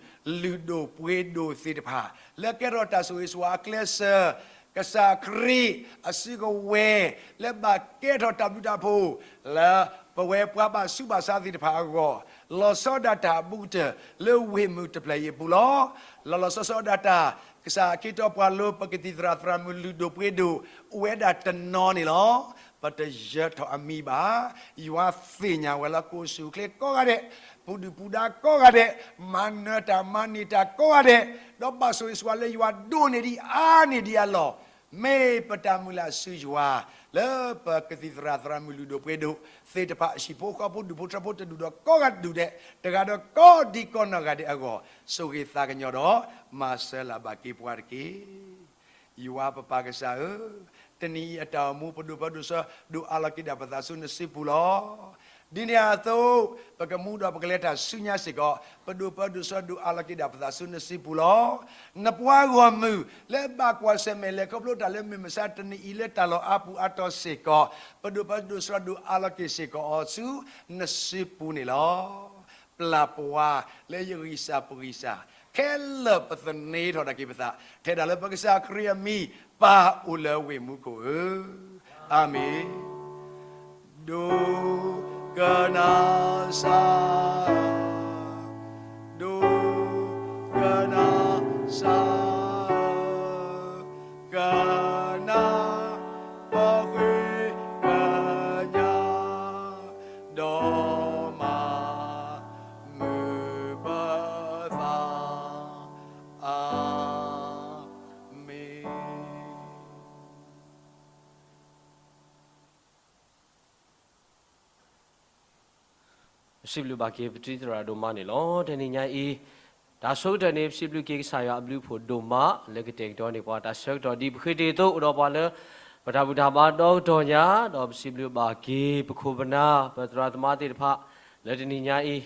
လုၢ်ဒိၣ်ပှ့ၤဒိၣ်သ့ၣ်တဖၣ်, လၢကဲထီၣ်တၢ်ဆိၣ်ဂ့ၤဆိၣ်ဝါအကျဲးစၢး, ကစၢ်ခရံာ်အစုကဝဲၤ, လၢဘၣ်ကဲထီၣ်တၢ်ဘျုးတၢ်ဖှိၣ်, လၢပဝဲပှၤဘၣ်ဆူးဘၣ်ဆါသ့ၣ်တဖၣ်အဂီၢ်, လီၤဆီဒၣ်တၢ်အဘူးကတၢၢ် လၢဝ့ၢ်မုၢ်တဖျၢၣ်အံၤအပူၤလီၤ. လီၤလီၤဆီဆီဒၣ်တၢ်, ကစၢ်အခ့အပှၤလၢပကသံၣ်သရၣ်သရၣ်မုၣ်လုၢ်ဒိၣ်ပှ့ၤဒိၣ် အိၣ်ဝဲဒၣ်တနီၤန့ၣ်လီၤ. ပတယၢၤထီၣ်အမံၤဘၣ်. ယွၤသ့ၣ်ညါဝဲလၢကိးဆူၣ်အိၣ်ချ့ကိးဂၤဒဲး, ပူၤဒုၣ်ပူၤဒါကိးဂၤဒဲး, မၤနၢၤတၢ်မၤန့ၢ်တၢ်ကိးဂၤဒဲး, ဒီးဘၣ်ဆိၣ်ဂ့ၤဆိၣ်ဝါလၢယွၤဒိၣ်န့ၢ်ဒံးအါန့ၢ်ဒံးအလီၢ်, မ့ၢ်ပတၢ်မုၢ်လၢ်ဆူယွၤ, လၢပကသံၣ်သရၣ်သရၣ်မုၣ်လုၢ်ဒိၣ်ပှ့ၤဒိၣ်သ့ၣ်တဖၣ် ဟံၣ်ဖိဃီဖိဒူၣ်ဖိထၢဖိတဒူၣ်ဒီးကိးဂၤဒူၣ်ဒဲး, တဂၤဒီးကိးဒံကိးနီၢ်ဂၤဒဲးအဂီၢ်, ဆိၣ်ဂ့ၤသးကညီၤဒီး မၤစၢၤလၢ်ဘၣ်က့ၤပှၤတက့ၢ်. ယွၤပပၢ်ကစၢ်ဧၢ, တနံၤအံၤအတၢ်အိၣ်မူပဒိၣ်ပၢဒိၣ်စီ ဒိၣ်အါလီၤက့ၤဒၣ်ပသးဆူနစုပူၤလီၤ. ဒ်န့ၣ်အသိး, ပကမူဒီးပကလဲၤတၢ်ဆူညါစ့ၢ်ကီး, ပဒိၣ်ပၢဒိၣ်စီဒိၣ်အါလီၤက့ၤဒၣ်ပသးဆူနစုပူၤလီၤ. နပှၤဂီၢ်မုၢ်လၢဘၣ်ကွၢ်ဆၢၣ်မဲာ်လဲၤခီဖျိတၢ်လၢမုၢ်မဆါတနံၤအံၤလၢတၢ်လီၢ်အါပူၤအါတီၤစ့ၢ်ကီး, ပဒိၣ်ပၢဒိၣ်စီဒိၣ်အါလီၤက့ၤစ့ၢ်ကီးအီၤဆူနစုပူၤန့ၣ်လီၤ. ပျၢ်ပှၤလၢယဂံၢ်စၢ်ပဂံၢ်စၢ်, ခဲလၢာ်ပသန့ၤထီၣ်ဒၣ်က့ၤပသး, ထဲဒၣ်လၢပကစၢ်ခရံာ်အမံၤ, ပၢ်အိၣ်လၢဝ့ၢ်မူခိၣ်ဧၢ, အၤမ့ၣ်. ဒိကနၣ်စၢ်, ဒိကနၣ်စၢ်, ကနၣ် ပဃ့ကညး, ဒီးမၤမုာ်ပသး, အၤမ့ၣ်. ပစံးဘျုးဘၣ်က့ၤပတံၤသရၣ်ဒိၣ်မးန့ၣ်လီၤ. တနံၤညါအံၤ, တၢ်ဆိကတၢၢ်န့ၣ် ပစံးဘျုးက့ၤကစၢ်ယွၤအဘျုးအဖှိၣ်ဒိၣ်မး လၢကတဲာ်ကတီၤန့ၢ်ပှၤတၢ်ဆၢကတီၢ်ဒ်ပဃ့တ့ၢ်အသိး အိၣ်ဒီးပှၤလၢ ပတၢ်ဘူၣ်တၢ်ဘါဒီကတီၢ်ညါ, ဒီးပစံးဘျုးဘၣ်က့ၤပခိၣ်ပနၢ် ပသရၣ်သမါသ့ၣ်တဖၣ် လၢတနံၤညါအံၤ,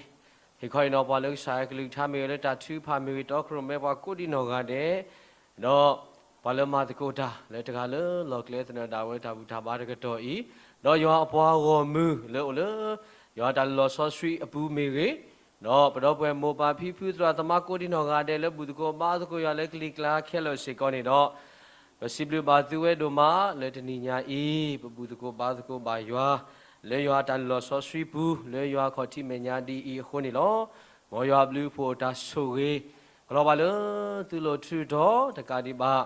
ဟ့ၣ်ခီအံၤနီၤ ပှၤလၢကစၢ်ယွၤကလုၢ်ကထါမ့ၢ်ဂ့ၤ လၢတၢ်ထုကဖၣ်မ့ၢ်ဂ့ၤ တီခိၣ်ရိၣ်မဲပှၤကိးဒံနီၢ်ဂၤဒဲး, ဒီးပှၤလၢမၤသကိးတၢ်လၢတဂၤလၢလီၢ်ကျဲသနၢၣ်ဒၣ်ဝဲတၢ်ဘူၣ်တၢ်ဘါတကတီၢ်အံၤ, ဒီးယွၤအပှၤဂီၢ်မုၢ်လၢအိၣ်လၢ ယွၤတၢ်လုၢ်လီၢ်စီဆှံအပူၤမ့ၢ်ဂ့ၤ, ဒီးပဒီပုၢ်ဝဲၢ်မိၢ်ပၢ်ဖံဖုသရၣ်သမါကိးဒံနီၢ်ဂၤဒဲးလၢဘူၣ်သကိးဘါသကိးယွၤလၢကလံၤကျါခဲလၢာ်စ့ၢ်ကီးန့ၣ်ဒီး, ပစံးဘျုးဘၣ်သုဝဲဒိၣ်မးလၢတနံၤညါအံၤ, ပဘူၣ်သကိးဘါသကိးဘၣ်ယွၤ လၢယွၤတၢ်လုၢ်လီၢ်စီဆှံပူၤ လၢယွၤခီၣ်ထံးမဲာ်ညါဒ်အံၤအဃိန့ၣ်လီၤ. မ်ယွၤအဘျုးအဖှိၣ်တၢ်ဆိၣ်ဂ့ၤ ကလီၤဘၣ်လၢသုလိၤထူးထီၣ်တကးဒံးဘၣ်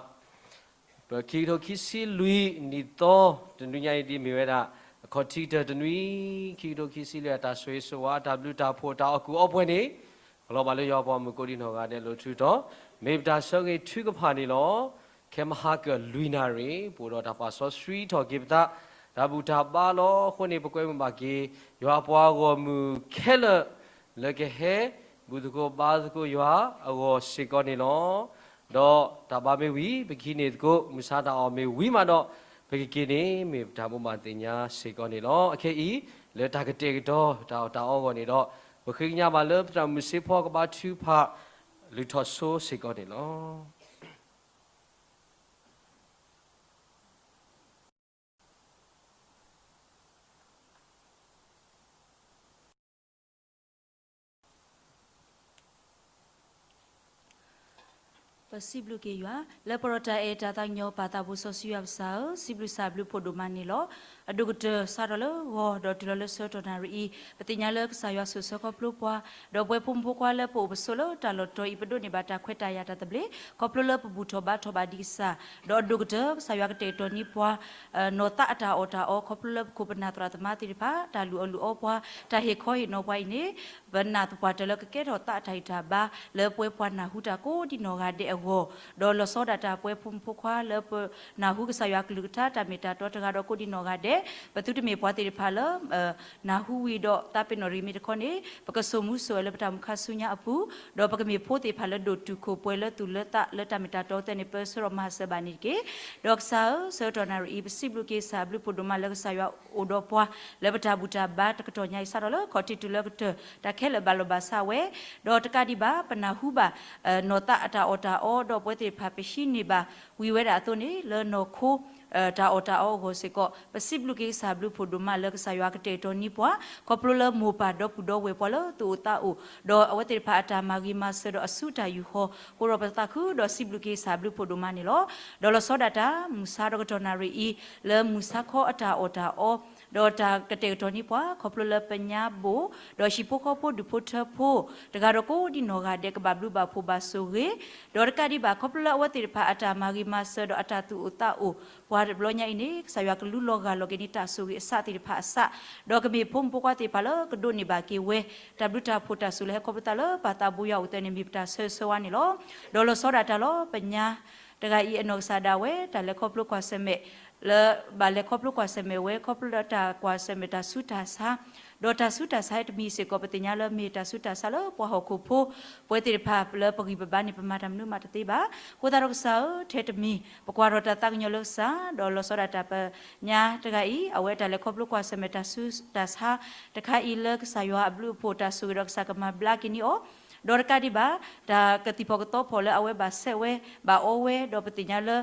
ပခံကထိခံဆံလွံၢ်နံၣ်သီ တနွံညါအံၤဒ်မ့ၢ်ဝဲဒၣ် အခီၣ်ထံးကတၢၢ်တနွံ ခံကထိခံဆံလွံၢ် အတၢ်ဆိၣ်ဂ့ၤဆိၣ်ဝါ တၢ်ဘျုးတၢ်ဖှိၣ်တၢ်အီၣ်ကူအီပှဲၤန့ၣ် ကလီၤဘၣ်လၢယွၤပှၤမုၣ်ကိးဒံနီၢ်ဂၤဒဲးလိၤထူးထီၣ် မ့ၢ်ပတၢ်ဆၢဂ့ၤထုကဖၣ်န့ၣ်လီၤ. ခဲမဟါကၢၢ်လွံၢ်နၣ်ရံၣ် ပအိၣ်ဒီးတၢ်ပာ်စီဆှံထီၣ်က့ၤပသး တၢ်ဘူၣ်တၢ်ဘါလီၤ. အဃိန့ၣ် ပကွဲမုာ်ဘၣ်က့ၤ ယွၤအပှၤဂီၢ်မုၢ်ခဲလၢာ် လၢကဟဲ ဘူၣ်သကိးဘါသကိးယွၤအဂီၢ်စ့ၢ်ကီးန့ၣ်လီၤ. ဒီးတၢ်ဘါမ့ၢ်ဝံၤ ပကဟံးန့ၢ်သကိး မုၢ်ဆါတၢ်အီၣ်မ့ၢ်ဝံၤမးဒီး ပကက့ၤန့ၣ် မ့ၢ်ပတၢ်ဘိးဘၣ်သ့ၣ်ညါစ့ၢ်ကီးန့ၣ်လီၤ. အခဲအံၤ လၢတၢ်ကတဲာ်ကတီၤ တၢ်အီၣ်တၢ်အီအဂီၢ်န့ၣ်ဒီး ပဃ့ကညးဘၣ်လၢပသရၣ်မုၣ်စ့ဖီကဘါထုကဖၣ် လုၢ်ထီၣ်ဆိစ့ၢ်ကီးန့ၣ်လီၤ. စံးဘျုးက့ၤယွၤ လၢပှၤဒီးတၢ်အဲၣ်တၢ်သးကညီၤ ပၢ်သးဘိစီဆှံယွၤပစၢ်ဧၢ, စံးဘျုးစၢ်ဘျုးဖှိၣ်ဒိၣ်မးန့ၣ်လီၤ. အဒိၣ်ကတၢၢ်စးထီၣ်လၢဂီၤ ဒီးတုၤလီၤလၢဆၢကတီၢ်နၣ်ရံၣ်အံၤ ပသ့ၣ်ညါလၢကစၢ်ယွၤဆိၣ်ဆၢခီဖျိပှၤ, ဒီးပဝဲဖိမုၣ်ဖိခွါလၢပအိၣ်ပဆိးလၢတၢ်လီၢ်တတီၤအံၤ ပဒိးန့ၢ်ဘၣ်တၢ်ခွဲးတၢ်ယာ်တၢ်သဘျ့ ခီဖျိလၢပဘူၣ်ထီၣ်ဘါထီၣ်ဘၣ်ဒံးကစၢ်, ဒီးအဒိၣ်ကတၢၢ် ကစၢ်ယွၤကတဲာ်ကတီၤန့ၢ်ပှၤ နီၢ်သးအတၢ်အီၣ်တၢ်အီ ခီဖျိလၢပခိၣ်ပနၢ်သရၣ်သမါသ့ၣ်တဖၣ် တၢ်လုၢ်အီၣ်လုၢ်အီပှၤ တၢ်ဟ့ၣ်ခီဟ့ၣ်နီၤပှၤအံၤန့ၣ် ပနာ်သပှၢ်တၢၢ်လၢကကဲထီၣ်သးအတၢ်ဂံၢ်တၢ်ဘါ လၢပဝဲပှၤနၢ်ဟူတၢ်ကိးဒံနီၢ်ဂၤဒဲးအဂီၢ်, ဒီးလီၤဆီဒၣ်တၢ်ပဝဲဖိမုၣ်ဖိခွါလၢပနၢ်ဟူကစၢ်ယွၤကလုၢ်ကထါတၢ်မ့ၢ်တၢ်တီတဂၤဒီးကိးဒံနီၢ်ဂၤဒဲး, ပသုတမ့ၢ်ပှၤသ့ၣ်တဖၣ်လၢ နၢ်ဟူဝံၤဒီးသးပ့ၤနီၣ်ရံၣ်မ့ၢ်တခီန့ၣ် ပကစိာ်မူစိာ်ဝဲလၢပတၢ်မုၢ်ခါဆူညါအပူၤ, ဒီးပကမ့ၢ်ဖိသ့ၣ်တဖၣ်လၢဒိၣ်တုာ်ခိၣ်ပှဲၤလၢသူၣ်လၢသးလၢတၢ်မ့ၢ်တၢ်တီအသိးန့ၣ် ပၢဆှၢထီၣ်မၤစၢၤဘၣ်န့ၣ်တက့ၢ်. ဒီးကစၢ်ဧၢ, ဆၢကတီၢ်နၣ်ရံၣ်အံၤ ပစံးဘျုးက့ၤကစၢ်ဘျုးဖှိၣ်ဒိၣ်မးလၢကစၢ်ယွၤအိၣ်ဒီးပှၤ လၢပတၢ်ဘူၣ်တၢ်ဘါတကတီၢ်ညါအံၤ စးထီၣ်လၢခီၣ်ထံးတုၤလၢကတၢၢ် တၢ်ခဲလၢာ်ဘၣ်လီၢ်ဘၣ်စးဝဲ, ဒီးတကးဒံးဘၣ် ပနၢ်ဟူဘၣ် နီၢ်သးအတၢ်အီၣ်တၢ်အီ ဒီးပဝဲသ့ၣ်တဖၣ်ပဟံးန့ၢ်ဘၣ်ဝံၤဝဲဒၣ်အသိးန့ၣ် လၢနီၢ်ခိ တၢ်အီၣ်တၢ်အီအဂီၢ်စ့ၢ်ကီး ပစံးဘျုးက့ၤကစၢ်ဘျုးဖှိၣ်ဒိၣ်မးလၢကစၢ်ယွၤကတဲာ်ကတီၤန့ၢ်ပှၤ ခီဖျိလၢမိၢ်ပၢ်ဒီပုၢ်ဒီဝဲၢ်ပှၤလၢသူၣ်အိၣ်သးအိၣ် ဒီးအဝဲသ့ၣ်တဖၣ်အတၢ်မၤဂ့ၤမၤစၢၤဒီးအစုတၢ်ယူာ်ဃီၤ ဃိဒီးပသးခုဒီးစံးဘျုးက့ၤကစၢ်ဘျုးဖှိၣ်ဒိၣ်မးန့ၣ်လီၤ. ဒီးလီၤဆီဒၣ်တၢ် မုၢ်ဆါဒီးကတီၢ်နၣ်ရံၣ်အံၤ လၢမုၢ်ဆါခီအတၢ်အီၣ်တၢ်အီ ဒီးတၢ်ကတဲာ်ကတီၤန့ၢ်ပှၤ ခီဖျိလၢပညါဘိၣ် ဒီးဟံၣ်ဖိဃီဖိဒူၣ်ဖိထၢဖိ တဂၤဒီးကိးဒံနီၢ်ဂၤဒဲး ကဘၣ်ဘျုးဘၣ်ဖှိၣ်ဘၣ်ဆိၣ်ဂ့ၤ, ဒီးတကးဒံးဘၣ် ခီဖျိလၢအဝဲသ့ၣ်တဖၣ်အတၢ်မၤဂ့ၤမၤစၢၤဒီးအတၢ်သူၣ်အိၣ်သးအိၣ် ပှၤတဘျီညါအံၤန့ၣ် ကစၢ်ယွၤကလူလီၤဂာ်လီၤက့ၤန့ၢ်တၢ်ဆိၣ်ဂ့ၤအစးသ့ၣ်တဖၣ်အစး, ဒီးကမ့ၢ်ဖိမုၣ်ဖိခွါသ့ၣ်တဖၣ်လၢကဒိးန့ၢ်ဘၣ်က့ၤဝဲ တၢ်ဘျုးတၢ်ဖှိၣ်တၢ်ဆိၣ်လၢဟဲခီဖျိသးလၢပၢ်သးဘိယွၤအိၣ်သဲန့ၣ် မ့ၢ်ပတၢ်ဆၢဂ့ၤဆၢဝါန့ၣ်လီၤ. ဒီးလီၤဆီဒၣ်တၢ်လီၤ ပညါတဂၤအံၤအနီၢ်ကစၢ်ဒၣ်ဝဲ တၢ်လဲၤခီဖျိကွၢ်ဆၢၣ်မဲာ် လၢဘၣ်လဲၤခီဖျိကွၢ်ဆၢၣ်မဲာ်ဝဲ ခီဖျိလၢတၢ်ကွၢ်ဆၢၣ်မဲာ်တၢ်ဆူးတၢ်ဆါ, ဒီးတၢ်ဆူးတၢ်ဆါတမံၤစ့ၢ်ကီး ပသ့ၣ်ညါလၢမ့ၢ်တၢ်ဆူးတၢ်ဆါလၢပှၤဟီၣ်ခိၣ်ဖိ ပဝဲသ့ၣ်တဖၣ်လၢပဂံၢ်ပဘါန့ၣ် ပမၤတၢ်မနုၤမးတသ့ဘၣ်. အဃိသတးဒီးကစၢ်ဧၢ, ထဲတမံၤ ပကွၢ်ထီၣ်တၢ်သးကညီၤလၢကစၢ် ဒီးလီၤဆီဒၣ်တၢ်ပညါတဂၤအံၤ အဝဲတၢ်လဲၤခီဖျိကွၢ်ဆၢၣ်မဲာ်တၢ်ဆူးတၢ်ဆါ တခါအံၤလၢကစၢ်ယွၤအဘျုးအဖှိၣ်တၢ်ဆိၣ်ဂ့ၤဒီးကစၢ်ကမၤဘျါက့ၤန့ၢ်အီၤ, ဒီးတကးဒံးဘၣ် တၢ်ကသံၣ်ဖီၣ်ကသီဖီၣ်လၢအဝဲဘၣ်ဆဲးဝဲ ဘၣ်အီဝဲ ဒီးပသ့ၣ်ညါလၢ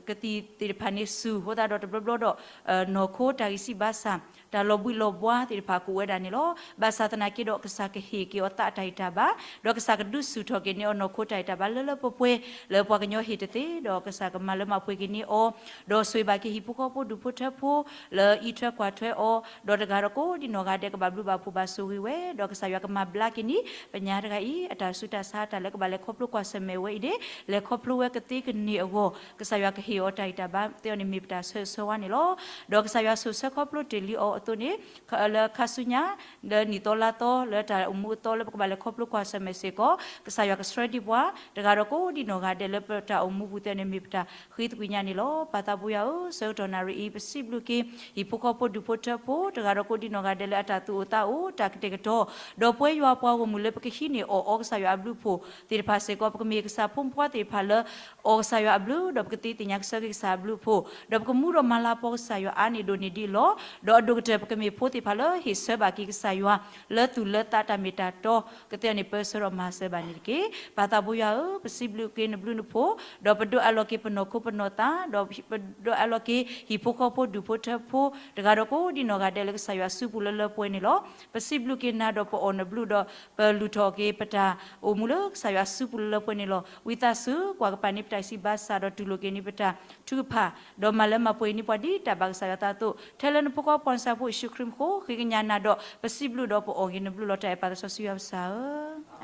ကသံၣ်သ့ၣ်တဖၣ်န့ၣ်ဆူၣ် အဃိသတးဒီးတဘျီဘျီဒီး နီၢ်ခိတၢ်ဂံၢ်စၢ်ဘါစၢ် တၢ်လီၤဘှံးလီၤဘှါသ့ၣ်တဖၣ်ကအိၣ်ဝဲဒၣ်န့ၣ်လီၤ. ဘၣ်ဆၣ်သနာ်က့ဒီး ကစၢ်ကဟ့ၣ်က့ၤအီၤသးအတၢ်ဂံၢ်တၢ်ဘါ, ဒီးကစၢ်ကဒုးဆူၣ်ထီၣ်က့ၤန့ၢ်အီၤနီၢ်ခိတၢ်ဂံၢ်တၢ်ဘါလၢလၢပှဲၤပှဲၤ လၢပှၤကညီဟ့ၣ်တသ့, ဒီးကစၢ်ကမၤလၢမၤပှဲၤက့ၤန့ၢ်အီၤ, ဒီးဆိၣ်ဂ့ၤဘၣ်က့ၤဟံၣ်ဖိဃီဖိဒူၣ်ဖိထၢဖိ လၢအံးထွဲကွၢ်ထွဲအီၤ, ဒီးတဂၤဒီးကိးဒံနီၢ်ဂၤဒဲးကဘၣ်ဘျုးဘၣ်ဖှိၣ်ဘၣ်ဆိၣ်ဂ့ၤဝဲ, ဒီးကစၢ်ယွၤကမၤဘျါက့ၤန့ၢ် ပညါတဂၤအံၤ အတၢ်ဆူးတၢ်ဆါတၢ်လၢကဘၣ်လဲၤခီဖျိကွၢ်ဆၢၣ်မဲာ်ဝဲအံၤန့ၣ် လဲၤခီဖျိဝဲကသ့ကန့ၢ်အဂီၢ် ကစၢ်ယွၤကဟ့ၣ်အီၤတၢ်ဂံၢ်တၢ်ဘါ သ့ၣ်အီၤန့ၣ်မ့ၢ်ပတၢ်ဆၢဂ့ၤဆၢဝါန့ၣ်လီၤ. ဒီးကစၢ်ယွၤဆိၣ်ဆၢခီဖျိတ့ၢ်လံအီၤအသိးန့ၣ် လၢခါဆူညါ လၢနံၣ်သီလါသီ လၢတၢ်အိၣ်မူအသီလၢပကဘၣ်လဲၤခီဖျိကွၢ်ဆၢၣ်မဲာ်စ့ၢ်ကီး ကစၢ်ယွၤကဆှၢဒံးပှၤ တဂၤဒီးကိးဒံနီၢ်ဂၤဒဲးလၢပတၢ်အိၣ်မူပူၤသ့ၣ်အီၤန့ၣ်မ့ၢ်ပတၢ်ဃ့သကွံာ်ညါန့ၣ်လီၤ. ပၢ်သးဘိယွၤဧၢ, ဆၢကတီၢ်နၣ်ရံၣ်အံၤ ပစံးဘျုးက့ၤ ဟံၣ်ဖိဃီဖိဒူၣ်ဖိထၢဖိ တဂၤဒီးကိးဒံနီၢ်ဂၤဒဲးလၢအတၢ်သူၣ်အိၣ်သးအိၣ် တၢ်ကတဲာ်ကတီၤ ဒီးပဝဲယွၤပှၤဂီၢ်မုၢ်လၢပကဟံးန့ၢ်အီၣ်အီကစၢ်ယွၤအဘျုးအဖှိၣ်သ့ၣ်တဖၣ်စ့ၢ်ကီး ပကမ့ၢ်ကစၢ်ဖိမုၣ်ဖိခွါသ့ၣ်တဖၣ်လၢ အီၣ်ကစၢ်ယွၤအဘျုး ဒီးပကသ့သ့ၣ်ညါကဆှၢက့ၤကစၢ်အဘျုးအဖှိၣ် ဒီးပကမူဒီးမၤလၤကပီၤကစၢ်ယွၤအါန့ၢ်ဒိၣ်န့ၢ်ဒံးအလီၢ်, ဒီးအဒိၣ်ကတၢၢ်ပကမ့ၢ်ဖိသ့ၣ်တဖၣ်လၢဟ့ၣ်ဆၢဘၣ်က့ၤကစၢ်ယွၤ လၢသူၣ်လၢသးတၢ်မ့ၢ်တၢ်တီ ကသ့အီၤန့ၣ်ပၢဆှၢဒီးမၤစၢၤဘၣ်န့ၣ်တက့ၢ်. ပၢ်သးဘိယွၤဧၢ, ပစံးဘျုးက့ၤနဘျုးနဖှိၣ်, ဒီးပဒိးအးလီၤက့ၤပနီၢ်ခိပနီၢ်သး, ဒီးပဒိးအးလီၤက့ၤဟံၣ်ဖိဃီဖိဒူၣ်ဖိထၢဖိ တဂၤဒီးကိးဒံနီၢ်ဂၤဒဲးလၢကစၢ်ယွၤစုပူၤလၢလၢပှဲၤပှဲၤန့ၣ်လီၤ. ပစံးဘျုးက့ၤနၤဒီးပအီၣ်နဘျုးဒီး ပလုၢ်ထီၣ်က့ၤပတၢ်အိၣ်မူလၢကစၢ်ယွၤစုပူၤလၢလၢပှဲၤပှဲၤန့ၣ်လီၤ. ဝံသးစူၤ ကွၢ်ကပၤန့ၢ်ပတၢ်ဂံၢ်စၢ်ဘါစၢ်ဒီးတူၢ်လိာ်က့ၤန့ၢ်ပတၢ်ထုကဖၣ်, ဒီးမၤလၢမၤပှဲၤန့ၢ်ပှၤဒ်တၢ်ဘၣ်ကစၢ်ယွၤသးအသိး, ထဲလၢနဖိခွါပှၤနၢ်ပၢၢ်ဖိယ့ၣ်ၡူးခရံာ်မံၤအဃိ ဃ့ကညးနၤဒီး ပစံးဘျုးဒီးပအီၣ်က့ၤနဘျုးလီၤတၢ်အဲၣ်ပၢ်သးစီဆှံယွၤပစၢ်ဧၢ,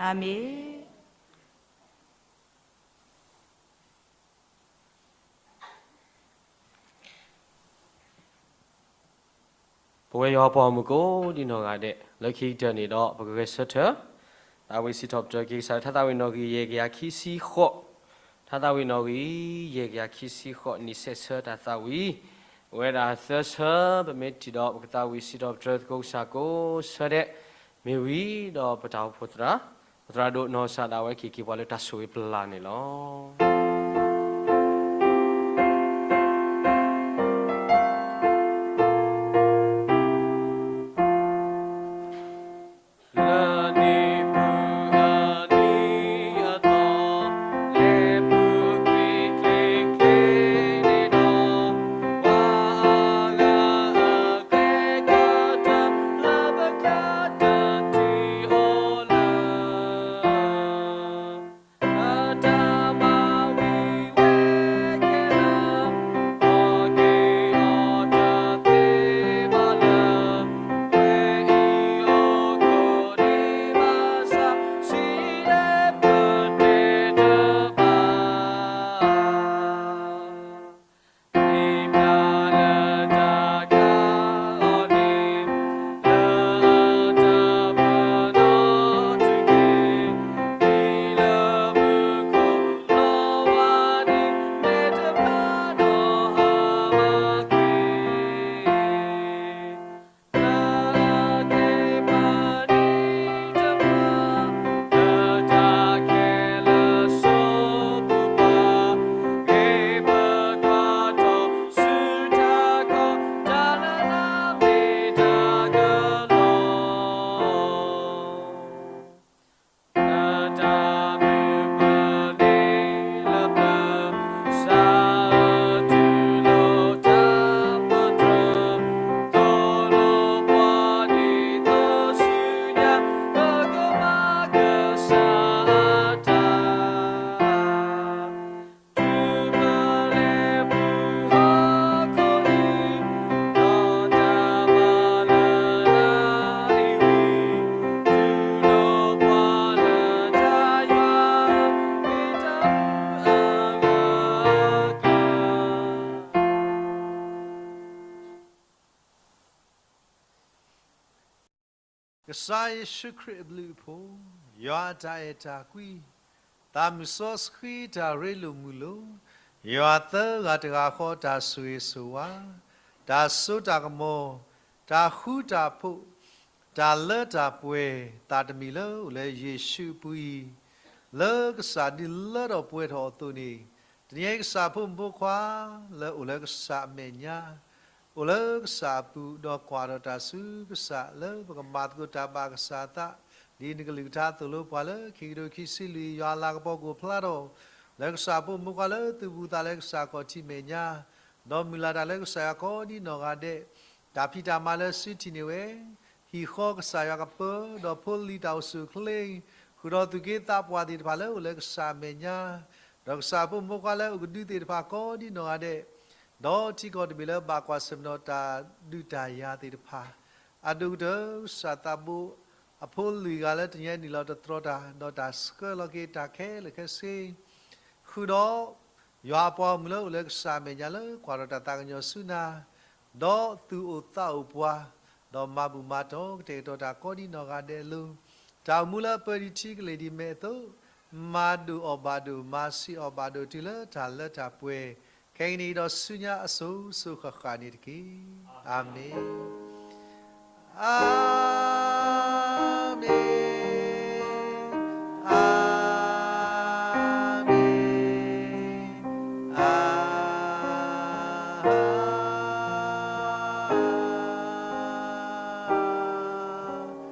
အၤမ့ၣ်. ပဝဲယွၤပှၤဂီၢ်မုၢ်ကိးဒံနီၢ်ဂၤဒဲး လၢခံကတၢၢ်န့ၣ်ဒီး ပကဂဲၤဆၢထၢၣ် သးဝံၣ်စံးထီၣ်ပတြၢၤက့ၤကစၢ်လၢ ထါသးဝံၣ်နီၣ်ဂံၢ်ယဲၢ်ကယၤခံဆံဃိး, ထါသးဝံၣ်နီၣ်ဂံၢ်ယဲၢ်ကယၤခံဆံဃိး နံၣ်ဆဲးဆၢတၢ်သးဝံၣ်, ပဝဲဒၣ်သၢဆၢ ပမ့ၢ်ထံၣ်ဒီး ပကသးဝံၣ်စံးထီၣ်ပတြၢၤသကိးကစၢ်ကိးဆၢဒဲး, မ့ၢ်ဝံၤဒီးပတၢ်အိၣ်ဖှိၣ်သရၣ်, ပသရၣ်ဒိၣ်နီၢ်ကစၢ်ဒၣ်ဝဲက့ၤက့ၤပှၤလၢတၢ်ဆိၣ်ဂ့ၤပျၢ်န့ၣ်လီၤ. ကစၢ်ယ့ၣ်ၡူးခရံာ်အဘျုးအဖှိၣ်, ယွၤအတၢ်အဲၣ်တၢ်ကွံ, သးမုၢ်စီဆှံတၢ်ရ့လိာ်မုာ်လိာ်, ယွၤသၢဂၤတဂၤဃီတၢ်ဆိၣ်ဂ့ၤဆိၣ်ဝါ, တၢ်စိတၢ်ကမီၤ, တၢ်ဃူတၢ်ဖိး, တၢ်လၢတၢ်ပှဲၤ, သးတမံၤလၢအိၣ်လၢယ့ၣ်ၡူးအပူၤအံၤ, လၢကစၢ်ဒုးလၢထီၣ်ပှဲၤထီၣ်အသိးန့ၣ်, တနံၤအံၤကစၢ်ဖိမုၣ်ဖိခွါ လၢအိၣ်လၢကစၢ်အမဲာ်ညါ အိၣ်လၢကစၢ်အပူၤ ဒီးကွၢ်ထီၣ်တၢ်ဆူကစၢ်လၢပကမၤသကိးတၢ်ဘၣ်ကစၢ်အသး, ဒ်နကလုၢ်ကထါသိၣ်လိပှၤလၢခံကထိခံဆံလွံၢ် ယွၤအလၤကပီၤကအိၣ်ဖျါထီၣ် လၢကစၢ်ဖိမုၣ်ဖိခွါလၢသုပူၤသးလၢကစၢ်ခီၣ်ထံးမဲာ်ညါ, ဒီးမုၢ်လၢ်တၢ်လၢကစၢ်ယွၤကိးဒ်နီၢ်ဂၤဒဲး, တၢ်ဖံးတၢ်မၤလၢစုထံၣ်န့ၢ်ဝဲ ဟံၣ်ဃီကစၢ်ယွၤကပၢၤ, ဒီးဖိလံၤတၢ်အိၣ်ဆူၣ်အိၣ်ချ့, ဃုာ်ဒီးသူၣ်က့သးပှၢ်သ့ၣ်တဖၣ်လၢအိၣ်လၢကစၢ်အမဲာ်ညါ, ဒီးကစၢ်ဖိမုၣ်ဖိခွါလၢအအိၣ်ကဒုသ့ၣ်တဖၣ်ကိးဒ်နီၢ်ဂၤဒဲး, ဒီးထံကီၢ်တဘ့ၣ်လၢဘၣ်ကွၢ်ဆၢၣ်မဲာ်ဒီးတၢ်ဒုးတၢ်ယၤသ့ၣ်တဖၣ်, အဒိၣ်ကတၢၢ်ကစၢ်သးဘိအဖိလွံၢ်ဂၤလၢတနံၤအံၤနုာ်လီၤတတြီတၢ်, ဒီးတၢ်ဆှၢလီၤက့ၤတၢ်ခဲလၢာ်ခဲဆ့ ဃုာ်ဒီး ယွၤအပှၤဂီၢ်မုၢ်လၢအိၣ်လၢကစၢ်အမဲာ်ညါလၢကွၢ်ထီၣ်တၢ်သးကညီၤဆူနၤ, ဒီးသူၣ်အိၣ်သးအိၣ်ပှၤ, ဒီးမၤဘူၣ်မၤတီၤကတဲာ်ကတီၤတၢ်ကိးဒ်နီၢ်ဂၤဒဲးအလိၤ, တၢ်အိၣ်မူလၢအပၢဒံးထံကလ့ၢ်ဒံးမဲာ်အသိး, မၤဒိၣ်အီၣ်ဘၣ်ဒိၣ်, မၤဆံးအီၣ်ဘၣ်ဒိၣ်တုၤလၢတၢ်လၢတၢ်ပှဲၤ, ခဲကနံၣ်အံၤဒီးဆူညါအစိၤစိၤဃၣ်ဃၣ်န့ၣ်တက့ၢ်. အၤမ့ၣ်. အၤမ့ၣ်, အၤမ့ၣ်, အၤမ့ၣ်.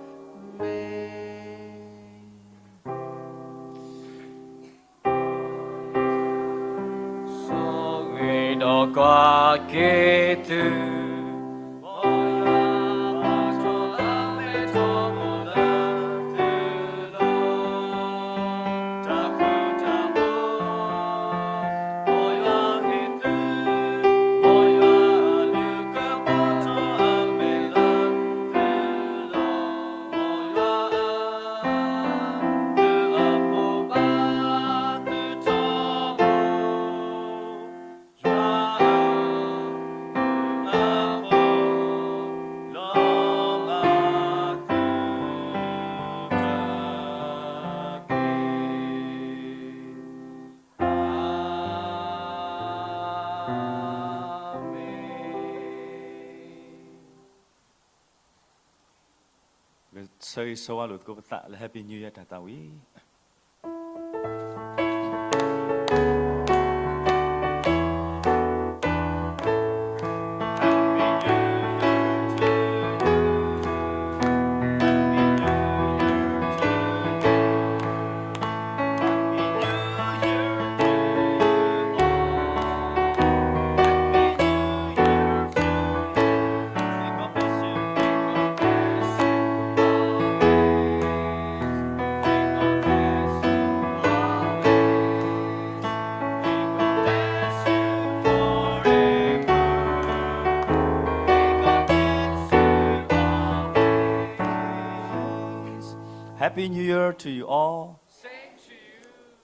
ဆိၣ်ဂ့ၤဒီးကွၢ်က့ၤသု ပကဆၢဂ့ၤဆၢဝါလိာ်သကိးပသးလၢ Happy New Year တၢ်သးဝံၣ်. Happy New Year to you all.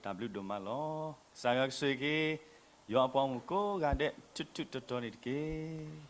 တၢ်ဘျုးဒိၣ်မးလီၤ. ကစၢ်ယွၤကဆိၣ်ဂ့ၤက့ၤ ယွၤအပှၤဂီၢ်မုၢ်ကိးဂၤဒဲး ထူးထူးတီၤတီၤန့ၣ်တက့ၢ်.